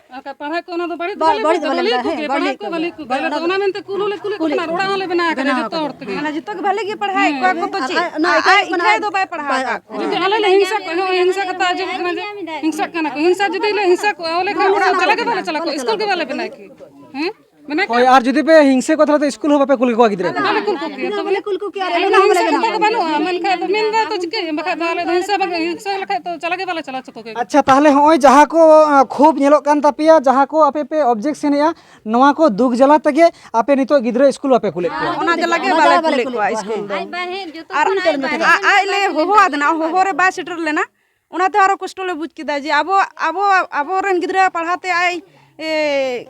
ᱟᱨ ᱯᱟᱲᱦᱟᱜ ᱠᱚ ᱚᱱᱟ ᱫᱚ ᱵᱟᱹᱲᱤᱡ ᱫᱚ ᱵᱟ-, ᱵᱟᱞᱮ ᱵᱟᱹᱲᱤᱡ ᱫᱚ ᱵᱟᱞᱮ ᱠᱩᱞᱤ ᱢᱮᱱᱫᱟ, ᱠᱚᱜᱮ, ᱦᱮᱸ, ᱯᱟᱲᱦᱟᱜ ᱵᱟᱹᱲᱤᱡ ᱠᱚ ᱵᱟᱞᱮ ᱠᱩᱞᱤ ᱠᱚᱜᱮ᱾ ᱚᱱᱟ ᱫᱚ ᱚᱱᱟ ᱢᱮᱱᱛᱮ ᱠᱩᱞ ᱦᱚᱸᱞᱮ ᱠᱩᱞᱤ ᱠᱚ ᱠᱩᱞᱤ ᱠᱟᱱᱟ, ᱚᱲᱟᱜ ᱦᱚᱸᱞᱮ ᱵᱮᱱᱟᱣ ᱠᱟᱫᱟ ᱡᱚᱛᱚ ᱦᱚᱲ ᱛᱮᱜᱮ᱾ ᱢᱟᱱᱮ ᱡᱚᱛᱚ ᱜᱮ ᱵᱷᱟᱞᱮ ᱜᱮ ᱯᱟᱲᱦᱟᱣᱮᱫ ᱠᱚᱣᱟ ᱠᱚ ᱛᱚ ᱟᱨ ᱪᱮᱫ? ᱟᱡ ᱚᱱᱟ ᱟᱡ, ᱮᱠᱟᱭ ᱟᱡ ᱠᱟᱱᱟ᱾ ᱮᱠᱟᱭ ᱫᱚ ᱵᱟᱭ ᱯᱟᱲᱦᱟᱣ ᱵᱟᱭ ᱟᱠᱟᱫ ᱠᱚᱣᱟ᱾ ᱡᱩᱫᱤ ᱟᱞᱮ ᱞᱮ ᱦᱤᱝᱥᱟ ᱠᱚᱣᱟ, ᱦᱳᱭ, ᱦᱤᱝᱥᱟ ᱠᱟᱛᱷᱟ ᱟᱸᱡᱚᱢ ᱠᱟᱱᱟ ᱡᱮ ᱦᱤᱝᱥᱟᱜ ᱠᱟᱱᱟ ᱠᱚ, ᱦᱤᱝᱥᱟ ᱡᱩᱫᱤ ᱞᱮ ᱦᱤᱝᱥᱟ ᱠᱚᱣᱟ, ᱚᱸᱰᱮ ᱠᱷᱟᱱ ᱚᱲᱟᱜ ᱪᱟᱞᱟᱜ ᱜᱮ ᱵᱟᱞᱮ ᱪᱟᱞᱟᱜ ᱠᱚᱣᱟ, ᱤᱥᱠᱩᱞ ᱜᱮ ᱵᱟᱞᱮ ᱵᱮᱱᱟᱣ ᱠᱮ᱾ ᱦᱮᱸ? ᱢᱮᱱᱟᱜ ᱦᱳᱭ, ᱠᱚᱣᱟ? ᱟᱨ ᱡᱩᱫᱤ ᱯᱮ ᱦᱤᱝᱥᱟᱹ ᱠᱚᱣᱟ, ᱛᱟᱦᱚᱞᱮ ᱫᱚ ᱤᱥᱠᱩᱞ ᱦᱚᱸ ᱵᱟᱯᱮ ᱠᱩᱞ ᱠᱚᱣᱟ ᱜᱤᱫᱽᱨᱟᱹ ᱠᱚ? ᱵᱟᱞᱮ ᱠᱩᱞ ᱠᱚᱜᱮᱭᱟ᱾ ᱛᱚᱵᱮ ᱚᱱᱟ ᱦᱚᱸ ᱵᱟᱞᱮ ᱦᱤᱝᱥᱟ ᱵᱮᱱᱟᱣ ᱠᱟᱛᱷᱟ ᱠᱚ ᱠᱚᱜᱮᱭᱟ᱾ ᱵᱟᱹᱱᱩᱜᱼᱟ, ᱢᱮᱱᱠᱷᱟᱱ ᱫᱚ ᱢᱮᱱ ᱫᱟ ᱛᱚ ᱪᱤᱠᱟᱹᱭ? ᱵᱟᱠᱷᱟᱡ ᱫᱚ ᱟᱞᱮ ᱫᱚ ᱦᱤᱝᱥᱟ ᱵᱟᱝ, ᱦᱤᱝᱥᱟ ᱞᱮᱠᱷᱟᱡ ᱫᱚ ᱪᱟᱞᱟᱜ ᱜᱮ ᱵᱟᱞᱮ ᱪᱟᱞᱟᱜᱼᱟ ᱪᱚᱠᱚ ᱜᱮ᱾ ᱟᱪᱪᱷᱟ, ᱛᱟᱦᱚᱞᱮ ᱦᱚᱸᱜᱼᱚᱭ ᱡᱟᱦᱟᱸ ᱠᱚ, ᱟᱸ, ᱠᱷᱩᱵ ᱧᱮᱞᱚᱜ ᱠᱟᱱ ᱛᱟᱯᱮᱭᱟ, ᱡᱟᱦᱟᱸ ᱠᱚ ᱟᱯᱮ ᱯᱮ objection ᱮᱜᱼᱟ, ᱱᱚᱣᱟ ᱠᱚ ᱫᱩᱠ ᱡᱟᱞᱟ ᱛᱮᱜᱮ ᱟᱯᱮ ᱱᱤᱛᱚᱜ ᱜᱤᱫᱽᱨᱟᱹ ᱤᱥᱠᱩᱞ ᱵᱟᱯᱮ ᱠᱩᱞᱮᱫ ᱠᱚᱣᱟ? ᱚᱱᱟ ᱡᱟᱞᱟ ᱜᱮ ᱚᱱᱟ ᱵᱟᱞᱮ ᱡᱟᱞᱟ ᱵᱟᱞᱮ ᱠᱩᱞᱮᱫ ᱠᱩᱞᱮᱫ ᱠᱚᱣᱟ ᱠᱚᱣᱟ, ᱤᱥᱠᱩᱞ ᱦᱮᱸ᱾ ᱫᱚ᱾ ᱟᱡ ᱵᱟᱭ ᱦᱮᱡ, ᱡᱚᱛᱚ ᱟᱨ ᱠᱷᱚᱱ ᱟᱡ ᱵᱟᱭ ᱦᱮᱡ᱾ ᱟᱡ, ᱟᱡ ᱞᱮ ᱦᱚᱦᱚ ᱟᱫᱮᱱᱟ, ᱦᱚᱦᱚ ᱨᱮ ᱵᱟᱭ ᱥᱮᱴᱮᱨ ᱞᱮᱱᱟ᱾ ᱚᱱᱟᱛᱮ ᱟᱨᱚ ᱠᱚᱥᱴᱚ ᱞᱮ ᱵᱩᱡᱽ ᱠᱮᱫᱟ ᱡᱮ ᱟᱵᱚ, ᱟᱵᱚ, ᱟᱵᱚᱨᱮᱱ ᱜᱤᱫᱽᱨᱟᱹ ᱯᱟᱲᱦᱟᱣ ᱛᱮ ᱟᱡ, ᱮ,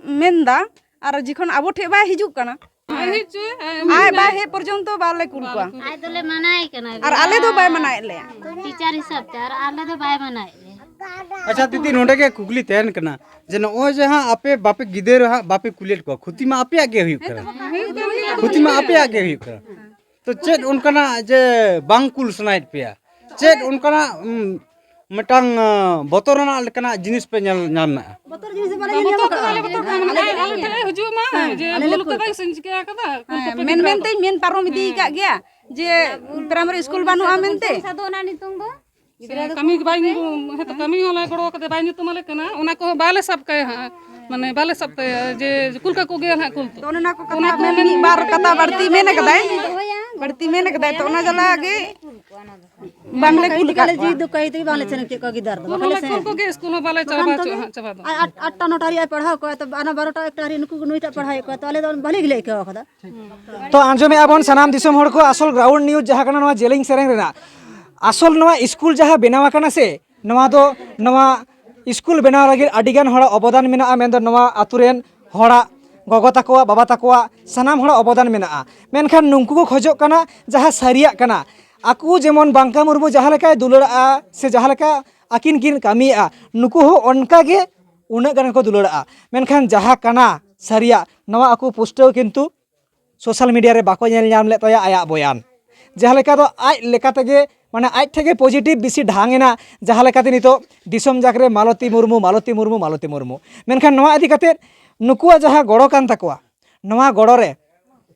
ᱢᱮᱱᱫᱟ, ᱟᱨ ᱡᱚᱠᱷᱚᱱ ᱟᱵᱚ ᱴᱷᱮᱡ ᱵᱟᱭ ᱦᱤᱡᱩᱜ ᱠᱟᱱᱟ, ᱵᱟᱭ ᱦᱮᱡ ᱦᱚᱪᱚᱭᱟ, ᱟᱡ ᱟᱡ ᱵᱟᱭ ᱦᱮᱡ ᱯᱚᱨᱡᱚᱱᱛᱚ ᱵᱟᱞᱮ ᱠᱩᱞ ᱠᱚᱣᱟ᱾ ᱟᱡ ᱫᱚᱞᱮ ᱢᱟᱱᱟᱭᱮ ᱠᱟᱱᱟ, ᱟᱨ ᱟᱞᱮ ᱫᱚ ᱵᱟᱭ ᱢᱟᱱᱟᱭᱮᱫ ᱞᱮᱭᱟ᱾ ᱴᱤᱪᱟᱨ ᱦᱤᱥᱟᱹᱵ ᱛᱮ, ᱟᱨ ᱟᱞᱮ ᱫᱚ ᱵᱟᱭ ᱢᱟᱱᱟᱭᱮᱫ ᱞᱮᱭᱟ᱾ ᱟᱪᱪᱷᱟ ᱫᱤᱫᱤ, ᱱᱚᱰᱮ ᱜᱮ ᱠᱩᱠᱞᱤ ᱛᱟᱦᱮᱱ ᱠᱟᱱᱟ ᱡᱮ ᱱᱚᱜᱼᱚᱭ ᱡᱮ ᱦᱟᱸᱜ ᱟᱯᱮ ᱵᱟᱯᱮ ᱜᱤᱫᱽᱨᱟᱹ ᱦᱟᱸᱜ ᱵᱟᱯᱮ ᱠᱩᱞᱮᱫ ᱠᱚᱣᱟ, ᱠᱷᱚᱛᱤ ᱢᱟ ᱟᱯᱮᱭᱟᱜ ᱜᱮ ᱦᱩᱭᱩᱜ ᱠᱟᱱᱟ, ᱠᱷᱚᱛᱤ ᱢᱟ ᱟᱯᱮᱭᱟᱜ ᱜᱮ ᱦᱩᱭᱩᱜ ᱠᱟᱱᱟ᱾ ᱛᱚ ᱪᱮᱫ ᱚᱱᱠᱟᱱᱟᱜ ᱡᱮ ᱵᱟᱝ ᱠᱩᱞ ᱥᱟᱱᱟᱭᱮᱫ ᱯᱮᱭᱟ? ᱪᱮᱫ ᱚᱱᱠᱟᱱᱟᱜ, ᱩᱢ, ᱢᱤᱫᱴᱟᱝ, ᱟᱸ, ᱵᱚᱛᱚᱨ ᱨᱮᱱᱟᱜ ᱞᱮᱠᱟᱱᱟᱜ ᱡᱤᱱᱤᱥ ᱯᱮ ᱧᱮᱞ ᱧᱟᱢ ᱮᱫᱟ? ᱵᱚᱛᱚᱨ ᱡᱤᱱᱤᱥ ᱫᱚ ᱵᱟᱞᱮ ᱧᱮᱞ ᱧᱟᱢ ᱵᱚᱛᱚᱨ ᱫᱚ ᱟᱠᱟᱫᱼᱟ᱾ ᱵᱟᱞᱮ ᱵᱚᱛᱚᱨ ᱠᱟᱱᱟ, ᱢᱟᱱᱮ ᱟᱞᱮ ᱟᱞᱮ ᱴᱷᱮᱱ ᱮ ᱦᱤᱡᱩᱜ ᱢᱟ, ᱦᱮᱸ, ᱡᱮ ᱟᱞᱮ ᱞᱮ ᱵᱷᱩᱞ ᱠᱩᱞ ᱠᱟᱫᱟᱭ ᱠᱚᱣᱟ᱾ ᱥᱮ ᱪᱤᱠᱟᱹ ᱟᱠᱟᱫᱟ, ᱠᱩᱞ ᱦᱮᱸ, ᱠᱚᱯᱮ ᱢᱮᱱ ᱜᱤᱫᱽᱨᱟᱹ᱾ ᱢᱮᱱᱛᱮᱧ ᱢᱮᱱ ᱯᱟᱨᱚᱢ ᱤᱫᱤ ᱦᱮᱸ᱾ ᱟᱠᱟᱫ ᱜᱮᱭᱟ ᱡᱮ ᱯᱨᱟᱭᱢᱟᱨᱤ ᱥᱠᱩᱞ ᱵᱟᱹᱱᱩᱜᱼᱟ ᱢᱮᱱᱛᱮ᱾ ᱥᱟᱫᱚ ᱚᱱᱟ ᱧᱩᱛᱩᱢ ᱫᱚ? ᱥᱮ ᱜᱤᱫᱽᱨᱟᱹ ᱫᱚ ᱠᱟᱹᱢᱤ ᱠᱩᱞ ᱜᱮ ᱵᱟᱭ ᱠᱚᱯᱮ᱾ ᱧᱩᱛᱩᱢ, ᱦᱮᱸ ᱛᱚ, ᱠᱟᱹᱢᱤ ᱦᱚᱸᱞᱮ ᱜᱚᱲᱚ ᱠᱟᱫᱟ, ᱵᱟᱭ ᱧᱩᱛᱩᱢ ᱟᱞᱮ ᱠᱟᱱᱟ, ᱚᱱᱟ ᱠᱚᱦᱚᱸ ᱵᱟᱞᱮ ᱥᱟᱵ ᱠᱟᱭᱟ ᱦᱟᱸᱜ᱾ ᱢᱟᱱᱮ ᱵᱟᱞᱮ ᱥᱟᱵ ᱛᱟᱭᱟ ᱡᱮ ᱠᱩᱞ ᱠᱟᱠᱚ ᱜᱮᱭᱟ ᱦᱟᱸᱜ ᱠᱩᱞ ᱛᱚ᱾ ᱚᱱᱮ ᱚᱱᱟ ᱠᱚ ᱠᱟᱛᱷᱟ ᱚᱱᱟ ᱠᱚ ᱢᱮᱱ ᱢᱮᱱ ᱢᱤᱫ ᱵᱟᱨ ᱠᱟᱛᱷᱟ ᱵᱟᱹᱲᱛᱤ ᱢᱮᱱ ᱟᱠᱟᱫᱟᱭ, ᱵᱟᱹᱲᱛᱤ ᱢᱮᱱ ᱟᱠᱟᱫᱟᱭ, ᱛᱚ ᱚᱱᱟ ᱡᱟᱞᱟ ᱜᱮ ᱵᱟᱝᱞᱮ ᱠᱩᱞ ᱟᱠᱟᱫ ᱠᱚᱣᱟ᱾ ᱡᱤᱣᱤ ᱫᱚ ᱠᱟᱹᱭ ᱛᱮᱜᱮ ᱵᱟᱝᱞᱮ ᱥᱮᱱ ᱦᱚᱪᱚᱭᱮᱫ ᱠᱚᱣᱟ ᱜᱤᱫᱟᱹᱨ ᱫᱚ, ᱠᱩᱞ ᱵᱟᱠᱷᱟᱱ ᱞᱮ ᱦᱚᱸᱞᱮ ᱥᱮᱱ ᱠᱩᱞ ᱠᱚᱜᱮ, ᱥᱠᱩᱞ ᱦᱚᱸ ᱵᱟᱞᱮ ᱪᱟᱞᱟᱣ ᱵᱟᱠᱷᱟᱱ ᱦᱚᱪᱚᱣᱟᱜ ᱛᱚᱵᱮ ᱦᱟᱸᱜ, ᱪᱟᱵᱟ ᱫᱚ᱾ ᱟᱨ ᱟᱴ-, ᱟᱴᱴᱟ ᱱᱚᱴᱟ ᱨᱮᱭᱟᱜ ᱯᱟᱲᱦᱟᱣ ᱠᱚᱣᱟ, ᱛᱚ ᱚᱱᱟ ᱵᱟᱨᱚᱴᱟ ᱮᱠᱴᱟ ᱨᱮ ᱱᱩᱠᱩ ᱱᱩᱭᱴᱟᱜ ᱯᱟᱲᱦᱟᱣᱮᱫ ᱠᱚᱣᱟ, ᱛᱚ ᱟᱞᱮ ᱫᱚ ᱵᱷᱟᱹᱞᱤ ᱜᱮᱞᱮ ᱟᱹᱭᱠᱟᱹᱣ ᱠᱟᱫᱟ᱾ ᱛᱚ ᱟᱸᱡᱚᱢᱮᱫᱼᱟ ᱵᱚᱱ ᱥᱟᱱᱟᱢ ᱫᱤᱥᱚᱢ ᱦᱚᱲ ᱠᱚ, ᱟᱥᱚᱞ ground news ᱡᱟᱦᱟᱸ ᱠᱟᱱᱟ ᱱᱚᱣᱟ ᱡᱮᱞᱮᱧ ᱥᱮᱨᱮᱧ ᱨᱮᱱᱟᱜ, ᱟᱥᱚᱞ ᱱᱚᱣᱟ ᱥᱠᱩᱞ ᱡᱟᱦᱟᱸ ᱵᱮᱱᱟᱣ ᱟᱠᱟᱱᱟ ᱥᱮ, ᱱᱚᱣᱟ ᱫᱚ, ᱱᱚᱣᱟ ᱥᱠᱩᱞ ᱵᱮᱱᱟᱣ ᱞᱟᱹᱜᱤᱫ ᱟᱹᱰᱤ ᱜᱟᱱ ᱦᱚᱲᱟᱜ ᱚᱵᱚᱫᱟᱱ ᱢᱮᱱᱟᱜᱼᱟ, ᱢᱮᱱᱫᱚ ᱱᱚᱣᱟ ᱟᱛᱳ ᱨᱮᱱ ᱦᱚᱲᱟᱜ, ᱜᱚᱜᱚ ᱛᱟᱠᱚᱣᱟᱜ, ᱵᱟᱵᱟ ᱛᱟᱠᱚᱣᱟᱜ, ᱥᱟᱱᱟᱢ ᱦᱚᱲᱟᱜ ᱚᱵᱚᱫᱟᱱ ᱢᱮᱱᱟᱜᱼᱟ᱾ ᱢᱮᱱᱠᱷᱟᱱ ᱱᱩᱠᱩ ᱠᱚ ᱠᱷᱚᱡᱚᱜ ᱠᱟᱱᱟ ᱡᱟᱦᱟᱸ ᱥᱟᱹᱨᱤᱭᱟᱜ ᱠᱟᱱᱟ᱾ ᱟᱠᱚ ᱡᱮᱢᱚᱱ ᱵᱟᱝᱠᱟ ᱢᱩᱨᱢᱩ ᱡᱟᱦᱟᱸ ᱞᱮᱠᱟᱭ ᱫᱩᱞᱟᱹᱲᱟᱜᱼᱟ ᱥᱮ ᱡᱟᱦᱟᱸ ᱞᱮᱠᱟ ᱟᱹᱠᱤᱱ ᱠᱤᱱ ᱠᱟᱹᱢᱤᱭᱮᱫᱼᱟ, ᱱᱩᱠᱩ ᱦᱚᱸ ᱚᱱᱠᱟ ᱜᱮ ᱩᱱᱟᱹᱜ ᱜᱟᱱ ᱠᱚ ᱫᱩᱞᱟᱹᱲᱟᱜᱼᱟ᱾ ᱢᱮᱱᱠᱷᱟᱱ ᱡᱟᱦᱟᱸ ᱠᱟᱱᱟ ᱥᱟᱹᱨᱤᱭᱟᱜ, ᱱᱚᱣᱟ ᱟᱠᱚ ᱯᱩᱥᱴᱟᱹᱣ ᱠᱤᱱᱛᱩ ᱥᱳᱥᱟᱞ ᱢᱤᱰᱤᱭᱟ ᱨᱮ ᱵᱟᱠᱚ ᱧᱮᱞ ᱧᱟᱢ ᱞᱮᱫ ᱛᱟᱭᱟ ᱟᱭᱟᱜ ᱵᱚᱭᱟᱱ᱾ ᱡᱟᱦᱟᱸ ᱞᱮᱠᱟ ᱫᱚ ᱟᱡ ᱞᱮᱠᱟ ᱛᱮᱜᱮ, ᱢᱟᱱᱮ ᱟᱡ ᱴᱷᱮᱱ ᱜᱮ ᱯᱚᱡᱤᱴᱤᱵᱷ ᱵᱮᱥᱤ ᱰᱷᱟᱝ ᱮᱱᱟ, ᱡᱟᱦᱟᱸ ᱞᱮᱠᱟᱛᱮ ᱱᱤᱛᱚᱜ ᱫᱤᱥᱚᱢ ᱡᱟᱠ ᱨᱮ ᱢᱟᱞᱚᱛᱤ ᱢᱩᱨᱢᱩ, ᱢᱟᱞᱚᱛᱤ ᱢᱩᱨᱢᱩ, ᱢᱟᱞᱚᱛᱤ ᱢᱩᱨᱢᱩ᱾ ᱢᱮᱱᱠᱷᱟᱱ ᱱᱚᱣᱟ ᱤᱫᱤ ᱠᱟᱛᱮᱫ ᱱᱩᱠᱩᱣᱟᱜ ᱡᱟᱦᱟᱸ ᱜᱚᱲᱚ ᱠᱟᱱ ᱛᱟᱠᱚᱣᱟ, ᱱᱚᱣᱟ ᱜᱚᱲᱚ ᱨᱮ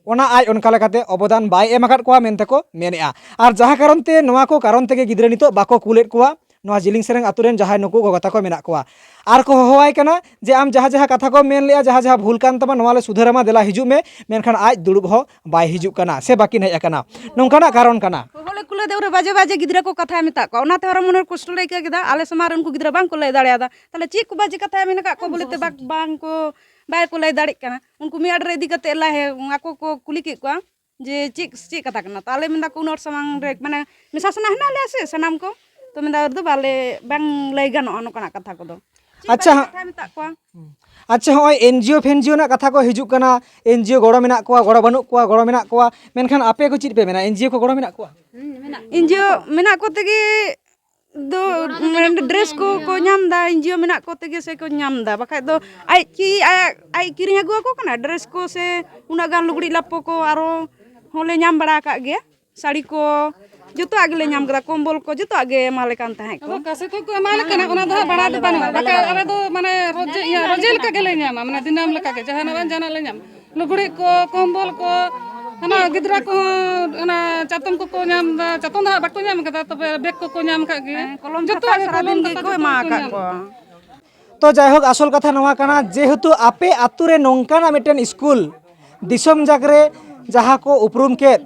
ᱚᱱᱟ ᱟᱡ ᱚᱱᱠᱟ ᱞᱮᱠᱟᱛᱮ ᱚᱵᱚᱫᱟᱱ ᱵᱟᱭ ᱮᱢ ᱟᱠᱟᱫ ᱠᱚᱣᱟ ᱢᱮᱱᱛᱮ ᱠᱚ ᱢᱮᱱᱮᱫᱼᱟ᱾ ᱟᱨ ᱡᱟᱦᱟᱸ ᱠᱟᱨᱚᱱ ᱛᱮ ᱱᱚᱣᱟ ᱠᱚ ᱠᱟᱨᱚᱱ ᱛᱮᱜᱮ ᱜᱤᱫᱽᱨᱟᱹ ᱱᱤᱛᱚᱜ ᱵᱟᱠᱚ ᱠᱩᱞᱮᱫ ᱠᱚᱣᱟ, ᱱᱚᱣᱟ ᱡᱤᱞᱤᱧ ᱥᱮᱨᱮᱝ ᱟᱛᱳ ᱨᱮᱱ ᱡᱟᱦᱟᱸᱭ ᱱᱩᱠᱩ ᱜᱚᱜᱚ ᱛᱟᱠᱚ ᱢᱮᱱᱟᱜ ᱠᱚᱣᱟ᱾ ᱟᱨ ᱠᱚ ᱦᱚᱦᱚᱣᱟᱭ ᱠᱟᱱᱟ ᱡᱮ, "ᱟᱢ ᱡᱟᱦᱟᱸ ᱡᱟᱦᱟᱸ ᱠᱟᱛᱷᱟ ᱠᱚᱢ ᱢᱮᱱ ᱞᱮᱜᱼᱟ, ᱡᱟᱦᱟᱸ ᱡᱟᱦᱟᱸ ᱵᱷᱩᱞ ᱠᱟᱱ ᱛᱟᱢᱟ, ᱱᱚᱣᱟ ᱞᱮ ᱥᱩᱫᱷᱟᱹᱨ ᱟᱢᱟ, ᱫᱮᱞᱟ ᱦᱤᱡᱩᱜ ᱢᱮ", ᱢᱮᱱᱠᱷᱟᱱ ᱟᱡ ᱫᱩᱲᱩᱵ ᱦᱚᱸ ᱵᱟᱭ ᱦᱤᱡᱩᱜ ᱠᱟᱱᱟ ᱥᱮ ᱵᱟᱹᱠᱤᱱ ᱦᱮᱡ ᱟᱠᱟᱱᱟ᱾ ᱱᱚᱝᱠᱟᱱᱟᱜ ᱠᱟᱨᱚᱱ ᱠᱟᱱᱟ᱾ ᱦᱚᱦᱚ ᱞᱮ ᱠᱩᱞᱟᱹᱭ ᱫᱮ ᱩᱱᱨᱮ ᱵᱟᱡᱮ ᱵᱟᱡᱮ ᱜᱤᱫᱽᱨᱟᱹ ᱠᱚ ᱠᱟᱛᱷᱟᱭ ᱢᱮᱛᱟᱜ ᱠᱚᱣᱟ, ᱚᱱᱟᱛᱮ ᱟᱨᱚ ᱢᱚᱱᱮ ᱨᱮ ᱠᱚᱥᱴᱚ ᱞᱮ ᱟᱹᱭᱠᱟᱹᱣ ᱠᱮᱫᱟ᱾ ᱟᱞᱮ ᱥᱟᱢᱟᱝ ᱨᱮ ᱩᱱᱠᱩ ᱜᱤᱫᱽᱨᱟᱹ ᱵᱟᱝ ᱠᱚ ᱞᱟᱹᱭ ᱫᱟᱲᱮᱭᱟᱫᱟ, ᱛᱟᱦᱞᱮ ᱪᱮᱫ ᱠᱚ ᱵᱟᱡᱮ ᱠᱟᱛᱷᱟᱭ ᱢᱮᱱ ᱟᱠᱟᱫ ᱠᱚᱣᱟ ᱵᱚᱞᱮ ᱛᱮ ᱵᱟᱝ, ᱵᱟᱝ ᱠᱚ, ᱵᱟᱭ ᱠᱚ ᱞᱟᱹᱭ ᱫᱟᱲᱮᱜ ᱠᱟᱱᱟ᱾ ᱩᱱᱠᱩ ᱢᱤᱫ ᱟᱲᱮ ᱨᱮ ᱤᱫᱤ ᱠᱟᱛᱮ ᱞᱮ, ᱟᱠᱚ ᱠᱚ ᱠᱩᱞᱤ ᱠᱮᱫ ᱠᱚᱣᱟ ᱡᱮ ᱪᱮᱫ, ᱪᱮᱫ ᱠᱟᱛᱷᱟ ᱠᱟᱱᱟ? ᱛᱟᱦᱞᱮ ᱢᱮᱱᱫᱟ ᱠᱚ ᱩᱱᱟᱹᱜ ᱦᱚᱲ ᱥᱟᱢᱟᱝ ᱨᱮ, ᱢᱟᱱᱮ ᱢᱮᱥᱟ ᱥᱟᱱᱟ ᱦᱮᱱᱟᱜ ᱞᱮᱭᱟ ᱥᱮ ᱥᱟᱱᱟᱢ ᱠᱚ, ᱛᱚ ᱢᱮᱱᱫᱟ ᱟᱨ ᱫᱚ ᱵᱟᱞᱮ, ᱵᱟᱝ ᱞᱟᱹᱭ ᱜᱟᱱᱚᱜᱼᱟ ᱱᱚᱝᱠᱟᱱᱟᱜ ᱠᱟᱛᱷᱟ ᱠᱚᱫᱚ᱾ ᱪᱮᱫ ᱟᱪᱪᱷᱟ᱾ ᱵᱟᱡᱮ ᱠᱟᱛᱷᱟᱭ ᱢᱮᱛᱟᱜ ᱠᱚᱣᱟ? ᱟᱪᱪᱷᱟ, ᱦᱚᱸᱜᱼᱚᱭ ᱮᱱ ᱡᱤ ᱳ ᱯᱷᱮᱱ ᱡᱤ ᱳ ᱨᱮᱱᱟᱜ ᱠᱟᱛᱷᱟ ᱠᱚ ᱦᱤᱡᱩᱜ ᱠᱟᱱᱟ, ᱮᱱ ᱡᱤ ᱳ ᱜᱚᱲᱚ ᱢᱮᱱᱟᱜ ᱠᱚᱣᱟ, ᱜᱚᱲᱚ ᱵᱟᱹᱱᱩᱜ ᱠᱚᱣᱟ, ᱜᱚᱲᱚ ᱢᱮᱱᱟᱜ ᱠᱚᱣᱟ, ᱢᱮᱱᱠᱷᱟᱱ ᱟᱯᱮ ᱠᱚ ᱪᱮᱫ ᱯᱮ ᱢᱮᱱᱟ? ᱮᱱ ᱡᱤ ᱳ ᱠᱚ ᱜᱚᱲᱚ ᱢᱮᱱᱟᱜ ᱠᱚᱣᱟ? ᱮᱱ ᱡᱤ ᱳ ᱢᱮᱱᱟᱜ ᱠᱚ ᱛᱮᱜᱮ ᱫᱚ ᱰᱨᱮᱥ ᱠᱚ ᱠᱚ ᱧᱟᱢ ᱮᱫᱟ, ᱮᱱ ᱡᱤ ᱳ ᱢᱮᱱᱟᱜ ᱠᱚ ᱛᱮᱜᱮ ᱥᱮ ᱠᱚ ᱧᱟᱢ ᱮᱫᱟ, ᱵᱟᱠᱷᱟᱡ ᱫᱚ ᱟᱡ ᱠᱤ ᱟᱡ, ᱟᱡ ᱠᱤᱨᱤᱧ ᱟᱹᱜᱩ ᱟᱠᱚ ᱠᱟᱱᱟ ᱰᱨᱮᱥ ᱠᱚ ᱥᱮ ᱩᱱᱟᱹᱜ ᱜᱟᱱ ᱞᱩᱜᱽᱲᱤᱡ ᱞᱟᱯᱚ ᱠᱚ ᱟᱨᱚ ᱦᱚᱸᱞᱮ ᱧᱟᱢ ᱵᱟᱲᱟ ᱟᱠᱟᱫ ᱜᱮᱭᱟ, ᱥᱟᱹᱲᱤ ᱠᱚ ᱡᱚᱛᱚᱣᱟᱜ ᱜᱮᱞᱮ ᱧᱟᱢ ᱠᱮᱫᱟ, ᱠᱚᱢᱵᱚᱞ ᱠᱚ ᱡᱚᱛᱚᱣᱟᱜ ᱜᱮ ᱮᱢᱟᱞᱮ ᱠᱟᱱ ᱛᱟᱦᱮᱸᱫ ᱠᱚ᱾ ᱟᱫᱚ ᱚᱠᱟ ᱥᱮᱫ ᱠᱷᱚᱱ ᱠᱚ ᱮᱢᱟᱞᱮ ᱠᱟᱱᱟ ᱚᱱᱟ ᱫᱚ ᱦᱟᱸᱜ ᱵᱟᱲᱟᱭ ᱫᱚ ᱵᱟᱹᱱᱩᱜᱼᱟ, ᱵᱟᱠᱷᱟᱡ ᱟᱞᱮ ᱫᱚ ᱢᱟᱱᱮ ᱨᱚᱡᱮ, ᱤᱭᱟᱹ, ᱨᱚᱡᱮ ᱞᱮᱠᱟ ᱜᱮᱞᱮ ᱧᱟᱢᱟ, ᱢᱟᱱᱮ ᱫᱤᱱᱟᱹᱢ ᱞᱮᱠᱟ ᱜᱮ ᱡᱟᱦᱟᱱᱟᱜ ᱵᱟᱝ ᱡᱟᱦᱟᱱᱟᱜ ᱞᱮ ᱧᱟᱢᱟ᱾ ᱞᱩᱜᱽᱲᱤᱡ ᱠᱚ, ᱠᱚᱢᱵᱚᱞ ᱠᱚ, ᱦᱟᱱᱟ ᱜᱤᱫᱽᱨᱟᱹ ᱠᱚᱦᱚᱸ ᱚᱱᱟ ᱪᱟᱛᱚᱢ ᱠᱚᱠᱚ ᱧᱟᱢ ᱮᱫᱟ, ᱪᱟᱛᱚᱢ ᱫᱚ ᱦᱟᱸᱜ ᱵᱟᱠᱚ ᱧᱟᱢ ᱠᱟᱫᱟ, ᱛᱚᱵᱮ ᱵᱮᱜᱽ ᱠᱚᱠᱚ ᱧᱟᱢ ᱟᱠᱟᱫ ᱜᱮᱭᱟ᱾ ᱦᱮᱸ, ᱠᱚᱞᱚᱢ ᱡᱚᱛᱚᱣᱟᱜ ᱠᱷᱟᱛᱟ ᱜᱮ, ᱥᱟᱨᱟᱫᱤᱱ ᱠᱚᱞᱚᱢ ᱜᱮᱠᱚ ᱠᱷᱟᱛᱟ ᱮᱢᱟ ᱡᱚᱛᱚ ᱠᱚ ᱟᱠᱟᱫ ᱧᱟᱢ ᱠᱚᱣᱟ᱾ ᱮᱫᱟ᱾ ᱛᱚ ᱡᱟᱭᱦᱳᱠ, ᱟᱥᱚᱞ ᱠᱟᱛᱷᱟ ᱱᱚᱣᱟ ᱠᱟᱱᱟ, ᱡᱮᱦᱮᱛᱩ ᱟᱯᱮ ᱟᱛᱳ ᱨᱮ ᱱᱚᱝᱠᱟᱱᱟᱜ ᱢᱤᱫᱴᱮᱱ ᱥᱠᱩᱞ ᱫᱤᱥᱚᱢ ᱡᱟᱠ ᱨᱮ ᱡᱟᱦᱟᱸ ᱠᱚ ᱩᱯᱨᱩᱢ ᱠᱮᱫ,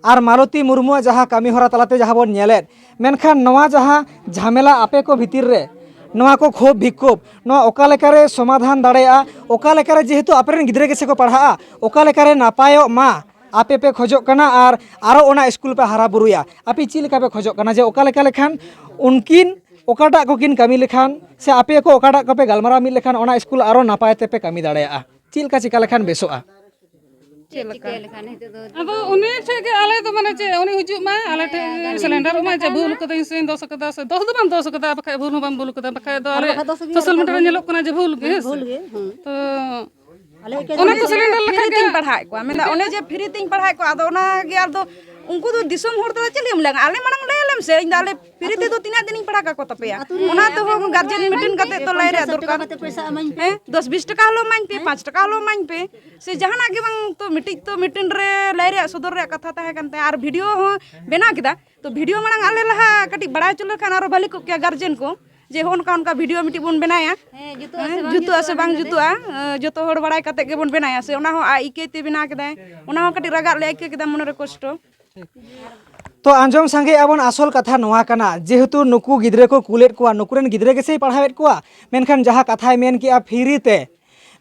ᱟᱨ ᱢᱟᱞᱚᱛᱤ ᱢᱩᱨᱢᱩᱣᱟᱜ ᱡᱟᱦᱟᱸ ᱠᱟᱹᱢᱤ ᱦᱚᱨᱟ ᱛᱟᱞᱟᱛᱮ ᱡᱟᱦᱟᱸ ᱵᱚᱱ ᱧᱮᱞᱮᱫ, ᱢᱮᱱᱠᱷᱟᱱ ᱱᱚᱣᱟ ᱡᱟᱦᱟᱸ ᱡᱷᱟᱢᱮᱞᱟ ᱟᱯᱮ ᱠᱚ ᱵᱷᱤᱛᱤᱨ ᱨᱮ, ᱱᱚᱣᱟ ᱠᱚ ᱠᱷᱳᱵ ᱵᱤᱠᱠᱷᱳᱵ, ᱱᱚᱣᱟ ᱚᱠᱟ ᱞᱮᱠᱟᱨᱮ ᱥᱚᱢᱟᱫᱷᱟᱱ ᱫᱟᱲᱮᱭᱟᱜᱼᱟ, ᱚᱠᱟ ᱞᱮᱠᱟᱨᱮ, ᱡᱮᱦᱮᱛᱩ ᱟᱯᱮᱨᱮᱱ ᱜᱤᱫᱽᱨᱟᱹ ᱜᱮᱥᱮ ᱠᱚ ᱯᱟᱲᱦᱟᱜᱼᱟ, ᱚᱠᱟ ᱞᱮᱠᱟᱨᱮ ᱱᱟᱯᱟᱭᱚᱜ ᱢᱟ, ᱟᱯᱮ ᱯᱮ ᱠᱷᱚᱡᱚᱜ ᱠᱟᱱᱟ ᱟᱨ ᱟᱨᱚ ᱚᱱᱟ ᱥᱠᱩᱞ ᱯᱮ ᱦᱟᱨᱟ ᱵᱩᱨᱩᱭᱟ? ᱟᱯᱮ ᱪᱮᱫ ᱞᱮᱠᱟ ᱯᱮ ᱠᱷᱚᱡᱚᱜ ᱠᱟᱱᱟ ᱡᱮ ᱚᱠᱟ ᱞᱮᱠᱟ ᱞᱮᱠᱷᱟᱱ ᱩᱱᱠᱤᱱ ᱚᱠᱟᱴᱟᱜ ᱠᱚᱠᱤᱱ ᱠᱟᱹᱢᱤ ᱞᱮᱠᱷᱟᱱ ᱥᱮ ᱟᱯᱮ ᱠᱚ ᱚᱠᱟᱴᱟᱜ ᱠᱚᱯᱮ ᱜᱟᱞᱢᱟᱨᱟᱣ ᱢᱤᱫ ᱞᱮᱠᱷᱟᱱ ᱚᱱᱟ ᱥᱠᱩᱞ ᱟᱨᱚ ᱱᱟᱯᱟᱭ ᱛᱮᱯᱮ ᱠᱟᱹᱢᱤ ᱫᱟᱲᱮᱭᱟᱜᱼᱟ? ᱪᱮᱫ ᱞᱮᱠᱟ ᱪᱤᱠᱟ ᱞᱮᱠᱷᱟᱱ ᱵᱮᱥᱚᱜᱼᱟ? ᱪᱮᱫ ᱞᱮᱠᱟ? ᱟᱫᱚ ᱩᱱᱤ ᱴᱷᱮᱱ ᱜᱮ ᱟᱞᱮ ᱫᱚ ᱢᱟᱱᱮ ᱪᱮᱫ, ᱩᱱᱤ ᱦᱤᱡᱩᱜ ᱢᱟ, ᱟᱞᱮ ᱴᱷᱮᱱ ᱜᱮ ᱥᱤᱞᱤᱱᱰᱟᱨᱚᱜ ᱢᱟ, ᱡᱮ ᱵᱷᱩᱞ ᱠᱟᱹᱫᱟᱹᱧ ᱥᱮ ᱫᱚᱥ ᱠᱟᱫᱟ ᱥᱮ ᱫᱚᱥ ᱫᱚ ᱵᱟᱝ ᱫᱚᱥ ᱠᱟᱫᱟ, ᱵᱟᱠᱷᱟᱡ ᱵᱷᱩᱞ ᱦᱚᱸ ᱵᱟᱢ ᱵᱷᱩᱞ ᱠᱟᱫᱟ, ᱵᱟᱠᱷᱟᱡ ᱫᱚ ᱟᱞᱮ ᱵᱟᱠᱷᱟᱡ ᱫᱚᱥ ᱜᱮ ᱥᱳᱥᱟᱞ ᱢᱤᱰᱤᱭᱟ ᱨᱮ ᱧᱮᱞᱚᱜ ᱠᱟᱱᱟ ᱡᱮ ᱵᱷᱩᱞ ᱜᱮ, ᱦᱮᱸ ᱥᱮ? ᱦᱩᱸ᱾ ᱛᱚ ᱚᱱᱟ ᱠᱚ ᱥᱤᱞᱤᱱᱰᱟᱨ ᱞᱮᱠᱷᱟᱱ ᱜᱮ ᱛᱤᱧ ᱯᱟᱲᱦᱟᱣᱮᱫ ᱠᱚᱣᱟ, ᱢᱮᱱᱫᱟ ᱚᱱᱮ ᱡᱮ ᱯᱷᱨᱤ ᱛᱤᱧ ᱯᱟᱲᱦᱟᱣᱮᱫ ᱠᱚᱣᱟ, ᱟᱫᱚ ᱚᱱᱟ ᱜᱮ ᱟᱨ ᱫᱚ ᱩᱱᱠᱩ ᱫᱚ ᱫᱤᱥᱚᱢ ᱦᱚᱲ ᱫᱚ ᱪᱮᱫ ᱮᱢ ᱞᱟᱹᱭᱟ? ᱟᱞᱮ ᱢᱟᱲᱟᱝ ᱞᱟᱹᱭ ᱟᱞᱮᱢ ᱥᱮ, ᱤᱧ ᱫᱚ ᱟᱞᱮ ᱯᱷᱨᱤ ᱛᱮᱫᱚ ᱛᱤᱱᱟᱹᱜ ᱫᱤᱱᱤᱧ ᱯᱟᱲᱦᱟᱣ ᱠᱟᱠᱚ ᱛᱟᱯᱮᱭᱟ? ᱚᱱᱟ ᱛᱮᱦᱚᱸ ᱜᱟᱨᱡᱮᱱ ᱢᱤᱴᱤᱝ ᱠᱟᱛᱮ ᱛᱚ ᱞᱟᱹᱭ ᱨᱮᱭᱟᱜ ᱫᱚᱨᱠᱟᱨ᱾ ᱦᱮᱸ, ᱫᱚᱥ ᱵᱤᱥ ᱴᱟᱠᱟ ᱦᱚᱞᱳ ᱤᱢᱟᱹᱧ ᱯᱮ, ᱯᱟᱸᱪ ᱴᱟᱠᱟ ᱦᱚᱞᱳ ᱤᱢᱟᱹᱧ ᱯᱮ, ᱥᱮ ᱡᱟᱦᱟᱱᱟᱜ ᱜᱮ ᱵᱟᱝ, ᱛᱚ ᱢᱤᱫᱴᱤᱡ ᱛᱚ ᱢᱤᱴᱤᱝ ᱨᱮ ᱞᱟᱹᱭ ᱨᱮᱭᱟᱜ ᱥᱚᱫᱚᱨ ᱨᱮᱭᱟᱜ ᱠᱟᱛᱷᱟ ᱛᱟᱦᱮᱸ ᱠᱟᱱ ᱛᱟᱭᱟ, ᱟᱨ ᱵᱷᱤᱰᱤᱭᱳ ᱦᱚᱸ ᱵᱮᱱᱟᱣ ᱠᱮᱫᱟ᱾ ᱛᱚ ᱵᱷᱤᱰᱤᱭᱳ ᱢᱟᱲᱟᱝ ᱟᱞᱮ ᱞᱟᱦᱟ ᱠᱟᱹᱴᱤᱡ ᱵᱟᱲᱟᱭ ᱦᱚᱪᱚ ᱞᱮᱠᱷᱟᱱ ᱟᱨᱚ ᱵᱷᱟᱹᱞᱤ ᱠᱚᱜ ᱠᱮᱭᱟ ᱜᱟᱨᱡᱮᱱ ᱠᱚ, ᱡᱮ ᱦᱚᱸᱜᱼᱚ ᱱᱚᱝᱠᱟ ᱚᱱᱠᱟ ᱵᱷᱤᱰᱤᱭᱳ ᱢᱤᱫᱴᱤᱡ ᱵᱚᱱ ᱵᱮᱱᱟᱭᱟ᱾ ᱦᱮᱸ, ᱡᱩᱛᱩᱜᱼᱟ ᱥᱮ ᱦᱮᱸ, ᱵᱟᱝ ᱡᱩᱛᱩᱜᱼᱟ ᱥᱮ ᱡᱩᱛᱩᱜᱼᱟ ᱵᱟᱝ ᱢᱮᱱᱛᱮ᱾ ᱡᱩᱛᱩᱜᱼᱟ, ᱮᱸ, ᱡᱚᱛᱚ ᱦᱚᱲ ᱵᱟᱲᱟᱭ ᱠᱟᱛᱮ ᱜᱮᱵᱚᱱ ᱵᱮᱱᱟᱭᱟ, ᱥᱮ ᱚᱱᱟ ᱦᱚᱸ ᱟᱡ ᱤᱠᱟᱹᱭ ᱛᱮ ᱵᱮᱱᱟᱣ ᱠᱮᱫᱟᱭ, ᱚᱱᱟ ᱦᱚᱸ ᱠᱟᱹᱴᱤᱡ ᱨᱟᱜᱟᱜ ᱞᱮ ᱟᱹᱭᱠᱟᱹᱣ ᱠᱮᱫᱟ ᱢᱚᱱᱮ ᱨᱮ ᱠᱚᱥᱴᱚ᱾ ᱛᱚ ᱟᱸᱡᱚᱢ ᱥᱟᱸᱜᱮ ᱟᱵᱚᱱ, ᱟᱥᱚᱞ ᱠᱟᱛᱷᱟ ᱱᱚᱣᱟ ᱠᱟᱱᱟ, ᱡᱮᱦᱮᱛᱩ ᱱᱩᱠᱩ ᱜᱤᱫᱽᱨᱟᱹ ᱠᱚ ᱠᱩᱞᱮᱫ ᱠᱚᱣᱟ, ᱱᱩᱠᱩ ᱨᱮᱱ ᱜᱤᱫᱽᱨᱟᱹ ᱜᱮᱥᱮᱭ ᱯᱟᱲᱦᱟᱣᱮᱫ ᱠᱚᱣᱟ, ᱢᱮᱱᱠᱷᱟᱱ ᱡᱟᱦᱟᱸ ᱠᱟᱛᱷᱟᱭ ᱢᱮᱱ ᱠᱮᱜᱼᱟ ᱯᱷᱨᱤ ᱛᱮ,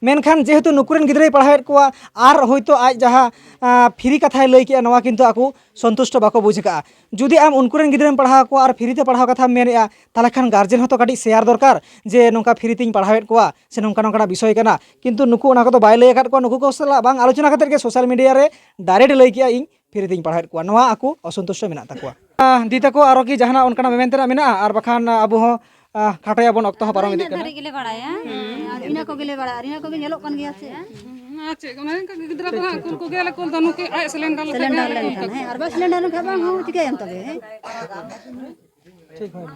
ᱢᱮᱱᱠᱷᱟᱱ ᱡᱮᱦᱮᱛᱩ ᱱᱩᱠᱩ ᱨᱮᱱ ᱜᱤᱫᱽᱨᱟᱹᱭ ᱯᱟᱲᱦᱟᱣᱮᱫ ᱠᱚᱣᱟ ᱟᱨ ᱦᱚᱭᱛᱳ ᱟᱡ ᱡᱟᱦᱟᱸ, ᱟᱸ, ᱯᱷᱨᱤ ᱠᱟᱛᱷᱟᱭ ᱞᱟᱹᱭ ᱠᱮᱜᱼᱟ, ᱱᱚᱣᱟ ᱠᱤᱱᱛᱩ ᱟᱠᱚ ᱥᱚᱱᱛᱩᱥᱴᱚ ᱵᱟᱠᱚ ᱵᱩᱡᱽ ᱠᱟᱜᱼᱟ᱾ ᱡᱩᱫᱤ ᱟᱢ ᱩᱱᱠᱩ ᱨᱮᱱ ᱜᱤᱫᱽᱨᱟᱹᱢ ᱯᱟᱲᱦᱟᱣ ᱠᱚᱣᱟ ᱟᱨ ᱯᱷᱨᱤ ᱛᱮ ᱯᱟᱲᱦᱟᱣ ᱠᱟᱛᱷᱟᱢ ᱢᱮᱱᱮᱫᱼᱟ, ᱛᱟᱦᱚᱞᱮ ᱠᱷᱟᱱ ᱜᱟᱨᱡᱮᱱ ᱦᱚᱸᱛᱚ ᱠᱟᱹᱴᱤᱡ ᱥᱮᱭᱟᱨ ᱫᱚᱨᱠᱟᱨ, ᱡᱮ ᱱᱚᱝᱠᱟ ᱯᱷᱨᱤ ᱛᱤᱧ ᱯᱟᱲᱦᱟᱣᱮᱫ ᱠᱚᱣᱟ ᱥᱮ ᱱᱚᱝᱠᱟ ᱱᱚᱝᱠᱟᱱᱟᱜ ᱵᱤᱥᱚᱭ ᱠᱟᱱᱟ, ᱠᱤᱱᱛᱩ ᱱᱩᱠᱩ ᱚᱱᱟ ᱠᱚᱫᱚ ᱵᱟᱭ ᱞᱟᱹᱭ ᱟᱠᱟᱫ ᱠᱚᱣᱟ, ᱱᱩᱠᱩ ᱠᱚ ᱥᱟᱞᱟᱜ ᱵᱟᱝ ᱟᱞᱳᱪᱚᱱᱟ ᱠᱟᱛᱮᱫ ᱜᱮ ᱥᱳᱥᱟᱞ ᱢᱤᱰᱤᱭᱟ ᱨᱮ ᱰᱟᱭᱨᱮᱠᱴ ᱞᱟᱹᱭ ᱠᱮᱜᱼᱟ, ᱤᱧ ᱯᱷᱨᱤ ᱛᱤᱧ ᱯᱟᱲᱦᱟᱣᱮᱫ ᱠᱚᱣᱟ, ᱱᱚᱣᱟ ᱟᱠᱚ ᱚᱥᱚᱱᱛᱩᱥᱴᱚ ᱢᱮᱱᱟᱜ ᱛᱟᱠᱚᱣᱟ᱾ ᱟᱸ, ᱫᱤ ᱛᱟᱠᱚ ᱟᱨᱚ ᱠᱤ ᱡᱟᱦᱟᱱᱟᱜ ᱚᱱᱠᱟᱱᱟᱜ ᱢᱮᱢᱮᱱ ᱛᱮᱱᱟᱜ ᱢᱮᱱᱟᱜᱼᱟ? ᱟᱨ ᱵᱟᱠᱷᱟᱱ ᱟᱵᱚ ᱦᱚᱸ, ᱟᱸ, ᱠᱷᱟᱴᱚᱭᱟᱵᱚᱱ, ᱚᱠᱛᱚ ᱦᱚᱸ ᱯᱟᱨᱚᱢ ᱤᱫᱤᱜ ᱤᱱᱟᱹᱜ ᱠᱟᱱᱟ᱾ ᱫᱷᱟᱹᱨᱤᱡ ᱜᱮᱞᱮ ᱵᱟᱲᱟᱭᱟ᱾ ᱦᱮᱸ, ᱟᱨ ᱤᱱᱟᱹ ᱠᱚᱜᱮᱞᱮ ᱵᱟᱲᱟᱭᱟ, ᱟᱨ ᱤᱱᱟᱹ ᱠᱚᱜᱮ ᱧᱮᱞᱚᱜ ᱠᱟᱱ ᱜᱮᱭᱟ ᱥᱮ᱾ ᱦᱮᱸ, ᱪᱮᱫ ᱠᱚ ᱢᱮᱱᱟ, ᱤᱱᱠᱟᱹ ᱜᱤᱫᱽᱨᱟᱹ ᱠᱚ ᱦᱟᱸᱜ ᱠᱩᱞ ᱠᱚᱜᱮᱭᱟᱞᱮ, ᱠᱩᱞ ᱫᱚ ᱱᱩᱠᱩ ᱟᱡ ᱥᱤᱞᱤᱱᱰᱟᱨ ᱞᱮᱠᱷᱟᱱ ᱥᱤᱞᱤᱱᱰᱟᱨ ᱜᱮ ᱞᱮᱱᱠᱷᱟᱱ, ᱠᱩᱞ ᱦᱮᱸ, ᱟᱨ ᱵᱟᱭ ᱥᱤᱞᱤᱱᱰᱟᱨ ᱞᱮᱱᱠᱷᱟᱱ ᱵᱟᱝ ᱦᱚᱸ ᱪᱤᱠᱟᱹᱭᱟᱢ ᱛᱚᱵᱮ, ᱦᱮᱸ? ᱴᱷᱤᱠ ᱦᱳᱭ᱾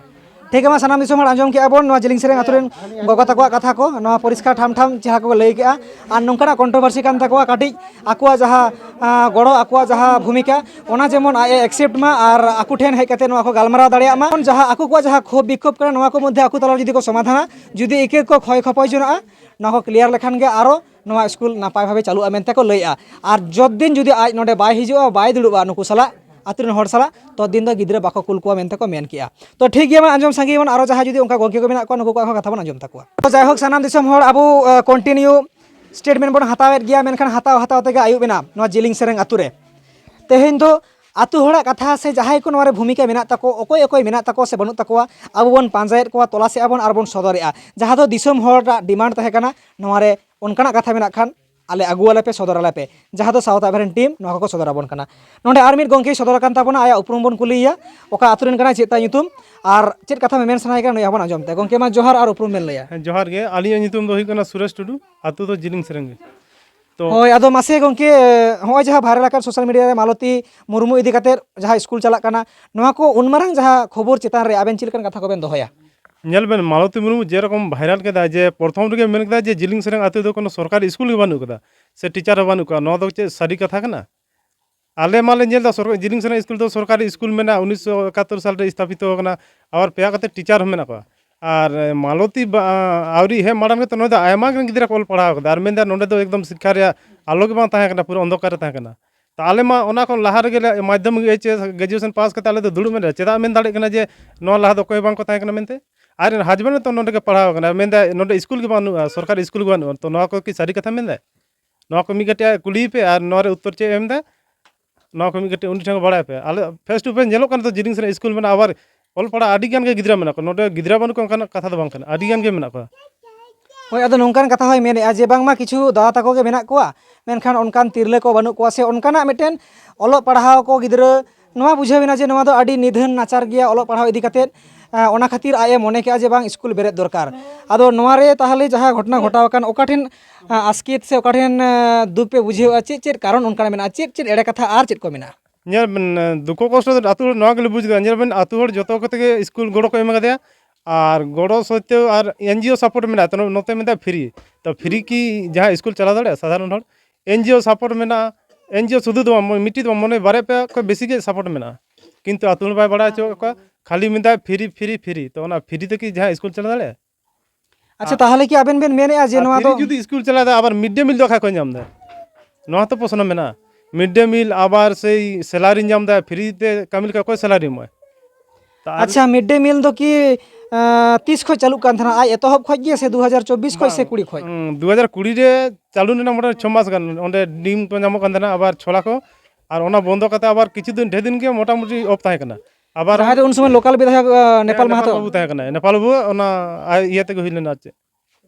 ᱴᱷᱤᱠ ᱜᱮᱭᱟ, ᱢᱟ ᱥᱟᱱᱟᱢ ᱫᱤᱥᱚᱢ ᱦᱚᱲ ᱟᱸᱡᱚᱢ ᱠᱮᱜᱼᱟ ᱵᱚᱱ ᱱᱚᱣᱟ ᱡᱤᱞᱤᱝ ᱥᱮᱨᱮᱝ ᱟᱹᱛᱩ ᱨᱮᱱ ᱜᱚᱜᱚ ᱛᱟᱠᱚᱣᱟᱜ ᱠᱟᱛᱷᱟ ᱠᱚ, ᱱᱚᱣᱟ ᱯᱚᱨᱤᱥᱠᱟᱨ ᱴᱷᱟᱢ ᱴᱷᱟᱢ ᱡᱟᱦᱟᱸ ᱠᱚ ᱞᱟᱹᱭ ᱠᱮᱜᱼᱟ᱾ ᱟᱨ ᱱᱚᱝᱠᱟᱱᱟᱜ ᱠᱚᱱᱴᱨᱳᱵᱷᱟᱨᱥᱤ ᱠᱟᱱ ᱛᱟᱠᱚᱣᱟ ᱠᱟᱹᱴᱤᱡ ᱟᱠᱚᱣᱟᱜ ᱡᱟᱦᱟᱸ, ᱟᱸ, ᱜᱚᱲᱚ, ᱟᱠᱚᱣᱟᱜ ᱡᱟᱦᱟᱸ ᱵᱷᱩᱢᱤᱠᱟ, ᱚᱱᱟ ᱡᱮᱢᱚᱱ ᱟᱡ ᱮ ᱮᱠᱥᱮᱯᱴ ᱢᱟ ᱟᱨ ᱟᱠᱚ ᱴᱷᱮᱱ ᱦᱮᱡ ᱠᱟᱛᱮ ᱱᱚᱣᱟ ᱠᱚ ᱜᱟᱞᱢᱟᱨᱟᱣ ᱫᱟᱲᱮᱭᱟᱜ ᱢᱟ᱾ ᱡᱟᱦᱟᱸ ᱟᱠᱚ ᱠᱚᱣᱟᱜ ᱡᱟᱦᱟᱸ ᱠᱷᱳᱵᱽ ᱵᱤᱠᱠᱷᱳᱵᱽ ᱠᱟᱱᱟ, ᱱᱚᱣᱟ ᱠᱚ ᱢᱚᱫᱽᱫᱷᱮ ᱟᱠᱚ ᱛᱟᱞᱟ ᱨᱮ ᱡᱩᱫᱤ ᱠᱚ ᱥᱚᱢᱟᱫᱷᱟᱱᱟ, ᱡᱩᱫᱤ ᱤᱠᱟᱹ ᱠᱚ ᱠᱷᱚᱭ ᱠᱷᱚᱯᱚᱭ ᱡᱚᱱᱟᱜᱼᱟ, ᱱᱚᱣᱟ ᱠᱚ ᱠᱞᱤᱭᱟᱨ ᱞᱮᱠᱷᱟᱱ ᱜᱮ ᱟᱨᱚ ᱱᱚᱣᱟ ᱥᱠᱩᱞ ᱱᱟᱯᱟᱭ ᱵᱷᱟᱵᱮ ᱪᱟᱞᱩᱜᱼᱟ ᱢᱮᱱᱛᱮ ᱠᱚ ᱞᱟᱹᱭᱮᱜᱼᱟ᱾ ᱟᱨ ᱡᱚᱛ ᱫᱤᱱ ᱡᱩᱫᱤ ᱟᱡ ᱱᱚᱰᱮ ᱵᱟᱭ ᱦᱤᱡᱩᱜᱼᱟ, ᱵᱟᱭ ᱫᱩᱲᱩᱵᱼᱟ ᱱᱩᱠᱩ ᱥᱟᱞᱟᱜ, ᱟᱛᱳ ᱨᱮᱱ ᱦᱚᱲ ᱥᱟᱞᱟᱜ, ᱛᱚ ᱫᱤᱱ ᱫᱚ ᱜᱤᱫᱽᱨᱟᱹ ᱵᱟᱠᱚ ᱠᱩᱞ ᱠᱚᱣᱟ ᱢᱮᱱᱛᱮ ᱠᱚ ᱢᱮᱱ ᱠᱮᱜᱼᱟ᱾ ᱛᱚ ᱴᱷᱤᱠ ᱜᱮᱭᱟ, ᱢᱟ ᱟᱸᱡᱚᱢ ᱥᱟᱸᱜᱮ ᱵᱚᱱ, ᱟᱨᱚ ᱡᱟᱦᱟᱸᱭ ᱡᱩᱫᱤ ᱚᱱᱠᱟ ᱜᱚᱢᱠᱮ ᱠᱚ ᱢᱮᱱᱟᱜ ᱠᱚᱣᱟ, ᱱᱩᱠᱩ ᱠᱚᱣᱟᱜ ᱦᱚᱸ ᱠᱟᱛᱷᱟ ᱵᱚᱱ ᱟᱸᱡᱚᱢ ᱛᱟᱠᱚᱣᱟ᱾ ᱛᱚ ᱡᱟᱭᱦᱳᱠ, ᱥᱟᱱᱟᱢ ᱫᱤᱥᱚᱢ ᱦᱚᱲ ᱟᱵᱚ, ᱟᱸ, ᱠᱚᱱᱴᱤᱱᱤᱭᱩ ᱥᱴᱮᱴᱢᱮᱱᱴ ᱵᱚᱱ ᱦᱟᱛᱟᱣᱮᱫ ᱜᱮᱭᱟ, ᱢᱮᱱᱠᱷᱟᱱ ᱦᱟᱛᱟᱣ ᱦᱟᱛᱟᱣ ᱛᱮᱜᱮ ᱟᱹᱭᱩᱵ ᱮᱱᱟ ᱱᱚᱣᱟ ᱡᱤᱞᱤᱝ ᱥᱮᱨᱮᱝ ᱟᱛᱳ ᱨᱮ᱾ ᱛᱮᱦᱮᱧ ᱫᱚ ᱟᱛᱳ ᱦᱚᱲᱟᱜ ᱠᱟᱛᱷᱟ ᱥᱮ ᱡᱟᱦᱟᱸᱭ ᱠᱚ ᱱᱚᱣᱟ ᱨᱮ ᱵᱷᱩᱢᱤᱠᱟ ᱢᱮᱱᱟᱜ ᱛᱟᱠᱚ, ᱚᱠᱚᱭ ᱚᱠᱚᱭ ᱢᱮᱱᱟᱜ ᱛᱟᱠᱚ ᱥᱮ ᱵᱟᱹᱱᱩᱜ ᱛᱟᱠᱚᱣᱟ, ᱟᱵᱚ ᱵᱚᱱ ᱯᱟᱸᱡᱟᱭᱮᱫ ᱠᱚᱣᱟ, ᱛᱚᱞᱟᱥᱮᱫᱼᱟ ᱵᱚᱱ ᱟᱨ ᱵᱚᱱ ᱥᱚᱫᱚᱨᱮᱫᱼᱟ᱾ ᱡᱟᱦᱟᱸ ᱫᱚ ᱫᱤᱥᱚᱢ ᱦᱚᱲᱟᱜ ᱰᱤᱢᱟᱱᱰ ᱛᱟᱦᱮᱸ ᱠᱟᱱᱟ, ᱱᱚᱣᱟ ᱨᱮ ᱚᱱᱠᱟᱱᱟᱜ ᱠᱟᱛᱷᱟ ᱢᱮᱱᱟᱜ ᱠᱷᱟᱱ ᱟᱞᱮ ᱟᱹᱜᱩ ᱟᱞᱮ ᱯᱮ, ᱥᱚᱫᱚᱨ ᱟᱞᱮ ᱯᱮ᱾ ᱡᱟᱦᱟᱸ ᱫᱚ ᱥᱟᱶᱛᱟ ᱵᱷᱟᱭᱵᱨᱮᱱᱴ ᱴᱤᱢ ᱱᱚᱣᱟ ᱠᱚᱠᱚ ᱥᱚᱫᱚᱨ ᱟᱵᱚᱱ ᱠᱟᱱᱟ᱾ ᱱᱚᱰᱮ ᱟᱨ ᱢᱤᱫ ᱜᱚᱢᱠᱮᱭ ᱥᱚᱫᱚᱨ ᱟᱠᱟᱱ ᱛᱟᱵᱚᱱᱟ, ᱟᱭᱟᱜ ᱩᱯᱨᱩᱢ ᱵᱚᱱ ᱠᱩᱞᱤᱭᱮᱭᱟ᱾ ᱚᱠᱟ ᱟᱛᱳ ᱨᱮᱱ ᱠᱟᱱᱟᱭ, ᱪᱮᱫ ᱛᱟᱭ ᱧᱩᱛᱩᱢ, ᱟᱨ ᱪᱮᱫ ᱠᱟᱛᱷᱟ ᱢᱮᱢᱮᱱ ᱥᱟᱱᱟᱭᱮ ᱠᱟᱱᱟ, ᱱᱩᱭ ᱦᱚᱸᱵᱚᱱ ᱟᱸᱡᱚᱢ ᱛᱟᱭᱟ᱾ ᱜᱚᱢᱠᱮ, ᱢᱟ ᱡᱚᱦᱟᱨ ᱟᱨ ᱩᱯᱨᱩᱢ ᱵᱮᱱ ᱞᱟᱹᱭᱟ᱾ ᱦᱮᱸ, ᱡᱚᱦᱟᱨ ᱜᱮ᱾ ᱟᱹᱞᱤᱧᱟᱜ ᱧᱩᱛᱩᱢ ᱫᱚ ᱦᱩᱭᱩᱜ ᱠᱟᱱᱟ ᱥᱩᱨᱮᱥ ᱴᱩᱰᱩ, ᱟᱛᱳ ᱫᱚ ᱡᱤᱞᱤᱝ ᱥᱮᱨᱮᱝ ᱜᱮ᱾ ᱛᱚ ᱦᱳᱭ, ᱟᱫᱚ ᱢᱟᱥᱮ ᱜᱚᱢᱠᱮ, ᱦᱚᱸᱜᱼᱚᱭ ᱡᱟᱦᱟᱸ ᱵᱷᱟᱭᱨᱟᱞ ᱟᱠᱟᱱ ᱥᱳᱥᱟᱞ ᱢᱤᱰᱤᱭᱟ ᱨᱮ ᱢᱟᱞᱚᱛᱤ ᱢᱩᱨᱢᱩ ᱤᱫᱤ ᱠᱟᱛᱮ ᱡᱟᱦᱟᱸ ᱥᱠᱩᱞ ᱪᱟᱞᱟᱜ ᱠᱟᱱᱟ, ᱱᱚᱣᱟ ᱠᱚ ᱩᱱ ᱢᱟᱨᱟᱝ ᱡᱟᱦᱟᱸ ᱠᱷᱚᱵᱚᱨ ᱪᱮᱛᱟᱱ ᱨᱮ ᱟᱵᱮᱱ ᱪᱮᱫ ᱞᱮᱠᱟᱱ ᱠᱟᱛᱷᱟ ᱠᱚᱵᱮᱱ ᱫᱚᱦᱚᱭᱟ? ᱧᱮᱞ ᱵᱮᱱ, ᱢᱟᱞᱚᱛᱤ ᱢᱩᱨᱢᱩ ᱡᱮᱨᱚᱠᱚᱢ ᱵᱷᱟᱭᱨᱟᱞ ᱠᱮᱫᱟ, ᱡᱮ ᱯᱨᱚᱛᱷᱚᱢ ᱨᱮᱜᱮ ᱢᱮᱱ ᱠᱮᱫᱟ ᱡᱮ ᱡᱤᱞᱤᱝ ᱥᱮᱨᱮᱝ ᱟᱛᱳ ᱫᱚ ᱠᱳᱱᱳ ᱥᱚᱨᱠᱟᱨᱤ ᱥᱠᱩᱞ ᱜᱮ ᱵᱟᱹᱱᱩᱜ ᱠᱟᱫᱟ, ᱥᱮ ᱴᱤᱪᱟᱨ ᱦᱚᱸ ᱵᱟᱹᱱᱩᱜ ᱠᱚᱣᱟ᱾ ᱱᱚᱣᱟ ᱫᱚ ᱪᱮᱫ ᱥᱟᱹᱨᱤ ᱠᱟᱛᱷᱟ ᱠᱟᱱᱟ? ᱟᱞᱮ ᱢᱟᱞᱮ ᱧᱮᱞ ᱮᱫᱟ ᱥᱚᱨᱠᱟᱨ, ᱡᱤᱞᱤᱝ ᱥᱮᱨᱮᱝ ᱥᱠᱩᱞ ᱫᱚ ᱥᱚᱨᱠᱟᱨᱤ ᱥᱠᱩᱞ ᱢᱮᱱᱟᱜᱼᱟ, ᱩᱱᱤᱥᱥᱚ ᱮᱠᱟᱛᱛᱳᱨ ᱥᱟᱞ ᱨᱮ ᱥᱛᱷᱟᱯᱤᱛᱚ ᱟᱠᱟᱱᱟ, ᱟᱵᱟᱨ ᱯᱮᱭᱟ ᱠᱟᱛᱮ ᱴᱤᱪᱟᱨ ᱦᱚᱸ ᱢᱮᱱᱟᱜ ᱠᱚᱣᱟ᱾ ᱟᱨ ᱢᱟᱞᱚᱛᱤ ᱵᱟ-, ᱟᱹᱣᱨᱤ ᱦᱮᱡ ᱢᱟᱲᱟᱝ ᱜᱮᱛᱚ ᱱᱚᱰᱮ ᱫᱚ ᱟᱭᱢᱟ ᱜᱟᱱ ᱜᱤᱫᱽᱨᱟᱹ ᱠᱚ ᱚᱞ ᱯᱟᱲᱦᱟᱣ ᱠᱟᱫᱟ, ᱟᱨ ᱢᱮᱱᱫᱟ ᱱᱚᱰᱮ ᱫᱚ ᱮᱠᱫᱚᱢ ᱥᱤᱠᱠᱷᱟ ᱨᱮᱭᱟᱜ ᱟᱞᱚ ᱜᱮ ᱵᱟᱝ ᱛᱟᱦᱮᱸ ᱠᱟᱱᱟ, ᱯᱩᱨᱟᱹ ᱚᱱᱫᱷᱚᱠᱟᱨ ᱨᱮ ᱛᱟᱦᱮᱸ ᱠᱟᱱᱟ᱾ ᱛᱚ ᱟᱞᱮ ᱢᱟ ᱚᱱᱟ ᱠᱷᱚᱱ ᱞᱟᱦᱟ ᱨᱮᱜᱮ ᱞᱮ ᱢᱟᱫᱽᱫᱷᱚᱢᱤᱠ ᱮᱭᱤᱪ ᱮᱥ ᱜᱨᱮᱡᱩᱭᱮᱥᱚᱱ ᱯᱟᱥ ᱠᱟᱛᱮ ᱟᱞᱮ ᱫᱚ ᱫᱩᱲᱩᱵ ᱢᱮᱱᱟᱜᱼᱟ, ᱪᱮᱫᱟᱜ ᱢᱮᱱ ᱫᱟᱲᱮᱭᱟᱜ ᱠᱟᱱᱟ ᱡᱮ ᱱᱚᱣᱟ ᱞᱟᱦᱟ ᱫᱚ ᱚᱠᱚᱭ ᱦᱚᱸ ᱵᱟᱝ ᱠᱚ ᱛᱟᱦᱮᱸ ᱠᱟᱱᱟ ᱢᱮᱱᱛᱮ? ᱟᱡ ᱨᱮᱱ ᱦᱟᱡᱵᱮᱱᱰ ᱛᱚ ᱱᱚᱰᱮ ᱜᱮ ᱯᱟᱲᱦᱟᱣ ᱠᱟᱱᱟ, ᱢᱮᱱᱫᱟ ᱱᱚᱰᱮ ᱥᱠᱩᱞ ᱜᱮ ᱵᱟᱹᱱᱩᱜᱼᱟ, ᱥᱚᱨᱠᱟᱨᱤ ᱥᱠᱩᱞ ᱜᱮ ᱵᱟᱹᱱᱩᱜᱼᱟ᱾ ᱛᱚ ᱱᱚᱣᱟ ᱠᱚ ᱠᱤ ᱥᱟᱹᱨᱤ ᱠᱟᱛᱷᱟ ᱢᱮᱱᱫᱟᱭ? ᱱᱚᱣᱟ ᱠᱚ ᱢᱤᱫ ᱠᱟᱹᱴᱤᱡ ᱟᱡ ᱠᱩᱞᱤᱭᱮ ᱯᱮ, ᱟᱨ ᱱᱚᱣᱟ ᱨᱮ ᱩᱛᱛᱚᱨ ᱪᱮᱫ ᱮ ᱮᱢ ᱮᱫᱟ, ᱱᱚᱣᱟ ᱠᱚ ᱢᱤᱫ ᱠᱟᱹᱴᱤᱡ ᱩᱱᱤ ᱴᱷᱮᱱ ᱵᱟᱲᱟᱭ ᱯᱮ᱾ ᱟᱞᱮ ᱯᱷᱮᱥ ᱴᱩ ᱯᱷᱮᱥ ᱧᱮᱞᱚᱜ ᱠᱟᱱᱟ ᱛᱚ, ᱡᱤᱞᱤᱝ ᱥᱮᱨᱮᱝ ᱥᱠᱩᱞ ᱢᱮᱱᱟᱜᱼᱟ, ᱟᱵᱟᱨ ᱚᱞ ᱯᱟᱲᱦᱟᱣ ᱟᱹᱰᱤ ᱜᱟᱱ ᱜᱮ ᱜᱤᱫᱽᱨᱟᱹ ᱢᱮᱱᱟᱜ ᱠᱚᱣᱟ᱾ ᱱᱚᱰᱮ ᱜᱤᱫᱽᱨᱟᱹ ᱵᱟᱹᱱᱩᱜ ᱠᱚᱣᱟ ᱚᱱᱠᱟᱱᱟᱜ ᱠᱟᱛᱷᱟ ᱫᱚ ᱵᱟᱝ ᱠᱟᱱᱟ, ᱟᱹᱰᱤ ᱜᱟᱱ ᱜᱮ ᱢᱮᱱᱟᱜ ᱠᱚᱣᱟ᱾ ᱦᱳᱭ, ᱟᱫᱚ ᱱᱚᱝᱠᱟᱱ ᱠᱟᱛᱷᱟ ᱦᱚᱸᱭ ᱢᱮᱱᱮᱫᱼᱟ ᱡᱮ ᱵᱟᱝᱢᱟ ᱠᱤᱪᱷᱩ ᱫᱟᱫᱟ ᱛᱟᱠᱚ ᱜᱮ ᱢᱮᱱᱟᱜ ᱠᱚᱣᱟ, ᱢᱮᱱᱠᱷᱟᱱ ᱚᱱᱠᱟᱱ ᱛᱤᱨᱞᱟᱹ ᱠᱚ ᱵᱟᱹᱱᱩᱜ ᱠᱚᱣᱟ, ᱥᱮ ᱚᱱᱠᱟᱱᱟᱜ ᱢᱤᱫᱴᱮᱱ ᱚᱞᱚᱜ ᱯᱟᱲᱦᱟᱣ ᱠᱚ ᱜᱤᱫᱽᱨᱟᱹ, ᱱᱚᱣᱟ ᱵᱩᱡᱷᱟᱹᱣ ᱮᱱᱟ ᱡᱮ ᱱᱚᱣᱟ ᱫᱚ ᱟᱹᱰᱤ ᱱᱤᱫᱷᱟᱹᱱ ᱱᱟᱪᱟᱨ ᱜᱮᱭᱟ ᱚᱞᱚᱜ ᱯᱟᱲᱦᱟᱣ ᱤᱫᱤ ᱠᱟᱛᱮᱫ᱾ ᱟᱸ, ᱚᱱᱟ ᱠᱷᱟᱹᱛᱤᱨ ᱟᱡ ᱮ ᱢᱚᱱᱮ ᱠᱮᱜᱼᱟ ᱡᱮ ᱵᱟᱝ, ᱥᱠᱩᱞ ᱵᱮᱨᱮᱫ ᱫᱚᱨᱠᱟᱨ᱾ ᱟᱫᱚ ᱱᱚᱣᱟ ᱨᱮ ᱛᱟᱦᱚᱞᱮ ᱡᱟᱦᱟᱸ ᱜᱷᱚᱴᱚᱱᱟ ᱜᱷᱚᱴᱟᱣ ᱟᱠᱟᱱ, ᱚᱠᱟ ᱴᱷᱮᱱ, ᱟᱸ, ᱟᱥᱠᱮᱛ ᱥᱮ ᱚᱠᱟ ᱴᱷᱮᱱ, ᱟᱸ, ᱫᱩᱠ ᱯᱮ ᱵᱩᱡᱷᱟᱹᱣᱟ? ᱪᱮᱫ ᱪᱮᱫ ᱠᱟᱨᱚᱱ ᱚᱱᱠᱟᱱᱟᱜ ᱢᱮᱱᱟᱜᱼᱟ? ᱪᱮᱫ ᱪᱮᱫ ᱮᱲᱮ ᱠᱟᱛᱷᱟ ᱟᱨ ᱪᱮᱫ ᱠᱚ ᱢᱮᱱᱟᱜᱼᱟ? ᱧᱮᱞ ᱵᱮᱱ, ᱫᱩᱠᱷᱚ ᱠᱚᱥᱴᱚ ᱫᱚ ᱟᱹᱛᱩ ᱦᱚᱲ ᱱᱚᱣᱟ ᱜᱮᱞᱮ ᱵᱩᱡᱽ ᱠᱮᱫᱟ᱾ ᱧᱮᱞ ᱵᱮᱱ, ᱟᱹᱛᱩ ᱦᱚᱲ ᱡᱚᱛᱚ ᱠᱚᱛᱮ ᱜᱮ ᱥᱠᱩᱞ ᱜᱚᱲᱚ ᱠᱚ ᱮᱢ ᱠᱟᱫᱮᱭᱟ, ᱟᱨ ᱜᱚᱲᱚ ᱥᱚᱛᱛᱮᱣ ᱟᱨ ᱮᱱᱡᱤᱳ ᱥᱟᱯᱳᱨᱴ ᱢᱮᱱᱟᱜᱼᱟ, ᱛᱚ ᱱᱚᱛᱮ ᱢᱮᱱᱫᱟ ᱯᱷᱨᱤ᱾ ᱛᱚ ᱯᱷᱨᱤ ᱠᱤ ᱡᱟᱦᱟᱸ ᱥᱠᱩᱞ ᱪᱟᱞᱟᱣ ᱫᱟᱲᱮᱭᱟᱜᱼᱟ ᱥᱟᱫᱷᱟᱨᱚᱱ ᱦᱚᱲ? ᱮᱱᱡᱤᱳ ᱥᱟᱯᱳᱨᱴ ᱢᱮᱱᱟᱜᱼᱟ, ᱮᱱᱡᱤᱳ ᱥᱩᱫᱷᱩ ᱫᱚ ᱵᱟᱝ, ᱢᱤᱫᱴᱤᱡ ᱫᱚ ᱵᱟᱝ, ᱢᱚᱱᱮ ᱵᱟᱨᱭᱟ ᱯᱮᱭᱟ ᱠᱷᱚᱱ ᱵᱮᱥᱤ ᱜᱮ ᱥᱟᱯᱳᱨᱴ ᱢᱮᱱᱟᱜᱼᱟ, ᱠᱤᱱᱛᱩ ᱟᱹᱛᱩ ᱦᱚᱲ ᱵᱟᱭ ᱵᱟᱲᱟᱭ ᱦᱚᱪᱚ ᱠᱚᱣᱟ, ᱠᱷᱟᱹᱞᱤ ᱢᱮᱱᱫᱟᱭ ᱯᱷᱨᱤ, ᱯᱷᱨᱤ, ᱯᱷᱨᱤ᱾ ᱛᱚ ᱚᱱᱟ ᱯᱷᱨᱤ ᱛᱮᱠᱤ ᱡᱟᱦᱟᱸ ᱥᱠᱩᱞ ᱪᱟᱞᱟᱣ ᱫᱟᱲᱮᱭᱟᱜᱼᱟ? ᱟᱪᱪᱷᱟ, ᱛᱟᱦᱚᱞᱮ ᱠᱤ ᱟᱵᱮᱱ ᱵᱮᱱ ᱢᱮᱱᱮᱫᱼᱟ ᱡᱮ ᱟᱨ ᱱᱚᱣᱟ ᱯᱷᱨᱤ ᱫᱚ ᱡᱩᱫᱤ ᱥᱠᱩᱞ ᱪᱟᱞᱟᱣ ᱫᱟ, ᱟᱵᱟᱨ ᱢᱤᱰ ᱰᱮ ᱢᱤᱞ ᱫᱚ ᱚᱠᱟ ᱠᱷᱚᱱ ᱧᱟᱢ ᱫᱟ? ᱱᱚᱣᱟ ᱛᱚ ᱯᱨᱚᱥᱱᱚ ᱢᱮᱱᱟᱜᱼᱟ᱾ ᱢᱤᱰ ᱰᱮ ᱢᱤᱞ, ᱟᱵᱟᱨ ᱥᱮᱭ ᱥᱮᱞᱟᱨᱤ ᱧᱟᱢ ᱫᱟ, ᱯᱷᱨᱤ ᱛᱮ ᱠᱟᱹᱢᱤ ᱞᱮᱠᱟ ᱚᱠᱚᱭ ᱥᱮᱞᱟᱨᱤ ᱮᱢᱚᱜᱼᱟ? ᱛᱟ ᱟᱨ ᱟᱪᱪᱷᱟ, ᱢᱤᱰ ᱰᱮ ᱢᱤᱞ ᱫᱚ ᱠᱤ ᱟᱸ, ᱛᱤᱥ ᱠᱷᱚᱱ ᱪᱟᱹᱞᱩᱜ ᱠᱟᱱ ᱛᱟᱦᱮᱱᱟ? ᱟᱡ ᱮᱛᱚᱦᱚᱵ ᱠᱷᱚᱱ ᱜᱮ ᱥᱮ ᱫᱩ ᱦᱟᱡᱟᱨ ᱪᱚᱵᱵᱤᱥ ᱠᱷᱚᱱ ᱥᱮ ᱠᱩᱲᱤ ᱠᱷᱚᱱ? ᱦᱩᱸ, ᱫᱩ ᱦᱟᱡᱟᱨ ᱠᱩᱲᱤ ᱨᱮ ᱪᱟᱹᱞᱩ ᱞᱮᱱᱟ, ᱢᱚᱴᱟᱢᱩᱴᱤ ᱪᱷᱚ ᱢᱟᱥ ᱜᱟᱱ᱾ ᱚᱸᱰᱮ ᱰᱤᱢ ᱠᱚ ᱧᱟᱢᱚᱜ ᱠᱟᱱ ᱛᱟᱦᱮᱱᱟ, ᱟᱵᱟᱨ ᱪᱷᱚᱞᱟ ᱠᱚ, ᱟᱨ ᱚᱱᱟ ᱵᱚᱱᱫᱚ ᱠᱟᱛᱮ ᱟᱵᱟᱨ ᱠᱤᱪᱷᱩ ᱫᱤᱱ, ᱰᱷᱮᱨ ᱫᱤᱱ ᱜᱮ ᱢᱚᱴᱟᱢᱩᱴᱤ ᱚᱯᱷ ᱛᱟᱦᱮᱸ ᱠᱟᱱᱟ᱾ ᱟᱵᱟᱨ ᱡᱟᱦᱟᱸᱭ ᱫᱚ ᱩᱱ ᱥᱚᱢᱚᱭ ᱞᱳᱠᱟᱞ ᱵᱤᱫᱷᱟᱭᱚᱠ ᱟᱸ, ᱱᱮᱯᱟᱞ ᱦᱮᱸ, ᱢᱟᱦᱟᱛᱚ᱾ ᱵᱟᱹᱵᱩ ᱛᱟᱦᱮᱸ ᱠᱟᱱᱟ, ᱱᱮᱯᱟᱞ ᱵᱟᱹᱵᱩ ᱚᱱᱟ ᱟᱡ ᱤᱭᱟᱹ ᱛᱮᱜᱮ ᱦᱩᱭ ᱞᱮᱱᱟ ᱟᱨ ᱪᱮᱫ᱾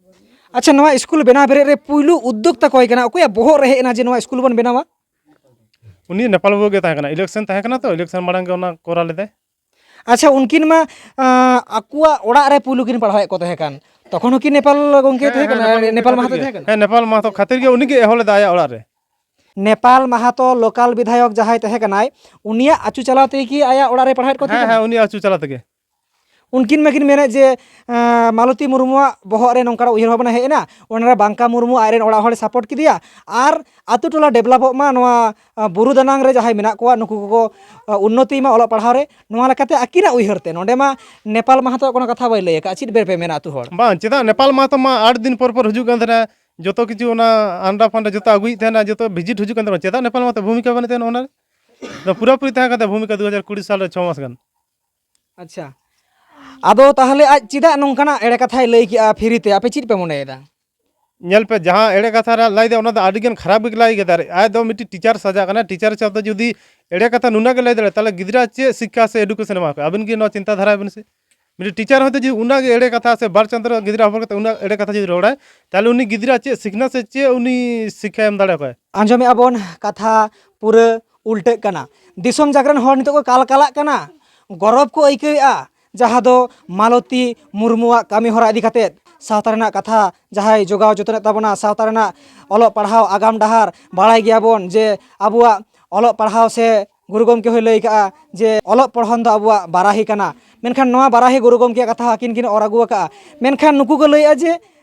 ᱟᱪᱪᱷᱟ, ᱱᱚᱣᱟ ᱥᱠᱩᱞ ᱵᱮᱱᱟᱣ ᱵᱮᱨᱮᱫ ᱨᱮ ᱯᱩᱭᱞᱩ ᱩᱫᱽᱫᱳᱠᱛᱟ ᱚᱠᱚᱭ ᱠᱟᱱᱟ? ᱚᱠᱚᱭᱟᱜ ᱵᱚᱦᱚᱜ ᱨᱮ ᱦᱮᱡ ᱮᱱᱟ ᱡᱮ ᱱᱚᱣᱟ ᱥᱠᱩᱞ ᱵᱚᱱ ᱵᱮᱱᱟᱣᱟ? ᱩᱱᱤ ᱱᱮᱯᱟᱞ ᱵᱟᱹᱵᱩ ᱜᱮ ᱛᱟᱦᱮᱸ ᱠᱟᱱᱟ, ᱤᱞᱮᱠᱥᱚᱱ ᱛᱟᱦᱮᱸ ᱠᱟᱱᱟ ᱛᱚ, ᱤᱞᱮᱠᱥᱚᱱ ᱢᱟᱲᱟᱝ ᱜᱮ ᱚᱱᱟ ᱠᱚᱨᱟᱣ ᱞᱮᱫᱟᱭ᱾ ᱟᱪᱪᱷᱟ, ᱩᱱᱠᱤᱱ ᱢᱟ ᱟᱸ, ᱟᱠᱚᱣᱟᱜ ᱚᱲᱟᱜ ᱨᱮ ᱯᱩᱭᱞᱩ ᱠᱤᱱ ᱯᱟᱲᱦᱟᱣᱮᱫ ᱠᱚ ᱛᱟᱦᱮᱸ ᱠᱟᱱ, ᱛᱚᱠᱷᱚᱱ ᱦᱚᱸᱠᱤ ᱱᱮᱯᱟᱞ ᱜᱚᱢᱠᱮ ᱦᱮᱸ, ᱛᱟᱦᱮᱸ ᱦᱮᱸ, ᱠᱟᱱᱟ? ᱱᱮᱯᱟᱞ ᱜᱚᱢᱠᱮ ᱱᱮᱯᱟᱞ ᱠᱟᱛᱷᱟ ᱢᱟᱦᱟᱛᱚ ᱛᱮᱜᱮ᱾ ᱛᱟᱦᱮᱸ ᱠᱟᱱᱟ? ᱦᱮᱸ, ᱱᱮᱯᱟᱞ ᱢᱟᱦᱟᱛᱚ ᱠᱷᱟᱹᱛᱤᱨ ᱜᱮ ᱩᱱᱤ ᱜᱮ ᱮᱦᱚᱵ ᱞᱮᱫᱟ ᱟᱭᱟᱜ ᱚᱲᱟᱜ ᱨᱮ᱾ ᱱᱮᱯᱟᱞ ᱢᱟᱦᱟᱛᱚ ᱞᱳᱠᱟᱞ ᱵᱤᱫᱷᱟᱭᱚᱠ ᱡᱟᱦᱟᱸᱭ ᱛᱟᱦᱮᱸ ᱠᱟᱱᱟᱭ, ᱩᱱᱤᱭᱟᱜ ᱟᱹᱪᱩ ᱪᱟᱞᱟᱣ ᱛᱮᱜᱮ ᱠᱤ ᱟᱭᱟᱜ ᱚᱲᱟᱜ ᱨᱮ ᱯᱟᱲᱦᱟᱣᱮᱫ ᱠᱚ ᱛᱟᱦᱮᱸ ᱦᱮᱸ, ᱠᱟᱱᱟ? ᱦᱮᱸ, ᱩᱱᱤ ᱟᱹᱪᱩ ᱪᱟᱞᱟᱣ ᱛᱮᱜᱮ᱾ ᱩᱱᱠᱤᱱ ᱢᱟᱠᱤᱱ ᱢᱮᱱᱮᱫ ᱡᱮ, ᱮᱸ, ᱢᱟᱞᱚᱛᱤ ᱢᱩᱨᱢᱩᱣᱟᱜ ᱵᱚᱦᱚᱜ ᱨᱮ ᱱᱚᱝᱠᱟᱱᱟᱜ ᱩᱭᱦᱟᱹᱨ ᱵᱷᱟᱵᱽᱱᱟ ᱦᱮᱡ ᱮᱱᱟ, ᱚᱱᱟᱨᱮ ᱵᱟᱝᱠᱟ ᱢᱩᱨᱢᱩ ᱟᱡᱨᱮᱱ ᱚᱲᱟᱜ ᱦᱚᱲᱮ ᱥᱟᱯᱳᱨᱴ ᱠᱮᱫᱮᱭᱟ, ᱟᱨ ᱟᱛᱳ ᱴᱚᱞᱟ ᱰᱮᱵᱷᱞᱚᱯᱚᱜ ᱢᱟ, ᱱᱚᱣᱟ, ᱮᱸ, ᱵᱩᱨᱩ ᱫᱟᱱᱟᱝ ᱨᱮ ᱡᱟᱦᱟᱸᱭ ᱢᱮᱱᱟᱜ ᱠᱚᱣᱟ ᱱᱩᱠᱩ ᱠᱚᱠᱚ, ᱮᱸ, ᱩᱱᱱᱚᱛᱤ ᱢᱟ ᱚᱞᱚᱜ ᱯᱟᱲᱦᱟᱣ ᱨᱮ, ᱱᱚᱣᱟ ᱞᱮᱠᱟᱛᱮ ᱟᱹᱠᱤᱱᱟᱜ ᱩᱭᱦᱟᱹᱨ ᱛᱮ᱾ ᱱᱚᱸᱰᱮ ᱢᱟ ᱱᱮᱯᱟᱞ ᱢᱟᱦᱟᱛᱚ ᱠᱳᱱᱳ ᱠᱟᱛᱷᱟ ᱵᱟᱭ ᱞᱟᱹᱭ ᱟᱠᱟᱫᱼᱟ, ᱪᱮᱫ ᱵᱮᱨ ᱯᱮ ᱢᱮᱱᱟ ᱟᱛᱳ ᱦᱚᱲ? ᱵᱟᱝ, ᱪᱮᱫᱟᱜ? ᱱᱮᱯᱟᱞ ᱢᱟᱦᱟᱛᱚ ᱢᱟ ᱟᱴ ᱫᱤᱱ ᱯᱚᱨ ᱯᱚᱨ ᱦᱤᱡᱩᱜ ᱠᱟᱱ ᱛᱟᱦᱮᱱᱟ, ᱡᱚᱛᱚ ᱠᱤᱪᱷᱩ ᱚᱱᱟ ᱟᱱᱰᱟ ᱯᱷᱟᱱᱰᱟ ᱡᱚᱛᱚ ᱟᱹᱜᱩᱭᱮᱫ ᱛᱟᱦᱮᱱᱟ, ᱡᱚᱛᱚ ᱵᱷᱤᱡᱤᱴ ᱦᱤᱡᱩᱜ ᱠᱟᱱ ᱛᱟᱦᱮᱱᱟ᱾ ᱪᱮᱫᱟᱜ ᱱᱮᱯᱟᱞ ᱢᱟᱦᱟᱛᱚ ᱵᱷᱩᱢᱤᱠᱟ ᱵᱟᱹᱱᱩᱜ ᱛᱟᱦᱮᱱᱟ ᱚᱱᱟ ᱨᱮ? ᱫᱚ ᱯᱩᱨᱟᱹᱯᱩᱨᱤ ᱛᱟᱦᱮᱸ ᱠᱟᱱ ᱛᱟᱭᱟ ᱵᱷᱩᱢᱤᱠᱟ ᱫᱩ ᱦᱟᱡᱟᱨ ᱠᱩᱲᱤ ᱥᱟᱞ ᱨᱮ ᱪᱷᱚ ᱢᱟᱥ ᱜᱟᱱ᱾ ᱟᱪᱪᱷᱟ, ᱟᱫᱚ ᱛᱟᱦᱚᱞᱮ ᱟᱡ ᱪᱮᱫᱟᱜ ᱱᱚᱝᱠᱟᱱᱟᱜ ᱮᱲᱮ ᱠᱟᱛᱷᱟᱭ ᱞᱟᱹᱭ ᱠᱮᱜᱼᱟ ᱯᱷᱨᱤ ᱛᱮ? ᱟᱯᱮ ᱪᱮᱫ ᱯᱮ ᱢᱚᱱᱮᱭᱮᱫᱟ? ᱧᱮᱞ ᱯᱮ, ᱡᱟᱦᱟᱸ ᱮᱲᱮ ᱠᱟᱛᱷᱟ ᱨᱮ ᱞᱟᱹᱭ ᱫᱟ, ᱚᱱᱟ ᱫᱚ ᱟᱹᱰᱤ ᱜᱟᱱ ᱠᱷᱟᱨᱟᱯ ᱜᱮ ᱞᱟᱹᱭ ᱠᱮᱫᱟ᱾ ᱟᱡ ᱫᱚ ᱢᱤᱫᱴᱤᱡ ᱴᱤᱪᱟᱨ ᱥᱟᱡᱟᱜ ᱠᱟᱱᱟ, ᱴᱤᱪᱟᱨ ᱦᱤᱥᱟᱹᱵ ᱛᱮ ᱡᱩᱫᱤ ᱮᱲᱮ ᱠᱟᱛᱷᱟ ᱱᱩᱱᱟᱹᱜ ᱜᱮ ᱞᱟᱹᱭ ᱫᱟᱲᱮᱭᱟᱜᱼᱟ, ᱛᱟᱦᱚᱞᱮ ᱜᱤᱫᱽᱨᱟᱹ ᱪᱮᱫ ᱥᱤᱠᱠᱷᱟ ᱥᱮ ᱮᱰᱩᱠᱮᱥᱚᱱ ᱮᱢᱟ ᱠᱚᱣᱟ? ᱟᱵᱤᱱ ᱜᱮ ᱱᱚᱣᱟ ᱪᱤᱱᱛᱟ ᱫᱷᱟᱨᱟᱭ ᱵᱤᱱ ᱥᱮ᱾ ᱢᱤᱫᱴᱤᱡ ᱴᱤᱪᱟᱨ ᱦᱚᱭᱛᱳ ᱡᱩᱫᱤ ᱩᱱᱟᱹᱜ ᱜᱮ ᱮᱲᱮ ᱠᱟᱛᱷᱟ ᱥᱮ ᱵᱟᱨ ᱪᱟᱸᱫᱳ ᱨᱮ ᱜᱤᱫᱽᱨᱟᱹ ᱦᱚᱯᱚᱱ ᱠᱟᱛᱮ ᱩᱱᱟᱹᱜ ᱮᱲᱮ ᱠᱟᱛᱷᱟ ᱡᱩᱫᱤ ᱨᱚᱲᱟᱭ, ᱛᱟᱦᱚᱞᱮ ᱩᱱᱤ ᱜᱤᱫᱽᱨᱟᱹ ᱪᱮᱫ ᱥᱤᱠᱷᱱᱟᱹᱛ ᱥᱮ ᱪᱮᱫ ᱩᱱᱤ ᱥᱤᱠᱠᱷᱟ ᱮᱢ ᱫᱟᱲᱮ ᱟᱠᱚᱣᱟᱭ? ᱟᱸᱡᱚᱢᱮᱫᱼᱟ ᱵᱚᱱ, ᱠᱟᱛᱷᱟ ᱯᱩᱨᱟᱹ ᱩᱞᱴᱟᱹᱜ ᱠᱟᱱᱟ᱾ ᱫᱤᱥᱚᱢ ᱡᱟᱜᱽᱨᱚᱱ ᱦᱚᱲ ᱱᱤᱛᱚᱜ ᱠᱚ ᱠᱟᱞᱠᱟᱞᱟᱜ ᱠᱟᱱᱟ, ᱜᱚᱨᱚᱵᱽ ᱠᱚ ᱟᱹᱭᱠᱟᱹᱣᱮᱫᱼᱟ, ᱡᱟᱦᱟᱸ ᱫᱚ ᱢᱟᱞᱚᱛᱤ ᱢᱩᱨᱢᱩᱣᱟᱜ ᱠᱟᱹᱢᱤ ᱦᱚᱨᱟ ᱤᱫᱤ ᱠᱟᱛᱮᱫ ᱥᱟᱶᱛᱟ ᱨᱮᱱᱟᱜ ᱠᱟᱛᱷᱟ ᱡᱟᱦᱟᱸᱭ ᱡᱚᱜᱟᱣ ᱡᱚᱛᱚᱱᱮᱫ ᱛᱟᱵᱚᱱᱟ, ᱥᱟᱶᱛᱟ ᱨᱮᱱᱟᱜ ᱚᱞᱚᱜ ᱯᱟᱲᱦᱟᱣ ᱟᱜᱟᱢ ᱰᱟᱦᱟᱨ ᱵᱟᱲᱟᱭ ᱜᱮᱭᱟᱵᱚᱱ ᱡᱮ ᱟᱵᱚᱣᱟᱜ ᱚᱞᱚᱜ ᱯᱟᱲᱦᱟᱣ ᱥᱮ ᱜᱩᱨᱩ ᱜᱚᱢᱠᱮ ᱦᱚᱸᱭ ᱞᱟᱹᱭ ᱠᱟᱜᱼᱟ ᱡᱮ ᱚᱞᱚᱜ ᱯᱚᱲᱦᱚᱱ ᱫᱚ ᱟᱵᱚᱣᱟᱜ ᱵᱟᱨᱟᱦᱤ ᱠᱟᱱᱟ, ᱢᱮᱱᱠᱷᱟᱱ ᱱᱚᱣᱟ ᱵᱟᱨᱟᱦᱤ ᱜᱩᱨᱩ ᱜᱚᱢᱠᱮᱭᱟᱜ ᱠᱟᱛᱷᱟ ᱟᱹᱠᱤᱱ ᱠᱤᱱ ᱚᱨ ᱟᱹᱜᱩ ᱟᱠᱟᱜᱼᱟ᱾ ᱢᱮᱱᱠᱷᱟᱱ ᱱᱩᱠᱩ ᱠᱚ ᱞᱟᱹᱭᱮᱜᱼᱟ ᱡᱮ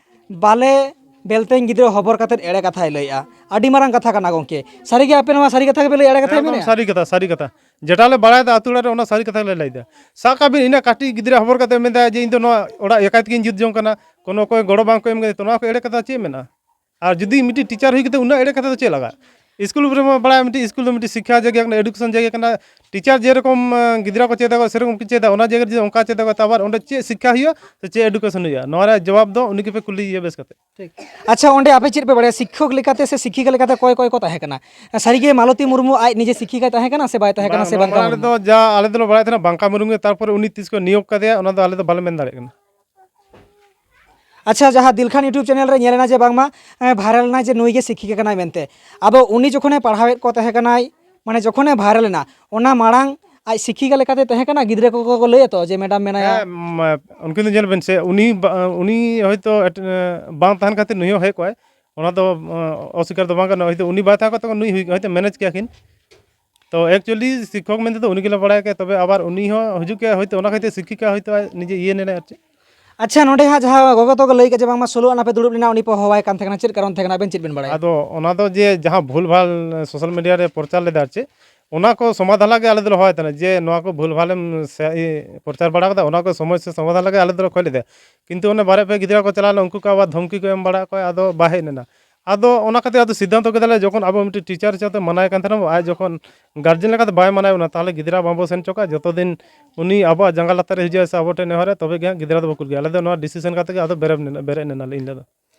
ᱵᱟᱞᱮ ᱵᱮᱞᱛᱮᱧ ᱜᱤᱫᱽᱨᱟᱹ ᱦᱚᱵᱚᱨ ᱠᱟᱛᱮᱫ ᱮᱲᱮ ᱠᱟᱛᱷᱟᱭ ᱞᱟᱹᱭᱮᱜᱼᱟ᱾ ᱟᱹᱰᱤ ᱢᱟᱨᱟᱝ ᱠᱟᱛᱷᱟ ᱠᱟᱱᱟ ᱜᱚᱢᱠᱮ᱾ ᱥᱟᱹᱨᱤᱜᱮ ᱟᱯᱮ ᱱᱚᱣᱟ ᱥᱟᱹᱨᱤ ᱠᱟᱛᱷᱟ ᱜᱮᱯᱮ ᱞᱟᱹᱭ ᱮᱲᱮ ᱠᱟᱛᱷᱟᱭ ᱮᱠᱫᱚᱢ ᱢᱮᱱᱮᱜᱼᱟ? ᱥᱟᱹᱨᱤ ᱠᱟᱛᱷᱟ, ᱥᱟᱹᱨᱤ ᱠᱟᱛᱷᱟ᱾ ᱡᱮᱴᱟ ᱞᱮ ᱵᱟᱲᱟᱭᱮᱫᱟ ᱟᱹᱛᱩ ᱚᱲᱟᱜ ᱨᱮ, ᱚᱱᱟ ᱥᱟᱹᱨᱤ ᱠᱟᱛᱷᱟ ᱜᱮᱞᱮ ᱞᱟᱹᱭᱫᱟ᱾ ᱥᱟᱵ ᱠᱟᱜ ᱵᱤᱱ, ᱤᱱᱟᱹ ᱠᱟᱹᱴᱤᱡ ᱜᱤᱫᱽᱨᱟᱹ ᱦᱚᱵᱚᱨ ᱠᱟᱛᱮ ᱢᱮᱱᱫᱟ ᱡᱮ ᱤᱧ ᱫᱚ ᱱᱚᱣᱟ ᱚᱲᱟᱜ ᱮᱠᱟᱭ ᱛᱮᱜᱤᱧ ᱡᱩᱛ ᱡᱚᱝ ᱠᱟᱱᱟ, ᱠᱳᱱᱳ ᱚᱠᱚᱭ ᱜᱚᱲᱚ ᱵᱟᱝ ᱠᱚ ᱮᱢ ᱠᱟᱫᱟ, ᱛᱚ ᱱᱚᱣᱟ ᱠᱚ ᱮᱲᱮ ᱠᱟᱛᱷᱟ ᱪᱮᱫ ᱢᱮᱱᱟᱜᱼᱟ? ᱟᱨ ᱡᱩᱫᱤ ᱢᱤᱫᱴᱤᱡ ᱴᱤᱪᱟᱨ ᱦᱩᱭ ᱠᱟᱛᱮ ᱩᱱᱟᱹᱜ ᱮᱲᱮ ᱠᱟᱛᱷᱟ ᱫᱚ ᱪᱮᱫ ᱞᱟᱜᱟᱜ? ᱤᱥᱠᱩᱞ ᱨᱮᱢᱟ ᱵᱟᱲᱟᱭᱟ, ᱢᱤᱫᱴᱤᱡ ᱤᱥᱠᱩᱞ ᱫᱚ ᱢᱤᱫᱴᱤᱡ ᱥᱤᱠᱠᱷᱟ ᱡᱟᱭᱜᱟ ᱠᱟᱱᱟ, ᱮᱰᱩᱠᱮᱥᱚᱱ ᱡᱟᱭᱜᱟ ᱠᱟᱱᱟ᱾ ᱴᱤᱪᱟᱨ ᱡᱮᱨᱚᱠᱚᱢ, ᱟᱸ, ᱜᱤᱫᱽᱨᱟᱹ ᱠᱚ ᱪᱮᱫ ᱟᱠᱚ, ᱥᱮᱨᱚᱠᱚᱢ ᱠᱚ ᱪᱮᱫᱟ, ᱚᱱᱟ ᱡᱟᱭᱜᱟ ᱨᱮ ᱡᱩᱫᱤ ᱚᱱᱠᱟ ᱪᱮᱫ ᱟᱠᱚ, ᱛᱚ ᱟᱵᱟᱨ ᱚᱸᱰᱮ ᱪᱮᱫ ᱥᱤᱠᱠᱷᱟ ᱦᱩᱭᱩᱜᱼᱟ, ᱥᱮ ᱪᱮᱫ ᱮᱰᱩᱠᱮᱥᱚᱱ ᱦᱩᱭᱩᱜᱼᱟ? ᱱᱚᱣᱟ ᱨᱮᱭᱟᱜ ᱡᱚᱵᱟᱵ ᱫᱚ ᱩᱱᱤ ᱜᱮᱯᱮ ᱠᱩᱞᱤᱭᱮᱭᱟ ᱵᱮᱥ ᱠᱟᱛᱮ᱾ ᱴᱷᱤᱠ᱾ ᱟᱪᱪᱷᱟ, ᱚᱸᱰᱮ ᱟᱯᱮ ᱪᱮᱫ ᱯᱮ ᱵᱟᱲᱟᱭᱟ, ᱥᱤᱠᱠᱷᱚᱠ ᱞᱮᱠᱟᱛᱮ ᱥᱮ ᱥᱤᱠᱠᱷᱤᱠᱟ ᱞᱮᱠᱟᱛᱮ ᱚᱠᱚᱭ ᱚᱠᱚᱭ ᱠᱚ ᱛᱟᱦᱮᱸ ᱠᱟᱱᱟ? ᱥᱟᱹᱨᱤᱜᱮ ᱢᱟᱞᱚᱛᱤ ᱢᱩᱨᱢᱩ ᱟᱡ ᱱᱤᱡᱮ ᱥᱤᱠᱠᱷᱤᱠᱟᱭ ᱛᱟᱦᱮᱸ ᱠᱟᱱᱟ ᱥᱮ ᱵᱟᱭ ᱛᱟᱦᱮᱸ ᱠᱟᱱᱟ, ᱵᱟᱝ, ᱥᱮ ᱵᱟᱝ ᱵᱟᱝ, ᱟᱞᱮ ᱠᱟᱱᱟ? ᱫᱚ ᱡᱟ, ᱟᱞᱮ ᱫᱚᱞᱮ ᱵᱟᱲᱟᱭ ᱛᱟᱦᱮᱱᱟ ᱵᱟᱝᱠᱟ ᱢᱩᱨᱢᱩ ᱜᱮ, ᱛᱟᱨᱯᱚᱨᱮ ᱩᱱᱤ ᱛᱤᱥ ᱠᱚ ᱱᱤᱭᱳᱜᱽ ᱠᱟᱫᱮᱭᱟ, ᱚᱱᱟ ᱫᱚ ᱟᱞᱮ ᱫᱚ ᱵᱟᱞᱮ ᱢᱮᱱ ᱫᱟᱲᱮᱭᱟᱜ ᱠᱟᱱᱟ᱾ ᱟᱪᱪᱷᱟ, ᱡᱟᱦᱟᱸ ᱫᱤᱞᱠᱷᱟᱱ YouTube channel ᱨᱮ ᱧᱮᱞ ᱮᱱᱟ ᱡᱮ ᱵᱟᱝᱢᱟ, ᱮᱸ, viral ᱮᱱᱟᱭ ᱡᱮ ᱱᱩᱭ ᱜᱮ ᱥᱤᱠᱠᱷᱤᱠᱟ ᱠᱟᱱᱟᱭ ᱢᱮᱱᱛᱮ᱾ ᱟᱫᱚ ᱩᱱᱤ ᱡᱚᱠᱷᱚᱱᱮ ᱯᱟᱲᱦᱟᱣᱮᱫ ᱠᱚ ᱛᱟᱦᱮᱸ ᱠᱟᱱᱟᱭ, ᱢᱟᱱᱮ ᱡᱚᱠᱷᱚᱱᱮ viral ᱮᱱᱟ, ᱚᱱᱟ ᱢᱟᱲᱟᱝ ᱟᱡ ᱥᱤᱠᱠᱷᱤᱠᱟ ᱞᱮᱠᱟᱛᱮ ᱛᱟᱦᱮᱸ ᱠᱟᱱᱟ, ᱜᱤᱫᱽᱨᱟᱹ ᱠᱚᱠᱚ ᱠᱚ ᱞᱟᱹᱭᱟ ᱛᱚ ᱡᱮ ᱢᱮᱰᱟᱢ ᱢᱮᱱᱟᱭᱟ᱾ ᱦᱮᱸ, ᱢᱟ, ᱩᱱᱠᱤᱱ ᱫᱚ ᱧᱮᱞ ᱵᱮᱱ ᱥᱮ, ᱩᱱᱤ ᱵᱟ-, ᱩᱱᱤ ᱦᱚᱭᱛᱳ ᱮᱴ-, ᱵᱟᱝ ᱛᱟᱦᱮᱱ ᱠᱷᱟᱹᱛᱤᱨ ᱱᱩᱭ ᱦᱚᱸ ᱦᱮᱡ ᱠᱚᱜᱼᱟᱭ, ᱚᱱᱟ ᱫᱚ, ᱚ, ᱚᱥᱤᱠᱟᱨ ᱫᱚ ᱵᱟᱝ ᱠᱟᱱᱟ᱾ ᱦᱚᱭᱛᱳ ᱩᱱᱤ ᱵᱟᱭ ᱛᱟᱦᱮᱸ ᱠᱚᱜ ᱛᱚᱠᱷᱚᱱ ᱱᱩᱭ ᱦᱩᱭ, ᱦᱚᱭᱛᱳ ᱢᱮᱱᱮᱡᱽ ᱠᱮᱭᱟ ᱠᱤᱱ᱾ ᱛᱚ actually ᱥᱤᱠᱠᱷᱚᱠ ᱢᱮᱱᱛᱮ ᱫᱚ ᱩᱱᱤ ᱜᱮᱞᱮ ᱵᱟᱲᱟᱭ ᱠᱮᱭᱟ, ᱛᱚᱵᱮ ᱟᱵᱟᱨ ᱩᱱᱤ ᱦᱚᱸ ᱦᱤᱡᱩᱜ ᱠᱮᱭᱟ, ᱦᱚᱭᱛᱳ ᱚᱱᱟ ᱠᱷᱟᱹᱛᱤᱨ ᱥᱤᱠᱠᱷᱤᱠᱟ ᱦᱚᱭᱛᱳ ᱟᱡ ᱱᱤᱡᱮ ᱤᱭᱟᱹ ᱞᱮᱱᱟᱭ ᱟᱨ ᱪᱮᱫ᱾ ᱟᱪᱪᱷᱟ, ᱱᱚᱰᱮ ᱦᱟᱸᱜ ᱡᱟᱦᱟᱸ ᱜᱚᱜᱚ ᱛᱟᱠᱚ ᱞᱟᱹᱭ ᱠᱮᱫ ᱡᱮ ᱵᱟᱝᱢᱟ ᱥᱳᱞᱳ ᱟᱱᱟ ᱯᱮ ᱫᱩᱲᱩᱵ ᱞᱮᱱᱟ, ᱩᱱᱤ ᱯᱮ ᱦᱚᱦᱚᱣᱟᱭ ᱠᱟᱱ ᱛᱟᱦᱮᱸ ᱠᱟᱱᱟ, ᱪᱮᱫ ᱠᱟᱨᱚᱱ ᱛᱟᱦᱮᱸ ᱠᱟᱱᱟ, ᱟᱵᱮᱱ ᱪᱮᱫ ᱵᱮᱱ ᱵᱟᱲᱟᱭᱟ? ᱟᱫᱚ ᱚᱱᱟ ᱫᱚ ᱡᱮ ᱡᱟᱦᱟᱸ ᱵᱷᱩᱞ ᱵᱷᱟᱞ social media ᱨᱮ ᱯᱨᱚᱪᱟᱨ ᱞᱮᱫᱟ ᱟᱨ ᱪᱮᱫ, ᱚᱱᱟ ᱠᱚ ᱥᱚᱢᱟᱫᱷᱟᱱ ᱞᱟᱹᱜᱤᱫ ᱟᱞᱮ ᱫᱚᱞᱮ ᱦᱚᱦᱚᱭ ᱛᱟᱦᱮᱱᱟ ᱡᱮ ᱱᱚᱣᱟ ᱠᱚ ᱵᱷᱩᱞ ᱵᱷᱟᱞᱮᱢ ᱥᱮ-, ᱤᱭᱟᱹ, ᱯᱨᱚᱪᱟᱨ ᱵᱟᱲᱟ ᱠᱟᱫᱟ, ᱚᱱᱟ ᱠᱚ ᱥᱚᱢᱚᱥᱥᱟ ᱥᱚᱢᱟᱫᱷᱟᱱ ᱞᱟᱹᱜᱤᱫ ᱟᱞᱮ ᱫᱚᱞᱮ ᱠᱷᱚᱭ ᱞᱮᱫᱟ᱾ ᱠᱤᱱᱛᱩ ᱚᱱᱮ ᱵᱟᱨᱭᱟ ᱯᱮᱭᱟ ᱜᱤᱫᱽᱨᱟᱹ ᱠᱚ ᱪᱟᱞᱟᱣ ᱞᱮᱱᱟ, ᱩᱱᱠᱩ ᱠᱚ ᱟᱵᱟᱨ ᱫᱷᱚᱢᱠᱤ ᱠᱚ ᱮᱢ ᱵᱟᱲᱟᱣᱟᱫ ᱠᱚᱣᱟ, ᱟᱫᱚ ᱵᱟᱭ ᱦᱮᱡ ᱞᱮᱱᱟ᱾ ᱟᱫᱚ ᱚᱱᱟ ᱠᱷᱟᱹᱛᱤᱨ ᱟᱫᱚ ᱥᱤᱫᱽᱫᱷᱟᱱᱛᱚ ᱠᱮᱫᱟᱞᱮ, ᱡᱚᱠᱷᱚᱱ ᱟᱵᱚ ᱢᱤᱫᱴᱤᱡ ᱴᱤᱪᱟᱨ ᱦᱤᱥᱟᱹᱵ ᱛᱮ ᱢᱟᱱᱟᱭ ᱠᱟᱱ ᱛᱟᱦᱮᱱᱟ ᱵᱚ, ᱟᱡ ᱡᱚᱠᱷᱚᱱ ᱜᱟᱨᱡᱮᱱ ᱞᱮᱠᱟᱛᱮ ᱵᱟᱭ ᱢᱟᱱᱟᱭ ᱵᱚᱱᱟ, ᱛᱟᱦᱚᱞᱮ ᱜᱤᱫᱽᱨᱟᱹ ᱵᱟᱵᱚ ᱥᱮᱱ ᱦᱚᱪᱚ ᱠᱟᱜᱼᱟ᱾ ᱡᱚᱛᱚ ᱫᱤᱱ ᱩᱱᱤ ᱟᱵᱚᱣᱟᱜ ᱡᱟᱸᱜᱟ ᱞᱟᱛᱟᱨ ᱨᱮ ᱦᱤᱡᱩᱜᱼᱟ ᱥᱮ ᱟᱵᱚ ᱴᱷᱮᱱ ᱱᱮᱦᱚᱨᱟ, ᱛᱚᱵᱮ ᱜᱮ ᱦᱟᱸᱜ ᱜᱤᱫᱽᱨᱟᱹ ᱫᱚᱵᱚ ᱠᱩᱞ ᱜᱮᱭᱟ᱾ ᱟᱞᱮ ᱫᱚ ᱱᱚᱣᱟ decision ᱠᱟᱛᱮ ᱜᱮ ᱟᱫᱚ ᱵᱮᱨᱮᱫ ᱱᱮᱱᱟ-, ᱵᱮᱨᱮᱫ ᱱᱮᱱᱟᱞᱮ ᱤᱧ ᱦᱤᱞᱳᱜ ᱫᱚ᱾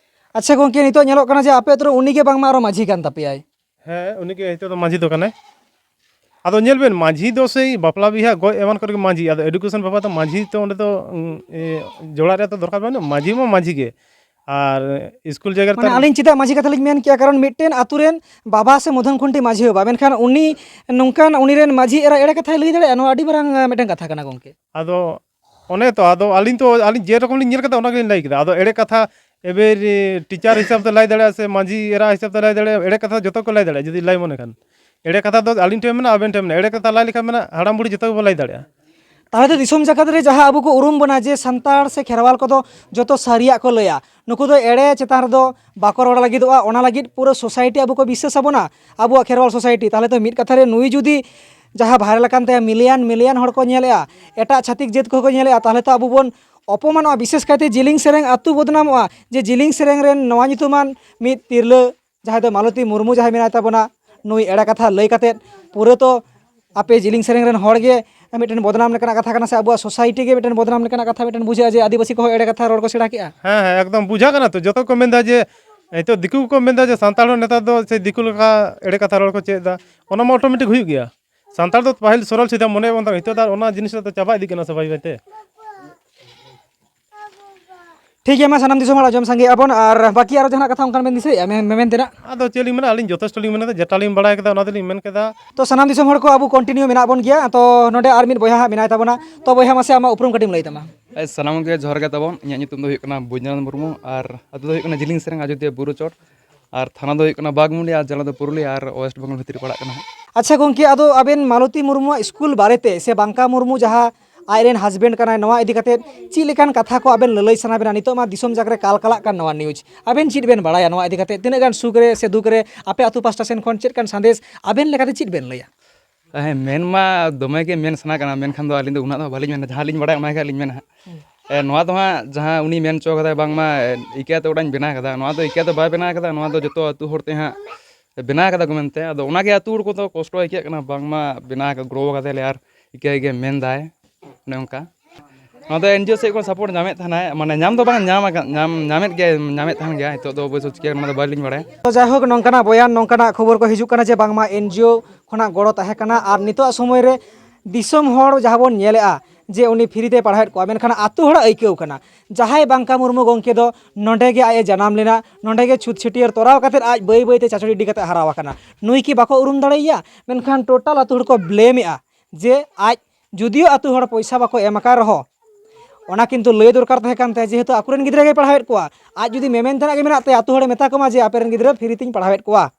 ᱟᱪᱪᱷᱟ ᱜᱚᱢᱠᱮ, ᱱᱤᱛᱚᱜ ᱧᱮᱞᱚᱜ ᱠᱟᱱᱟ ᱡᱮ ᱟᱯᱮ ᱟᱹᱛᱩ ᱨᱮ ᱩᱱᱤ ᱜᱮ ᱵᱟᱝᱢᱟ ᱟᱨᱚ ᱢᱟᱹᱡᱷᱤ ᱠᱟᱱ ᱛᱟᱯᱮᱭᱟᱭ᱾ ᱦᱮᱸ, ᱩᱱᱤ ᱜᱮ ᱱᱤᱛᱚᱜ ᱫᱚ ᱢᱟᱹᱡᱷᱤ ᱫᱚ ᱠᱟᱱᱟᱭ᱾ ᱟᱫᱚ ᱧᱮᱞ ᱵᱮᱱ, ᱢᱟᱹᱡᱷᱤ ᱫᱚ ᱥᱮᱭ ᱵᱟᱯᱞᱟ ᱵᱤᱦᱟᱹ ᱜᱚᱡ ᱮᱢᱟᱱ ᱠᱚᱨᱮ ᱜᱮ ᱢᱟᱹᱡᱷᱤ, ᱟᱫᱚ education ᱵᱟᱵᱟ ᱫᱚ ᱢᱟᱹᱡᱷᱤ ᱛᱚ ᱚᱸᱰᱮ ᱫᱚ, ᱩᱸ, ᱮ, ᱡᱚᱲᱟᱜ ᱨᱮᱭᱟᱜ ᱛᱚ ᱫᱚᱨᱠᱟᱨ ᱵᱟᱹᱱᱩᱜ, ᱢᱟᱹᱡᱷᱤ ᱢᱟ ᱢᱟᱹᱡᱷᱤ ᱜᱮ᱾ ᱟᱨ ᱤᱥᱠᱩᱞ ᱡᱟᱭᱜᱟ ᱨᱮ ᱢᱟᱱᱮ ᱛᱟᱨ ᱟᱹᱞᱤᱧ ᱪᱮᱫᱟᱜ ᱢᱟᱹᱡᱷᱤ ᱠᱟᱛᱷᱟ ᱞᱤᱧ ᱢᱮᱱ ᱠᱮᱜᱼᱟ, ᱠᱟᱨᱚᱱ ᱢᱤᱫᱴᱮᱱ ᱟᱛᱳ ᱨᱮᱱ ᱵᱟᱵᱟ ᱥᱮ ᱢᱚᱫᱷᱚᱱ ᱠᱷᱩᱱᱴᱤ ᱢᱟᱹᱡᱷᱤ ᱵᱟᱵᱟ, ᱢᱮᱱᱠᱷᱟᱱ ᱩᱱᱤ ᱱᱚᱝᱠᱟᱱ ᱩᱱᱤ ᱨᱮᱱ ᱢᱟᱹᱡᱷᱤ ᱮᱨᱟ ᱮᱲᱮ ᱠᱟᱛᱷᱟᱭ ᱞᱟᱹᱭ ᱫᱟᱲᱮᱭᱟᱜᱼᱟ? ᱱᱚᱣᱟ ᱟᱹᱰᱤ ᱢᱟᱨᱟᱝ, ᱮ, ᱢᱤᱫᱴᱮᱱ ᱠᱟᱛᱷᱟ ᱠᱟᱱᱟ ᱜᱚᱢᱠᱮ᱾ ᱟᱫᱚ ᱚᱱᱮ ᱛᱚ, ᱟᱫᱚ ᱟᱹᱞᱤᱧ ᱛᱚ, ᱟᱹᱞᱤᱧ ᱡᱮᱨᱚᱠᱚᱢ ᱞᱤᱧ ᱧᱮᱞ ᱠᱟᱫᱟ, ᱚᱱᱟ ᱜᱮᱞᱤᱧ ᱞᱟᱹᱭ ᱠᱮᱫᱟ᱾ ᱟᱫᱚ ᱮᱲᱮ ᱠᱟᱛᱷᱟ ᱮᱵᱮᱨ, ᱮ, ᱴᱤᱪᱟᱨ ᱦᱤᱥᱟᱹᱵ ᱛᱮ ᱞᱟᱹᱭ ᱫᱟᱲᱮᱭᱟᱜᱼᱟ ᱥᱮ ᱢᱟᱹᱡᱷᱤ ᱮᱨᱟ ᱦᱤᱥᱟᱹᱵ ᱛᱮ ᱞᱟᱹᱭ ᱫᱟᱲᱮᱭᱟᱜᱼᱟ, ᱮᱲᱮ ᱠᱟᱛᱷᱟ ᱡᱚᱛᱚ ᱠᱚ ᱞᱟᱹᱭ ᱫᱟᱲᱮᱭᱟᱜᱼᱟ ᱡᱩᱫᱤ ᱞᱟᱹᱭ ᱢᱚᱱᱮ ᱠᱷᱟᱱ᱾ ᱮᱲᱮ ᱠᱟᱛᱷᱟ ᱫᱚ ᱟᱹᱞᱤᱧ ᱴᱷᱮᱱ ᱢᱮᱱᱟᱜᱼᱟ, ᱟᱵᱮᱱ ᱴᱷᱮᱱ ᱢᱮᱱᱟᱜᱼᱟ᱾ ᱮᱲᱮ ᱠᱟᱛᱷᱟ ᱞᱟᱹᱭ ᱞᱮᱠᱷᱟᱱ ᱢᱮᱱᱟᱜᱼᱟ, ᱦᱟᱲᱟᱢ ᱵᱩᱲᱦᱤ ᱡᱚᱛᱚ ᱜᱮᱵᱚ ᱞᱟᱹᱭ ᱫᱟᱲᱮᱭᱟᱜᱼᱟ᱾ ᱛᱟᱦᱚᱞᱮ ᱫᱚ ᱫᱤᱥᱚᱢ ᱡᱟᱠᱟᱛ ᱨᱮ ᱡᱟᱦᱟᱸ ᱟᱵᱚ ᱠᱚ ᱩᱨᱩᱢ ᱵᱚᱱᱟ ᱡᱮ ᱥᱟᱱᱛᱟᱲ ᱥᱮ ᱠᱷᱮᱨᱣᱟᱞ ᱠᱚᱫᱚ ᱡᱚᱛᱚ ᱥᱟᱹᱨᱤᱭᱟᱜ ᱠᱚ ᱞᱟᱹᱭᱟ, ᱱᱩᱠᱩ ᱫᱚ ᱮᱲᱮ ᱪᱮᱛᱟᱱ ᱨᱮᱫᱚ ᱵᱟᱠᱚ ᱨᱚᱲ ᱞᱟᱹᱜᱤᱫᱚᱜᱼᱟ᱾ ᱚᱱᱟ ᱞᱟᱹᱜᱤᱫ ᱯᱩᱨᱟᱹ ᱥᱳᱥᱟᱭᱴᱤ ᱟᱵᱚ ᱠᱚ ᱵᱤᱥᱥᱟᱹᱥ ᱟᱵᱚᱱᱟ, ᱟᱵᱚᱣᱟᱜ ᱠᱷᱮᱨᱣᱟᱞ ᱥᱳᱥᱟᱭᱴᱤ᱾ ᱛᱟᱦᱚᱞᱮ ᱛᱚ ᱢᱤᱫ ᱠᱟᱛᱷᱟ ᱨᱮ ᱱᱩᱭ ᱡᱩᱫᱤ ᱡᱟᱦᱟᱸ ᱵᱷᱟᱭᱨᱟᱞ ᱟᱠᱟᱱ ᱛᱟᱭᱟ, ᱢᱤᱞᱤᱭᱚᱱ ᱢᱤᱞᱤᱭᱚᱱ ᱦᱚᱲ ᱠᱚ ᱧᱮᱞᱮᱜᱼᱟ, ᱮᱴᱟᱜ ᱪᱷᱟᱹᱛᱤᱠ ᱡᱟᱹᱛ ᱠᱚᱦᱚᱸ ᱠᱚ ᱧᱮᱞᱮᱜᱼᱟ, ᱛᱟᱦᱚᱞᱮ ᱛᱚ ᱟᱵᱚ ᱵᱚᱱ ᱚᱯᱚᱢᱟᱱᱚᱜᱼᱟ᱾ ᱵᱤᱥᱮᱥ ᱠᱟᱭᱛᱮ ᱡᱤᱞᱤᱝ ᱥᱮᱨᱮᱧ ᱟᱹᱛᱩ ᱵᱚᱫᱱᱟᱢᱚᱜᱼᱟ ᱡᱮ ᱡᱤᱞᱤᱝ ᱥᱮᱨᱮᱧ ᱨᱮᱱ ᱱᱚᱣᱟ ᱧᱩᱛᱩᱢᱟᱱ ᱢᱤᱫ ᱛᱤᱨᱞᱟᱹ ᱡᱟᱦᱟᱸᱭ ᱫᱚ ᱢᱟᱞᱚᱛᱤ ᱢᱩᱨᱢᱩ ᱡᱟᱦᱟᱸᱭ ᱢᱮᱱᱟᱭ ᱛᱟᱵᱚᱱᱟ, ᱱᱩᱭ ᱮᱲᱮ ᱠᱟᱛᱷᱟ ᱞᱟᱹᱭ ᱠᱟᱛᱮᱫ ᱯᱩᱨᱟᱹ ᱛᱚ ᱟᱯᱮ ᱡᱤᱞᱤᱝ ᱥᱮᱨᱮᱧ ᱨᱮᱱ ᱦᱚᱲ ᱜᱮ ᱢᱤᱫᱴᱮᱱ ᱵᱚᱫᱱᱟᱢ ᱞᱮᱠᱟᱱᱟᱜ ᱠᱟᱛᱷᱟ ᱠᱟᱱᱟ, ᱥᱮ ᱟᱵᱚᱣᱟᱜ ᱥᱳᱥᱟᱭᱴᱤ ᱜᱮ ᱢᱤᱫᱴᱮᱱ ᱵᱚᱫᱱᱟᱢ ᱞᱮᱠᱟᱱᱟᱜ ᱠᱟᱛᱷᱟ ᱢᱤᱫᱴᱮᱱ ᱵᱩᱡᱷᱟᱹᱜᱼᱟ ᱡᱮ ᱟᱹᱫᱤᱵᱟᱹᱥᱤ ᱠᱚᱦᱚᱸ ᱮᱲᱮ ᱠᱟᱛᱷᱟ ᱨᱚᱲ ᱠᱚ ᱥᱮᱬᱟ ᱠᱮᱜᱼᱟ᱾ ᱦᱮᱸ, ᱦᱮᱸ, ᱮᱠᱫᱚᱢ ᱵᱩᱡᱷᱟᱹᱜ ᱠᱟᱱᱟ ᱛᱚ, ᱡᱚᱛᱚ ᱠᱚ ᱢᱮᱱᱫᱟ ᱡᱮ ᱱᱤᱛᱚᱜ ᱫᱤᱠᱩ ᱠᱚᱠᱚ ᱢᱮᱱᱫᱟ ᱡᱮ ᱥᱟᱱᱛᱟᱲ ᱦᱚᱸ ᱱᱮᱛᱟᱨ ᱫᱚ ᱥᱮ ᱫᱤᱠᱩ ᱞᱮᱠᱟ ᱮᱲᱮ ᱠᱟᱛᱷᱟ ᱨᱚᱲ ᱠᱚ ᱪᱮᱫ ᱮᱫᱟ᱾ ᱚᱱᱟ ᱢᱟ ᱚᱴᱳᱢᱮᱴᱤᱠ ᱦᱩᱭᱩᱜ ᱜᱮᱭᱟ᱾ ᱥᱟᱱᱛᱟᱲ ᱫᱚ ᱯᱟᱹᱦᱤᱞ ᱥᱚᱨᱚᱞ ᱥᱤᱫᱷᱟ ᱢᱚᱱᱮ ᱵᱚᱱ ᱛᱟᱦᱮᱸ, ᱱᱤᱛᱚᱜ ᱫᱚ ᱟᱨ ᱚᱱᱟ ᱡᱤᱱᱤᱥ ᱫᱚ ᱪᱟᱵᱟ ᱤᱫᱤᱜ ᱠᱟᱱᱟ ᱥᱮ ᱵᱟᱹᱭ ᱵᱟᱹᱭ ᱛᱮ᱾ ᱴᱷᱤᱠ ᱜᱮᱭᱟ, ᱢᱟ ᱥᱟᱱᱟᱢ ᱫᱤᱥᱚᱢ ᱦᱚᱲ ᱟᱸᱡᱚᱢ ᱥᱟᱸᱜᱮ ᱟᱵᱚᱱ᱾ ᱟᱨ ᱵᱟᱹᱠᱤ ᱟᱨᱚ ᱡᱟᱦᱟᱱᱟᱜ ᱠᱟᱛᱷᱟ ᱚᱱᱠᱟᱱ ᱵᱮᱱ ᱫᱤᱥᱟᱹᱭᱮᱫᱼᱟ ᱢᱮ-, ᱢᱮᱢᱮᱱ ᱛᱮᱱᱟᱜ? ᱟᱫᱚ ᱪᱮᱫ ᱞᱤᱧ ᱢᱮᱱᱟ, ᱟᱹᱞᱤᱧ ᱡᱚᱛᱷᱮᱥᱴᱚ ᱞᱤᱧ ᱢᱮᱱ ᱠᱮᱫᱟ, ᱡᱮᱴᱟ ᱞᱤᱧ ᱵᱟᱲᱟᱭ ᱠᱮᱫᱟ ᱚᱱᱟ ᱫᱚᱞᱤᱧ ᱢᱮᱱ ᱠᱮᱫᱟ᱾ ᱛᱚ ᱥᱟᱱᱟᱢ ᱫᱤᱥᱚᱢ ᱦᱚᱲ ᱠᱚ ᱟᱵᱚ ᱠᱚᱱᱴᱤᱱᱤᱭᱩ ᱢᱮᱱᱟᱜ ᱵᱚᱱ ᱜᱮᱭᱟ᱾ ᱛᱚ ᱱᱚᱰᱮ ᱟᱨ ᱢᱤᱫ ᱵᱚᱭᱦᱟ ᱦᱟᱸᱜ ᱢᱮᱱᱟᱭ ᱛᱟᱵᱚᱱᱟ᱾ ᱛᱚ ᱵᱚᱭᱦᱟ, ᱢᱟᱥᱮ ᱟᱢᱟᱜ ᱩᱯᱨᱩᱢ ᱠᱟᱹᱴᱤᱡ ᱮᱢ ᱞᱟᱹᱭ ᱛᱟᱢᱟ᱾ ᱦᱮᱸ, ᱥᱟᱱᱟᱢ ᱠᱚᱜᱮ ᱡᱚᱦᱟᱨ ᱜᱮ ᱛᱟᱵᱚᱱ᱾ ᱤᱧᱟᱹᱜ ᱧᱩᱛᱩᱢ ᱫᱚ ᱦᱩᱭᱩᱜ ᱠᱟᱱᱟ ᱵᱳᱭᱫᱚᱱᱟᱛᱷ ᱢᱩᱨᱢᱩ ᱟᱨ ᱟᱹᱛᱩ ᱫᱚ ᱦᱩᱭᱩᱜ ᱠᱟᱱᱟ ᱡᱤᱞᱤᱝ ᱥᱮᱨᱮᱝ, ᱟᱡᱚᱫᱤᱭᱟᱹ ᱵᱩᱨᱩ ᱪᱚᱴ᱾ ᱟᱨ ᱛᱷᱟᱱᱟ ᱫᱚ ᱦᱩᱭᱩᱜ ᱠᱟᱱᱟ ᱵᱟᱜᱽᱢᱩᱱᱰᱤ ᱟᱨ ᱡᱮᱞᱟ ᱫᱚ ᱯᱩᱨᱩᱞᱤᱭᱟᱹ ᱟᱨ ᱳᱭᱮᱥᱴ ᱵᱮᱝᱜᱚᱞ ᱵᱷᱤᱛᱤᱨ ᱨᱮ ᱯᱟᱲᱟᱜ ᱠᱟᱱᱟ ᱦᱟᱸᱜ᱾ ᱟᱪᱪᱷᱟ ᱜᱚᱢᱠᱮ, ᱟᱫᱚ ᱟᱵᱮᱱ ᱢᱟᱞᱚᱛᱤ ᱢᱩᱨᱢᱩᱣᱟᱜ ᱥᱠᱩᱞ ᱵᱟᱨᱮᱛᱮ ᱥᱮ ᱵᱟᱝᱠᱟ ᱢᱩᱨᱢᱩ ᱡᱟᱦᱟᱸ ᱟᱡᱨᱮᱱ ᱦᱟᱥᱵᱮᱱᱰ ᱠᱟᱱᱟᱭ, ᱱᱚᱣᱟ ᱤᱫᱤ ᱠᱟᱛᱮ ᱪᱮᱫ ᱞᱮᱠᱟᱱ ᱠᱟᱛᱷᱟ ᱠᱚ ᱟᱵᱮᱱ ᱞᱟᱹᱞᱟᱹᱭ ᱥᱟᱱᱟ ᱵᱮᱱᱟ? ᱱᱤᱛᱚᱜ ᱢᱟ ᱫᱤᱥᱚᱢ ᱡᱟᱠ ᱨᱮ ᱠᱟᱞᱠᱟᱞᱟᱜ ᱠᱟᱱ ᱱᱚᱣᱟ ᱱᱤᱭᱩᱡᱽ, ᱟᱵᱮᱱ ᱪᱮᱫ ᱵᱮᱱ ᱵᱟᱲᱟᱭᱟ ᱱᱚᱣᱟ ᱤᱫᱤ ᱠᱟᱛᱮ? ᱛᱤᱱᱟᱹᱜ ᱜᱟᱱ ᱥᱩᱠ ᱨᱮ ᱥᱮ ᱫᱩᱠ ᱨᱮ ᱟᱯᱮ ᱟᱹᱛᱩ ᱯᱟᱥᱴᱟ ᱥᱮᱱ ᱠᱷᱚᱱ ᱪᱮᱫ ᱠᱟᱱ ᱥᱟᱸᱫᱮᱥ ᱟᱵᱮᱱ ᱞᱮᱠᱟᱛᱮ ᱪᱮᱫ ᱵᱮᱱ ᱞᱟᱹᱭᱟ? ᱦᱮᱸ, ᱢᱮᱱ ᱢᱟ ᱫᱚᱢᱮ ᱜᱮ ᱢᱮᱱ ᱥᱟᱱᱟ ᱠᱟᱱᱟ, ᱢᱮᱱᱠᱷᱟᱱ ᱫᱚ ᱟᱹᱞᱤᱧ ᱫᱚ ᱩᱱᱟᱹᱜ ᱫᱚ ᱵᱟᱹᱞᱤᱧ ᱢᱮᱱᱟ, ᱡᱟᱦᱟᱸ ᱞᱤᱧ ᱵᱟᱲᱟᱭᱟ ᱚᱱᱟ ᱜᱮ ᱟᱹᱞᱤᱧ ᱢᱮᱱᱟ ᱦᱟᱸᱜ᱾ ᱦᱩᱸ᱾ ᱮ, ᱱᱚᱣᱟ ᱫᱚ ᱦᱟᱸᱜ ᱡᱟᱦᱟᱸ ᱩᱱᱤ ᱢᱮᱱ ᱦᱚᱪᱚ ᱠᱟᱫᱟᱭ ᱵᱟᱝᱢᱟ, ᱮ, ᱤᱠᱟᱹ ᱠᱟᱛᱮ ᱚᱲᱟᱜ ᱤᱧ ᱵᱮᱱᱟᱣ ᱠᱟᱫᱟ, ᱱᱚᱣᱟ ᱫᱚ ᱤᱠᱟᱹ ᱫᱚ ᱵᱟᱭ ᱵᱮᱱᱟᱣ ᱠᱟᱫᱟ, ᱱᱚᱣᱟ ᱫᱚ ᱡᱚᱛᱚ ᱟᱹᱛᱩ ᱦᱚᱲ ᱛᱮ ᱦᱟᱸᱜ ᱵᱮᱱᱟᱣ ᱠᱟᱫᱟ ᱠᱚ ᱢᱮᱱᱛᱮ᱾ ᱟᱫᱚ ᱚᱱᱟᱜᱮ ᱟᱹᱛᱩ ᱦᱚᱲ ᱠᱚᱫᱚ ᱠᱚᱥᱴᱚ ᱟᱹᱭᱠᱟᱹᱜ ᱠᱟᱱᱟ, ᱵᱟᱝᱢᱟ ᱵᱮᱱᱟᱣ ᱠᱟᱫᱟ, ᱜᱨᱳ ᱠᱟᱫᱟᱭ ᱞᱮ ᱟᱨ ᱤᱠᱟᱹ ᱜᱮ ᱢᱮᱱᱫᱟᱭ, ᱚᱱᱮ ᱚᱱᱠᱟ᱾ ᱱᱚᱣᱟ ᱫᱚ ᱮᱱ ᱡᱤ ᱳ ᱥᱮᱫ ᱠᱷᱚᱱ ᱥᱟᱯᱳᱨᱴ ᱧᱟᱢᱮᱫ ᱛᱟᱦᱮᱱᱟᱭ, ᱢᱟᱱᱮ ᱧᱟᱢ ᱫᱚ ᱵᱟᱝ ᱧᱟᱢ ᱟᱠᱟᱫ, ᱧᱟᱢ, ᱧᱟᱢᱮᱫ ᱜᱮᱭᱟᱭ, ᱧᱟᱢᱮᱫ ᱛᱟᱦᱮᱱ ᱜᱮᱭᱟ᱾ ᱱᱤᱛᱚᱜ ᱫᱚ ᱚᱵᱚᱥᱥᱳᱭ ᱪᱤᱠᱟᱹ ᱠᱟᱱᱟ ᱚᱱᱟ ᱫᱚ ᱵᱟᱹᱞᱤᱧ ᱵᱟᱲᱟᱭᱟ᱾ ᱛᱚ ᱡᱟᱭᱦᱳᱠ, ᱱᱚᱝᱠᱟᱱᱟᱜ ᱵᱚᱭᱟᱱ, ᱱᱚᱝᱠᱟᱱᱟᱜ ᱠᱷᱚᱵᱚᱨ ᱠᱚ ᱦᱤᱡᱩᱜ ᱠᱟᱱᱟ ᱡᱮ ᱵᱟᱝᱢᱟ ᱮᱱ ᱡᱤ ᱳ ᱠᱷᱚᱱᱟᱜ ᱜᱚᱲᱚ ᱛᱟᱦᱮᱸ ᱠᱟᱱᱟ, ᱟᱨ ᱱᱤᱛᱚᱜ ᱥᱚᱢᱚᱭ ᱨᱮ ᱫᱤᱥᱚᱢ ᱦᱚᱲ ᱡᱟᱦᱟᱸ ᱵᱚᱱ ᱧᱮᱞᱮᱜᱼᱟ ᱡᱮ ᱩᱱᱤ ᱯᱷᱨᱤ ᱛᱮᱭ ᱯᱟᱲᱦᱟᱣᱮᱫ ᱠᱚᱣᱟ, ᱢᱮᱱᱠᱷᱟᱱ ᱟᱛᱳ ᱦᱚᱲᱟᱜ ᱟᱹᱭᱠᱟᱹᱣ ᱠᱟᱱᱟ, ᱡᱟᱦᱟᱸᱭ ᱵᱟᱝᱠᱟ ᱢᱩᱨᱢᱩ ᱜᱚᱢᱠᱮ ᱫᱚ ᱱᱚᱸᱰᱮ ᱜᱮ ᱟᱡ ᱮ ᱡᱟᱱᱟᱢ ᱞᱮᱱᱟ, ᱱᱚᱸᱰᱮ ᱜᱮ ᱪᱷᱩᱛ ᱪᱷᱟᱹᱴᱭᱟᱹᱨ ᱛᱚᱨᱟᱣ ᱠᱟᱛᱮᱫ ᱟᱡ ᱵᱟᱹᱭ ᱵᱟᱹᱭ ᱛᱮ ᱪᱟᱪᱚ ᱜᱤᱰᱤ ᱠᱟᱛᱮᱫ ᱦᱟᱨᱟᱣ ᱟᱠᱟᱱᱟ᱾ ᱱᱩᱭ ᱠᱤ ᱵᱟᱠᱚ ᱩᱨᱩᱢ ᱫᱟᱲᱮᱭᱟᱭᱟ? ᱢᱮᱱᱠᱷᱟᱱ ᱴᱳᱴᱟᱞ ᱟᱛᱳ ᱦᱚᱲ ᱠᱚ ᱵᱞᱮᱢᱮᱜᱼᱟ ᱡᱮ ᱟᱡ ᱡᱩᱫᱤᱭᱳ ᱟᱛᱳ ᱦᱚᱲ ᱯᱚᱭᱥᱟ ᱵᱟᱠᱚ ᱮᱢ ᱟᱠᱟᱫ ᱨᱮᱦᱚᱸ, ᱚᱱᱟ ᱠᱤᱱᱛᱩ ᱞᱟᱹᱭ ᱫᱚᱨᱠᱟᱨ ᱛᱟᱦᱮᱸ ᱠᱟᱱ ᱛᱟᱭᱟ, ᱡᱮᱦᱮᱛᱩ ᱟᱠᱚᱨᱮᱱ ᱜᱤᱫᱽᱨᱟᱹ ᱜᱮᱭ ᱯᱟᱲᱦᱟᱣᱮᱫ ᱠᱚᱣᱟ᱾ ᱟᱡ ᱡᱩᱫᱤ ᱢᱮᱢᱮᱱ ᱛᱮᱱᱟᱜ ᱜᱮ ᱢᱮᱱᱟᱜ ᱛᱟᱭᱟ, ᱟᱛᱳ ᱦᱚᱲᱮ ᱢᱮᱛᱟ ᱠᱚᱢᱟ ᱡᱮ ᱟᱯᱮᱨᱮᱱ ᱜᱤᱫᱽᱨᱟᱹ ᱯᱷᱨᱤ ᱛᱤᱧ ᱯᱟᱲᱦᱟᱣᱮᱫ ᱠᱚᱣᱟ᱾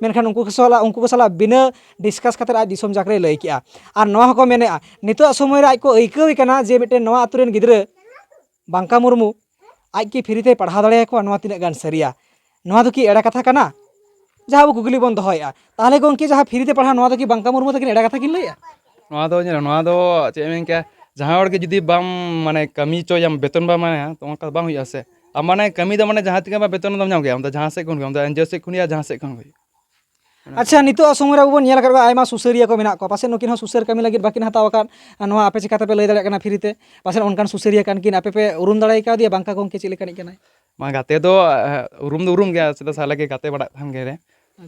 ᱢᱮᱱᱠᱷᱟᱱ ᱩᱱᱠᱩ ᱠᱚ ᱥᱟᱞᱟᱜ, ᱩᱱᱠᱩ ᱠᱚ ᱥᱟᱞᱟᱜ ᱵᱤᱱᱟᱹ ᱰᱤᱥᱠᱟᱥ ᱠᱟᱛᱮᱫ ᱟᱡ ᱫᱤᱥᱚᱢ ᱡᱟᱠ ᱨᱮᱭ ᱞᱟᱹᱭ ᱠᱮᱜᱼᱟ᱾ ᱟᱨ ᱱᱚᱣᱟ ᱦᱚᱸᱠᱚ ᱢᱮᱱᱮᱜᱼᱟ, ᱱᱤᱛᱚᱜ ᱥᱚᱢᱚᱭ ᱨᱮ ᱟᱡ ᱠᱚ ᱟᱹᱭᱠᱟᱹᱣᱮ ᱠᱟᱱᱟ ᱡᱮ ᱢᱤᱫᱴᱮᱱ ᱱᱚᱣᱟ ᱟᱛᱳ ᱨᱮᱱ ᱜᱤᱫᱽᱨᱟᱹ ᱵᱟᱝᱠᱟ ᱢᱩᱨᱢᱩ ᱟᱡ ᱠᱤ ᱯᱷᱨᱤ ᱛᱮᱭ ᱯᱟᱲᱦᱟᱣ ᱫᱟᱲᱮᱭᱟᱠᱚᱣᱟ? ᱱᱚᱣᱟ ᱛᱤᱱᱟᱹᱜ ᱜᱟᱱ ᱥᱟᱹᱨᱤᱭᱟ? ᱱᱚᱣᱟ ᱫᱚ ᱠᱤ ᱮᱲᱮ ᱠᱟᱛᱷᱟ ᱠᱟᱱᱟ? ᱡᱟᱦᱟᱸ ᱟᱵᱚ ᱠᱩᱠᱞᱤ ᱵᱚᱱ ᱫᱚᱦᱚᱭᱮᱫᱼᱟ, ᱛᱟᱦᱚᱞᱮ ᱜᱚᱢᱠᱮ, ᱡᱟᱦᱟᱸ ᱯᱷᱨᱤ ᱛᱮ ᱯᱟᱲᱦᱟᱣ, ᱱᱚᱣᱟ ᱫᱚ ᱠᱤ ᱵᱟᱝᱠᱟ ᱢᱩᱨᱢᱩ ᱛᱟᱹᱠᱤᱱ ᱮᱲᱮ ᱠᱟᱛᱷᱟ ᱠᱤᱱ ᱞᱟᱹᱭᱮᱫᱼᱟ? ᱱᱚᱣᱟ ᱫᱚ ᱧᱮᱞ, ᱱᱚᱣᱟ ᱫᱚ ᱪᱮᱫ ᱮᱢ ᱢᱮᱱ ᱠᱮᱭᱟ, ᱡᱟᱦᱟᱸ ᱦᱚᱲ ᱜᱮ ᱡᱩᱫᱤ ᱵᱟᱢ, ᱢᱟᱱᱮ, ᱠᱟᱹᱢᱤ ᱦᱚᱪᱚᱭᱟᱢ, ᱵᱮᱛᱚᱱ ᱵᱟᱢ ᱮᱢᱟᱭᱟ, ᱛᱚ ᱚᱱᱠᱟ ᱫᱚ ᱵᱟᱝ ᱦᱩᱭᱩᱜᱼᱟ ᱥᱮ᱾ ᱟᱢ, ᱢᱟᱱᱮ, ᱠᱟᱹᱢᱤ ᱫᱚ, ᱢᱟᱱᱮ, ᱡᱟᱦᱟᱸ ᱛᱤᱱᱟᱹᱜ ᱵᱟ ᱵᱮᱛᱚᱱ ᱫᱚᱢ ᱧᱟᱢ ᱜᱮᱭᱟ, ᱟᱢ ᱫᱚ ᱡᱟᱦᱟᱸ ᱥᱮᱫ ᱠᱷᱚᱱ ᱜᱮ, ᱟᱢ ᱫᱚ ᱮᱱᱡᱤᱭᱳ ᱥᱮᱫ ᱠᱷᱚᱱ ᱦᱩᱭᱩᱜᱼᱟ, ᱡᱟᱦᱟᱸ ᱥᱮᱫ ᱠᱷᱚᱱ ᱜᱮ ᱦᱩᱭᱩᱜᱼᱟ᱾ ᱟᱪᱪᱷᱟ, ᱱᱤᱛᱚᱜ ᱥᱚᱢᱚᱭ ᱨᱮ ᱟᱵᱚ ᱵᱚᱱ ᱧᱮᱞ ᱟᱠᱟᱫ ᱠᱚᱣᱟ, ᱟᱭᱢᱟ ᱥᱩᱥᱟᱹᱨᱤᱭᱟᱹ ᱠᱚ ᱢᱮᱱᱟᱜ ᱠᱚᱣᱟ, ᱯᱟᱥᱮᱡ ᱱᱩᱠᱤᱱ ᱦᱚᱸ ᱥᱩᱥᱟᱹᱨ ᱠᱟᱹᱢᱤ ᱞᱟᱹᱜᱤᱫ ᱵᱟᱹᱠᱤᱱ ᱦᱟᱛᱟᱣ ᱟᱠᱟᱫ, ᱱᱚᱣᱟ ᱟᱯᱮ ᱪᱤᱠᱟᱹ ᱛᱮᱯᱮ ᱞᱟᱹᱭ ᱫᱟᱲᱮᱭᱟᱜ ᱠᱟᱱᱟ ᱯᱷᱨᱤ ᱛᱮ? ᱯᱟᱥᱮᱡ ᱚᱱᱠᱟᱱ ᱥᱩᱥᱟᱹᱨᱤᱭᱟᱹ ᱠᱟᱱ ᱠᱤᱱ, ᱟᱯᱮ ᱯᱮ ᱩᱨᱩᱢ ᱫᱟᱲᱮ ᱠᱟᱣᱫᱮᱭᱟ ᱵᱟᱝᱠᱟ ᱜᱚᱢᱠᱮ ᱪᱮᱫ ᱞᱮᱠᱟᱱᱤᱡ ᱠᱟᱱᱟᱭ? ᱢᱟ, ᱜᱟᱛᱮ ᱫᱚ, ᱮ, ᱩᱨᱩᱢ ᱫᱚ ᱩᱨᱩᱢ ᱜᱮᱭᱟ, ᱪᱮᱫᱟᱜ ᱥᱮ ᱟᱞᱮ ᱜᱮ ᱜᱟᱛᱮ ᱵᱟᱲᱟᱜ ᱛᱟᱦᱮᱱ ᱜᱮᱭᱟᱞᱮ᱾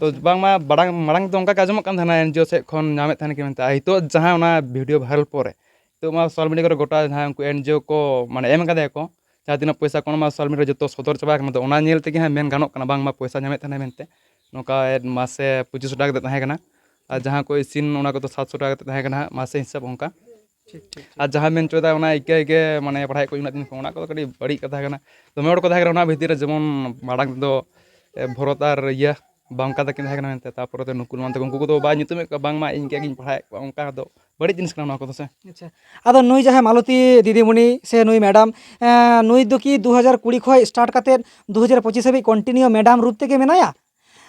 ᱛᱚ ᱟᱪᱪᱷᱟ᱾ ᱵᱟᱝᱢᱟ ᱢᱟᱲᱟᱝ, ᱢᱟᱲᱟᱝ ᱫᱚ ᱚᱱᱠᱟ ᱜᱮ ᱟᱸᱡᱚᱢᱚᱜ ᱠᱟᱱ ᱛᱟᱦᱮᱱᱟ, ᱮᱱᱡᱤᱭᱳ ᱥᱮᱫ ᱠᱷᱚᱱ ᱧᱟᱢᱮᱫ ᱛᱟᱦᱮᱱ ᱠᱤᱱ ᱢᱮᱱᱛᱮ᱾ ᱟᱨ ᱱᱤᱛᱚᱜ ᱡᱟᱦᱟᱸ ᱚᱱᱟ ᱵᱷᱤᱰᱤᱭᱳ ᱵᱷᱟᱭᱨᱟᱞ ᱯᱚᱨᱮ, ᱱᱤᱛᱚᱜ ᱢᱟ ᱥᱳᱥᱟᱞ ᱢᱤᱰᱤᱭᱟ ᱠᱚᱨᱮ ᱜᱚᱴᱟ ᱡᱟᱦᱟᱸ ᱩᱱᱠᱩ ᱮᱱᱡᱤᱭᱳ ᱠᱚ, ᱢᱟᱱᱮ, ᱮᱢ ᱠᱟᱫᱮᱭᱟ ᱠᱚ, ᱡᱟᱦᱟᱸ ᱛᱤᱱᱟᱹᱜ ᱯᱚᱭᱥᱟ ᱠᱚ, ᱚᱱᱟ ᱢᱟ ᱥᱳᱥᱟᱞ ᱢᱤᱰᱤᱭᱟ ᱨᱮ ᱡᱚᱛᱚ ᱥᱚᱫᱚᱨ ᱪᱟᱵᱟ ᱟᱠᱟᱱᱟ᱾ ᱛᱚ ᱚᱱᱟ ᱧᱮᱞ ᱛᱮᱜᱮ ᱦᱟᱸᱜ ᱢᱮᱱ ᱜᱟᱱᱚᱜ ᱠᱟᱱᱟ, ᱵᱟᱝᱢᱟ ᱯᱚᱭᱥᱟ ᱧᱟᱢᱮᱫ ᱛᱟᱦᱮᱱᱟᱭ ᱢᱮᱱᱛᱮ᱾ ᱱᱚᱝᱠᱟ ᱢᱟᱥᱮ ᱯᱚᱸᱪᱤᱥ ᱥᱚ ᱴᱟᱠᱟ ᱠᱟᱛᱮ ᱛᱟᱦᱮᱸ ᱠᱟᱱᱟ᱾ ᱟᱨ ᱡᱟᱦᱟᱸ ᱠᱚ ᱤᱥᱤᱱ, ᱚᱱᱟ ᱠᱚᱫᱚ ᱥᱟᱛ ᱥᱚ ᱴᱟᱠᱟ ᱠᱟᱛᱮ ᱛᱟᱦᱮᱸ ᱠᱟᱱᱟ ᱦᱟᱸᱜ, ᱢᱟᱥᱮ ᱦᱤᱥᱟᱹᱵ ᱚᱱᱠᱟ᱾ ᱴᱷᱤᱠ, ᱴᱷᱤᱠ, ᱴᱷᱤᱠ᱾ ᱟᱨ ᱡᱟᱦᱟᱸ ᱢᱮᱱ ᱦᱚᱪᱚᱭᱮᱫᱟ, ᱚᱱᱟ ᱤᱠᱟᱹ ᱤᱠᱟᱹ, ᱢᱟᱱᱮ, ᱯᱟᱲᱦᱟᱣᱮᱫ ᱠᱚ ᱩᱱᱟᱹᱜ ᱫᱤᱱ ᱠᱷᱚᱱ, ᱚᱱᱟ ᱠᱚᱫᱚ ᱠᱟᱹᱴᱤᱡ ᱵᱟᱹᱲᱤᱡ ᱠᱟᱛᱷᱟ ᱠᱟᱱᱟ᱾ ᱫᱚᱢᱮ ᱦᱚᱲ ᱠᱚ ᱛᱟᱦᱮᱸ ᱠᱟᱱᱟ ᱚᱱᱟ ᱵᱷᱤᱛᱤᱨ ᱨᱮ, ᱡᱮᱢᱚᱱ ᱢᱟᱲᱟᱝ ᱛᱮᱫᱚ, ᱮ, ᱵᱷᱚᱨᱚᱛ ᱟᱨ ᱤᱭᱟᱹ, ᱵᱟᱝᱠᱟ ᱛᱟᱹᱠᱤᱱ ᱛᱟᱦᱮᱸ ᱠᱟᱱᱟ ᱢᱮᱱᱛᱮ, ᱛᱟᱨᱯᱚᱨᱮ ᱫᱚ ᱱᱩᱠᱩᱞ ᱮᱢᱟᱱ ᱛᱟᱠᱚ, ᱩᱱᱠᱩ ᱠᱚᱫᱚ ᱵᱟᱭ ᱧᱩᱛᱩᱢᱮᱫ ᱠᱚᱣᱟ, ᱵᱟᱝᱢᱟ ᱤᱧ ᱜᱮ ᱤᱧ ᱯᱟᱲᱦᱟᱣᱮᱫ ᱠᱚᱣᱟ, ᱚᱱᱠᱟ ᱫᱚ ᱵᱟᱹᱲᱤᱡ ᱡᱤᱱᱤᱥ ᱠᱟᱱᱟ ᱱᱚᱣᱟ ᱠᱚᱫᱚ ᱥᱮ᱾ ᱟᱪᱪᱷᱟ, ᱟᱫᱚ ᱱᱩᱭ ᱡᱟᱦᱟᱸᱭ ᱢᱟᱞᱚᱛᱤ ᱫᱤᱫᱤᱢᱩᱱᱤ ᱥᱮ ᱱᱩᱭ ᱢᱮᱰᱟᱢ, ᱮᱸ, ᱱᱩᱭ ᱫᱚ ᱠᱤ ᱫᱩ ᱦᱟᱡᱟᱨ ᱠᱩᱲᱤ ᱠᱷᱚᱱ ᱥᱴᱟᱨᱴ ᱠᱟᱛᱮᱫ ᱫᱩ ᱦᱟᱡᱟᱨ ᱯᱚᱸᱪᱤᱥ ᱦᱟᱹᱵᱤᱡ ᱠᱚᱱᱴᱤᱱᱤᱭᱩ ᱢᱮᱰᱟᱢ ᱨᱩᱯ ᱛᱮᱜᱮ ᱢᱮᱱᱟᱭᱟ?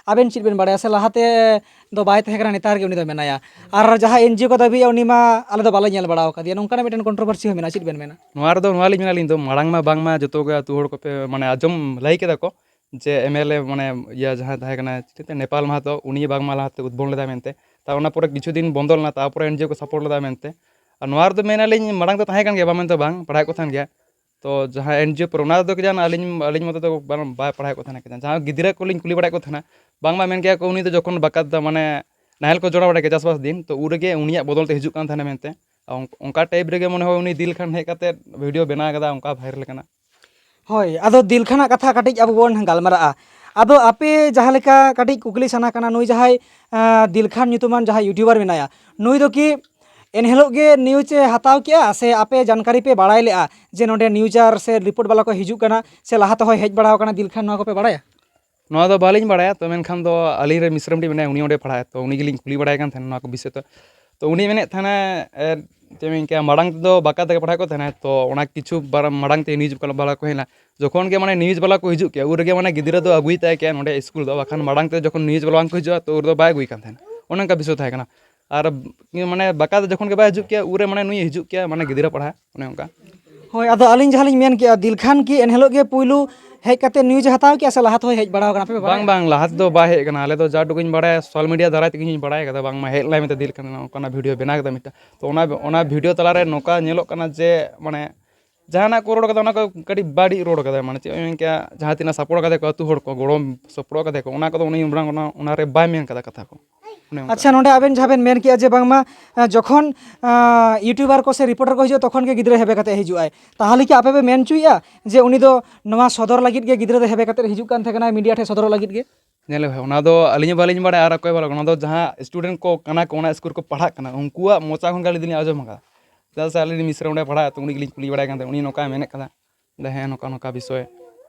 ᱟᱵᱮᱱ ᱪᱮᱫ ᱵᱮᱱ ᱵᱟᱲᱟᱭᱟ, ᱥᱮ ᱞᱟᱦᱟᱛᱮ ᱫᱚ ᱵᱟᱭ ᱛᱟᱦᱮᱸ ᱠᱟᱱᱟ, ᱱᱮᱛᱟᱨ ᱜᱮ ᱩᱱᱤ ᱫᱚ ᱢᱮᱱᱟᱭᱟ? ᱟᱨ ᱡᱟᱦᱟᱸ ᱮᱱᱡᱤᱭᱳ ᱠᱚ ᱫᱟᱹᱵᱤᱭᱟ, ᱩᱱᱤ ᱢᱟ ᱟᱞᱮ ᱫᱚ ᱵᱟᱞᱮ ᱧᱮᱞ ᱵᱟᱲᱟ ᱟᱠᱟᱫᱮᱭᱟ, ᱱᱚᱝᱠᱟᱱᱟᱜ ᱢᱤᱫᱴᱮᱱ ᱠᱚᱱᱴᱨᱳᱵᱷᱟᱨᱥᱤ ᱦᱚᱸ ᱢᱮᱱᱟᱜᱼᱟ, ᱪᱮᱫ ᱵᱮᱱ ᱢᱮᱱᱟ? ᱱᱚᱣᱟ ᱨᱮᱫᱚ ᱱᱚᱣᱟ ᱞᱤᱧ ᱢᱮᱱᱟ, ᱟᱹᱞᱤᱧ ᱫᱚ ᱢᱟᱲᱟᱝ ᱢᱟ ᱵᱟᱝᱢᱟ ᱡᱚᱛᱚ ᱜᱮ ᱟᱹᱛᱩ ᱦᱚᱲ ᱠᱚᱯᱮ, ᱢᱟᱱᱮ, ᱟᱸᱡᱚᱢ ᱞᱟᱹᱭ ᱠᱮᱫᱟ ᱠᱚ ᱡᱮ ᱮᱢ ᱮᱞ ᱮ, ᱢᱟᱱᱮ, ᱤᱭᱟᱹ ᱡᱟᱦᱟᱸᱭ ᱛᱟᱦᱮᱸ ᱠᱟᱱᱟ, ᱪᱤᱠᱟᱹᱛᱮ, ᱱᱮᱯᱟᱞ ᱢᱟᱦᱟᱛᱚ, ᱩᱱᱤ ᱵᱟᱝᱢᱟ ᱞᱟᱦᱟᱛᱮ ᱩᱫᱵᱳᱫᱚᱱ ᱞᱮᱫᱟ ᱢᱮᱱᱛᱮ᱾ ᱛᱟ ᱚᱱᱟ ᱯᱚᱨᱮ ᱠᱤᱪᱷᱩ ᱫᱤᱱ ᱵᱚᱱᱫᱚ ᱞᱮᱱᱟ, ᱛᱟᱨᱯᱚᱨᱮ ᱮᱱᱡᱤᱭᱳ ᱠᱚ ᱥᱟᱯᱳᱨᱴ ᱞᱮᱫᱟ ᱢᱮᱱᱛᱮ᱾ ᱟᱨ ᱱᱚᱣᱟ ᱨᱮᱫᱚ ᱢᱮᱱᱟᱞᱤᱧ, ᱢᱟᱲᱟᱝ ᱫᱚ ᱛᱟᱦᱮᱸ ᱠᱟᱱ ᱜᱮᱭᱟ, ᱵᱟᱝ ᱢᱮᱱᱛᱮ ᱵᱟᱝ, ᱯᱟᱲᱦᱟᱣᱮᱫ ᱠᱚ ᱛᱟᱦᱮᱱ ᱜᱮᱭᱟ᱾ ᱛᱚ ᱡᱟᱦᱟᱸ ᱮᱱᱡᱤᱭᱳ ᱯᱚᱨᱮ, ᱚᱱᱟ ᱨᱮᱫᱚ ᱠᱤ ᱡᱟᱦᱟᱱᱟᱜ ᱟᱹᱞᱤᱧ, ᱟᱹᱞᱤᱧ ᱢᱚᱛᱚ ᱫᱚ ᱵᱟᱝ, ᱵᱟᱭ ᱯᱟᱲᱦᱟᱣᱮᱫ ᱠᱚ ᱛᱟᱦᱮᱱᱟ᱾ ᱡᱟᱦᱟᱸ ᱜᱤᱫᱽᱨᱟᱹ ᱠᱚᱞᱤᱧ ᱠᱩᱞᱤ ᱵᱟᱲᱟᱭᱮᱫ ᱠᱚ ᱛᱟᱦᱮᱱᱟ, ᱵᱟᱝᱢᱟ ᱢᱮᱱ ᱜᱮᱭᱟ ᱠᱚ, ᱩᱱᱤ ᱫᱚ ᱡᱚᱠᱷᱚᱱ ᱵᱟᱠᱟᱛ ᱫᱟ, ᱢᱟᱱᱮ, ᱱᱟᱦᱮᱞ ᱠᱚ ᱡᱚᱲᱟᱣ ᱵᱟᱲᱟᱭ ᱜᱮᱭᱟ ᱪᱟᱥᱵᱟᱥ ᱫᱤᱱ, ᱛᱚ ᱩᱱ ᱨᱮᱜᱮ ᱩᱱᱤᱭᱟᱜ ᱵᱚᱫᱚᱞ ᱛᱮ ᱦᱤᱡᱩᱜ ᱠᱟᱱ ᱛᱟᱦᱮᱱᱟ ᱢᱮᱱᱛᱮ᱾ ᱟᱨ ᱚᱱ-, ᱚᱱᱠᱟ ᱴᱟᱭᱤᱯ ᱨᱮᱜᱮ ᱢᱚᱱᱮ ᱦᱚᱭ ᱩᱱᱤ ᱫᱤᱞ ᱠᱷᱟᱱ ᱦᱮᱡ ᱠᱟᱛᱮ ᱵᱷᱤᱰᱤᱭᱳ ᱵᱮᱱᱟᱣ ᱠᱟᱫᱟ, ᱚᱱᱠᱟ ᱵᱷᱟᱭᱨᱟᱞ ᱠᱟᱱᱟ᱾ ᱦᱳᱭ, ᱟᱫᱚ ᱫᱤᱞ ᱠᱷᱟᱱᱟᱜ ᱠᱟᱛᱷᱟ ᱠᱟᱹᱴᱤᱡ ᱟᱵᱚ ᱵᱚᱱ ᱜᱟᱞᱢᱟᱨᱟᱜᱼᱟ᱾ ᱟᱫᱚ ᱟᱯᱮ ᱡᱟᱦᱟᱸ ᱞᱮᱠᱟ ᱠᱟᱹᱴᱤᱡ ᱠᱩᱠᱞᱤ ᱥᱟᱱᱟ ᱠᱟᱱᱟ, ᱱᱩᱭ ᱡᱟᱦᱟᱸᱭ, ᱟᱸ, ᱫᱤᱞ ᱠᱷᱟᱱ ᱧᱩᱛᱩᱢᱟᱱ ᱡᱟᱦᱟᱸᱭ ᱤᱭᱩᱴᱩᱵᱟᱨ ᱢᱮᱱᱟᱭᱟ, ᱱᱩᱭ ᱫᱚ ᱠᱤ ᱮᱱᱦᱤᱞᱳᱜ ᱜᱮ ᱱᱤᱭᱩᱡᱽ ᱮ ᱦᱟᱛᱟᱣ ᱠᱮᱜᱼᱟ, ᱥᱮ ᱟᱯᱮ ᱡᱟᱱᱠᱟᱨᱤ ᱯᱮ ᱵᱟᱲᱟᱭ ᱞᱮᱜᱼᱟ ᱡᱮ ᱱᱚᱸᱰᱮ ᱱᱤᱭᱩᱡᱟᱨ ᱥᱮ ᱨᱤᱯᱳᱨᱴ ᱵᱟᱞᱟ ᱠᱚ ᱦᱤᱡᱩᱜ ᱠᱟᱱᱟ, ᱥᱮ ᱞᱟᱦᱟ ᱛᱮᱦᱚᱸᱭ ᱦᱮᱡ ᱵᱟᱲᱟ ᱟᱠᱟᱱᱟ ᱫᱤᱞ ᱠᱷᱟᱱ, ᱱᱚᱣᱟ ᱠᱚᱯᱮ ᱵᱟᱲᱟᱭᱟ? ᱱᱚᱣᱟ ᱫᱚ ᱵᱟᱹᱞᱤᱧ ᱵᱟᱲᱟᱭᱟ, ᱛᱚ ᱢᱮᱱᱠᱷᱟᱱ ᱫᱚ ᱟᱹᱞᱤᱧ ᱨᱮᱱ ᱢᱤᱥᱨᱟ ᱢᱤᱫᱴᱤᱡ ᱢᱮᱱᱟᱭᱟ, ᱩᱱᱤ ᱚᱸᱰᱮ ᱯᱟᱲᱦᱟᱜᱼᱟ, ᱛᱚ ᱩᱱᱤ ᱜᱮᱞᱤᱧ ᱠᱩᱞᱤ ᱵᱟᱲᱟᱭ ᱠᱟᱱ ᱛᱟᱦᱮᱱᱟ ᱱᱚᱣᱟ ᱠᱚ ᱵᱤᱥᱚᱭ ᱛᱮ᱾ ᱛᱚ ᱩᱱᱤ ᱢᱮᱱᱮᱫ ᱛᱟᱦᱮᱱᱟ, ᱮ, ᱪᱮᱫ ᱤᱧ ᱢᱮᱱ ᱠᱮᱭᱟ, ᱢᱟᱲᱟᱝ ᱛᱮᱫᱚ ᱵᱟᱠᱟ ᱛᱮᱜᱮ ᱯᱟᱲᱦᱟᱣ ᱠᱚ ᱛᱟᱦᱮᱱᱟ, ᱛᱚ ᱚᱱᱟ ᱠᱤᱪᱷᱩ ᱵᱟᱨ-, ᱢᱟᱲᱟᱝ ᱛᱮ ᱱᱤᱭᱩᱡᱽ ᱵᱟᱞᱟ ᱠᱚ ᱦᱮᱡ ᱞᱮᱱᱟ, ᱡᱚᱠᱷᱚᱱ ᱜᱮ ᱢᱟᱱᱮ ᱱᱤᱭᱩᱡᱽ ᱵᱟᱞᱟ ᱠᱚ ᱦᱤᱡᱩᱜ ᱠᱮᱭᱟ, ᱩᱱ ᱨᱮᱜᱮ ᱢᱟᱱᱮ ᱜᱤᱫᱽᱨᱟᱹ ᱫᱚ ᱟᱹᱜᱩᱭ ᱛᱟᱭ ᱠᱮᱭᱟ ᱱᱚᱸᱰᱮ ᱥᱠᱩᱞ ᱫᱚ, ᱵᱟᱠᱷᱟᱱ ᱢᱟᱲᱟᱝ ᱛᱮ ᱡᱚᱠᱷᱚᱱ ᱱᱤᱭᱩᱡᱽ ᱵᱟᱞᱟ ᱵᱟᱝ ᱠᱚ ᱦᱤᱡᱩᱜᱼᱟ, ᱛᱚ ᱩᱱ ᱨᱮᱫᱚ ᱵᱟᱭ ᱟᱹᱜᱩᱭ ᱠᱟᱱ ᱛᱟᱦᱮᱱᱟ᱾ ᱚᱱᱮ ᱚᱱᱠᱟ ᱵᱤᱥᱚᱭ ᱛᱟᱦᱮᱸ ᱠᱟᱱᱟ᱾ ᱟᱨ ᱢᱟᱱᱮ ᱵᱟᱠᱟ ᱫᱚ ᱡᱚᱠᱷᱚᱱ ᱜᱮ ᱵᱟᱭ ᱦᱤᱡᱩᱜ ᱠᱮᱭᱟ, ᱩᱱᱨᱮ ᱢᱟᱱᱮ ᱱᱩᱭ ᱦᱤᱡᱩᱜ ᱠᱮᱭᱟ, ᱢᱟᱱᱮ ᱜᱤᱫᱽᱨᱟᱹ ᱯᱟᱲᱦᱟᱣ, ᱚᱱᱮ ᱚᱱᱠᱟ᱾ ᱦᱳᱭ, ᱟᱫᱚ ᱟᱹᱞᱤᱧ ᱡᱟᱦᱟᱸ ᱞᱤᱧ ᱢᱮᱱ ᱠᱮᱜᱼᱟ, ᱫᱤᱞᱠᱷᱟᱱ ᱠᱤ ᱮᱱᱦᱤᱞᱳᱜ ᱜᱮ ᱯᱩᱭᱞᱩ ᱦᱮᱡ ᱠᱟᱛᱮ ᱱᱤᱭᱩᱡᱽ ᱮ ᱦᱟᱛᱟᱣ ᱠᱮᱜᱼᱟ ᱥᱮ ᱞᱟᱦᱟ ᱛᱮᱦᱚᱸᱭ ᱦᱮᱡ ᱵᱟᱲᱟ ᱟᱠᱟᱱᱟ? ᱟᱯᱮ ᱯᱮ ᱵᱟᱲᱟᱭᱟ? ᱵᱟᱝ, ᱵᱟᱝ, ᱞᱟᱦᱟ ᱛᱮᱫᱚ ᱵᱟᱭ ᱦᱮᱡ ᱟᱠᱟᱱᱟ᱾ ᱟᱞᱮ ᱫᱚ ᱡᱟ ᱴᱩᱠᱩᱧ ᱵᱟᱲᱟᱭᱟ, ᱥᱳᱥᱟᱞ ᱢᱤᱰᱤᱭᱟ ᱫᱟᱨᱟᱭ ᱛᱮᱜᱮᱧ ᱵᱟᱲᱟᱭ ᱠᱟᱫᱟ, ᱵᱟᱝᱢᱟ ᱦᱮᱡ ᱞᱮᱱᱟᱭ ᱢᱮᱱᱛᱮ ᱫᱤᱞᱠᱷᱟᱱ, ᱚᱱᱠᱟᱱᱟᱜ ᱵᱷᱤᱰᱤᱭᱳ ᱵᱮᱱᱟᱣ ᱠᱟᱫᱟ ᱢᱤᱫᱴᱟᱝ᱾ ᱛᱚ ᱚᱱᱟ, ᱚᱱᱟ ᱵᱷᱤᱰᱤᱭᱳ ᱛᱟᱞᱟᱨᱮ ᱱᱚᱝᱠᱟ ᱧᱮᱞᱚᱜ ᱠᱟᱱᱟ ᱡᱮ, ᱢᱟᱱᱮ, ᱡᱟᱦᱟᱱᱟᱜ ᱠᱚ ᱨᱚᱲ ᱠᱟᱫᱟ, ᱚᱱᱟ ᱠᱚ ᱠᱟᱹᱴᱤᱡ ᱵᱟᱹᱲᱤᱡ ᱨᱚᱲ ᱠᱟᱫᱟᱭ, ᱢᱟᱱᱮ, ᱪᱮᱫ ᱤᱧ ᱢᱮᱱ ᱠᱮᱭᱟ, ᱡᱟᱦᱟᱸ ᱛᱤᱱᱟᱹᱜ ᱥᱟᱯᱳᱨᱴ ᱠᱟᱫᱮ ᱠᱚ, ᱟᱹᱛᱩ ᱦᱚᱲ ᱠᱚ ᱜᱚᱲᱚ ᱥᱚᱯᱚᱦᱚᱫ ᱠᱟᱫᱮ ᱠᱚ, ᱚᱱᱟ ᱠᱚᱫᱚ ᱩᱱᱤ ᱚᱱᱟ, ᱚᱱᱟ, ᱚᱱᱟᱨᱮ ᱵᱟᱭ ᱢᱮᱱ ᱠᱟᱫᱟ ᱠᱟᱛᱷᱟ ᱠᱚ᱾ ᱚᱱᱮ ᱚᱱᱠᱟ᱾ ᱟᱪᱪᱷᱟ, ᱱᱚᱰᱮ ᱟᱵᱮᱱ ᱡᱟᱦᱟᱸ ᱵᱮᱱ ᱢᱮᱱ ᱠᱮᱜᱼᱟ ᱡᱮ ᱵᱟᱝᱢᱟ, ᱟᱸ, ᱡᱚᱠᱷᱚᱱ, ᱟᱸ, ᱤᱭᱩᱴᱩᱵᱟᱨ ᱠᱚ ᱥᱮ ᱨᱤᱯᱳᱨᱴᱟᱨ ᱠᱚ ᱦᱤᱡᱩᱜᱼᱟ, ᱛᱚᱠᱷᱚᱱ ᱜᱮ ᱜᱤᱫᱽᱨᱟᱹ ᱦᱮᱵᱮ ᱠᱟᱛᱮ ᱦᱤᱡᱩᱜᱼᱟᱭ, ᱛᱟᱦᱚᱞᱮ ᱠᱤ ᱟᱯᱮ ᱯᱮ ᱢᱮᱱ ᱦᱚᱪᱚᱭᱮᱫᱼᱟ ᱡᱮ ᱩᱱᱤ ᱫᱚ ᱱᱚᱣᱟ ᱥᱚᱫᱚᱨ ᱞᱟᱹᱜᱤᱫ ᱜᱮ ᱜᱤᱫᱽᱨᱟᱹ ᱫᱚ ᱦᱮᱵᱮ ᱠᱟᱛᱮ ᱦᱤᱡᱩᱜ ᱠᱟᱱ ᱛᱟᱦᱮᱸ ᱠᱟᱱᱟᱭ, ᱢᱤᱰᱤᱭᱟ ᱴᱷᱮᱱ ᱥᱚᱫᱚᱨᱚᱜ ᱞᱟᱹᱜᱤᱫ ᱜᱮ? ᱧᱮᱞ ᱢᱮ ᱵᱷᱟᱭ, ᱚᱱᱟ ᱫᱚ ᱟᱹᱞᱤᱧ ᱦᱚᱸ ᱵᱟᱹᱞᱤᱧ ᱵᱟᱲᱟᱭᱟ ᱟᱨ ᱚᱠᱚᱭ ᱵᱟᱲᱟᱭᱟ, ᱚᱱᱟ ᱫᱚ ᱡᱟᱦᱟᱸ ᱥᱴᱩᱰᱮᱱᱴ ᱠᱚ ᱠᱟᱱᱟ ᱠᱚ, ᱚᱱᱟ ᱥᱠᱩᱞ ᱨᱮᱠᱚ ᱯᱟᱲᱦᱟᱜ ᱠᱟᱱᱟ, ᱩᱱᱠᱩᱣᱟᱜ ᱢᱚᱪᱟ ᱠᱷᱚᱱ ᱜᱮ ᱟᱹᱞᱤᱧ ᱫᱚᱞᱤᱧ ᱟᱸᱡᱚᱢ ᱟᱠᱟᱫᱟ᱾ ᱪᱮᱫᱟᱜ ᱥᱮ ᱟᱹᱞᱤᱧ ᱢᱤᱥᱨᱟ ᱚᱸᱰᱮ ᱯᱟᱲᱦᱟᱜᱼᱟ, ᱛᱚ ᱩᱱᱤ ᱜᱮᱞᱤᱧ ᱠᱩᱞᱤ ᱵᱟᱲᱟᱭ ᱠᱟᱱ ᱛᱟᱦᱮᱸᱫ, ᱩᱱᱤ ᱱᱚᱝᱠᱟᱭ ᱢᱮᱱᱮᱫ ᱠᱟᱱᱟ᱾ ᱢᱮᱱᱫᱟ, "ᱦᱮᱸ, ᱱᱚᱝᱠᱟ ᱱᱚᱝᱠᱟ ᱵᱤᱥᱚᱭ᱾"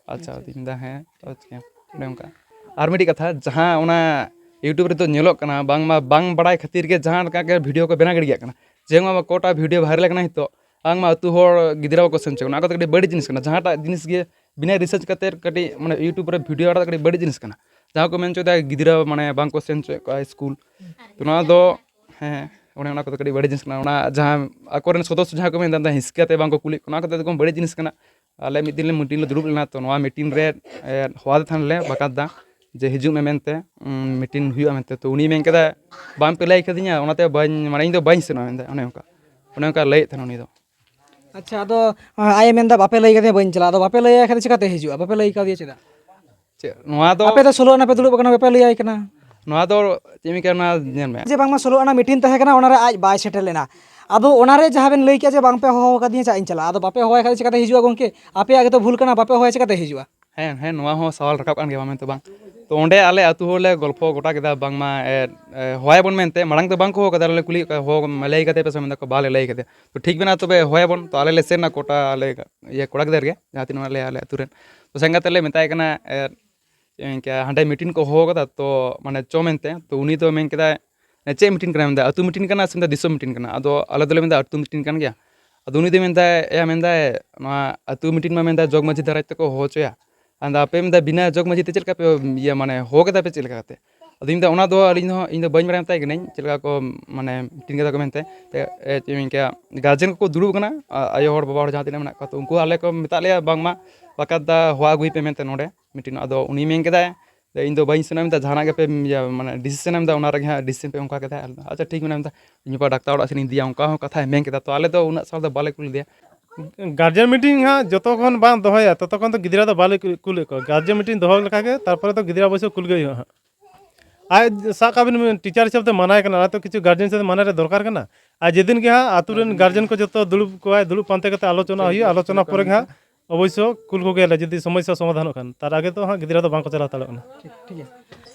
ᱟᱪᱪᱷᱟ, ᱟᱪᱪᱷᱟ᱾ ᱟᱫᱚᱧ ᱢᱮᱱᱫᱟ, "ᱦᱮᱸ, ᱛᱚ ᱪᱤᱠᱟᱹᱭᱟᱢ?" ᱚᱱᱮ ᱚᱱᱠᱟ᱾ ᱟᱨ ᱢᱤᱫᱴᱤᱡ ᱠᱟᱛᱷᱟ, ᱡᱟᱦᱟᱸ ᱚᱱᱟ YouTube ᱨᱮᱫᱚ ᱧᱮᱞᱚᱜ ᱠᱟᱱᱟ, ᱵᱟᱝᱢᱟ ᱵᱟᱝ ᱵᱟᱲᱟᱭ ᱠᱷᱟᱹᱛᱤᱨ ᱜᱮ ᱡᱟᱦᱟᱸ ᱞᱮᱠᱟ ᱜᱮ ᱵᱷᱤᱰᱤᱭᱳ ᱠᱚ ᱵᱮᱱᱟᱣ ᱜᱤᱰᱤ ᱠᱟᱜ ᱠᱟᱱᱟ᱾ ᱡᱮ ᱱᱚᱣᱟ ᱠᱚᱴᱟ ᱵᱷᱤᱰᱤᱭᱳ ᱵᱷᱟᱭᱨᱟᱞ ᱠᱟᱱᱟ ᱱᱤᱛᱚᱜ, ᱵᱟᱝᱢᱟ ᱟᱹᱛᱩ ᱦᱚᱲ ᱜᱤᱫᱽᱨᱟᱹ ᱵᱟᱠᱚ ᱥᱮᱱ ᱦᱚᱪᱚ ᱠᱟᱱᱟ᱾ ᱚᱱᱟ ᱠᱚᱫᱚ ᱠᱟᱹᱴᱤᱡ ᱵᱟᱹᱲᱤᱡ ᱡᱤᱱᱤᱥ ᱠᱟᱱᱟ᱾ ᱡᱟᱦᱟᱸᱴᱟᱜ ᱡᱤᱱᱤᱥ ᱜᱮ ᱵᱤᱱᱟᱹ ᱨᱤᱥᱟᱨᱪ ᱠᱟᱛᱮᱫ ᱠᱟᱹᱴᱤᱡ, ᱢᱟᱱᱮ, YouTube ᱨᱮ ᱵᱷᱤᱰᱤᱭᱳ ᱟᱲᱟᱜ ᱫᱚ ᱠᱟᱹᱴᱤᱡ ᱵᱟᱹᱲᱤᱡ ᱡᱤᱱᱤᱥ ᱠᱟᱱᱟ᱾ ᱡᱟᱦᱟᱸ ᱠᱚ ᱢᱮᱱ ᱦᱚᱪᱚᱭᱮᱫᱟ ᱜᱤᱫᱽᱨᱟᱹ, ᱢᱟᱱᱮ, ᱵᱟᱝ ᱠᱚ ᱥᱮᱱ ᱦᱚᱪᱚᱭᱮᱫ ᱠᱚᱣᱟ ᱥᱠᱩᱞ, ᱛᱚ ᱱᱚᱣᱟ ᱫᱚ, ᱦᱮᱸ, ᱚᱱᱮ ᱚᱱᱟ ᱠᱚᱫᱚ ᱠᱟᱹᱴᱤᱡ ᱵᱟᱹᱲᱤᱡ ᱡᱤᱱᱤᱥ ᱠᱟᱱᱟ᱾ ᱚᱱᱟ ᱡᱟᱦᱟᱸ ᱟᱠᱚᱨᱮᱱ ᱥᱚᱫᱚᱥᱥᱚ ᱡᱟᱦᱟᱸ ᱠᱚ ᱢᱮᱱᱫᱟ, ᱦᱤᱥᱠᱟᱹ ᱛᱮ ᱵᱟᱝ ᱠᱚ ᱠᱩᱞᱤᱭᱮᱫ ᱠᱚᱣᱟ, ᱚᱱᱟ ᱠᱚᱫᱚ ᱮᱠᱫᱚᱢ ᱵᱟᱹᱲᱤᱡ ᱡᱤᱱᱤᱥ ᱠᱟᱱᱟ᱾ ᱟᱞᱮ ᱢᱤᱫ ᱫᱤᱱ ᱞᱮ ᱢᱤᱴᱤᱝ ᱞᱮ ᱫᱩᱲᱩᱵ ᱞᱮᱱᱟ, ᱛᱚ ᱱᱚᱣᱟ ᱢᱤᱴᱤᱝ ᱨᱮ, ᱮ, ᱦᱚᱦᱚᱣᱟᱫᱮ ᱛᱟᱦᱮᱱᱟᱞᱮ ᱵᱟᱠᱟᱛ ᱫᱟ ᱡᱮ ᱦᱤᱡᱩᱜ ᱢᱮ ᱢᱮᱱᱛᱮ, ᱩᱸ, ᱢᱤᱴᱤᱝ ᱦᱩᱭᱩᱜᱼᱟ ᱢᱮᱱᱛᱮ᱾ ᱛᱚ ᱩᱱᱤ ᱢᱮᱱ ᱠᱮᱫᱟ, "ᱵᱟᱢ ᱯᱮ ᱞᱟᱹᱭ ᱠᱟᱫᱤᱧᱟ, ᱚᱱᱟᱛᱮ ᱵᱟᱹᱧ, ᱢᱟᱱᱮ, ᱤᱧ ᱫᱚ ᱵᱟᱹᱧ ᱥᱮᱱᱚᱜᱼᱟ" ᱢᱮᱱᱫᱟ, ᱚᱱᱮ ᱚᱱᱠᱟ, ᱚᱱᱮ ᱚᱱᱠᱟ ᱞᱟᱹᱭᱮᱫ ᱛᱟᱦᱮᱱᱟ ᱩᱱᱤ ᱫᱚ᱾ ᱟᱪᱪᱷᱟ, ᱟᱫᱚ, ᱟᱡ ᱮ ᱢᱮᱱᱫᱟ, "ᱵᱟᱯᱮ ᱞᱟᱹᱭ ᱠᱟᱫᱤᱧᱟ, ᱵᱟᱹᱧ ᱪᱟᱞᱟᱜᱼᱟ", ᱟᱫᱚ ᱵᱟᱯᱮ ᱞᱟᱹᱭ ᱟᱭ ᱠᱷᱟᱱ ᱪᱤᱠᱟᱹᱛᱮ ᱦᱤᱡᱩᱜᱼᱟ? ᱵᱟᱯᱮ ᱞᱟᱹᱭ ᱠᱟᱣᱫᱮᱭᱟ ᱪᱮᱫᱟᱜ? ᱪᱮᱫ, ᱱᱚᱣᱟ ᱫᱚ ᱟᱯᱮ ᱫᱚ ᱥᱳᱞᱳ ᱟᱱᱟ ᱯᱮ ᱫᱩᱲᱩᱵ ᱟᱠᱟᱱᱟ, ᱵᱟᱯᱮ ᱞᱟᱹᱭ ᱟᱭ ᱠᱟᱱᱟ? ᱱᱚᱣᱟ ᱫᱚ ᱪᱮᱫ ᱮᱢ ᱢᱮᱱ ᱠᱮᱭᱟ, ᱱᱚᱣᱟ ᱧᱮᱞ ᱢᱮ᱾ ᱡᱮ ᱵᱟᱝᱢᱟ ᱥᱳᱞᱳ ᱟᱱᱟ ᱢᱤᱴᱤᱝ ᱛᱟᱦᱮᱸ ᱠᱟᱱᱟ, ᱚᱱᱟᱨᱮ ᱟᱡ ᱵᱟᱭ ᱥᱮᱴᱮᱨ ᱞᱮᱱᱟ᱾ ᱟᱫᱚ ᱚᱱᱟᱨᱮ ᱡᱟᱦᱟᱸ ᱵᱮᱱ ᱞᱟᱹᱭ ᱠᱮᱜᱼᱟ ᱡᱮ ᱵᱟᱝ ᱯᱮ ᱦᱚᱦᱚ ᱟᱠᱟᱫᱤᱧᱟ, ᱪᱟᱜ ᱤᱧ ᱪᱟᱞᱟᱜᱼᱟ᱾ ᱟᱫᱚ ᱵᱟᱯᱮ ᱦᱚᱦᱚ ᱟᱭ ᱠᱷᱟᱱ ᱪᱤᱠᱟᱹᱛᱮ ᱦᱤᱡᱩᱜᱼᱟ ᱜᱚᱢᱠᱮ? ᱟᱯᱮᱭᱟᱜ ᱜᱮᱛᱚ ᱵᱷᱩᱞ ᱠᱟᱱᱟ, ᱵᱟᱯᱮ ᱦᱚᱦᱚ ᱟᱭᱟ ᱪᱤᱠᱟᱹᱛᱮ ᱦᱤᱡᱩᱜᱼᱟ? ᱦᱮᱸ, ᱦᱮᱸ, ᱱᱚᱣᱟ ᱦᱚᱸ ᱥᱟᱣᱟᱞ ᱨᱟᱠᱟᱵ ᱠᱟᱱ ᱜᱮᱭᱟ, ᱵᱟᱝ ᱢᱮᱱᱛᱮ ᱵᱟᱝ᱾ ᱛᱚ ᱚᱸᱰᱮ ᱟᱞᱮ ᱟᱹᱛᱩ ᱦᱚᱲ ᱞᱮ ᱜᱚᱞᱯᱷᱚ ᱜᱚᱴᱟ ᱠᱮᱫᱟ, ᱵᱟᱝᱢᱟ, ᱮ, ᱮ, ᱦᱚᱦᱚ ᱟᱭᱟᱵᱚᱱ ᱢᱮᱱᱛᱮ᱾ ᱢᱟᱲᱟᱝ ᱛᱮ ᱵᱟᱝ ᱠᱚ ᱦᱚᱦᱚ ᱠᱟᱫᱟ, ᱟᱞᱮ ᱞᱮ ᱠᱩᱞᱤᱭᱮᱫ ᱠᱚᱣᱟ, "ᱦᱚᱦᱚ ᱞᱟᱹᱭ ᱠᱟᱫᱮ ᱯᱮ ᱥᱮ?" ᱢᱮᱱᱫᱟ ᱠᱚ, "ᱵᱟᱞᱮ ᱞᱟᱹᱭ ᱠᱟᱫᱮᱭᱟ᱾" ᱛᱚ ᱴᱷᱤᱠ ᱢᱮᱱᱟᱜᱼᱟ, ᱛᱚᱵᱮ ᱦᱚᱦᱚ ᱟᱭᱟᱵᱚᱱ᱾ ᱛᱚ ᱟᱞᱮ ᱞᱮ ᱥᱮᱱ ᱮᱱᱟ ᱠᱚᱴᱟ, ᱟᱞᱮ, ᱤᱭᱟᱹ, ᱠᱚᱲᱟ ᱜᱤᱫᱽᱨᱟᱹ ᱜᱮ, ᱡᱟᱦᱟᱸ ᱛᱤᱱᱟᱹᱜ ᱟᱞᱮ, ᱟᱞᱮ ᱟᱹᱛᱩ ᱨᱮᱱ᱾ ᱛᱚ ᱥᱮᱱ ᱠᱟᱛᱮ ᱞᱮ ᱢᱮᱛᱟᱭ ᱠᱟᱱᱟ, ᱮ, ᱤᱱᱠᱟ ᱦᱟᱸᱰᱮ ᱢᱤᱴᱤᱝ ᱠᱚ ᱦᱚᱦᱚ ᱠᱟᱫᱟ, ᱛᱚ ᱢᱟᱱᱮ ᱪᱚ ᱢᱮᱱᱛᱮ, ᱛᱚ ᱩᱱᱤ ᱫᱚ ᱢᱮᱱ ᱠᱮᱫᱟᱭ, "ᱪᱮᱫ ᱢᱤᱴᱤᱝ ᱠᱟᱱᱟ?" ᱢᱮᱱᱫᱟ, "ᱟᱹᱛᱩ ᱢᱤᱴᱤᱝ ᱠᱟᱱᱟ ᱥᱮ ᱢᱮᱱᱫᱟ ᱫᱤᱥᱚᱢ ᱢᱤᱴᱤᱝ ᱠᱟᱱᱟ?" ᱟᱫᱚ ᱟᱞᱮ ᱫᱚᱞᱮ ᱢᱮᱱᱫᱟ, "ᱟᱹᱛᱩ ᱢᱤᱴᱤᱝ ᱠᱟᱱ ᱜᱮᱭᱟ᱾" ᱟᱫᱚ ᱩᱱᱤ ᱫᱚᱭ ᱢᱮᱱᱫᱟᱭ, ᱮᱭᱟ ᱢᱮᱱᱫᱟᱭ, "ᱱᱚᱣᱟ ᱟᱹᱛᱩ ᱢᱤᱴᱤᱝ ᱢᱟ ᱢᱮᱱᱫᱟ ᱡᱚᱜᱽ ᱢᱟᱹᱡᱷᱤ ᱫᱟᱨᱟᱭ ᱛᱮᱠᱚ ᱦᱚᱦᱚ ᱦᱚᱪᱚᱭᱟ, ᱟᱫᱚ ᱟᱯᱮ ᱢᱮᱱᱫᱟ ᱵᱤᱱᱟᱹ ᱡᱚᱜᱽ ᱢᱟᱹᱡᱷᱤ ᱛᱮ ᱪᱮᱫ ᱞᱮᱠᱟ ᱯᱮ ᱤᱭᱟᱹ ᱢᱟᱱᱮ ᱦᱚᱦᱚ ᱠᱮᱫᱟ ᱯᱮ ᱪᱮᱫ ᱞᱮᱠᱟ ᱠᱟᱛᱮ?" ᱟᱫᱚ ᱤᱧ ᱫᱚ ᱚᱱᱟ ᱫᱚ ᱟᱹᱞᱤᱧ ᱦᱚᱸ, ᱤᱧ ᱫᱚ ᱵᱟᱹᱧ ᱵᱟᱲᱟᱭᱟ ᱢᱮᱛᱟᱭ ᱠᱟᱹᱱᱟᱹᱧ ᱪᱮᱫ ᱞᱮᱠᱟ ᱠᱚ ᱢᱟᱱᱮ ᱢᱤᱴᱤᱝ ᱠᱮᱫᱟ ᱠᱚ ᱢᱮᱱᱛᱮ᱾ ᱛᱮ, ᱮ, ᱪᱮᱫ ᱤᱧ ᱢᱮᱱ ᱠᱮᱭᱟ, ᱜᱟᱨᱡᱮᱱ ᱠᱚᱠᱚ ᱫᱩᱲᱩᱵ ᱠᱟᱱᱟ, ᱟ-, ᱟᱭᱳ ᱦᱚᱲ, ᱵᱟᱵᱟ ᱦᱚᱲ ᱡᱟᱦᱟᱸ ᱛᱤᱱᱟᱹᱜ ᱢᱮᱱᱟᱜ ᱠᱚᱣᱟ, ᱛᱚ ᱩᱱᱠᱩ ᱟᱞᱮ ᱠᱚ ᱢᱮᱛᱟᱜ ᱞᱮᱭᱟ ᱵᱟᱝᱢᱟ ᱵᱟᱠᱟᱛ ᱫᱟ ᱦᱚᱦᱚ ᱟᱹᱜᱩᱭ ᱯᱮ ᱢᱮᱱᱛᱮ ᱱᱚᱰᱮ ᱢᱤᱴᱤᱝ᱾ ᱟᱫᱚ ᱩᱱᱤ ᱢᱮᱱ ᱠᱮᱫᱟᱭ ᱡᱮ, "ᱤᱧ ᱫᱚ ᱵᱟᱹᱧ ᱥᱮᱱᱚᱜᱼᱟ", ᱢᱮᱱᱫᱟ, "ᱡᱟᱦᱟᱱᱟᱜ ᱜᱮᱯᱮ ᱤᱭᱟᱹ ᱢᱟᱱᱮ ᱰᱤᱥᱤᱥᱮᱱ ᱮᱢ ᱮᱫᱟ, ᱚᱱᱟ ᱨᱮᱜᱮ ᱦᱟᱸᱜ ᱰᱤᱥᱤᱥᱮᱱ ᱯᱮ ᱚᱱᱠᱟ ᱠᱮᱫᱟ᱾ ᱟᱪᱪᱷᱟ ᱴᱷᱤᱠ ᱢᱮᱱᱟᱜᱼᱟ", ᱢᱮᱱᱫᱟ, "ᱤᱧ ᱵᱟᱵᱟ ᱰᱟᱠᱛᱟᱨ ᱚᱲᱟᱜ ᱥᱮᱱᱤᱧ ᱤᱫᱤᱭᱟ", ᱚᱱᱠᱟ ᱦᱚᱸ ᱠᱟᱛᱷᱟᱭ ᱢᱮᱱ ᱠᱮᱫᱟ᱾ ᱛᱚ ᱟᱞᱮ ᱫᱚ ᱩᱱᱟᱹᱜ ᱥᱟᱞ ᱫᱚ ᱵᱟᱞᱮ ᱠᱩᱞ ᱞᱮᱫᱮᱭᱟ᱾ ᱜᱟᱨᱡᱮᱱ ᱢᱤᱴᱤᱝ ᱦᱟᱸᱜ ᱡᱚᱛᱚ ᱠᱷᱚᱱ ᱵᱟᱝ ᱫᱚᱦᱚᱭᱟ, ᱛᱚᱛᱚ ᱠᱷᱚᱱ ᱫᱚ ᱜᱤᱫᱽᱨᱟᱹ ᱫᱚ ᱵᱟᱞᱮ ᱠᱩᱞᱮᱫ ᱠᱚᱣᱟ᱾ ᱜᱟᱨᱡᱮᱱ ᱢᱤᱴᱤᱝ ᱫᱚᱦᱚ ᱞᱮᱠᱷᱟᱱ ᱜᱮ ᱛᱟᱨᱯᱚᱨᱮ ᱫᱚ ᱜᱤᱫᱽᱨᱟᱹ ᱚᱵᱚᱥᱥᱳᱭ ᱠᱩᱞ ᱜᱮ ᱦᱩᱭᱩᱜᱼᱟ ᱦᱟᱸᱜ᱾ ᱟᱡ ᱥᱟᱵ ᱠᱟᱜ ᱵᱤᱱ, ᱴᱤᱪᱟᱨ ᱦᱤᱥᱟᱹᱵ ᱛᱮ ᱢᱟᱱᱟᱭ ᱠᱟᱱᱟ, ᱟᱨ ᱛᱚ ᱠᱤᱪᱷᱩ ᱜᱟᱨᱡᱮᱱ ᱦᱤᱥᱟᱹᱵ ᱛᱮ ᱢᱟᱱᱟ ᱨᱮ ᱫᱚᱨᱠᱟᱨ ᱠᱟᱱᱟ᱾ ᱟᱨ ᱡᱮᱫᱤᱱ ᱜᱮ ᱦᱟᱸᱜ ᱟᱛᱳ ᱨᱮᱱ ᱜᱟᱨᱡᱮᱱ ᱠᱚ ᱡᱚᱛᱚ ᱫᱩᱲᱩᱵ ᱠᱚᱣᱟᱭ, ᱫᱩᱲᱩᱵ ᱯᱟᱱᱛᱮ ᱠᱟᱛᱮ ᱟᱞᱳᱪᱚᱱᱟ ᱦᱩᱭᱩᱜᱼᱟ, ᱟᱞᱳᱪᱚᱱᱟ ᱯᱚᱨᱮ ᱜᱮ ᱦᱟᱸᱜ ᱚᱵᱚᱥᱥᱳ ᱠᱩᱞ ᱠᱚᱜᱮᱭᱟᱞᱮ, ᱡᱩᱫᱤ ᱥᱚᱢᱚᱥᱥᱟ ᱥᱚᱢᱟᱫᱷᱟᱱᱚᱜ ᱠᱷᱟᱱ᱾ ᱛᱟᱨ ᱟᱜᱮ ᱫᱚ ᱦᱟᱸᱜ ᱜᱤᱫᱽᱨᱟᱹ ᱫᱚ ᱵᱟᱝ ᱠᱚ ᱪᱟᱞᱟᱣ ᱦᱟᱛᱟᱲᱚᱜ ᱠᱟᱱᱟ᱾ ᱴᱷᱤᱠ, ᱴᱷᱤᱠ ᱜᱮᱭᱟ᱾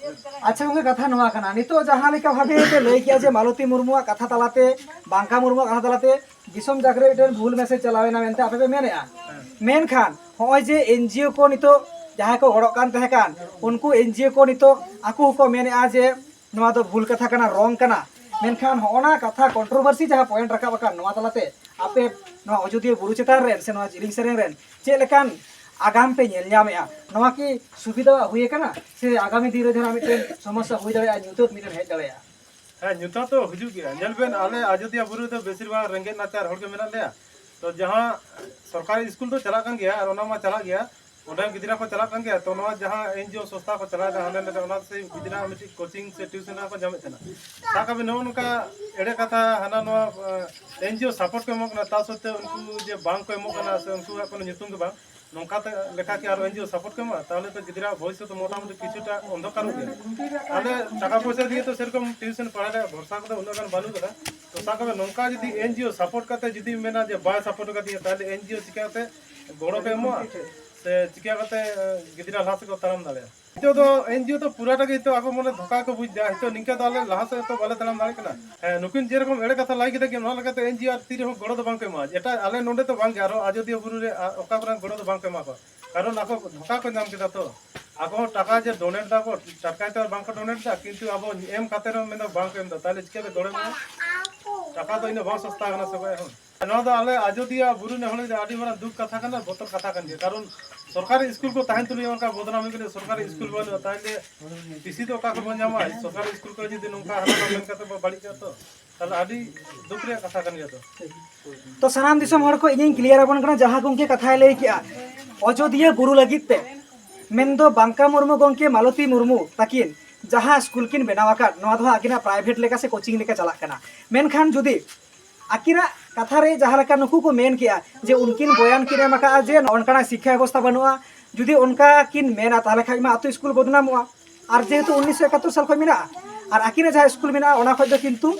ᱟᱪᱪᱷᱟ ᱜᱚᱝᱠᱮ, ᱠᱟᱛᱷᱟ ᱱᱚᱣᱟ ᱠᱟᱱᱟ, ᱱᱤᱛᱚᱜ ᱡᱟᱦᱟᱸ ᱞᱮᱠᱟ ᱵᱷᱟᱵᱮ ᱯᱮ ᱞᱟᱹᱭ ᱠᱮᱜᱼᱟ ᱡᱮ ᱢᱟᱞᱚᱛᱤ ᱢᱩᱨᱢᱩᱣᱟᱜ ᱠᱟᱛᱷᱟ ᱛᱟᱞᱟᱛᱮ, ᱵᱟᱝᱠᱟ ᱢᱩᱨᱢᱩᱣᱟᱜ ᱠᱟᱛᱷᱟ ᱛᱟᱞᱟᱛᱮ ᱫᱤᱥᱚᱢ ᱡᱟᱠ ᱨᱮ ᱢᱤᱫᱴᱮᱱ ᱵᱷᱩᱞ ᱢᱮᱥᱮᱡᱽ ᱪᱟᱞᱟᱣ ᱮᱱᱟ ᱢᱮᱱᱛᱮ ᱟᱯᱮ ᱯᱮ ᱢᱮᱱᱮᱜᱼᱟ᱾ ᱢᱮᱱᱠᱷᱟᱱ ᱦᱚᱸᱜᱼᱚᱭ ᱡᱮ ᱮᱱᱡᱤᱳ ᱠᱚ ᱱᱤᱛᱚᱜ ᱡᱟᱦᱟᱸᱭ ᱠᱚ ᱜᱚᱲᱚᱜ ᱠᱟᱱ ᱛᱟᱦᱮᱸ ᱠᱟᱱ, ᱩᱱᱠᱩ ᱮᱱᱡᱤᱳ ᱠᱚ ᱱᱤᱛᱚᱜ ᱟᱠᱚ ᱦᱚᱸᱠᱚ ᱢᱮᱱᱮᱜᱼᱟ ᱡᱮ ᱱᱚᱣᱟ ᱫᱚ ᱵᱷᱩᱞ ᱠᱟᱛᱷᱟ ᱠᱟᱱᱟ, ᱨᱚᱝ ᱠᱟᱱᱟ᱾ ᱢᱮᱱᱠᱷᱟᱱ ᱦᱚᱸᱜᱼᱚ ᱱᱟ ᱠᱟᱛᱷᱟ ᱠᱚᱱᱴᱨᱳᱵᱷᱟᱨᱥᱤ ᱡᱟᱦᱟᱸ ᱯᱚᱭᱮᱱᱴ ᱨᱟᱠᱟᱵ ᱟᱠᱟᱱ, ᱱᱚᱣᱟ ᱛᱟᱞᱟᱛᱮ ᱟᱯᱮ ᱱᱚᱣᱟ ᱚᱡᱳᱫᱤᱭᱟᱹ ᱵᱩᱨᱩ ᱪᱮᱛᱟᱱ ᱨᱮᱱ ᱥᱮ ᱱᱚᱣᱟ ᱡᱤᱞᱤᱧ ᱥᱮᱨᱮᱧ ᱨᱮᱱ ᱪᱮᱫ ᱞᱮᱠᱟᱱ ᱟᱜᱟᱢ ᱯᱮ ᱧᱮᱞ ᱧᱟᱢᱮᱜᱼᱟ? ᱱᱚᱣᱟ ᱠᱤ ᱥᱩᱵᱤᱫᱷᱟ ᱦᱩᱭ ᱟᱠᱟᱱᱟ ᱥᱮ ᱟᱜᱟᱢᱤ ᱫᱤᱱ ᱨᱮ ᱡᱟᱦᱟᱸ ᱢᱤᱫᱴᱮᱱ ᱥᱚᱢᱚᱥᱥᱟ ᱦᱩᱭ ᱫᱟᱲᱮᱭᱟᱜᱼᱟ, ᱧᱩᱛᱟᱹᱛ ᱢᱤᱫᱴᱮᱱ ᱦᱮᱡ ᱫᱟᱲᱮᱭᱟᱜᱼᱟ? ᱦᱮᱸ, ᱧᱩᱛᱟᱹᱛ ᱫᱚ ᱦᱤᱡᱩᱜ ᱜᱮᱭᱟ᱾ ᱧᱮᱞ ᱵᱮᱱ, ᱟᱞᱮ ᱟᱡᱚᱫᱤᱭᱟᱹ ᱵᱩᱨᱩ ᱨᱮᱫᱚ ᱵᱮᱥᱤᱨ ᱵᱷᱟᱜᱽ ᱨᱮᱸᱜᱮᱡ ᱱᱟᱪᱟᱨ ᱦᱚᱲ ᱜᱮ ᱢᱮᱱᱟᱜ ᱞᱮᱭᱟ᱾ ᱛᱚ ᱡᱟᱦᱟᱸ ᱥᱚᱨᱠᱟᱨᱤ ᱥᱠᱩᱞ ᱫᱚ ᱪᱟᱞᱟᱜ ᱠᱟᱱ ᱜᱮᱭᱟ, ᱟᱨ ᱚᱱᱟ ᱢᱟ ᱪᱟᱞᱟᱜ ᱜᱮᱭᱟ, ᱚᱸᱰᱮ ᱦᱚᱸ ᱜᱤᱫᱽᱨᱟᱹ ᱠᱚ ᱪᱟᱞᱟᱜ ᱠᱟᱱ ᱜᱮᱭᱟ᱾ ᱛᱚ ᱱᱚᱣᱟ ᱡᱟᱦᱟᱸ ᱮᱱᱡᱤᱳ ᱥᱚᱝᱥᱛᱷᱟ ᱠᱚ ᱪᱟᱞᱟᱣᱮᱫᱟ ᱦᱟᱸᱰᱮ ᱱᱟᱰᱮ, ᱚᱱᱟ ᱥᱮ ᱜᱤᱫᱽᱨᱟᱹ ᱢᱤᱫᱴᱤᱡ ᱠᱳᱪᱤᱝ ᱥᱮ ᱴᱤᱭᱩᱥᱚᱱ ᱨᱮᱦᱚᱸ ᱠᱚ ᱧᱟᱢᱮᱫ ᱛᱟᱦᱮᱱᱟ᱾ ᱥᱟᱵ ᱠᱟᱜ ᱵᱤᱱ, ᱱᱚᱜᱼᱚ ᱱᱚᱝᱠᱟ ᱮᱲᱮ ᱠᱟᱛᱷᱟ, ᱦᱟᱱᱟ ᱱᱚᱣᱟ, ᱮᱱᱡᱤᱳ ᱥᱟᱯᱳᱨᱴ ᱠᱚ ᱮᱢᱚᱜ ᱠᱟᱱᱟ, ᱛᱟ ᱥᱚᱛᱛᱮ ᱩᱱᱠᱩ ᱡᱮ ᱵᱟᱝ ᱠᱚ ᱮᱢᱚᱜ ᱠᱟᱱᱟ ᱥᱮ ᱩᱱᱠᱩᱣᱟᱜ ᱠᱳᱱᱳ ᱧᱩᱛᱩᱢ ᱜᱮ ᱵᱟᱝ, ᱱᱚᱝᱠᱟ ᱛᱮ ᱞᱮᱠᱷᱟ ᱠᱤ ᱟᱨᱚ ᱮᱱᱡᱤᱳ ᱥᱟᱯᱳᱨᱴ ᱠᱚ ᱮᱢᱚᱜᱼᱟ? ᱛᱟᱦᱚᱞᱮ ᱛᱚ ᱜᱤᱫᱽᱨᱟᱹᱣᱟᱜ ᱵᱷᱚᱵᱤᱥᱥᱚᱛ ᱢᱚᱴᱟᱢᱩᱴᱤ ᱠᱤᱪᱷᱩᱴᱟ ᱚᱱᱫᱷᱚᱠᱟᱨᱚᱜ ᱜᱮᱭᱟ᱾ ᱟᱞᱮ ᱴᱟᱠᱟ ᱯᱚᱭᱥᱟ ᱫᱤᱭᱮ ᱛᱚ ᱥᱮᱨᱚᱠᱚᱢ ᱴᱤᱭᱩᱥᱚᱱ ᱯᱟᱲᱦᱟᱣ ᱨᱮᱭᱟᱜ ᱵᱷᱚᱨᱥᱟ ᱠᱚᱫᱚ ᱩᱱᱟᱹᱜ ᱜᱟᱱ ᱵᱟᱹᱱᱩᱜ ᱠᱟᱫᱟ᱾ ᱛᱚ ᱥᱟᱵ ᱠᱟᱜ ᱢᱮ, ᱱᱚᱝᱠᱟ ᱡᱩᱫᱤ ᱮᱱᱡᱤᱳ ᱥᱟᱯᱳᱨᱴ ᱠᱟᱛᱮ ᱡᱩᱫᱤ ᱢᱮᱱᱟ ᱡᱮ ᱵᱟᱭ ᱥᱟᱯᱳᱨᱴ ᱠᱟᱫᱤᱧᱟ, ᱛᱟᱦᱚᱞᱮ ᱮᱱᱡᱤᱳ ᱪᱤᱠᱟᱹ ᱠᱟᱛᱮ ᱜᱚᱲᱚ ᱠᱚ ᱮᱢᱚᱜᱼᱟ ᱥᱮ ᱪᱤᱠᱟᱹ ᱠᱟᱛᱮ, ᱮ, ᱜᱤᱫᱽᱨᱟᱹ ᱞᱟᱦᱟ ᱥᱮᱫ ᱠᱚ ᱛᱟᱲᱟᱢ ᱫᱟᱲᱮᱭᱟᱜᱼᱟ? ᱱᱤᱛᱚᱜ ᱫᱚ ᱮᱱᱡᱤᱳ ᱫᱚ ᱯᱩᱨᱟᱹᱴᱟ ᱜᱮ ᱱᱤᱛᱚᱜ ᱟᱠᱚ ᱢᱚᱱᱮ ᱫᱷᱳᱠᱟ ᱠᱚ ᱵᱩᱡᱽ ᱮᱫᱟ᱾ ᱱᱤᱛᱚᱜ ᱱᱤᱝᱠᱟ ᱫᱚ ᱟᱞᱮ ᱞᱟᱦᱟ ᱥᱮᱫ ᱛᱚ ᱵᱟᱞᱮ ᱛᱟᱲᱟᱢ ᱫᱟᱲᱮᱭᱟᱜ ᱠᱟᱱᱟ᱾ ᱦᱮᱸ, ᱱᱩᱠᱤᱱ ᱡᱮᱨᱚᱠᱚᱢ ᱮᱲᱮ ᱠᱟᱛᱷᱟ ᱞᱟᱹᱭ ᱠᱮᱫᱟ ᱠᱤ, ᱱᱚᱣᱟ ᱞᱮᱠᱟᱛᱮ ᱮᱱᱡᱤᱳ ᱟᱨ ᱛᱤ ᱨᱮᱦᱚᱸ ᱜᱚᱲᱚ ᱫᱚ ᱵᱟᱝ ᱠᱚ ᱮᱢᱟ᱾ ᱮᱴᱟᱜ ᱟᱞᱮ ᱱᱚᱰᱮ ᱫᱚ ᱵᱟᱝ ᱜᱮ, ᱟᱨᱚ ᱟᱡᱚᱫᱤᱭᱟᱹ ᱵᱩᱨᱩ ᱨᱮ, ᱟ, ᱚᱠᱟ ᱠᱚᱨᱮ ᱜᱚᱲᱚ ᱫᱚ ᱵᱟᱝ ᱠᱚ ᱮᱢᱟ ᱠᱚᱣᱟ, ᱠᱟᱨᱚᱱ ᱟᱠᱚ ᱫᱷᱳᱠᱟ ᱠᱚ ᱧᱟᱢ ᱠᱮᱫᱟ ᱛᱚ᱾ ᱟᱠᱚ ᱦᱚᱸ ᱴᱟᱠᱟ ᱡᱮ ᱰᱳᱱᱮᱴ ᱫᱟᱠᱚ, ᱴᱟᱴᱠᱟᱭ ᱛᱮ ᱵᱟᱝ ᱠᱚ ᱰᱳᱱᱮᱴ ᱫᱟ, ᱠᱤᱱᱛᱩ ᱟᱵᱚ ᱮᱢ ᱠᱟᱛᱮ ᱨᱮᱦᱚᱸ ᱢᱮᱱᱫᱟ ᱵᱟᱝ ᱠᱚ ᱮᱢ ᱫᱟ, ᱛᱟᱦᱚᱞᱮ ᱪᱤᱠᱟᱹᱛᱮ ᱜᱚᱲᱚ ᱮᱢᱟ? ᱴᱟᱠᱟ ᱫᱚ ᱤᱱᱟᱹᱜ ᱵᱟᱝ ᱥᱚᱥᱛᱟ ᱠᱟᱱᱟ ᱥᱮ ᱚᱠᱚᱭᱟᱜ ᱦᱚᱸ᱾ ᱱᱚᱣᱟ ᱫᱚ ᱟᱞᱮ ᱟᱡᱚᱫᱤᱭᱟᱹ ᱵᱩᱨᱩ ᱨᱮᱱ ᱦᱚᱲ ᱞᱟᱹᱜᱤᱫ ᱟᱹᱰᱤ ᱢᱟᱨᱟᱝ ᱫᱩᱠ ᱠᱟᱛᱷᱟ ᱠᱟᱱᱟ, ᱵᱚᱛᱚᱨ ᱠᱟᱛᱷᱟ ᱠᱟᱱ ᱜᱮᱭᱟ᱾ ᱠᱟᱨᱚᱱ ᱥᱚᱨᱠᱟᱨᱤ ᱥᱠᱩᱞ ᱠᱚ ᱛᱟᱦᱮᱱ ᱛᱩᱞᱩᱡ ᱚᱱᱠᱟ ᱵᱚᱫᱱᱟᱢ ᱦᱩᱭᱩᱜ ᱠᱟᱱᱟ, ᱥᱚᱨᱠᱟᱨᱤ ᱥᱠᱩᱞ ᱵᱟᱹᱱᱩᱜᱼᱟ, ᱛᱟᱦᱚᱞᱮ ᱴᱤᱥᱤ ᱫᱚ ᱚᱠᱟ ᱠᱷᱚᱱ ᱵᱚᱱ ᱧᱟᱢᱟ? ᱥᱚᱨᱠᱟᱨᱤ ᱥᱠᱩᱞ ᱠᱚ ᱡᱩᱫᱤ ᱱᱚᱝᱠᱟ ᱦᱟᱱᱟ ᱱᱚᱣᱟ ᱢᱮᱱ ᱠᱟᱛᱮ ᱵᱚ ᱵᱟᱹᱲᱤᱡ ᱠᱟᱜᱼᱟ ᱛᱚ, ᱛᱟᱦᱚᱞᱮ ᱟᱹᱰᱤ ᱫᱩᱠ ᱨᱮᱭᱟᱜ ᱠᱟᱛᱷᱟ ᱠᱟᱱ ᱜᱮᱭᱟ ᱛᱚ᱾ ᱛᱚ ᱥᱟᱱᱟᱢ ᱫᱤᱥᱚᱢ ᱦᱚᱲ ᱠᱚ ᱤᱧᱤᱧ ᱠᱞᱤᱭᱟᱨ ᱟᱵᱚᱱ ᱠᱟᱱᱟ, ᱡᱟᱦᱟᱸ ᱜᱚᱢᱠᱮ ᱠᱟᱛᱷᱟᱭ ᱞᱟᱹᱭ ᱠᱮᱜᱼᱟ, ᱟᱡᱚᱫᱤᱭᱟᱹ ᱵᱩᱨᱩ ᱞᱟᱹᱜᱤᱫ ᱛᱮ, ᱢᱮᱱᱫᱚ ᱵᱟᱝᱠᱟ ᱢᱩᱨᱢᱩ ᱜᱚᱢᱠᱮ, ᱢᱟᱞᱚᱛᱤ ᱢᱩᱨᱢᱩ ᱛᱟᱹᱠᱤᱱ ᱡᱟᱦᱟᱸ ᱥᱠᱩᱞ ᱠᱤᱱ ᱵᱮᱱᱟᱣ ᱟᱠᱟᱫ, ᱱᱚᱣᱟ ᱫᱚ ᱦᱟᱸᱜ ᱟᱹᱠᱤᱱᱟᱜ ᱯᱨᱟᱭᱵᱷᱮᱴ ᱞᱮᱠᱟ ᱥᱮ ᱠᱳᱪᱤᱝ ᱞᱮᱠᱟ ᱪᱟᱞᱟᱜ ᱠᱟᱱᱟ᱾ ᱢᱮᱱᱠᱷᱟᱱ ᱡᱩᱫᱤ ᱟᱹᱠᱤᱱᱟᱜ ᱠᱟᱛᱷᱟ ᱨᱮ ᱡᱟᱦᱟᱸ ᱞᱮᱠᱟ ᱱᱩᱠᱩ ᱠᱚ ᱢᱮᱱ ᱠᱮᱜᱼᱟ ᱡᱮ ᱩᱱᱠᱤᱱ ᱵᱚᱭᱟᱱ ᱠᱤᱱ ᱮᱢ ᱟᱠᱟᱫᱼᱟ ᱡᱮ ᱱᱚᱜᱼᱚ ᱱᱚᱝᱠᱟᱱᱟᱜ ᱥᱤᱠᱠᱷᱟ ᱵᱮᱵᱚᱥᱛᱷᱟ ᱵᱟᱹᱱᱩᱜᱼᱟ, ᱡᱩᱫᱤ ᱚᱱᱠᱟ ᱠᱤᱱ ᱢᱮᱱᱟ ᱛᱟᱦᱚᱞᱮ ᱠᱷᱟᱡ ᱢᱟ ᱟᱹᱛᱩ ᱥᱠᱩᱞ ᱵᱚᱫᱱᱟᱢᱚᱜᱼᱟ᱾ ᱟᱨ ᱡᱮᱦᱮᱛᱩ ᱩᱱᱤᱥᱥᱚ ᱮᱠᱟᱛᱛᱳᱨ ᱥᱟᱞ ᱠᱷᱚᱱ ᱢᱮᱱᱟᱜᱼᱟ, ᱟᱨ ᱟᱹᱠᱤᱱᱟᱜ ᱡᱟᱦᱟᱸ ᱥᱠᱩᱞ ᱢᱮᱱᱟᱜᱼᱟ ᱚᱱᱟ ᱠᱷᱚᱡ ᱫᱚ ᱠᱤᱱᱛᱩ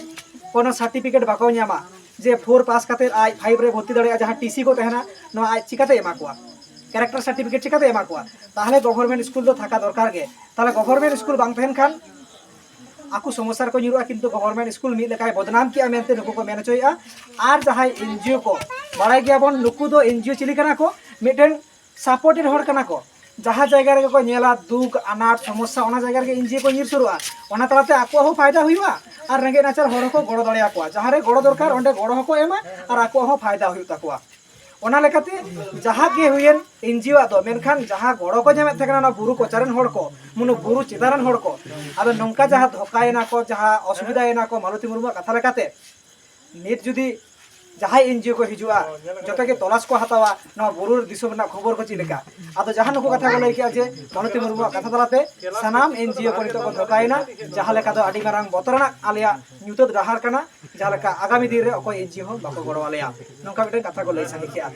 ᱠᱳᱱᱳ ᱥᱟᱨᱴᱤᱯᱷᱤᱠᱮᱴ ᱵᱟᱠᱚ ᱧᱟᱢᱟ ᱡᱮ ᱯᱷᱳᱨ ᱯᱟᱥ ᱠᱟᱛᱮ ᱟᱡ ᱯᱷᱟᱭᱤᱵᱷ ᱨᱮ ᱵᱷᱚᱨᱛᱤ ᱫᱟᱲᱮᱭᱟᱜᱼᱟ, ᱡᱟᱦᱟᱸ ᱴᱤᱥᱤ ᱠᱚ ᱛᱟᱦᱮᱱᱟ, ᱱᱚᱣᱟ ᱟᱡ ᱪᱤᱠᱟᱛᱮ ᱮᱢᱟ ᱠᱚᱣᱟ? ᱠᱮᱨᱮᱠᱴᱟᱨ ᱥᱟᱨᱴᱤᱯᱷᱤᱠᱮᱴ ᱪᱤᱠᱟᱛᱮ ᱮᱢᱟ ᱠᱚᱣᱟ? ᱛᱟᱦᱚᱞᱮ ᱜᱚᱵᱷᱚᱨᱱᱢᱮᱱᱴ ᱥᱠᱩᱞ ᱫᱚ ᱛᱷᱟᱠᱟ ᱫᱚᱨᱠᱟᱨ ᱜᱮ᱾ ᱛᱟᱦᱚᱞᱮ ᱜᱚᱵᱷᱚᱨᱱᱢᱮᱱᱴ ᱥᱠᱩᱞ ᱵᱟᱝ ᱛᱟᱦᱮᱱ ᱠᱷᱟᱱ ᱟᱠᱚ ᱥᱚᱢᱚᱥᱥᱟ ᱨᱮᱠᱚ ᱧᱩᱨᱩᱜᱼᱟ, ᱠᱤᱱᱛᱩ ᱜᱚᱵᱷᱚᱨᱱᱢᱮᱱᱴ ᱥᱠᱩᱞ ᱢᱤᱫ ᱞᱮᱠᱟᱭ ᱵᱚᱫᱱᱟᱢ ᱠᱮᱜᱼᱟ ᱢᱮᱱᱛᱮ ᱱᱩᱠᱩ ᱠᱚ ᱢᱮᱱ ᱦᱚᱪᱚᱭᱮᱫᱼᱟ᱾ ᱟᱨ ᱡᱟᱦᱟᱸᱭ ᱮᱱᱡᱤᱳ ᱠᱚ, ᱵᱟᱲᱟᱭ ᱜᱮᱭᱟᱵᱚᱱ ᱱᱩᱠᱩ ᱫᱚ ᱮᱱᱡᱤᱳ ᱪᱤᱞᱤ ᱠᱟᱱᱟ ᱠᱚ? ᱢᱤᱫᱴᱮᱱ ᱥᱟᱯᱳᱨᱴᱮᱰ ᱦᱚᱲ ᱠᱟᱱᱟ ᱠᱚ᱾ ᱡᱟᱦᱟᱸ ᱡᱟᱭᱜᱟ ᱨᱮᱜᱮ ᱠᱚ ᱧᱮᱞᱟ ᱫᱩᱠ ᱟᱱᱟᱴ ᱥᱚᱢᱚᱥᱥᱟ, ᱚᱱᱟ ᱡᱟᱭᱜᱟ ᱨᱮᱜᱮ ᱮᱱᱡᱤᱳ ᱠᱚ ᱧᱤᱨ ᱥᱩᱨᱩᱜᱼᱟ᱾ ᱚᱱᱟ ᱛᱟᱞᱟᱛᱮ ᱟᱠᱚᱣᱟᱜ ᱦᱚᱸ ᱯᱷᱟᱭᱫᱟ ᱦᱩᱭᱩᱜᱼᱟ ᱟᱨ ᱨᱮᱸᱜᱮᱡ ᱱᱟᱪᱟᱨ ᱦᱚᱲ ᱦᱚᱸᱠᱚ ᱜᱚᱲᱚ ᱫᱟᱲᱮᱭᱟᱠᱚᱣᱟ᱾ ᱡᱟᱦᱟᱸ ᱨᱮ ᱜᱚᱲᱚ ᱫᱚᱨᱠᱟᱨ ᱚᱸᱰᱮ ᱜᱚᱲᱚ ᱦᱚᱸᱠᱚ ᱮᱢᱟ ᱟᱨ ᱟᱠᱚᱣᱟᱜ ᱦᱚᱸ ᱯᱷᱟᱭᱫᱟ ᱦᱩᱭᱩᱜ ᱛᱟᱠᱚᱣᱟ᱾ ᱚᱱᱟ ᱞᱮᱠᱟᱛᱮ ᱡᱟᱦᱟᱸ ᱜᱮ ᱦᱩᱭᱮᱱ, ᱮᱱᱡᱤᱳ ᱟᱜ ᱫᱚ, ᱢᱮᱱᱠᱷᱟᱱ ᱡᱟᱦᱟᱸ ᱜᱚᱲᱚ ᱠᱚ ᱧᱟᱢᱮᱫ ᱛᱟᱦᱮᱸ ᱠᱟᱱᱟ ᱚᱱᱟ ᱵᱩᱨᱩ ᱠᱚᱪᱟ ᱨᱮᱱ ᱦᱚᱲ ᱠᱚ, ᱢᱟᱱᱮ ᱵᱩᱨᱩ ᱪᱮᱛᱟᱱ ᱨᱮᱱ ᱦᱚᱲ ᱠᱚ, ᱟᱫᱚ ᱱᱚᱝᱠᱟ ᱡᱟᱦᱟᱸ ᱫᱷᱳᱠᱟᱭᱮᱱᱟ ᱠᱚ, ᱡᱟᱦᱟᱸ ᱚᱥᱩᱵᱤᱫᱷᱟᱭᱮᱱᱟ ᱠᱚ, ᱢᱟᱞᱚᱛᱤ ᱢᱩᱨᱢᱩᱣᱟᱜ ᱠᱟᱛᱷᱟ ᱞᱮᱠᱟᱛᱮ, ᱱᱤᱛ ᱡᱩᱫᱤ ᱡᱟᱦᱟᱸᱭ ᱮᱱᱡᱤᱳ ᱠᱚ ᱦᱤᱡᱩᱜᱼᱟ, ᱡᱚᱛᱚ ᱜᱮ ᱛᱚᱞᱟᱥ ᱠᱚ ᱦᱟᱛᱟᱣᱟ ᱱᱚᱣᱟ ᱵᱩᱨᱩ ᱫᱤᱥᱚᱢ ᱨᱮᱱᱟᱜ ᱠᱷᱚᱵᱚᱨ ᱠᱚ ᱪᱮᱫ ᱞᱮᱠᱟ᱾ ᱟᱫᱚ ᱡᱟᱦᱟᱸ ᱱᱩᱠᱩ ᱠᱟᱛᱷᱟ ᱠᱚ ᱞᱟᱹᱭ ᱠᱮᱜᱼᱟ ᱡᱮ ᱢᱟᱞᱚᱛᱤ ᱢᱩᱨᱢᱩᱣᱟᱜ ᱠᱟᱛᱷᱟ ᱛᱟᱞᱟᱛᱮ ᱥᱟᱱᱟᱢ ᱮᱱᱡᱤᱳ ᱠᱚ ᱱᱤᱛᱚᱜ ᱠᱚ ᱫᱷᱳᱠᱟᱭᱮᱱᱟ, ᱡᱟᱦᱟᱸ ᱞᱮᱠᱟ ᱫᱚ ᱟᱹᱰᱤ ᱢᱟᱨᱟᱝ ᱵᱚᱛᱚᱨᱟᱱᱟᱜ ᱟᱞᱮᱭᱟᱜ ᱧᱩᱛᱟᱹᱛ ᱰᱟᱦᱟᱨ ᱠᱟᱱᱟ, ᱡᱟᱦᱟᱸ ᱞᱮᱠᱟ ᱟᱜᱟᱢᱤ ᱫᱤᱱ ᱨᱮ ᱚᱠᱚᱭ ᱮᱱᱡᱤᱳ ᱦᱚᱸ ᱵᱟᱠᱚ ᱜᱚᱲᱚ ᱟᱞᱮᱭᱟ᱾ ᱱᱚᱝᱠᱟ ᱢᱤᱫᱴᱮᱱ ᱠᱟᱛᱷᱟ ᱠᱚ ᱞᱟᱹᱭ ᱥᱟᱰᱮ ᱠᱮᱜᱼᱟ᱾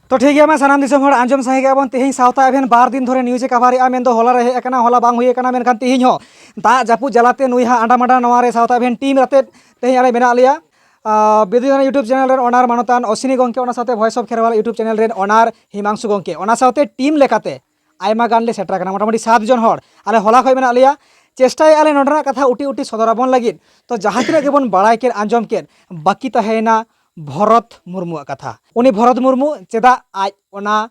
ᱛᱚ ᱴᱷᱤᱠ ᱜᱮᱭᱟ, ᱢᱟ ᱥᱟᱱᱟᱢ ᱫᱤᱥᱚᱢ ᱦᱚᱲ ᱟᱸᱡᱚᱢ ᱥᱟᱸᱜᱮ ᱠᱟᱜᱼᱟ ᱵᱚᱱ, ᱛᱮᱦᱮᱧ ᱥᱟᱶᱛᱟ ᱮᱵᱷᱮᱱ ᱵᱟᱨ ᱫᱤᱱ ᱫᱷᱚᱨᱮ ᱱᱤᱭᱩᱡᱽ ᱮ ᱠᱟᱵᱷᱟᱨᱮᱜᱼᱟ, ᱢᱮᱱᱫᱚ ᱦᱚᱞᱟ ᱨᱮ ᱦᱮᱡ ᱟᱠᱟᱱᱟ, ᱦᱚᱞᱟ ᱵᱟᱝ ᱦᱩᱭ ᱟᱠᱟᱱᱟ, ᱢᱮᱱᱠᱷᱟᱱ ᱛᱮᱦᱮᱧ ᱦᱚᱸ ᱫᱟᱜ ᱡᱟᱹᱯᱩᱫ ᱡᱟᱞᱟᱛᱮ ᱱᱩᱭ ᱦᱟᱸᱜ ᱟᱸᱰᱟ ᱢᱟᱸᱰᱟ ᱱᱚᱣᱟ ᱨᱮ ᱥᱟᱶᱛᱟ ᱮᱵᱷᱮᱱ ᱴᱤᱢ ᱟᱛᱮᱫ ᱛᱮᱦᱮᱧ ᱟᱞᱮ ᱢᱮᱱᱟᱜ ᱞᱮᱭᱟ᱾ ᱟᱸ, ᱵᱤᱫᱩ ᱪᱟᱸᱫᱟᱱ YouTube ᱪᱮᱱᱮᱞ ᱨᱮᱱ ᱚᱱᱟᱨ ᱢᱟᱱᱚᱛᱟᱱ ᱚᱥᱤᱱᱤ ᱜᱚᱢᱠᱮ, ᱚᱱᱟ ᱥᱟᱶᱛᱮ voice of Kherwal YouTube channel ᱨᱮᱱ ᱚᱱᱟᱨ ᱦᱤᱢᱟᱝᱥᱩ ᱜᱚᱢᱠᱮ, ᱚᱱᱟ ᱥᱟᱶᱛᱮ ᱴᱤᱢ ᱞᱮᱠᱟᱛᱮ ᱟᱭᱢᱟ ᱜᱟᱱ ᱞᱮ ᱥᱮᱴᱮᱨ ᱟᱠᱟᱱᱟ, ᱢᱚᱴᱟᱢᱩᱴᱤ ᱥᱟᱛ ᱡᱚᱱ ᱦᱚᱲ ᱟᱞᱮ ᱦᱚᱞᱟ ᱠᱷᱚᱱ ᱢᱮᱱᱟᱜ ᱞᱮᱭᱟ᱾ ᱪᱮᱥᱴᱟᱭᱮᱫᱼᱟ ᱞᱮ ᱱᱚᱰᱮᱱᱟᱜ ᱠᱟᱛᱷᱟ ᱩᱴᱤ ᱩᱴᱤ ᱥᱚᱫᱚᱨ ᱟᱵᱚᱱ ᱞᱟᱹᱜᱤᱫ᱾ ᱛᱚ ᱡᱟᱦᱟᱸ ᱛᱤᱱᱟᱹᱜ ᱜᱮᱵᱚᱱ ᱵᱟᱲᱟᱭ ᱠᱮᱫ, ᱟᱸᱡᱚᱢ ᱠᱮᱫ, ᱵᱟᱹᱠᱤ ᱛᱟᱦᱮᱸᱭᱮᱱᱟ ᱵᱷᱚᱨᱚᱛ ᱢᱩᱨᱢᱩᱣᱟᱜ ᱠᱟᱛᱷᱟ᱾ ᱩᱱᱤ ᱵᱷᱚᱨᱚᱛ ᱢᱩᱨᱢᱩ ᱪᱮᱫᱟᱜ ᱟᱡ ᱚᱱᱟ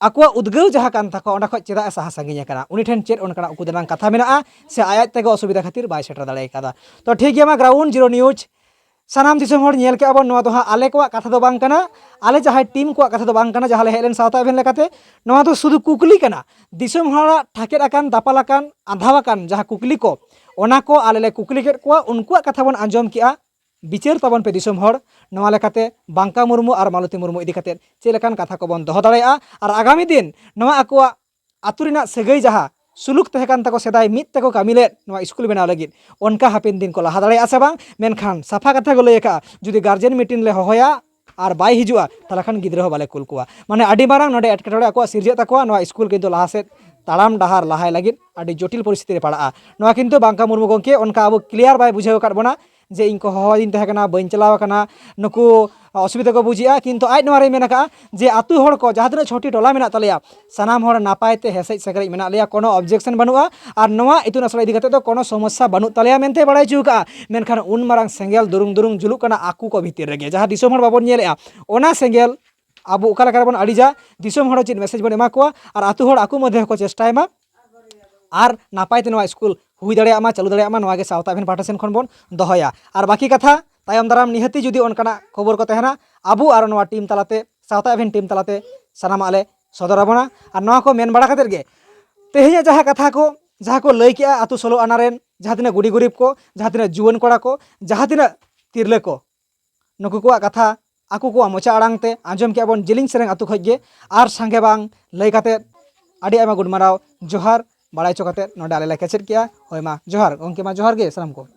ᱟᱠᱚᱣᱟᱜ ᱩᱫᱽᱜᱟᱹᱣ ᱡᱟᱦᱟᱸ ᱠᱟᱱ ᱛᱟᱠᱚᱣᱟ, ᱚᱸᱰᱮ ᱠᱷᱚᱱ ᱪᱮᱫᱟᱜ ᱮ ᱥᱟᱦᱟ ᱥᱟᱺᱜᱤᱧ ᱟᱠᱟᱱᱟ? ᱩᱱᱤ ᱴᱷᱮᱱ ᱪᱮᱫ ᱚᱱᱠᱟᱱᱟᱜ ᱩᱠᱩ ᱫᱟᱱᱟᱝ ᱠᱟᱛᱷᱟ ᱢᱮᱱᱟᱜᱼᱟ ᱥᱮ ᱟᱡ ᱟᱡ ᱛᱮᱜᱮ ᱚᱥᱩᱵᱤᱫᱷᱟ ᱠᱷᱟᱹᱛᱤᱨ ᱵᱟᱭ ᱥᱮᱴᱮᱨ ᱫᱟᱲᱮ ᱠᱟᱫᱟ? ᱛᱚ ᱴᱷᱤᱠ ᱜᱮᱭᱟ, ᱢᱟ ᱜᱨᱟᱣᱩᱱᱰ ᱡᱤᱨᱳ ᱱᱤᱭᱩᱡᱽ ᱥᱟᱱᱟᱢ ᱫᱤᱥᱚᱢ ᱦᱚᱲ ᱧᱮᱞ ᱠᱮᱜᱼᱟ ᱵᱚᱱ, ᱱᱚᱣᱟ ᱫᱚ ᱦᱟᱸᱜ ᱟᱞᱮ ᱠᱚᱣᱟᱜ ᱠᱟᱛᱷᱟ ᱫᱚ ᱵᱟᱝ ᱠᱟᱱᱟ, ᱟᱞᱮ ᱡᱟᱦᱟᱸᱭ ᱴᱤᱢ ᱠᱚᱣᱟᱜ ᱠᱟᱛᱷᱟ ᱫᱚ ᱵᱟᱝ ᱠᱟᱱᱟ, ᱡᱟᱦᱟᱸ ᱞᱮ ᱦᱮᱡ ᱞᱮᱱ ᱥᱟᱶᱛᱟ ᱮᱵᱷᱮᱱ ᱞᱮᱠᱟᱛᱮ, ᱱᱚᱣᱟ ᱫᱚ ᱥᱩᱫᱷᱩ ᱠᱩᱠᱞᱤ ᱠᱟᱱᱟ᱾ ᱫᱤᱥᱚᱢ ᱦᱚᱲᱟᱜ ᱴᱷᱟᱠᱮᱫ ᱟᱠᱟᱱ, ᱫᱟᱯᱟᱞ ᱟᱠᱟᱱ, ᱟᱸᱫᱷᱟᱣ ᱟᱠᱟᱱ ᱡᱟᱦᱟᱸ ᱠᱩᱠᱞᱤ ᱠᱚ, ᱚᱱᱟ ᱠᱚ ᱟᱞᱮ ᱞᱮ ᱠᱩᱠᱞᱤ ᱠᱮᱫ ᱠᱚᱣᱟ, ᱩᱱᱠᱩᱣᱟᱜ ᱠᱟᱛᱷᱟ ᱵᱚᱱ ᱟᱸᱡᱚᱢ ᱠᱮᱜᱼᱟ᱾ ᱵᱤᱪᱟᱹᱨ ᱛᱟᱵᱚᱱ ᱯᱮ ᱫᱤᱥᱚᱢ ᱦᱚᱲ, ᱱᱚᱣᱟ ᱞᱮᱠᱟᱛᱮ ᱵᱟᱝᱠᱟ ᱢᱩᱨᱢᱩ ᱟᱨ ᱢᱟᱞᱚᱛᱤ ᱢᱩᱨᱢᱩ ᱤᱫᱤ ᱠᱟᱛᱮᱫ ᱪᱮᱫ ᱞᱮᱠᱟᱱ ᱠᱟᱛᱷᱟ ᱠᱚᱵᱚᱱ ᱫᱚᱦᱚ ᱫᱟᱲᱮᱭᱟᱜᱼᱟ, ᱟᱨ ᱟᱜᱟᱢᱤ ᱫᱤᱱ ᱱᱚᱣᱟ ᱟᱠᱚᱣᱟᱜ ᱟᱹᱛᱩ ᱨᱮᱱᱟᱜ ᱥᱟᱹᱜᱟᱹᱭ ᱡᱟᱦᱟᱸ ᱥᱩᱞᱩᱠ ᱛᱟᱦᱮᱸ ᱠᱟᱱ ᱛᱟᱠᱚ ᱥᱮᱫᱟᱭ ᱢᱤᱫ ᱛᱮᱠᱚ ᱠᱟᱹᱢᱤ ᱞᱮᱫ ᱱᱚᱣᱟ ᱥᱠᱩᱞ ᱵᱮᱱᱟᱣ ᱞᱟᱹᱜᱤᱫ, ᱚᱱᱠᱟ ᱦᱟᱯᱮᱱ ᱫᱤᱱ ᱠᱚ ᱞᱟᱦᱟ ᱫᱟᱲᱮᱭᱟᱜᱼᱟ ᱥᱮ ᱵᱟᱝ? ᱢᱮᱱᱠᱷᱟᱱ ᱥᱟᱯᱷᱟ ᱠᱟᱛᱷᱟ ᱠᱚ ᱞᱟᱹᱭ ᱟᱠᱟᱫᱼᱟ, ᱡᱩᱫᱤ ᱜᱟᱨᱡᱮᱱ ᱢᱤᱴᱤᱝ ᱞᱮ ᱦᱚᱦᱚᱭᱟ ᱟᱨ ᱵᱟᱭ ᱦᱤᱡᱩᱜᱼᱟ, ᱛᱟᱦᱚᱞᱮ ᱠᱷᱟᱱ ᱜᱤᱫᱽᱨᱟᱹ ᱦᱚᱸ ᱵᱟᱞᱮ ᱠᱩᱞ ᱠᱚᱣᱟ᱾ ᱢᱟᱱᱮ ᱟᱹᱰᱤ ᱢᱟᱨᱟᱝ ᱱᱚᱰᱮ ᱮᱴᱠᱮᱴᱚᱬᱮ ᱟᱠᱚᱣᱟᱜ ᱥᱤᱨᱡᱟᱹᱜ ᱛᱟᱠᱚᱣᱟ, ᱱᱚᱣᱟ ᱥᱠᱩᱞ ᱠᱤᱱᱛᱩ ᱞᱟᱦᱟ ᱥᱮᱫ ᱛᱟᱲᱟᱢ ᱰᱟᱦᱟᱨ ᱞᱟᱦᱟᱭ ᱞᱟᱹᱜᱤᱫ ᱟᱹᱰᱤ ᱡᱚᱴᱤᱞ ᱯᱚᱨᱤᱥᱛᱷᱤᱛᱤ ᱨᱮ ᱯᱟᱲᱟᱜᱼᱟ᱾ ᱱᱚᱣᱟ ᱠᱤᱱᱛᱩ ᱵᱟᱝᱠᱟ ᱢᱩᱨᱢᱩ ᱜᱚᱢᱠᱮ ᱚᱱᱠᱟ ᱟᱵᱚ ᱠᱞᱤᱭᱟᱨ ᱵᱟᱭ ᱵᱩᱡᱷᱟᱹᱣ ᱟᱠᱟᱫ ᱵᱚᱱᱟ ᱡᱮ ᱤᱧ ᱠᱚ ᱦᱚᱦᱚᱣᱟᱫᱤᱧ ᱛᱟᱦᱮᱸ ᱠᱟᱱᱟ, ᱵᱟᱹᱧ ᱪᱟᱞᱟᱣ ᱟᱠᱟᱱᱟ, ᱱᱩᱠᱩ ᱚᱥᱩᱵᱤᱫᱷᱟ ᱠᱚ ᱵᱩᱡᱮᱜᱼᱟ᱾ ᱠᱤᱱᱛᱩ ᱟᱡ ᱱᱚᱣᱟ ᱨᱮᱭ ᱢᱮᱱ ᱟᱠᱟᱫᱼᱟ ᱡᱮ ᱟᱹᱛᱩ ᱦᱚᱲ ᱠᱚ ᱡᱟᱦᱟᱸ ᱛᱤᱱᱟᱹᱜ ᱪᱷᱚᱴᱤ ᱴᱚᱞᱟ ᱢᱮᱱᱟᱜ ᱛᱟᱞᱮᱭᱟ, ᱥᱟᱱᱟᱢ ᱦᱚᱲ ᱱᱟᱯᱟᱭ ᱛᱮ ᱦᱮᱥᱮᱡ ᱥᱮᱠᱨᱮᱡ ᱢᱮᱱᱟᱜ ᱞᱮᱭᱟ, ᱠᱳᱱᱳ ᱚᱵᱡᱮᱠᱥᱚᱱ ᱵᱟᱹᱱᱩᱜᱼᱟ, ᱟᱨ ᱱᱚᱣᱟ ᱤᱛᱩᱱ ᱟᱥᱲᱟ ᱤᱫᱤ ᱠᱟᱛᱮ ᱫᱚ ᱠᱳᱱᱳ ᱥᱚᱢᱚᱥᱥᱟ ᱵᱟᱹᱱᱩᱜ ᱛᱟᱞᱮᱭᱟ ᱢᱮᱱᱛᱮ ᱵᱟᱲᱟᱭ ᱦᱚᱪᱚ ᱟᱠᱟᱫᱼᱟ᱾ ᱢᱮᱱᱠᱷᱟᱱ ᱩᱱ ᱢᱟᱨᱟᱝ ᱥᱮᱸᱜᱮᱞ ᱫᱩᱨᱩᱝ ᱫᱩᱨᱩᱝ ᱡᱩᱞᱩᱜ ᱠᱟᱱᱟ ᱟᱠᱚ ᱠᱚ ᱵᱷᱤᱛᱤᱨ ᱨᱮᱜᱮ, ᱡᱟᱦᱟᱸ ᱫᱤᱥᱚᱢ ᱦᱚᱲ ᱵᱟᱵᱚᱱ ᱧᱮᱞᱮᱜᱼᱟ, ᱚᱱᱟ ᱥᱮᱸᱜᱮᱞ ᱟᱵᱚ ᱚᱠᱟ ᱞᱮᱠᱟ ᱨᱮᱵᱚᱱ ᱟᱹᱲᱤᱡᱟ, ᱫᱤᱥᱚᱢ ᱦᱚᱲ ᱪᱮᱫ ᱢᱮᱥᱮᱡᱽ ᱵᱚᱱ ᱮᱢᱟ ᱠᱚᱣᱟ, ᱟᱨ ᱟᱹᱛᱩ ᱦᱚᱲ ᱟᱠᱚ ᱢᱚᱫᱽᱫᱷᱮ ᱦᱚᱸᱠᱚ ᱪᱮᱥᱴᱟᱭ ᱢᱟ ᱟᱨ ᱱᱟᱯᱟᱭ ᱛᱮ ᱱᱚᱣᱟ ᱥᱠᱩᱞ ᱦᱩᱭ ᱫᱟᱲᱮᱭᱟᱜ ᱢᱟ, ᱪᱟᱹᱞᱩ ᱫᱟᱲᱮᱭᱟᱜ ᱢᱟ, ᱱᱚᱣᱟ ᱜᱮ ᱥᱟᱶᱛᱟ ᱮᱵᱷᱮᱱ ᱯᱟᱦᱴᱟ ᱥᱮᱱ ᱠᱷᱚᱱ ᱵᱚᱱ ᱫᱚᱦᱚᱭᱟ᱾ ᱟᱨ ᱵᱟᱹᱠᱤ ᱠᱟᱛᱷᱟ ᱛᱟᱭᱚᱢ ᱫᱟᱨᱟᱢ ᱱᱤᱦᱟᱹᱛᱤ ᱡᱩᱫᱤ ᱚᱱᱠᱟᱱᱟᱜ ᱠᱷᱚᱵᱚᱨ ᱠᱚ ᱛᱟᱦᱮᱱᱟ, ᱟᱵᱚ ᱟᱨ ᱱᱚᱣᱟ ᱴᱤᱢ ᱛᱟᱞᱟᱛᱮ, ᱥᱟᱶᱛᱟ ᱮᱵᱷᱮᱱ ᱴᱤᱢ ᱛᱟᱞᱟᱛᱮ ᱥᱟᱱᱟᱢᱟᱜ ᱞᱮ ᱥᱚᱫᱚᱨ ᱟᱵᱚᱱᱟ᱾ ᱟᱨ ᱱᱚᱣᱟ ᱠᱚ ᱢᱮᱱ ᱵᱟᱲᱟ ᱠᱟᱛᱮᱫ ᱜᱮ ᱛᱮᱦᱮᱧᱟᱜ ᱡᱟᱦᱟᱸ ᱠᱟᱛᱷᱟ ᱠᱚ, ᱡᱟᱦᱟᱸ ᱠᱚ ᱞᱟᱹᱭ ᱠᱮᱜᱼᱟ ᱟᱹᱛᱩ ᱥᱳᱞᱳ ᱟᱱᱟ ᱨᱮᱱ ᱡᱟᱦᱟᱸ ᱛᱤᱱᱟᱹᱜ ᱜᱩᱰᱤ ᱜᱩᱨᱤᱵ ᱠᱚ, ᱡᱟᱦᱟᱸ ᱛᱤᱱᱟᱹᱜ ᱡᱩᱣᱟᱹᱱ ᱠᱚᱲᱟ ᱠᱚ, ᱡᱟᱦᱟᱸ ᱛᱤᱱᱟᱹᱜ ᱛᱤᱨᱞᱟᱹ ᱠᱚ, ᱱᱩᱠᱩ ᱠᱚᱣᱟᱜ ᱠᱟᱛᱷᱟ ᱟᱠᱚ ᱠᱚᱣᱟᱜ ᱢᱚᱪᱟ ᱟᱲᱟᱝ ᱛᱮ ᱟᱸᱡᱚᱢ ᱠᱮᱜᱼᱟ ᱵᱚᱱ ᱡᱮᱞᱮᱧ ᱥᱮᱨᱮᱧ ᱟᱹᱛᱩ ᱠᱷᱚᱱ ᱜᱮ᱾ ᱟᱨ ᱥᱟᱸᱜᱮ ᱵᱟᱝ ᱞᱟᱹᱭ ᱠᱟᱛᱮᱫ ᱟᱹᱰᱤ ᱟᱭᱢᱟ ᱜᱩᱱᱢᱟᱱᱟᱣ ᱡᱚᱦᱟᱨ ᱵᱟᱲᱟᱭ ᱦᱚᱪᱚ ᱠᱟᱛᱮᱫ ᱱᱚᱰᱮ ᱟᱞᱮ ᱞᱮ ᱠᱮᱪᱮᱫ ᱠᱮᱜᱼᱟ᱾ ᱦᱳᱭ ᱢᱟ ᱡᱚᱦᱟᱨ ᱜᱚᱢᱠᱮ, ᱢᱟ ᱡᱚᱦᱟᱨ ᱜᱮ ᱥᱟᱱᱟᱢ ᱠᱚ᱾